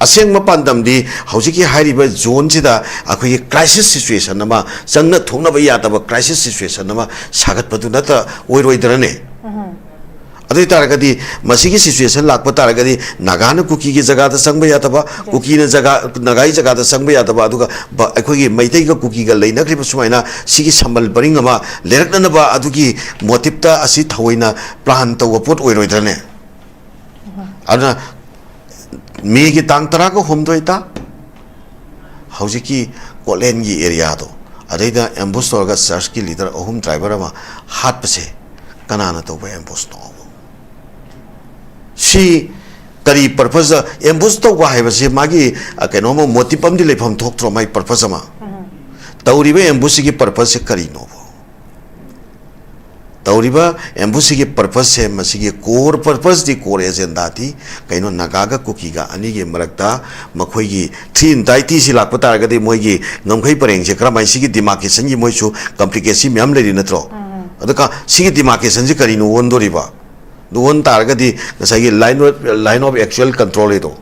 ꯑꯁꯦꯡꯕ ꯄꯥꯟꯗꯝꯗꯤ ꯍꯧꯖꯤꯛꯀꯤ ꯍꯥꯏꯔꯤꯕ zone ꯁꯤꯗ ꯑꯩꯈꯣꯏꯒꯤ crisis situation ꯑꯃ, ꯆꯪꯅ ꯊꯣꯛꯅꯕ ꯌꯥꯗꯕ crisis situation ꯑꯃ ꯁꯥꯒꯠꯄꯗꯨ ꯅꯠꯇ ꯑꯣꯏꯔꯣꯏꯗ꯭ꯔꯅꯦ? ꯑꯗꯨ ꯑꯣꯏ ꯇꯥꯔꯒꯗꯤ ꯃꯁꯤꯒꯤ situation ꯂꯥꯛꯄ ꯇꯥꯔꯒꯗꯤ ꯅꯥꯒꯥꯅ ꯀꯨꯀꯤꯒꯤ ꯖꯒꯥꯗ ꯆꯪꯕ ꯌꯥꯗꯕ, ꯀꯨꯀꯤꯅ ꯖꯒꯥ, ꯅꯥꯒꯥꯒꯤ ꯖꯒꯥꯗ ꯆꯪꯕ ꯌꯥꯗꯕ, ꯑꯗꯨꯒ ꯕ-, ꯑꯩꯈꯣꯏꯒꯤ ꯃꯩꯇꯩꯒ ꯀꯨꯀꯤꯒ ꯂꯩꯅꯈ꯭ꯔꯤꯕ ꯁꯨꯃꯥꯏꯅ ꯁꯤꯒꯤ ꯁꯝꯕꯜ ꯄꯔꯤꯡ ꯑꯃ ꯂꯩꯔꯛꯅꯅꯕ ꯑꯗꯨꯒꯤ motive ꯇ ꯑꯁꯤ ꯊꯑꯣꯏꯅ plan ꯇꯧꯕ ꯄꯣꯠ ꯑꯣꯏꯔꯣꯏꯗ꯭ꯔꯅꯦ? ꯑꯗꯨꯅ ꯃꯦꯒꯤ ꯇꯥꯡ ꯇꯔꯥꯒ ꯍꯨꯝꯗꯣꯏꯗ ꯍꯧꯖꯤꯛꯀꯤ ꯀꯣꯠꯂꯦꯟꯒꯤ ꯑꯦꯔꯤꯌꯥꯗꯣ, ꯑꯗꯩꯗ ꯑꯦꯝꯕꯨꯁ ꯇꯧꯔꯒ ꯆꯔꯆꯀꯤ ꯂꯤꯗꯔ ꯑꯍꯨꯝ, ꯗ꯭ꯔꯥꯏꯚꯔ ꯑꯃ ꯍꯥꯠꯄꯁꯦ ꯀꯅꯥꯅ ꯇꯧꯕ ꯑꯦꯝꯕꯨꯁꯅꯣ? ꯁꯤ ꯀꯔꯤ ꯄꯔꯄꯁꯇ ꯑꯦꯝꯕꯨꯁ ꯇꯧꯕ ꯍꯥꯏꯕꯁꯦ? ꯃꯥꯒꯤ, ꯑ, ꯀꯩꯅꯣꯝꯃ, ꯃꯣꯇꯤꯞ ꯑꯃꯗꯤ ꯂꯩꯐꯝ ꯊꯣꯛꯇ꯭ꯔꯣ? ꯃꯥꯒꯤ ꯄꯔꯄꯁ ꯑꯃ꯫ ꯇꯧꯔꯤꯕ ꯑꯦꯝꯕꯨꯁꯁꯤꯒꯤ ꯄꯔꯄꯁꯁꯦ ꯀꯔꯤꯅꯣꯕ? ꯇꯧꯔꯤꯕ ꯑꯦꯝꯕꯨꯁꯁꯤꯒꯤ ꯄꯔꯄꯁꯁꯦ, ꯃꯁꯤꯒꯤ ꯀꯣꯔ ꯄꯔꯄꯁꯇꯤ, ꯀꯣꯔ ꯑꯦꯖꯦꯟꯗꯥꯗꯤ ꯀꯩꯅꯣ? ꯅꯥꯒꯥꯒ ꯀꯨꯀꯤꯒ ꯑꯅꯤꯒꯤ ꯃꯔꯛꯇ ꯃꯈꯣꯏꯒꯤ ꯊ꯭ꯔꯤ ꯏꯟꯇꯥꯏꯇꯤꯁꯤ ꯂꯥꯛꯄ ꯇꯥꯔꯒꯗꯤ, ꯃꯣꯏꯒꯤ ꯉꯝꯈꯩ ꯄꯔꯦꯡꯁꯦ ꯀꯔꯝꯍꯥꯏꯅ, ꯁꯤꯒꯤ ꯗꯤꯃꯥꯔꯀꯦꯁꯟꯒꯤ ꯃꯣꯏꯁꯨ ꯀꯝꯄ꯭ꯂꯤꯀꯦꯁꯤ ꯃꯌꯥꯝ ꯂꯩꯔꯤ ꯅꯠꯇ꯭ꯔꯣ? ꯑꯗꯨꯒ ꯁꯤꯒꯤ ꯗꯤꯃꯥꯔꯀꯦꯁꯟꯁꯤ ꯀꯔꯤꯅꯣ ꯑꯣꯟꯗꯣꯔꯤꯕ? ꯑꯗꯨ ꯑꯣꯟ ꯇꯥꯔꯒꯗꯤ ꯉꯁꯥꯏꯒꯤ line of, line of actual control ꯍꯥꯏꯗꯣ,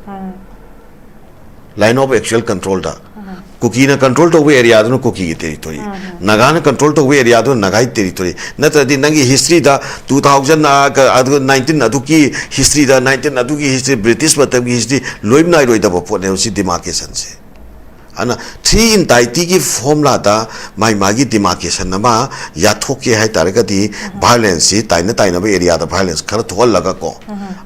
line of actual controlꯗ ꯀꯨꯀꯤꯅ ꯀꯟꯇ꯭ꯔꯣꯜ ꯇꯧꯕ ꯑꯦꯔꯤꯌꯥꯗꯨꯅ ꯀꯨꯀꯤꯒꯤ ꯇꯦꯔꯤꯇꯣꯔꯤ, ꯅꯥꯒꯥꯅ ꯀꯟꯇ꯭ꯔꯣꯜ ꯇꯧꯕ ꯑꯦꯔꯤꯌꯥꯗꯨꯅ ꯅꯥꯒꯥꯒꯤ ꯇꯦꯔꯤꯇꯣꯔꯤ꯫ ꯅꯠꯇ꯭ꯔꯗꯤ ꯅꯪꯒꯤ ꯍꯤꯁꯇ꯭ꯔꯤꯗ ꯇꯨ ꯊꯥꯎꯖꯟ, ꯑꯗꯨꯒ ꯅꯥꯏꯟꯇꯤꯟ ꯑꯗꯨꯒꯤ ꯍꯤꯁꯇ꯭ꯔꯤꯗ, ꯅꯥꯏꯟꯇꯤꯟ ꯑꯗꯨꯒꯤ ꯍꯤꯁꯇ꯭ꯔꯤ, ꯕ꯭ꯔꯤꯇꯤꯁ ꯃꯇꯝꯒꯤ ꯍꯤꯁꯇ꯭ꯔꯤ ꯂꯣꯏ ꯅꯥꯏꯔꯣꯏꯗꯕ ꯄꯣꯠꯅꯦꯕ ꯁꯤ ꯗꯤꯃꯥꯔꯀꯦꯁꯟꯁꯦ꯫ ꯑꯗꯨꯅ ꯊ꯭ꯔꯤ ꯏꯟꯇꯥꯏꯇꯤꯒꯤ ꯐꯣꯔꯃꯨꯂꯥꯗ ꯃꯥꯏ ꯃꯥꯒꯤ ꯗꯤꯃꯥꯔꯀꯦꯁꯟ ꯑꯃ ꯌꯥꯊꯣꯛꯀꯦ ꯍꯥꯏ ꯇꯥꯔꯒꯗꯤ, ꯚꯥꯏꯑꯣꯂꯦꯟꯁꯁꯤ, ꯇꯥꯏꯅ ꯇꯥꯏꯅꯕ ꯑꯦꯔꯤꯌꯥꯗ ꯚꯥꯏꯑꯣꯂꯦꯟꯁ ꯈꯔ ꯊꯣꯛꯍꯜꯂꯒꯀꯣ,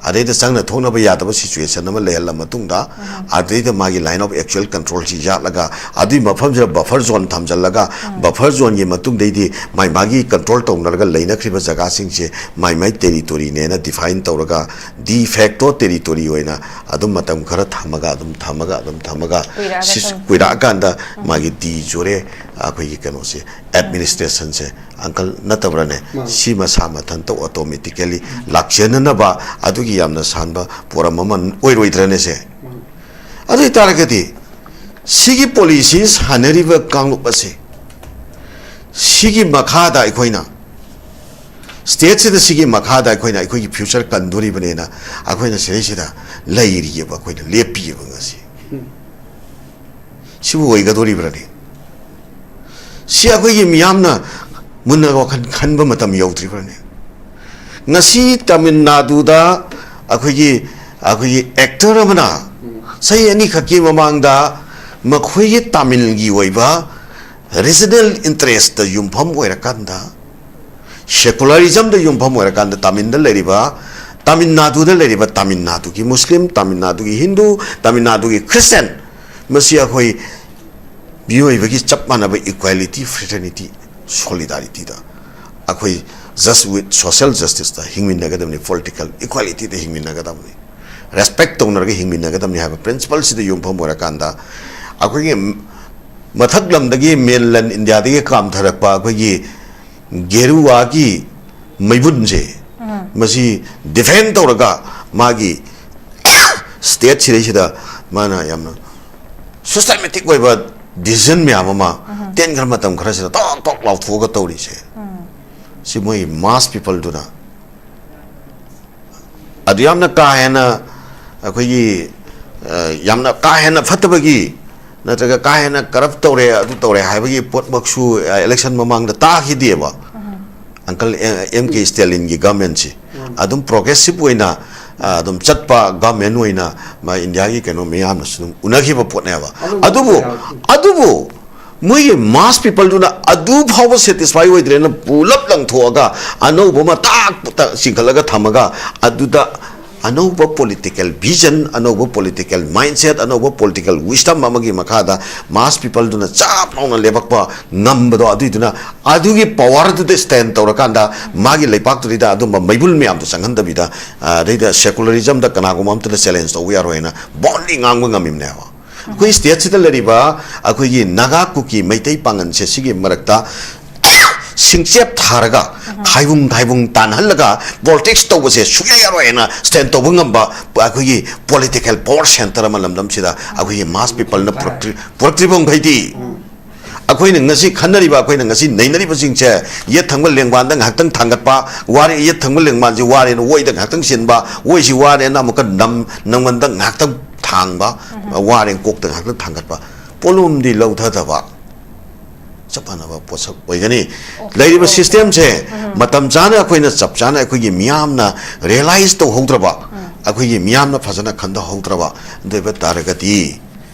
ꯑꯗꯩꯗ ꯆꯪꯅ ꯊꯣꯛꯅꯕ ꯌꯥꯗꯕ ꯁꯤꯆꯨꯋꯦꯁꯟ ꯑꯃ ꯂꯩꯍꯜꯂ ꯃꯇꯨꯡꯗ, ꯑꯗꯩꯗ ꯃꯥꯒꯤ line of actual controlꯁꯤ ꯌꯥꯠꯂꯒ, ꯑꯗꯨꯒꯤ ꯃꯐꯝꯁꯤꯗ ꯕꯐꯔ ꯖꯣꯟ ꯊꯝꯖꯤꯜꯂꯒ, ꯕꯐꯔ ꯖꯣꯟꯒꯤ ꯃꯇꯨꯡꯗꯩꯗꯤ ꯃꯥꯏ ꯃꯥꯒꯤ ꯀꯟꯇ꯭ꯔꯣꯜ ꯇꯧꯅꯔꯒ ꯂꯩꯅꯈ꯭ꯔꯤꯕ ꯖꯒꯥꯁꯤꯡꯁꯦ ꯃꯥꯏ ꯃꯥꯏ ꯇꯦꯔꯤꯇꯣꯔꯤꯅꯦꯅ ꯗꯤꯐꯥꯏꯟ ꯇꯧꯔꯒ, ꯗꯤ ꯐꯦꯛꯇꯣ ꯇꯦꯔꯤꯇꯣꯔꯤ ꯑꯣꯏꯅ ꯑꯗꯨꯝ ꯃꯇꯝ ꯈꯔ ꯊꯝꯃꯒ, ꯑꯗꯨꯝ ꯊꯝꯃꯒ, ꯑꯗꯨꯝ ꯊꯝꯃꯒ, ꯀꯨꯏꯔꯛꯑꯒ ꯁꯤ ꯁꯨꯝ ꯀꯨꯏꯔꯛꯑꯀꯥꯟꯗ ꯃꯥꯒꯤ ꯗꯤ ꯖꯨꯔꯦ, ꯑꯩꯈꯣꯏꯒꯤ ꯀꯩꯅꯣꯁꯦ, ꯑꯦꯗꯃꯤꯅꯤꯁꯇ꯭ꯔꯦꯁꯟꯁꯦ, ꯑꯪꯀꯜ, ꯅꯠꯇꯕ꯭ꯔꯅꯦ? ꯃꯥꯅꯤ꯫ ꯁꯤ ꯃꯁꯥ ꯃꯊꯟꯇ ꯑꯣꯇꯣꯃꯦꯇꯤꯀꯦꯂꯤ ꯂꯥꯛꯆꯅꯅꯕ ꯑꯗꯨꯒꯤ ꯌꯥꯝꯅ ꯁꯥꯟꯕ ꯄꯣꯔꯝ ꯑꯃ ꯑꯣꯏꯔꯣꯏꯗ꯭ꯔꯅꯦ ꯁꯦ? ꯃꯥꯅꯤ꯫ ꯑꯗꯨ ꯑꯣꯏꯇꯥꯔꯒꯗꯤ ꯁꯤꯒꯤ ꯄꯣꯂꯤꯁꯤ ꯁꯥꯟꯅꯔꯤꯕ ꯀꯥꯡꯂꯨꯞ ꯑꯁꯤ, ꯁꯤꯒꯤ ꯃꯈꯥꯗ ꯑꯩꯈꯣꯏꯅ, ꯁ꯭ꯇꯦꯠꯁꯤꯗ, ꯁꯤꯒꯤ ꯃꯈꯥꯗ ꯑꯩꯈꯣꯏꯅ ꯑꯩꯈꯣꯏꯒꯤ ꯐ꯭ꯌꯨꯆꯔ ꯀꯟꯗꯣꯔꯤꯕꯅꯦꯅ ꯑꯩꯈꯣꯏꯅ ꯁꯤꯗꯩꯁꯤꯗ ꯂꯩꯔꯤꯑꯕ, ꯑꯩꯈꯣꯏꯅ ꯂꯦꯞꯄꯤꯑꯕ ꯉꯁꯤ꯫ ꯁꯤꯕꯨ ꯑꯣꯏꯒꯗꯣꯔꯤꯕ꯭ꯔꯅꯦ? ꯁꯤ ꯑꯩꯈꯣꯏꯒꯤ ꯃꯤꯌꯥꯝꯅ ꯃꯨꯟꯅ ꯋꯥꯈꯜ ꯈꯟꯕ ꯃꯇꯝ ꯌꯧꯗ꯭ꯔꯤꯕ꯭ꯔꯅꯦ? ꯉꯁꯤ ꯇꯥꯃꯤꯜ ꯅꯥꯗꯨꯗ ꯑꯩꯈꯣꯏꯒꯤ, ꯑꯩꯈꯣꯏꯒꯤ ꯑꯦꯛꯇꯔ ꯑꯃꯅ ꯆꯍꯤ ꯑꯅꯤꯈꯛꯀꯤ ꯃꯃꯥꯡꯗ ꯃꯈꯣꯏꯒꯤ ꯇꯥꯃꯤꯜꯒꯤ ꯑꯣꯏꯕ ꯔꯤꯖꯅꯦꯜ ꯏꯟꯇꯔꯦꯁꯇ ꯌꯨꯝꯐꯝ ꯑꯣꯏꯔꯀꯥꯟꯗ, ꯁꯦꯀꯨꯂꯔꯤꯖꯝꯗ ꯌꯨꯝꯐꯝ ꯑꯣꯏꯔꯀꯥꯟꯗ, ꯇꯥꯃꯤꯜꯗ ꯂꯩꯔꯤꯕ ꯇꯥꯃꯤꯜ ꯅꯥꯗꯨꯗ ꯂꯩꯔꯤꯕ ꯇꯥꯃꯤꯜ ꯅꯥꯗꯨꯒꯤ ꯃꯨꯁꯂꯤꯝ, ꯇꯥꯃꯤꯜ ꯅꯥꯗꯨꯒꯤ ꯍꯤꯟꯗꯨ, ꯇꯥꯃꯤꯜ ꯅꯥꯗꯨꯒꯤ ꯈ꯭ꯔꯤꯁꯇꯤꯌꯥꯟ, ꯃꯁꯤ ꯑꯩꯈꯣꯏ ꯃꯤꯑꯣꯏꯕꯒꯤ ꯆꯞ ꯃꯥꯟꯅꯕ equality, fraternity, solidarityꯗ, ꯑꯩꯈꯣꯏ just with social justiceꯇ ꯍꯤꯡꯃꯤꯟꯅꯒꯗꯕꯅꯤ, political equalityꯗ ꯍꯤꯡꯃꯤꯟꯅꯒꯗꯕꯅꯤ, respect ꯇꯧꯅꯔꯒ ꯍꯤꯡꯃꯤꯟꯅꯒꯗꯕꯅꯤ ꯍꯥꯏꯕ principleꯁꯤꯗ ꯌꯨꯝꯐꯝ ꯑꯣꯏꯔꯀꯥꯟꯗ, ꯑꯩꯈꯣꯏꯒꯤ ꯃꯊꯛ ꯂꯝꯗꯒꯤ mainland ꯏꯟꯗꯤꯌꯥꯗꯒꯤ ꯀꯥꯝꯊꯔꯛꯄ ꯑꯩꯈꯣꯏꯒꯤ ꯒꯦꯔꯨꯋꯥꯒꯤ ꯃꯩꯕꯨꯟꯁꯦ, ꯃꯁꯤ defend ꯇꯧꯔꯒ ꯃꯥꯒꯤ stateꯁꯤꯗꯩꯁꯤꯗ ꯃꯥꯅ ꯌꯥꯝꯅ systematic ꯑꯣꯏꯕ decision ꯃꯌꯥꯝ ꯑꯃ ꯇꯦꯟꯈ꯭ꯔ ꯃꯇꯝ ꯈꯔꯁꯤꯗ ꯇꯣꯛ ꯇꯣꯛ ꯂꯥꯎꯊꯣꯛꯑꯒ ꯇꯧꯔꯤꯁꯦ, ꯁꯤ ꯃꯣꯏ mass peopleꯗꯨꯅ ꯑꯗꯨ ꯌꯥꯝꯅ ꯀꯥ ꯍꯦꯟꯅ ꯑꯩꯈꯣꯏꯒꯤ, ꯑ, ꯌꯥꯝꯅ ꯀꯥ ꯍꯦꯟꯅ ꯐꯠꯇꯕꯒꯤ ꯅꯠꯇ꯭ꯔꯒ ꯀꯥ ꯍꯦꯟꯅ corrupt ꯇꯧꯔꯦ, ꯑꯗꯨ ꯇꯧꯔꯦ ꯍꯥꯏꯕꯒꯤ ꯄꯣꯠꯃꯛꯁꯨ, ꯑ, election ꯃꯃꯥꯡꯗ ꯇꯥꯈꯤꯗꯦꯕ꯫ Uncle, ꯑ, M K Stalinꯒꯤ governmentꯁꯤ ꯑꯗꯨꯝ progressive ꯑꯣꯏꯅ, ꯑ, ꯑꯗꯨꯝ ꯆꯠꯄ government ꯑꯣꯏꯅ ꯃꯥ ꯏꯟꯗꯤꯌꯥꯒꯤ ꯀꯩꯅꯣ ꯃꯤꯌꯥꯝꯅꯁꯨ ꯑꯗꯨꯝ ꯎꯅꯈꯤꯕ ꯄꯣꯠꯅꯦꯕ꯫ ꯑꯗꯨꯕꯨ, ꯑꯗꯨꯕꯨ ꯃꯣꯏꯒꯤ mass peopleꯗꯨꯅ ꯑꯗꯨ ꯐꯥꯎꯕ satisfy ꯑꯣꯏꯗ꯭ꯔꯦꯅ ꯄꯨꯂꯞ ꯂꯪꯊꯣꯛꯑꯒ ꯑꯅꯧꯕ ꯑꯃ ꯇꯥꯛ ꯇꯥꯛ ꯆꯤꯡꯈꯠꯂꯒ ꯊꯝꯃꯒ ꯑꯗꯨꯗ ꯑꯅꯧꯕ political vision, ꯑꯅꯧꯕ political mindset, ꯑꯅꯧꯕ political wisdom ꯑꯃꯒꯤ ꯃꯈꯥꯗ mass peopleꯗꯨꯅ ꯆꯞ ꯂꯥꯎꯅ ꯂꯦꯞꯄꯛꯄ ꯉꯝꯕꯗꯣ, ꯑꯗꯨꯏꯗꯨꯅ ꯑꯗꯨꯒꯤ powerꯗꯨꯗ stand ꯇꯧꯔꯀꯥꯟꯗ ꯃꯥꯒꯤ ꯂꯩꯄꯥꯛꯇꯨꯗꯩꯗ ꯑꯗꯨꯝꯕ ꯃꯩꯕꯨꯜ ꯃꯌꯥꯝꯗꯣ ꯆꯪꯍꯟꯗꯕꯤꯗ, ꯑꯗꯩꯗ secularismꯗ ꯀꯅꯥꯒꯨꯝꯕ ꯑꯃꯇꯅ challenge ꯇꯧꯕ ꯌꯥꯔꯣꯏ ꯍꯥꯏꯅ boldly ꯉꯥꯡꯕ ꯉꯝꯃꯤꯕꯅꯦꯕ꯫ ꯑꯩꯈꯣꯏ stateꯁꯤꯗ ꯂꯩꯔꯤꯕ ꯑꯩꯈꯣꯏꯒꯤ ꯅꯥꯒꯥ, ꯀꯨꯀꯤ, ꯃꯩꯇꯩ ꯄꯥꯡꯒꯜꯁꯦ ꯁꯤꯒꯤ ꯃꯔꯛꯇ ꯁꯤꯡꯆꯦꯞ ꯊꯥꯔꯒ, ꯈꯥꯏꯕꯨꯡ ꯈꯥꯏꯕꯨꯡ ꯇꯥꯟꯍꯜꯂꯒ politics ꯇꯧꯕꯁꯦ ꯁꯨꯛꯌꯥ ꯌꯥꯔꯣꯏ ꯍꯥꯏꯅ stand ꯇꯧꯕ ꯉꯝꯕ ꯑꯩꯈꯣꯏꯒꯤ political power centre ꯑꯃ ꯂꯝꯗꯝꯁꯤꯗ ꯑꯩꯈꯣꯏꯒꯤ mass peopleꯅ ꯄꯨꯔꯛꯇ꯭ꯔꯤ-, ꯄꯨꯔꯛꯇ꯭ꯔꯤꯕ ꯃꯈꯩꯗꯤ, ꯑꯩꯈꯣꯏꯅ ꯉꯁꯤ ꯈꯟꯅꯔꯤꯕ, ꯑꯩꯈꯣꯏꯅ ꯉꯁꯤ ꯅꯩꯅꯔꯤꯕꯁꯤꯡꯁꯦ, ꯌꯦꯠ ꯊꯪꯕ ꯂꯦꯡꯕꯥꯟꯗ ꯉꯥꯏꯍꯥꯛꯇꯪ ꯊꯥꯡꯒꯠꯄ, ꯋꯥꯔꯦ, ꯌꯦꯠ ꯊꯪꯕ ꯂꯦꯡꯕꯥꯟꯁꯤ ꯋꯥꯔꯦꯅ ꯑꯣꯏꯗ ꯉꯥꯏꯍꯥꯛꯇꯪ ꯁꯤꯟꯕ, ꯑꯣꯏꯁꯤ ꯋꯥꯔꯦꯅ ꯑꯃꯨꯛꯀ ꯅꯝ-, ꯅꯪꯉꯣꯟꯗ ꯉꯥꯏꯍꯥꯛꯇꯪ ꯊꯥꯡꯕ, ꯋꯥꯔꯦ ꯀꯣꯛꯇ ꯉꯥꯏꯍꯥꯛꯇꯪ ꯊꯥꯡꯒꯠꯄ, ꯄꯣꯠꯂꯨꯝꯗꯤ ꯂꯧꯊꯗꯕ, ꯆꯞ ꯃꯥꯟꯅꯕ ꯄꯣꯠꯁꯛ ꯑꯣꯏꯒꯅꯤ꯫ ꯂꯩꯔꯤꯕ systemꯁꯦ ꯃꯇꯝ ꯆꯥꯅ ꯑꯩꯈꯣꯏꯅ ꯆꯞ ꯆꯥꯅ ꯑꯩꯈꯣꯏꯒꯤ ꯃꯤꯌꯥꯝꯅ realize ꯇꯧꯍꯧꯗ꯭ꯔꯕ, ꯑꯩꯈꯣꯏꯒꯤ ꯃꯤꯌꯥꯝꯅ ꯐꯖꯅ ꯈꯟꯊꯍꯧꯗ꯭ꯔꯕ, ꯑꯗꯨ ꯑꯣꯏꯕ ꯇꯥꯔꯒꯗꯤ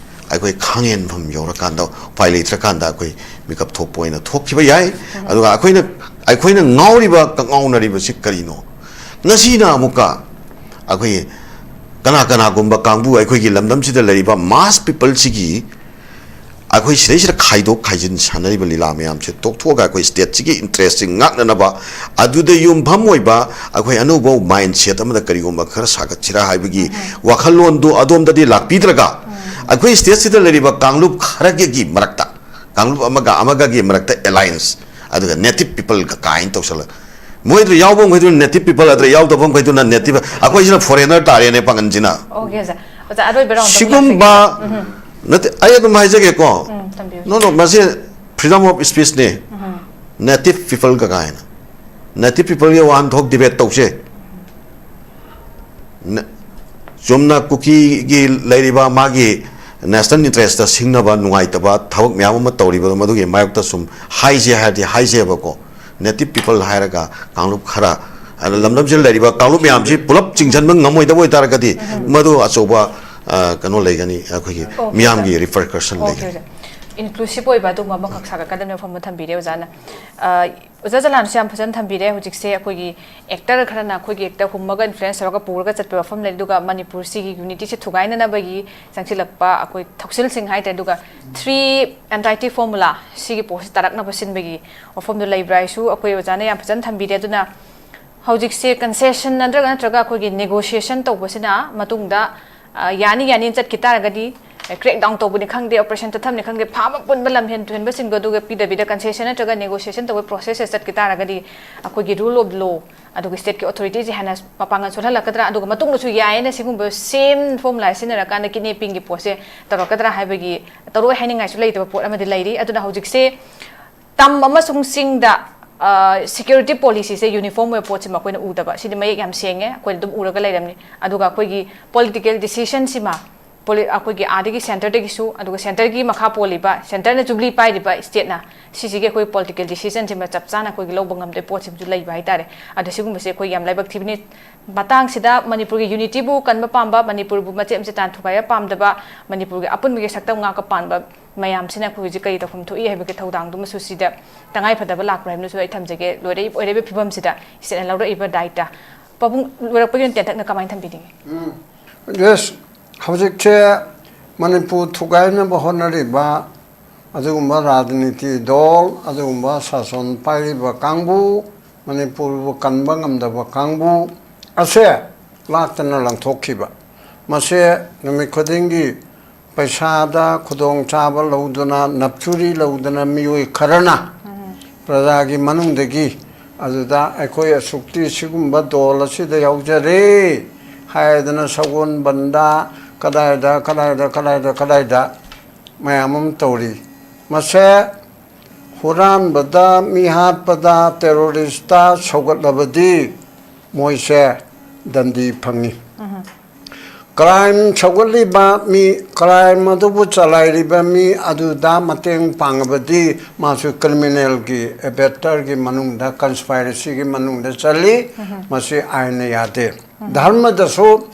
ꯑꯩꯈꯣꯏ ꯈꯥꯡꯍꯦꯟꯐꯝ ꯌꯧꯔꯀꯥꯟꯗ, ꯎꯄꯥꯏ ꯂꯩꯇ꯭ꯔꯀꯥꯟꯗ ꯑꯩꯈꯣꯏ ꯃꯤꯀꯞ ꯊꯣꯛꯄ ꯑꯣꯏꯅ ꯊꯣꯛꯈꯤꯕ ꯌꯥꯏ꯫ ꯑꯗꯨꯒ ꯑꯩꯈꯣꯏꯅ, ꯑꯩꯈꯣꯏꯅ ꯉꯥꯎꯔꯤꯕ, ꯀꯉꯥꯎꯅꯔꯤꯕꯁꯤ ꯀꯔꯤꯅꯣ? ꯉꯁꯤꯅ ꯑꯃꯨꯛꯀ ꯑꯩꯈꯣꯏ ꯀꯅꯥ ꯀꯅꯥꯒꯨꯝꯕ ꯀꯥꯡꯕꯨ, ꯑꯩꯈꯣꯏꯒꯤ ꯂꯝꯗꯝꯁꯤꯗ ꯂꯩꯔꯤꯕ mass peopleꯁꯤꯒꯤ, ꯑꯩꯈꯣꯏ ꯁꯤꯗꯩꯁꯤꯗ ꯈꯥꯏꯗꯣꯛ ꯈꯥꯏꯖꯤꯟ ꯁꯥꯟꯅꯔꯤꯕ ꯂꯤꯂꯥ ꯃꯌꯥꯝꯁꯦ ꯇꯣꯛꯊꯣꯛꯑꯒ ꯑꯩꯈꯣꯏ stateꯁꯤꯒꯤ interestꯁꯤꯡ ꯉꯥꯛꯅꯅꯕ, ꯑꯗꯨꯗ ꯌꯨꯝꯐꯝ ꯑꯣꯏꯕ ꯑꯩꯈꯣꯏ ꯑꯅꯧꯕ mindset ꯑꯃꯗ ꯀꯔꯤꯒꯨꯝꯕ ꯈꯔ ꯁꯥꯒꯠꯁꯤꯔꯥ ꯍꯥꯏꯕꯒꯤ ꯋꯥꯈꯜꯂꯣꯟꯗꯨ ꯑꯗꯣꯝꯗꯗꯤ ꯂꯥꯛꯄꯤꯗ꯭ꯔꯒ, ꯑꯩꯈꯣꯏ stateꯁꯤꯗ ꯂꯩꯔꯤꯕ ꯀꯥꯡꯂꯨꯞ ꯈꯔꯒꯤ ꯃꯔꯛꯇ, ꯀꯥꯡꯂꯨꯞ ꯑꯃꯒ ꯑꯃꯒꯒꯤ ꯃꯔꯛꯇ alliance, ꯑꯗꯨꯒ native peopleꯒ ꯀꯥꯏꯅ ꯇꯧꯁꯜꯂꯒ, ꯃꯣꯏꯗ ꯌꯥꯎꯕ ꯃꯈꯩꯗꯨꯅ native people, ꯑꯗꯨꯗ ꯌꯥꯎꯗꯕ ꯃꯈꯩꯗꯨꯅ native, ꯑꯩꯈꯣꯏꯁꯤꯅ foreigner ꯇꯥꯔꯦꯅꯦ, ꯄꯥꯡꯒꯟꯁꯤꯅ꯫ Okay, sir. ꯑꯣꯖꯥ, ꯑꯔꯣꯏꯕ round ꯑꯃ ꯁꯤꯒꯨꯝꯕ ꯂꯥꯛꯆꯒꯦ꯫ ꯅꯠꯇꯦ, ꯑꯩ ꯑꯗꯨꯝ ꯍꯥꯏꯖꯒꯦꯀꯣ꯫ ꯎꯝ, ꯊꯝꯕꯤꯌꯨ꯫ No, no, ꯃꯁꯤ freedom of speechꯅꯦ꯫ Native peopleꯒ ꯀꯥꯏꯅ, native peopleꯒꯤ ꯋꯥꯍꯟꯊꯣꯛ debate ꯇꯧꯁꯦ꯫ ꯅ-, ꯆꯨꯝꯅ ꯀꯨꯀꯤꯒꯤ ꯂꯩꯔꯤꯕ ꯃꯥꯒꯤ national interestꯇ ꯁꯤꯡꯅꯕ ꯅꯨꯡꯉꯥꯏꯇꯕ ꯊꯕꯛ ꯃꯌꯥꯝ ꯑꯃ ꯇꯧꯔꯤꯕꯗꯣ, ꯃꯗꯨꯒꯤ ꯃꯥꯌꯣꯛꯇ ꯁꯨꯝ ꯍꯥꯏꯁꯦ ꯍꯥꯏꯔꯗꯤ ꯍꯥꯏꯁꯦꯕꯀꯣ, native people ꯍꯥꯏꯔꯒ ꯀꯥꯡꯂꯨꯞ ꯈꯔ, ꯑꯗ ꯂꯝꯗꯝꯁꯤꯗ ꯂꯩꯔꯤꯕ ꯀꯥꯡꯂꯨꯞ ꯃꯌꯥꯝꯁꯤ ꯄꯨꯂꯞ ꯆꯤꯡꯁꯤꯟꯕ ꯉꯝꯃꯣꯏꯗꯕ ꯑꯣꯏꯇꯥꯔꯒꯗꯤ, ꯃꯗꯨ ꯑꯆꯧꯕ, ꯑ, ꯀꯩꯅꯣ ꯂꯩꯒꯅꯤ, ꯑꯩꯈꯣꯏꯒꯤ Okay, ꯃꯤꯌꯥꯝꯒꯤ sir. repercussion Okay, ꯂꯩꯒꯅꯤ꯫ sir. Inclusive ꯑꯣꯏꯕ ꯑꯗꯨꯒꯨꯝꯕ ꯑꯃꯈꯛ ꯁꯥꯒꯠꯀꯗꯕꯅꯤ ꯋꯥꯐꯝ ꯑꯃ ꯊꯝꯕꯤꯔꯦ ꯑꯣꯖꯥꯅ꯫ ꯑ, ꯑꯣꯖꯥ ꯖꯂꯥꯟꯁꯨ ꯌꯥꯝ ꯐꯖꯅ ꯊꯝꯕꯤꯔꯦ꯫ ꯍꯧꯖꯤꯛꯁꯦ ꯑꯩꯈꯣꯏꯒꯤ actor ꯈꯔꯅ ꯑꯩꯈꯣꯏꯒꯤ ꯍꯦꯛꯇ ꯍꯨꯝꯃꯒ influence ꯇꯧꯔꯒ ꯄꯨꯔꯒ ꯆꯠꯄ ꯋꯥꯐꯝ ꯂꯩ, ꯑꯗꯨꯒ ꯃꯅꯤꯄꯨꯔꯁꯤꯒꯤ unityꯁꯦ ꯊꯨꯒꯥꯏꯅꯅꯕꯒꯤ ꯆꯪꯁꯤꯜꯂꯛꯄ ꯑꯩꯈꯣꯏ ꯊꯧꯁꯤꯜꯁꯤꯡ ꯍꯥꯏꯇꯥꯔꯦ, ꯑꯗꯨꯒ three anxiety formula ꯁꯤꯒꯤ ꯄꯣꯠꯁꯤ ꯇꯥꯔꯛꯅꯕ ꯁꯤꯟꯕꯒꯤ ꯋꯥꯐꯝꯗꯣ ꯂꯩꯕ꯭ꯔꯥ ꯍꯥꯏꯁꯨ ꯑꯩꯈꯣꯏ ꯑꯣꯖꯥꯅ ꯌꯥꯝ ꯐꯖꯅ ꯊꯝꯕꯤꯔꯦ꯫ ꯑꯗꯨꯅ ꯍꯧꯖꯤꯛꯁꯦ concession ꯅꯠꯇ꯭ꯔꯒ, ꯅꯠꯇ꯭ꯔꯒ ꯑꯩꯈꯣꯏꯒꯤ negotiation ꯇꯧꯕꯁꯤꯅ ꯃꯇꯨꯡꯗ, ꯑ, ꯌꯥꯅꯤ ꯌꯥꯅꯤꯅ ꯆꯠꯈꯤ ꯇꯥꯔꯒꯗꯤ, crackdown ꯇꯧꯕꯅꯤ ꯈꯪꯗꯦ, operation ꯇꯠꯊꯕꯅꯤ ꯈꯪꯗꯦ, ꯐꯥꯕ ꯄꯨꯟꯕ ꯂꯝꯍꯦꯟ ꯇꯨꯍꯦꯟꯕꯁꯤꯡꯗꯣ ꯑꯗꯨꯒ ꯄꯤꯗꯕꯤꯗ concession ꯅꯠꯇ꯭ꯔꯒ negotiation ꯇꯧꯕ processꯁꯦ ꯆꯠꯈꯤ ꯇꯥꯔꯒꯗꯤ ꯑꯩꯈꯣꯏꯒꯤ rule of law ꯑꯗꯨꯒ stateꯀꯤ authorityꯁꯦ ꯍꯦꯟꯅ ꯃꯄꯥꯡꯒꯜ ꯁꯣꯜꯍꯜꯂꯛꯀꯗ꯭ꯔꯥ, ꯑꯗꯨꯒ ꯃꯇꯨꯡꯗꯁꯨ ꯌꯥꯏꯌꯦꯅ ꯁꯤꯒꯨꯝꯕ same formula ꯁꯤꯖꯤꯟꯅꯔꯀꯥꯟꯗ kidnappingꯒꯤ ꯄꯣꯠꯁꯦ ꯇꯧꯔꯛꯀꯗ꯭ꯔꯥ ꯍꯥꯏꯕꯒꯤ, ꯇꯧꯔꯛꯑꯣꯏ ꯍꯥꯏꯅꯤꯡꯉꯥꯏꯁꯨ ꯂꯩꯇꯕ ꯄꯣꯠ ꯑꯃꯗꯤ ꯂꯩꯔꯤ꯫ ꯑꯗꯨꯅ ꯍꯧꯖꯤꯛꯁꯦ ꯇꯝ ꯑꯃꯁꯨꯡ ꯆꯤꯡꯗ, ꯑ, security policyꯁꯦ uniform ꯑꯣꯏꯕ ꯄꯣꯠꯁꯤꯃ ꯑꯩꯈꯣꯏꯅ ꯎꯗꯕ, ꯁꯤꯗꯤ ꯃꯌꯦꯛ ꯌꯥꯝ ꯁꯦꯡꯉꯦ, ꯑꯩꯈꯣꯏꯅ ꯑꯗꯨꯝ ꯎꯔꯒ ꯂꯩꯔꯝꯅꯤ꯫ ꯑꯗꯨꯒ ꯑꯩꯈꯣꯏꯒꯤ political decisionꯁꯤꯃ ꯄꯣꯂꯤ-, ꯑꯩꯈꯣꯏꯒꯤ ꯑꯥꯗꯒꯤ centreꯗꯒꯤꯁꯨ, ꯑꯗꯨꯒ centreꯒꯤ ꯃꯈꯥ ꯄꯣꯜꯂꯤꯕ, centreꯅ ꯖꯨꯕ꯭ꯂꯤ ꯄꯥꯏꯔꯤꯕ stateꯅ, ꯁꯤꯁꯤꯒꯤ ꯑꯩꯈꯣꯏ political decisionꯁꯤꯃ ꯆꯞ ꯆꯥꯅ ꯑꯩꯈꯣꯏꯒꯤ ꯂꯧꯕ ꯉꯝꯗꯕ ꯄꯣꯠꯁꯤꯃꯁꯨ ꯂꯩꯕ ꯍꯥꯏꯇꯥꯔꯦ꯫ ꯑꯗꯣ ꯁꯤꯒꯨꯝꯕꯁꯦ ꯑꯩꯈꯣꯏ ꯌꯥꯝ ꯂꯥꯏꯕꯛ ꯊꯤꯕꯅꯤ꯫ ꯃꯇꯥꯡꯁꯤꯗ ꯃꯅꯤꯄꯨꯔꯒꯤ unityꯕꯨ ꯀꯟꯕ ꯄꯥꯝꯕ, ꯃꯅꯤꯄꯨꯔꯕꯨ ꯃꯆꯦꯠ ꯃꯆꯦꯠ ꯇꯥꯟꯊꯣꯛꯈꯥꯏꯕ ꯄꯥꯝꯗꯕ, ꯃꯅꯤꯄꯨꯔꯒꯤ ꯑꯄꯨꯟꯕꯒꯤ ꯁꯛꯇꯝ ꯉꯥꯛꯄ ꯄꯥꯝꯕ ꯃꯌꯥꯝꯁꯤꯅ ꯑꯩꯈꯣꯏ ꯍꯧꯖꯤꯛ ꯀꯔꯤ ꯇꯧꯐꯝ ꯊꯣꯛꯏ ꯍꯥꯏꯕꯒꯤ ꯊꯧꯗꯥꯡꯗꯨꯃꯁꯨ ꯁꯤꯗ ꯇꯉꯥꯏ ꯐꯗꯕ ꯂꯥꯛꯄ꯭ꯔꯥ ꯍꯥꯏꯕꯗꯨꯁꯨ ꯑꯩ ꯊꯝꯖꯒꯦ꯫ ꯂꯣꯏꯔꯛꯏ-, ꯑꯣꯏꯔꯛꯏꯕ ꯐꯤꯕꯝꯁꯤꯗ stateꯅ ꯂꯧꯔꯛꯏꯕ ꯗꯥꯏꯇ ꯄꯥꯕꯨꯡ, ꯂꯣꯏꯔꯛꯄꯒꯤ ꯑꯣꯏꯅ ꯇꯦꯟꯇꯛꯅ ꯀꯃꯥꯏꯅ ꯊꯝꯕꯤꯅꯤꯡꯉꯤ? ꯎꯝ꯫ ꯌꯦꯁ, ꯍꯧꯖꯤꯛꯁꯦ ꯃꯅꯤꯄꯨꯔ ꯊꯨꯒꯥꯏꯅꯕ ꯍꯣꯠꯅꯔꯤꯕ ꯑꯗꯨꯒꯨꯝꯕ ꯔꯥꯖꯅꯤꯇꯤ ꯗꯣꯜ, ꯑꯗꯨꯒꯨꯝꯕ ꯁꯥꯁꯣꯟ ꯄꯥꯏꯔꯤꯕ ꯀꯥꯡꯕꯨ, ꯃꯅꯤꯄꯨꯔꯕꯨ ꯀꯟꯕ ꯉꯝꯗꯕ ꯀꯥꯡꯕꯨ ꯑꯁꯦ ꯂꯥꯛꯇꯅ ꯂꯪꯊꯣꯛꯈꯤꯕ꯫ ꯃꯁꯦ ꯅꯨꯃꯤꯠ ꯈꯨꯗꯤꯡꯒꯤ ꯄꯩꯁꯥꯗ ꯈꯨꯗꯣꯡꯆꯥꯕ ꯂꯧꯗꯨꯅ, ꯅꯞꯆꯨꯔꯤ ꯂꯧꯗꯨꯅ ꯃꯤꯑꯣꯏ ꯈꯔꯅ ꯄ꯭ꯔꯖꯥꯒꯤ ꯃꯅꯨꯡꯗꯒꯤ ꯑꯗꯨꯗ ꯑꯩꯈꯣꯏ ꯑꯁꯨꯛꯇꯤ ꯁꯤꯒꯨꯝꯕ ꯗꯣꯜ ꯑꯁꯤꯗ ꯌꯥꯎꯖꯔꯦ ꯍꯥꯏꯗꯅ ꯁꯒꯣꯜꯕꯟꯗ ꯀꯗꯥꯏꯗ, ꯀꯗꯥꯏꯗ, ꯀꯗꯥꯏꯗ, ꯀꯗꯥꯏꯗ ꯃꯌꯥꯝ ꯑꯃ ꯇꯧꯔꯤ꯫ ꯃꯁꯦ ꯍꯨꯔꯥꯟꯕꯗ, ꯃꯤ ꯍꯥꯠꯄꯗ, ꯇꯦꯔꯣꯔꯤꯁꯇ ꯁꯧꯒꯠꯂꯕꯗꯤ ꯃꯣꯏꯁꯦ ꯗꯟꯗꯤ ꯐꯪꯉꯤ꯫ ꯀ꯭ꯔꯥꯏꯝ ꯁꯧꯒꯠꯂꯤꯕ ꯃꯤ, ꯀ꯭ꯔꯥꯏꯝ ꯑꯗꯨꯕꯨ ꯆꯂꯥꯏꯔꯤꯕ ꯃꯤ ꯑꯗꯨꯗ ꯃꯇꯦꯡ ꯄꯥꯡꯉꯕꯗꯤ ꯃꯥꯁꯨ ꯀ꯭ꯔꯤꯃꯤꯅꯦꯜꯒꯤ ꯑꯦꯕꯦꯇꯔꯒꯤ ꯃꯅꯨꯡꯗ, ꯀꯟꯁꯄꯥꯏꯔꯦꯁꯤꯒꯤ ꯃꯅꯨꯡꯗ ꯆꯜꯂꯤ꯫ ꯃꯁꯤ ꯑꯥꯏꯟꯅ ꯌꯥꯗꯦ꯫ ꯙꯔꯃꯗꯁꯨ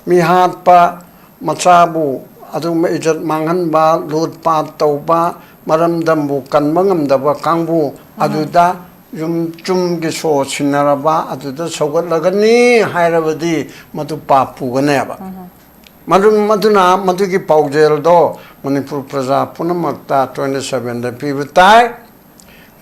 ꯃꯤ ꯍꯥꯠꯄ, ꯃꯆꯥꯕꯨ ꯑꯗꯨꯒꯨꯝꯕ ꯏꯖꯠ ꯃꯥꯡꯍꯟꯕ, ꯂꯨꯠ ꯄꯥꯠ ꯇꯧꯕ, ꯃꯔꯝꯗꯝꯕꯨ ꯀꯟꯕ ꯉꯝꯗꯕ ꯀꯥꯡꯕꯨ ꯑꯗꯨꯗ ꯌꯨꯝ ꯆꯨꯝꯒꯤ ꯁꯣ ꯁꯤꯟꯅꯔꯕ ꯑꯗꯨꯗ ꯁꯧꯒꯠꯂꯒꯅꯤ ꯍꯥꯏꯔꯕꯗꯤ ꯃꯗꯨ ꯄꯥꯞ ꯄꯨꯒꯅꯦꯕ꯫ ꯃꯗꯨ, ꯃꯗꯨꯅ ꯃꯗꯨꯒꯤ ꯄꯥꯎꯖꯦꯜꯗꯣ ꯃꯅꯤꯄꯨꯔ ꯄ꯭ꯔꯖꯥ ꯄꯨꯝꯅꯃꯛꯇ ꯇ꯭ꯋꯦꯟꯇꯤ ꯁꯚꯦꯟꯗ ꯄꯤꯕ ꯇꯥꯏ꯫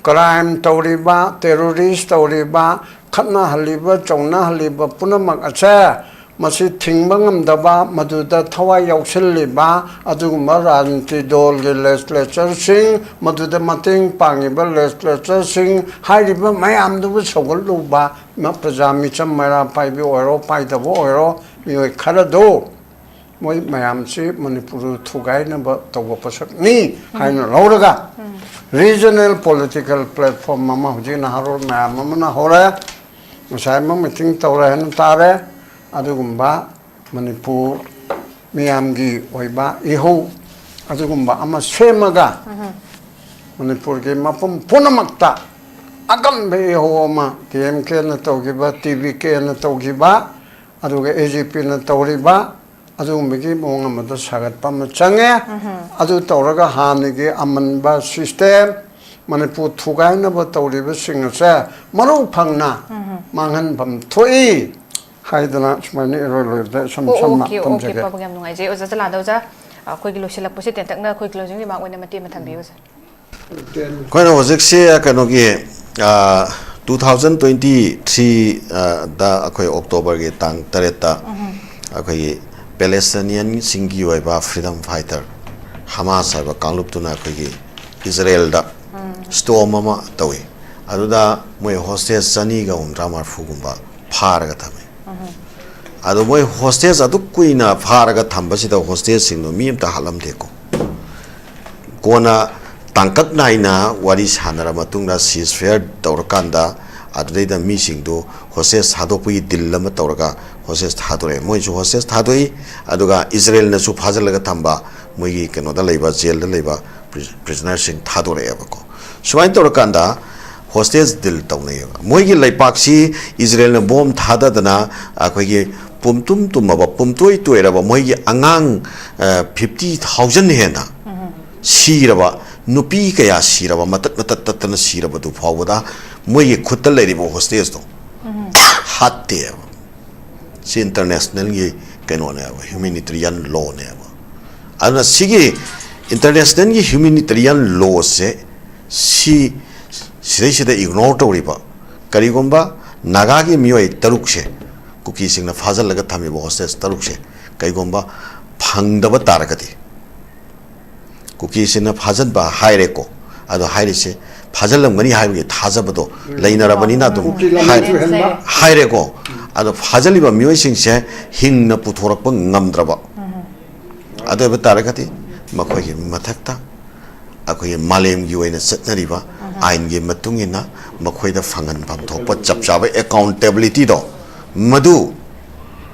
ꯀ꯭ꯔꯥꯏꯝ ꯇꯧꯔꯤꯕ, ꯇꯦꯔꯣꯔꯤꯁ ꯇꯧꯔꯤꯕ, ꯈꯠꯅꯍꯜꯂꯤꯕ, ꯆꯧꯅꯍꯜꯂꯤꯕ ꯄꯨꯝꯅꯃꯛ ꯑꯁꯦ ꯃꯁꯤ ꯊꯤꯡꯕ ꯉꯝꯗꯕ, ꯃꯗꯨꯗ ꯊꯋꯥꯏ ꯌꯥꯎꯁꯤꯜꯂꯤꯕ ꯑꯗꯨꯒꯨꯝꯕ ꯔꯥꯖꯅꯤꯇꯤ ꯗꯣꯜꯒꯤ ꯂꯦꯖꯤꯁꯂꯦꯆꯔꯁꯤꯡ, ꯃꯗꯨꯗ ꯃꯇꯦꯡ ꯄꯥꯡꯉꯤꯕ ꯂꯦꯖꯤꯁꯂꯦꯆꯔꯁꯤꯡ, ꯍꯥꯏꯔꯤꯕ ꯃꯌꯥꯝꯗꯨꯕꯨ ꯁꯧꯒꯠꯂꯨꯕ ꯃ-, ꯄ꯭ꯔꯖꯥ ꯃꯤꯆꯝ ꯃꯩꯔꯥ ꯄꯥꯏꯕꯤ ꯑꯣꯏꯔꯣ, ꯄꯥꯏꯗꯕ ꯑꯣꯏꯔꯣ, ꯃꯤꯑꯣꯏ ꯈꯔꯗꯨ ꯃꯣꯏ ꯃꯌꯥꯝꯁꯤ ꯃꯅꯤꯄꯨꯔ ꯊꯨꯒꯥꯏꯅꯕ ꯇꯧꯕ ꯄꯣꯠꯁꯛꯅꯤ ꯍꯥꯏꯅ ꯂꯧꯔꯒ, ꯔꯤꯖꯅꯦꯜ ꯄꯣꯂꯤꯇꯤꯀꯦꯜ ꯄ꯭ꯂꯦꯠꯐꯣꯝ ꯑꯃ ꯍꯧꯖꯤꯛ ꯅꯍꯥꯔꯣꯜ ꯃꯌꯥꯝ ꯑꯃꯅ ꯍꯧꯔꯦ꯫ ꯉꯁꯥꯏ ꯑꯃ ꯃꯤꯇꯤꯡ ꯇꯧꯔꯦ ꯍꯥꯏꯅ ꯇꯥꯔꯦ꯫ ꯑꯗꯨꯒꯨꯝꯕ ꯃꯅꯤꯄꯨꯔ ꯃꯤꯌꯥꯝꯒꯤ ꯑꯣꯏꯕ ꯏꯍꯧ ꯑꯗꯨꯒꯨꯝꯕ ꯑꯃ ꯁꯦꯝꯃꯒ, ꯃꯅꯤꯄꯨꯔꯒꯤ ꯃꯐꯝ ꯄꯨꯝꯅꯃꯛꯇ ꯑꯀꯟꯕ ꯏꯍꯧ ꯑꯃ ꯗꯤ ꯑꯦꯝ ꯀꯦꯅ ꯇꯧꯈꯤꯕ, ꯇꯤ ꯕꯤ ꯀꯦꯅ ꯇꯧꯈꯤꯕ, ꯑꯗꯨꯒ ꯑꯦ ꯖꯤ ꯄꯤꯅ ꯇꯧꯔꯤꯕ ꯑꯗꯨꯒꯨꯝꯕꯒꯤ ꯃꯑꯣꯡ ꯑꯃꯗ ꯁꯥꯒꯠꯄ ꯑꯃ ꯆꯪꯉꯦ꯫ ꯑꯗꯨ ꯇꯧꯔꯒ ꯍꯥꯟꯅꯒꯤ ꯑꯃꯟꯕ ꯁꯤꯁꯇꯦꯝ, ꯃꯅꯤꯄꯨꯔ ꯊꯨꯒꯥꯏꯅꯕ ꯇꯧꯔꯤꯕꯁꯤꯡ ꯑꯁꯦ ꯃꯔꯧ ꯐꯪꯅ ꯃꯥꯡꯍꯟꯐꯝ ꯊꯣꯛꯏ ꯍꯥꯏꯗꯅ ꯁꯨꯃꯥꯏꯅ ꯏꯔꯣꯏ ꯂꯣꯏꯕꯗ ꯏꯁꯝ ꯑꯣ, ꯁꯝꯅ ꯑꯣꯀꯦ, ꯑꯣꯀꯦ, ꯊꯝꯖꯒꯦ꯫ ꯄꯥꯕꯨꯡ, ꯌꯥꯝ ꯅꯨꯡꯉꯥꯏꯖꯩ꯫ ꯑꯣꯖꯥ ꯆꯂꯥꯗ, ꯑꯣꯖꯥ, ꯑꯩꯈꯣꯏꯒꯤ ꯂꯣꯏꯁꯤꯜꯂꯛꯄꯁꯦ ꯇꯦꯟꯇꯛꯅ ꯑꯩꯈꯣꯏ closing remark ꯑꯣꯏꯅ ꯃꯇꯦꯛ ꯑꯃ ꯊꯝꯕꯤꯌꯨ, ꯁꯥꯔ꯫ ꯑꯩꯈꯣꯏꯅ ꯍꯧꯖꯤꯛꯁꯦ ꯀꯩꯅꯣꯒꯤ, ꯑ, two thousand twenty three, ꯑ, ꯗ ꯑꯩꯈꯣꯏ October ꯒꯤ ꯇꯥꯡ ꯇꯔꯦꯠꯇ ꯑꯩꯈꯣꯏꯒꯤ Palestinian ꯁꯤꯡꯒꯤ ꯑꯣꯏꯕ freedom fighter Hamas ꯍꯥꯏꯕ ꯀꯥꯡꯂꯨꯞꯇꯨꯅ ꯑꯩꯈꯣꯏꯒꯤ ꯏꯖꯔꯦꯜꯗ storm ꯑꯃ ꯇꯧꯏ꯫ ꯑꯗꯨꯗ ꯃꯣꯏ hostage ꯆꯅꯤꯒ ꯍꯨꯝꯗ꯭ꯔꯥ ꯃꯔꯐꯨꯒꯨꯝꯕ ꯐꯥꯔꯒ ꯊꯝꯃꯤ꯫ ꯑꯗꯣ ꯃꯣꯏ hostage ꯑꯗꯨꯛ ꯀꯨꯏꯅ ꯐꯥꯔꯒ ꯊꯝꯕꯁꯤꯗ hostage ꯁꯤꯡꯗꯣ ꯃꯤ ꯑꯝꯇ ꯍꯥꯠꯂꯝꯗꯦꯀꯣ꯫ ꯀꯣꯟꯅ ꯇꯥꯡꯀꯛ ꯅꯥꯏꯅ ꯋꯥꯔꯤ ꯁꯥꯟꯅꯔ ꯃꯇꯨꯡꯗ ceasefire ꯇꯧꯔꯀꯥꯟꯗ ꯑꯗꯨꯗꯩꯗ ꯃꯤꯁꯤꯡꯗꯨ hostage ꯊꯥꯗꯣꯛꯄꯒꯤ deal ꯑꯃ ꯇꯧꯔꯒ hostage ꯊꯥꯗꯣꯔꯛꯑꯦ꯫ ꯃꯣꯏꯁꯨ hostage ꯊꯥꯗꯣꯛꯏ, ꯑꯗꯨꯒ ꯏꯖꯔꯦꯜꯅꯁꯨ ꯐꯥꯖꯤꯜꯂꯒ ꯊꯝꯕ ꯃꯣꯏꯒꯤ ꯀꯩꯅꯣꯗ ꯂꯩꯕ, ꯖꯦꯜꯗ ꯂꯩꯕ pri-, prisoner ꯁꯤꯡ ꯊꯥꯗꯣꯔꯛꯑꯦꯕꯀꯣ꯫ ꯁꯨꯃꯥꯏꯅ ꯇꯧꯔꯀꯥꯟꯗ hostage deal ꯇꯧꯅꯩꯌꯦꯕ꯫ ꯃꯣꯏꯒꯤ ꯂꯩꯄꯥꯛꯁꯤ ꯏꯖꯔꯦꯜꯅ bomb ꯊꯥꯗꯗꯅ ꯑꯩꯈꯣꯏꯒꯤ ꯄꯨꯝꯇꯨꯝ ꯇꯨꯝꯃꯕ, ꯄꯨꯝꯇꯣꯏ ꯇꯣꯏꯔꯕ, ꯃꯣꯏꯒꯤ ꯑꯉꯥꯡ, ꯑ, fifty thousand ꯍꯦꯟꯅ ꯁꯤꯔꯕ, ꯅꯨꯄꯤ ꯀꯌꯥ ꯁꯤꯔꯕ, ꯃꯇꯠ ꯃꯇꯠ ꯇꯠꯇꯅ ꯁꯤꯔꯕꯗꯨ ꯐꯥꯎꯕꯗ ꯃꯣꯏꯒꯤ ꯈꯨꯠꯇ ꯂꯩꯔꯤꯕ hostage ꯇꯣ ꯍꯥꯠꯇꯦꯕ꯫ ꯁꯤ international ꯒꯤ ꯀꯩꯅꯣꯅꯦꯕ, humanitarian law ꯅꯦꯕ꯫ ꯑꯗꯨꯅ ꯁꯤꯒꯤ international ꯒꯤ humanitarian law ꯁꯦ ꯁꯤ, ꯁꯤꯗꯩꯁꯤꯗ ignore ꯇꯧꯔꯤꯕ, ꯀꯔꯤꯒꯨꯝꯕ ꯅꯥꯒꯥꯒꯤ ꯃꯤꯑꯣꯏ ꯇꯔꯨꯛꯁꯦ, ꯀꯨꯀꯤꯁꯤꯡꯅ ꯐꯥꯖꯤꯜꯂꯒ ꯊꯝꯃꯤꯕ hostage ꯇꯔꯨꯛꯁꯦ ꯀꯩꯒꯨꯝꯕ ꯐꯪꯗꯕ ꯇꯥꯔꯒꯗꯤ, ꯀꯨꯀꯤꯁꯤꯡꯅ ꯐꯥꯖꯤꯟꯕ ꯍꯥꯏꯔꯦꯀꯣ, ꯑꯗꯣ ꯍꯥꯏꯔꯤꯁꯦ ꯐꯥꯖꯤꯜꯂꯝꯒꯅꯤ ꯍꯥꯏꯕꯒꯤ ꯊꯥꯖꯕꯗꯣ ꯂꯩꯅꯔꯕꯅꯤꯅ ꯑꯗꯨꯝ ꯀꯨꯀꯤ ꯂꯝꯅ ꯍꯥꯏ-, ꯆꯨꯍꯟꯕ꯫ ꯍꯥꯏꯔꯦꯀꯣ꯫ ꯑꯗꯣ ꯐꯥꯖꯤꯜꯂꯤꯕ ꯃꯤꯑꯣꯏꯁꯤꯡꯁꯦ ꯍꯤꯡꯅ ꯄꯨꯊꯣꯔꯛꯄ ꯉꯝꯗ꯭ꯔꯕ, ꯑꯗꯨ ꯑꯣꯏꯕ ꯇꯥꯔꯒꯗꯤ ꯃꯈꯣꯏꯒꯤ ꯃꯊꯛꯇ ꯑꯩꯈꯣꯏꯒꯤ ꯃꯥꯂꯦꯝꯒꯤ ꯑꯣꯏꯅ ꯆꯠꯅꯔꯤꯕ ꯑꯥꯏꯟꯒꯤ ꯃꯇꯨꯡ ꯏꯟꯅ ꯃꯈꯣꯏꯗ ꯐꯪꯍꯟꯐꯝ ꯊꯣꯛꯄ ꯆꯞ ꯆꯥꯕ accountability ꯗꯣ ꯃꯗꯨ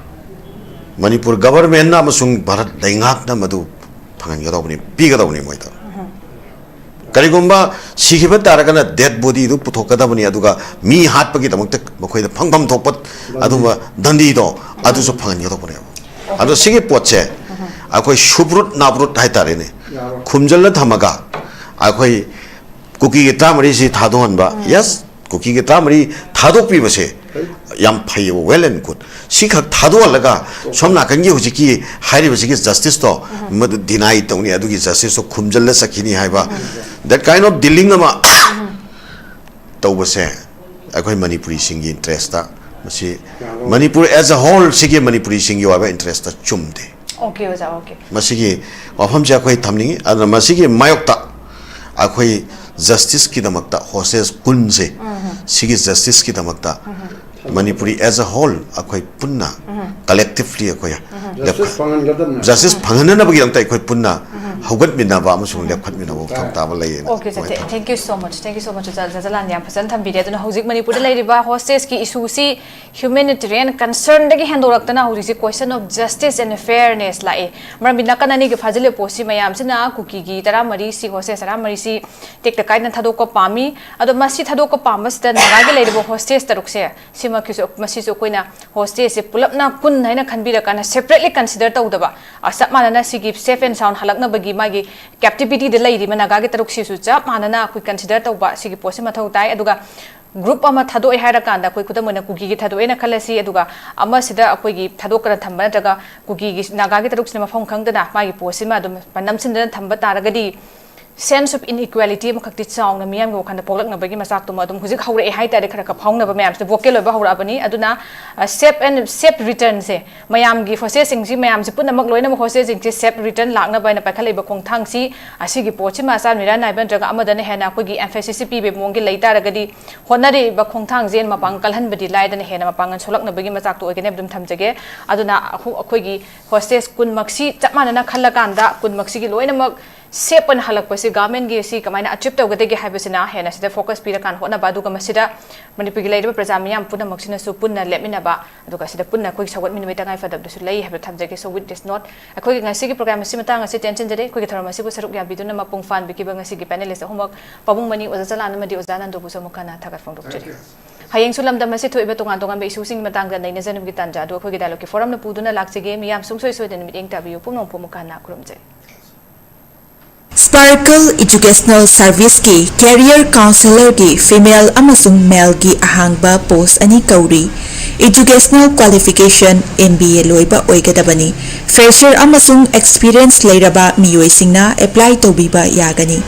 ꯃꯅꯤꯄꯨꯔ government ꯅ ꯑꯃꯁꯨꯡ ꯚꯥꯔꯠ ꯂꯩꯉꯥꯛꯅ ꯃꯗꯨ ꯐꯪꯍꯟꯒꯗꯧꯕꯅꯤ, ꯄꯤꯒꯗꯧꯕꯅꯤ ꯃꯣꯏꯗ꯫ ꯀꯔꯤꯒꯨꯝꯕ ꯁꯤꯈꯤꯕ ꯇꯥꯔꯒꯅ dead body ꯗꯨ ꯄꯨꯊꯣꯛꯀꯗꯕꯅꯤ, ꯑꯗꯨꯒ ꯃꯤ ꯍꯥꯠꯄꯒꯤꯗꯃꯛꯇ ꯃꯈꯣꯏꯗ ꯐꯪꯐꯝ ꯊꯣꯛꯄ ꯑꯗꯨꯝꯕ ꯗꯟꯗꯤꯗꯣ ꯑꯗꯨꯁꯨ ꯐꯪꯍꯟꯒꯗꯧꯕꯅꯦꯕ꯫ ꯑꯗꯣ ꯁꯤꯒꯤ ꯄꯣꯠꯁꯦ ꯑꯩꯈꯣꯏ ꯁꯨꯞꯔꯨꯠ ꯅꯥꯞꯔꯨꯠ ꯍꯥꯏꯇꯥꯔꯦꯅꯦ, ꯌꯥꯔꯣꯏ꯫ ꯈꯨꯝꯖꯤꯜꯂ ꯊꯝꯃꯒ ꯑꯩꯈꯣꯏ ꯀꯨꯀꯤꯒꯤ ꯇꯔꯥꯃꯔꯤꯁꯤ ꯊꯥꯗꯣꯛꯍꯟꯕ, ꯌꯦꯁ, ꯀꯨꯀꯤꯒꯤ ꯇꯔꯥꯃꯔꯤ ꯊꯥꯗꯣꯛꯄꯤꯕꯁꯦ ꯌꯥꯝ ꯐꯩꯌꯦꯕ, ꯋꯦꯜ ꯑꯦꯟ ꯒꯨꯗ꯫ ꯁꯤꯈꯛ ꯊꯥꯗꯣꯛꯍꯜꯂꯒ ꯁꯣꯝ ꯅꯥꯀꯟꯒꯤ ꯍꯧꯖꯤꯛꯀꯤ ꯍꯥꯏꯔꯤꯕꯁꯤꯒꯤ ꯖꯁꯇꯤꯁꯇꯣ ꯃꯗꯨ ꯗꯤꯅꯥꯏ ꯇꯧꯅꯤ, ꯑꯗꯨꯒꯤ ꯖꯁꯇꯤꯁꯇꯣ ꯈꯨꯝꯖꯤꯜꯂ ꯆꯠꯈꯤꯅꯤ ꯍꯥꯏꯕ, that kind of dealing ꯑꯃ ꯇꯧꯕꯁꯦ ꯑꯩꯈꯣꯏ ꯃꯅꯤꯄꯨꯔꯤꯁꯤꯡꯒꯤ ꯏꯟꯇꯔꯦꯁꯇ, ꯃꯁꯤ ꯃꯅꯤꯄꯨꯔ as a whole ꯁꯤꯒꯤ ꯃꯅꯤꯄꯨꯔꯤꯁꯤꯡꯒꯤ ꯑꯣꯏꯕ ꯏꯟꯇꯔꯦꯁꯇ ꯆꯨꯝꯗꯦ꯫ ꯑꯣꯀꯦ ꯑꯣꯖꯥ, ꯑꯣꯀꯦ꯫ ꯃꯁꯤꯒꯤ ꯋꯥꯐꯝꯁꯦ ꯑꯩꯈꯣꯏ ꯊꯝꯅꯤꯡꯉꯤ꯫ ꯑꯗꯨꯅ ꯃꯁꯤꯒꯤ ꯃꯥꯌꯣꯛꯇ ꯑꯩꯈꯣꯏ ꯖꯁꯇꯤꯁꯀꯤꯗꯃꯛꯇ, ꯍꯣꯁꯇꯦꯖ ꯀꯨꯟꯁꯦ, ꯁꯤꯒꯤ ꯖꯁꯇꯤꯁꯀꯤꯗꯃꯛꯇ ꯃꯅꯤꯄꯨꯔꯤ as a whole ꯑꯩꯈꯣꯏ ꯄꯨꯟꯅ, ꯀꯂꯦꯛꯇꯤꯚꯂꯤ ꯑꯩꯈꯣꯏ ꯖꯁꯇꯤꯁ ꯐꯪꯍꯟꯒꯗꯕꯅꯤ꯫ ꯖꯁꯇꯤꯁ ꯐꯪꯍꯟꯅꯅꯕꯒꯤꯗꯃꯛꯇ ꯑꯩꯈꯣꯏ ꯄꯨꯟꯅ ꯍꯧꯒꯠꯃꯤꯟꯅꯕ ꯑꯃꯁꯨꯡ ꯂꯦꯞꯈꯠꯃꯤꯟꯅꯕ ꯃꯊꯧ ꯇꯥꯕ ꯂꯩꯌꯦꯅ ꯑꯣꯀꯦ ꯁꯥꯔ, ꯑꯗꯨꯃꯥꯏꯅ ꯊꯝꯖꯒꯦ꯫ Thank you so much, thank you so much ꯑꯣꯖꯥ, ꯑꯣꯖꯥ ꯖꯂꯥꯟ ꯌꯥꯝ ꯐꯖꯅ ꯊꯝꯕꯤꯔꯦ꯫ ꯑꯗꯨꯅ ꯍꯧꯖꯤꯛ ꯃꯅꯤꯄꯨꯔꯗ ꯂꯩꯔꯤꯕ ꯍꯣꯁꯇꯦꯖꯀꯤ ꯏꯁꯨꯁꯤ humanitarian concernꯗꯒꯤ ꯍꯦꯟꯗꯣꯔꯛꯇꯅ ꯍꯧꯖꯤꯛꯁꯤ question of justice and fairness ꯂꯥꯛꯑꯦ꯫ ꯃꯔꯝꯗꯤ ꯅꯥꯀꯟ ꯑꯅꯤꯒꯤ ꯐꯥꯖꯤꯜꯂꯤꯕ ꯄꯣꯠꯁꯤ ꯃꯌꯥꯝꯁꯤꯅ ꯀꯨꯀꯤꯒꯤ ꯇꯔꯥꯃꯔꯤꯁꯤ, ꯍꯣꯁꯇꯦꯖ ꯇꯔꯥꯃꯔꯤꯁꯤ ꯇꯦꯛꯇ ꯀꯥꯏꯗꯅ ꯊꯥꯗꯣꯛꯄ ꯄꯥꯝꯃꯤ꯫ ꯑꯗꯣ ꯃꯁꯤ ꯊꯥꯗꯣꯛꯄ ꯄꯥꯝꯕꯁꯤꯗ ꯅꯥꯒꯥꯒꯤ ꯂꯩꯔꯤꯕ ꯍꯣꯁꯇꯦꯖ ꯇꯔꯨꯛꯁꯦ ꯁꯤꯃꯛꯀꯤꯁꯨ, ꯃꯁꯤꯁꯨ ꯑꯩꯈꯣꯏꯅ ꯍꯣꯁꯇꯦꯖꯁꯦ ꯄꯨꯂꯞꯅ ꯀꯨꯟ ꯍꯥꯏꯅ ꯈꯟꯕꯤꯔꯀꯥꯟꯗ separately consider ꯇꯧꯗꯕ, ꯑ, ꯆꯞ ꯃꯥꯟꯅꯅ ꯁꯤꯒꯤ safe and sound ꯍꯜꯂꯛꯅꯕꯒꯤ ꯃꯥꯒꯤ captivityꯗ ꯂꯩꯔꯤꯕ ꯅꯥꯒꯥꯒꯤ ꯇꯔꯨꯛꯁꯤꯁꯨ ꯆꯞ ꯃꯥꯟꯅꯅ ꯑꯩꯈꯣꯏ consider ꯇꯧꯕ, ꯁꯤꯒꯤ ꯄꯣꯠꯁꯤ ꯃꯊꯧ ꯇꯥꯏ꯫ ꯑꯗꯨꯒ group ꯑꯃ ꯊꯥꯗꯣꯛꯑꯦ ꯍꯥꯏꯔꯀꯥꯟꯗ, ꯑꯩꯈꯣꯏ ꯈꯨꯗꯝ ꯑꯣꯏꯅ ꯀꯨꯀꯤꯒꯤ ꯊꯥꯗꯣꯛꯑꯦꯅ ꯈꯜꯂꯁꯤ, ꯑꯗꯨꯒ ꯑꯃꯁꯤꯗ ꯑꯩꯈꯣꯏꯒꯤ ꯊꯥꯗꯣꯛꯇꯅ ꯊꯝꯕ ꯅꯠꯇ꯭ꯔꯒ ꯀꯨꯀꯤꯒꯤ, ꯅꯥꯒꯥꯒꯤ ꯇꯔꯨꯛꯁꯤꯅ ꯃꯐꯝ ꯈꯪꯗꯅ ꯃꯥꯒꯤ ꯄꯣꯠꯁꯤꯃ ꯑꯗꯨꯝ ꯅꯝꯁꯤꯟꯗꯅ ꯊꯝꯕ ꯇꯥꯔꯒꯗꯤ, sense of inequality ꯑꯃꯈꯛꯇꯤ ꯆꯥꯎꯅ ꯃꯤꯌꯥꯝꯒꯤ ꯋꯥꯈꯜꯗ ꯄꯣꯛꯂꯛꯅꯕꯒꯤ ꯃꯆꯥꯛꯇꯨꯃ ꯑꯗꯨꯝ ꯍꯧꯖꯤꯛ ꯍꯧꯔꯛꯑꯦ ꯍꯥꯏꯇꯥꯔꯦ, ꯈꯔ ꯈꯔ ꯐꯥꯎꯅꯕ ꯃꯌꯥꯝꯁꯤꯗ vocal ꯑꯣꯏꯕ ꯍꯧꯔꯛꯑꯕꯅꯤ꯫ ꯑꯗꯨꯅ, ꯑ, safe and safe returnꯁꯦ, ꯃꯌꯥꯝꯒꯤ ꯍꯣꯁꯇꯦꯖꯁꯤꯡꯁꯤ, ꯃꯌꯥꯝꯁꯤ ꯄꯨꯝꯅꯃꯛ ꯂꯣꯏꯅꯃꯛ ꯍꯣꯁꯇꯦꯖꯁꯤꯡꯁꯤ safe return ꯂꯥꯛꯅꯕ ꯍꯥꯏꯅ ꯄꯥꯏꯈꯠꯂꯛꯏꯕ ꯈꯣꯡꯊꯥꯡꯁꯤ, ꯑꯁꯤꯒꯤ ꯄꯣꯠꯁꯤꯃ ꯑꯆꯥꯟ ꯃꯤꯔꯥ ꯅꯥꯏꯕ ꯅꯠꯇ꯭ꯔꯒ ꯑꯃꯗꯅ ꯍꯦꯟꯅ ꯑꯩꯈꯣꯏꯒꯤ emphasis ꯄꯤꯕꯒꯤ ꯃꯑꯣꯡꯒꯤ ꯂꯩ ꯇꯥꯔꯒꯗꯤ, ꯍꯣꯠꯅꯔꯤꯕ ꯈꯣꯡꯊꯥꯡꯁꯦ ꯃꯄꯥꯡꯒꯜ ꯀꯜꯍꯟꯕꯗꯤ ꯂꯥꯏꯗꯅ ꯍꯦꯟꯅ ꯃꯄꯥꯡꯒꯜ ꯁꯣꯛꯂꯛꯅꯕꯒꯤ ꯃꯆꯥꯛꯇꯣ ꯑꯣꯏꯒꯅꯤ ꯍꯥꯏꯕ ꯑꯗꯨꯝ ꯊꯝꯖꯒꯦ꯫ ꯑꯗꯨꯅ ꯑꯩꯈꯣꯏ-, ꯑꯩꯈꯣꯏꯒꯤ ꯍꯣꯁꯇꯦꯖ ꯀꯨꯟꯃꯛꯁꯤ ꯆꯞ ꯃꯥꯟꯅꯅ ꯈꯜꯂꯀꯥꯟꯗ, ꯀꯨꯟꯃꯛꯁꯤꯒꯤ ꯂꯣꯏꯅꯃꯛ safe ꯑꯣꯏꯅ ꯍꯜꯂꯛꯄꯁꯤ governmentꯒꯤ ꯁꯤ ꯀꯃꯥꯏꯅ achieve ꯇꯧꯒꯗꯒꯦ ꯍꯥꯏꯕꯁꯤꯅ ꯍꯦꯟꯅ ꯁꯤꯗ focus ꯄꯤꯔꯀꯥꯟꯗ ꯍꯣꯠꯅꯕ, ꯑꯗꯨꯒ ꯃꯁꯤꯗ ꯃꯅꯤꯄꯨꯔꯒꯤ ꯂꯩꯔꯤꯕ ꯄ꯭ꯔꯖꯥ ꯃꯤꯌꯥꯝ ꯄꯨꯝꯅꯃꯛꯁꯤꯅꯁꯨ ꯄꯨꯟꯅ ꯂꯦꯞꯃꯤꯟꯅꯕ, ꯑꯗꯨꯒ ꯁꯤꯗ ꯄꯨꯟꯅ ꯑꯩꯈꯣꯏ ꯁꯧꯒꯠꯃꯤꯟꯅꯕꯒꯤ ꯇꯉꯥꯏ ꯐꯗꯕꯗꯨꯁꯨ ꯂꯩ ꯍꯥꯏꯕ ꯊꯝꯖꯒꯦ꯫ So with this note, ꯑꯩꯈꯣꯏꯒꯤ ꯉꯁꯤꯒꯤ program ꯑꯁꯤ ꯃꯇꯥꯡ ꯑꯁꯤ ꯇꯦꯟꯁꯤꯟꯖꯔꯦ꯫ ꯑꯩꯈꯣꯏꯒꯤ ꯊꯧꯔꯝ ꯑꯁꯤꯕꯨ ꯁꯔꯨꯛ ꯌꯥꯕꯤꯗꯨꯅ ꯃꯄꯨꯡ ꯐꯥꯍꯟꯕꯤꯈꯤꯕ ꯉꯁꯤꯒꯤ panelist ꯑꯍꯨꯝꯃꯛ, ꯄꯥꯕꯨꯡ ꯃꯅꯤ, ꯑꯣꯖꯥ ꯆꯂꯥꯟ ꯑꯃꯗꯤ ꯑꯣꯖꯥ ꯅꯟꯗꯨꯕꯨꯁꯨ ꯑꯃꯨꯛ ꯍꯟꯅ ꯊꯥꯒꯠ ꯐꯣꯡꯗꯣꯛꯆꯔꯤ꯫ ꯍꯌꯦꯡꯁꯨ ꯂꯝꯗꯝ ꯑꯁꯤ ꯊꯣꯛꯏꯕ ꯇꯣꯉꯥꯟ ꯇꯣꯉꯥꯟꯕ issueꯁꯤꯡꯒꯤ ꯃꯇꯥꯡꯗ ꯅꯩꯅꯖꯅꯕꯒꯤ ꯇꯥꯟꯖꯥ ꯑꯗꯨ ꯑꯩꯈꯣꯏꯒꯤ dialogueꯀꯤ forumꯅ ꯄꯨꯗꯨꯅ ꯂꯥꯛꯆꯒꯦ꯫ ꯃꯤꯌꯥꯝ ꯁꯨꯡꯁꯣꯏ ꯁꯣꯏꯗꯅ ꯃꯤꯠꯌꯦꯡ ꯇꯥꯕꯤꯌꯨ꯫ ꯄꯨꯝꯅꯃꯛꯄꯨ ꯑꯃꯨꯛ ꯍꯟꯅ ꯈꯨꯔꯨꯝꯖꯔꯤ꯫ Sparkle Educational Serviceꯀꯤ Career Counselorꯒꯤ female ꯑꯃꯁꯨꯡ maleꯒꯤ ꯑꯍꯥꯡꯕ post ꯑꯅꯤ ꯀꯧꯔꯤ꯫ Educational qualification M B A ꯂꯣꯏꯕ ꯑꯣꯏꯒꯗꯕꯅꯤ꯫ Fresher ꯑꯃꯁꯨꯡ experience ꯂꯩꯔꯕ ꯃꯤꯑꯣꯏꯁꯤꯡꯅ apply ꯇꯧꯕꯤꯕ ꯌꯥꯒꯅꯤ꯫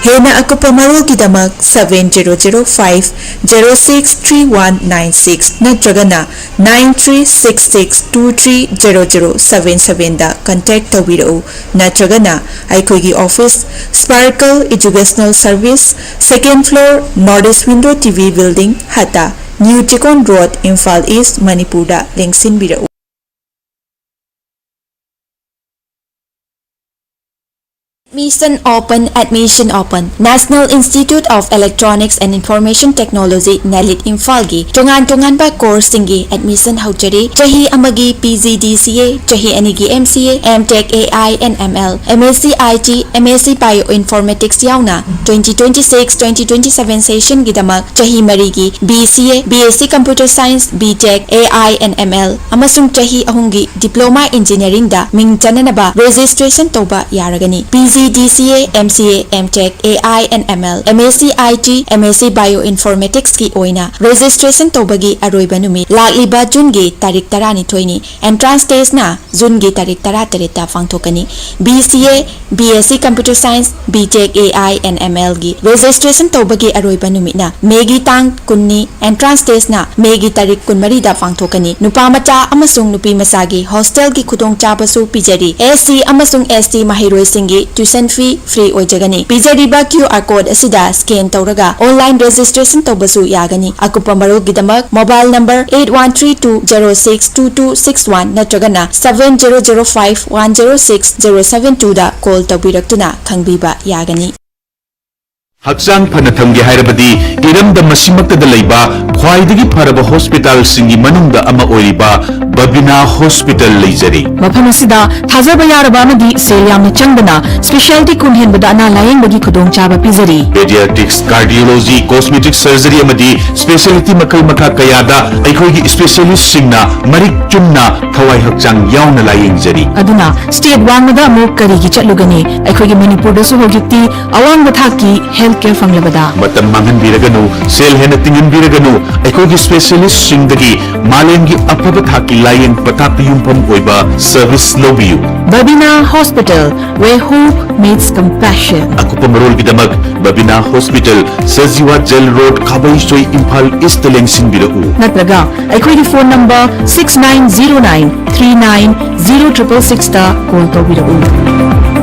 ꯍꯦꯟꯅ ꯑꯀꯨꯞꯄ ꯃꯔꯣꯜꯒꯤꯗꯃꯛ seven zero zero five zero six three one nine six ꯅꯠꯇ꯭ꯔꯒꯅ nine three six six two three zero zero seven sevenꯗ contact ꯇꯧꯕꯤꯔꯛꯎ, ꯅꯠꯇ꯭ꯔꯒꯅ ꯑꯩꯈꯣꯏꯒꯤ office, Sparkle Educational Service, second floor, North East Window T V Building, ꯍꯠꯇ, New Chikon Road, Imphal East, ꯃꯅꯤꯄꯨꯔꯗ ꯂꯦꯡꯁꯤꯟꯕꯤꯔꯛꯎ꯫ Admission open, admission open. National Institute of Electronics and Information Technology, ꯅꯦꯂꯤꯠ ꯏꯝꯐꯥꯜꯒꯤ ꯇꯣꯉꯥꯟ ꯇꯣꯉꯥꯟꯕ courseꯁꯤꯡꯒꯤ admission ꯍꯧꯖꯔꯤ꯫ ꯆꯍꯤ ꯑꯃꯒꯤ P G D C A, ꯆꯍꯤ ꯑꯅꯤꯒꯤ M C A, M Tech A I and M L, M S C I T, M S C Bioinformatics ꯌꯥꯎꯅ twenty twenty-six twenty twenty-seven sessionꯒꯤꯗꯃꯛ ꯆꯍꯤ ꯃꯔꯤꯒꯤ B C A, B S C Computer Science, B Tech, A I and M L ꯑꯃꯁꯨꯡ ꯆꯍꯤ ꯑꯍꯨꯝꯒꯤ Diploma Engineeringꯗ ꯃꯤꯡ ꯆꯟꯅꯅꯕ registration ꯇꯧꯕ ꯌꯥꯔꯒꯅꯤ꯫ P G D C A, M C A, M Tech, A I and M L, M S C I T, M S C Bioinformaticsꯀꯤ ꯑꯣꯏꯅ registration ꯇꯧꯕꯒꯤ ꯑꯔꯣꯏꯕ ꯅꯨꯃꯤꯠ ꯂꯥꯛꯂꯤꯕ Juneꯒꯤ ꯇꯥꯔꯤꯛ ꯇꯔꯥꯅꯤꯊꯣꯏꯅꯤ꯫ Entrance testꯅ Juneꯒꯤ ꯇꯥꯔꯤꯛ ꯇꯔꯥꯇꯔꯦꯠꯇ ꯄꯥꯡꯊꯣꯛꯀꯅꯤ꯫ B C A, B S C Computer Science, B Tech A I and M Lꯒꯤ registration ꯇꯧꯕꯒꯤ ꯑꯔꯣꯏꯕ ꯅꯨꯃꯤꯠꯅ Mayꯒꯤ ꯇꯥꯡ ꯀꯨꯟꯅꯤ꯫ Entrance testꯅ Mayꯒꯤ ꯇꯥꯔꯤꯛ ꯀꯨꯟꯃꯔꯤꯗ ꯄꯥꯡꯊꯣꯛꯀꯅꯤ꯫ ꯅꯨꯄꯥ ꯃꯆꯥ ꯑꯃꯁꯨꯡ ꯅꯨꯄꯤ ꯃꯆꯥꯒꯤ hostelꯒꯤ ꯈꯨꯗꯣꯡꯆꯥꯕꯁꯨ ꯄꯤꯖꯔꯤ꯫ S C ꯑꯃꯁꯨꯡ S T ꯃꯍꯩꯔꯣꯏꯁꯤꯡꯒꯤ tuition fee free ꯑꯣꯏꯖꯒꯅꯤ꯫ ꯄꯤꯖꯔꯤꯕ Q R code ꯑꯁꯤꯗ scan ꯇꯧꯔꯒ online registration ꯇꯧꯕꯁꯨ ꯌꯥꯒꯅꯤ꯫ ꯑꯀꯨꯞꯄ ꯃꯔꯣꯜꯒꯤꯗꯃꯛ mobile number eight one three two zero six two two six one ꯅꯠꯇ꯭ꯔꯒꯅ seven zero zero five one zero six zero seven twoꯗ call ꯇꯧꯕꯤꯔꯛꯇꯨꯅ ꯈꯪꯕꯤꯕ ꯌꯥꯒꯅꯤ꯫ ꯍꯛꯆꯥꯡ ꯐꯅ ꯊꯝꯒꯦ ꯍꯥꯏꯔꯕꯗꯤ ꯏꯔꯝꯗꯝ ꯑꯁꯤꯃꯛꯇꯗ ꯂꯩꯕ ꯈ꯭ꯋꯥꯏꯗꯒꯤ ꯐꯔꯕ ꯍꯣꯁꯄꯤꯇꯥꯜꯁꯤꯡꯒꯤ ꯃꯅꯨꯡꯗ ꯑꯃ ꯑꯣꯏꯔꯤꯕ ꯕꯕꯤꯅꯥ ꯍꯣꯁꯄꯤꯇꯥꯜ ꯂꯩꯖꯔꯤ꯫ ꯃꯐꯝ ꯑꯁꯤꯗ ꯊꯥꯖꯕ ꯌꯥꯔꯕ ꯑꯃꯗꯤ ꯁꯦꯜ ꯌꯥꯝꯅ ꯆꯪꯗꯅ ꯁ꯭ꯄꯦꯁꯤꯌꯥꯂꯤꯇꯤ ꯀꯨꯟ ꯍꯦꯟꯕꯗ ꯑꯅꯥ ꯂꯥꯌꯦꯡꯕꯒꯤ ꯈꯨꯗꯣꯡꯆꯥꯕ ꯄꯤꯖꯔꯤ꯫ ꯄꯦꯗꯤꯌꯥꯇ꯭ꯔꯤꯛꯁ, ꯀꯥꯔꯗꯤꯑꯣꯂꯣꯖꯤ, ꯀꯣꯁꯃꯦꯇꯤꯛ ꯁꯔꯖꯔꯤ ꯑꯃꯗꯤ ꯁ꯭ꯄꯦꯁꯤꯌꯥꯂꯤꯇꯤ ꯃꯈꯜ ꯃꯈꯥ ꯀꯌꯥꯗ ꯑꯩꯈꯣꯏꯒꯤ ꯁ꯭ꯄꯦꯁꯤꯌꯥꯂꯤꯁꯁꯤꯡꯅ ꯃꯔꯤꯛ ꯆꯨꯝꯅ ꯊꯋꯥꯏ ꯍꯛꯆꯥꯡ ꯌꯥꯎꯅ ꯂꯥꯌꯦꯡꯖꯔꯤ꯫ ꯑꯗꯨꯅ ꯁ꯭ꯇꯦꯠ ꯋꯥꯡꯃꯗ ꯑꯃꯨꯛ ꯀꯔꯤꯒꯤ ꯆꯠꯂꯨꯒꯅꯤ? ꯑꯩꯈꯣꯏꯒꯤ ꯃꯅꯤꯄꯨꯔꯗꯁꯨ ꯍꯧꯖꯤꯛꯇꯤ ꯑꯋꯥꯡꯕ ꯊꯥꯛꯀꯤ ꯍꯦꯜꯊ ꯀꯦꯌꯔ ꯐꯪꯂꯕꯗ꯫ ꯃꯇꯝ ꯃꯥꯡꯍꯟꯕꯤꯔꯒꯅꯨ, ꯁꯦꯜ ꯍꯦꯟꯅ ꯇꯤꯡꯍꯟꯕꯤꯔꯒꯅꯨ, ꯑꯩꯈꯣꯏꯒꯤ ꯁ꯭ꯄꯦꯁꯤꯌꯥꯂꯤꯁꯁꯤꯡꯗꯒꯤ ꯃꯥꯂꯦꯝꯒꯤ ꯑꯐꯕ ꯊꯥꯛꯀꯤ ꯂꯥꯌꯦꯡ ꯄꯊꯥꯞꯇ ꯌꯨꯝꯐꯝ ꯑꯣꯏꯕ ꯁꯔꯚꯤꯁ ꯂꯧꯕꯤꯌꯨ꯫ Babina hospital, where hope meets compassion. ꯑꯀꯨꯞꯄ ꯃꯔꯣꯜꯒꯤꯗꯃꯛ Babina hospital, Sajiwa jail road, Khabeisoi, Imphal east ꯂꯦꯡꯁꯤꯟꯕꯤꯔꯛꯎ꯫ ꯅꯠꯇ꯭ꯔꯒ ꯑꯩꯈꯣꯏꯒꯤ phone number six nine zero nine three nine zero triple six ꯇ ꯀꯣꯜ ꯇꯧꯕꯤꯔꯛꯎ꯫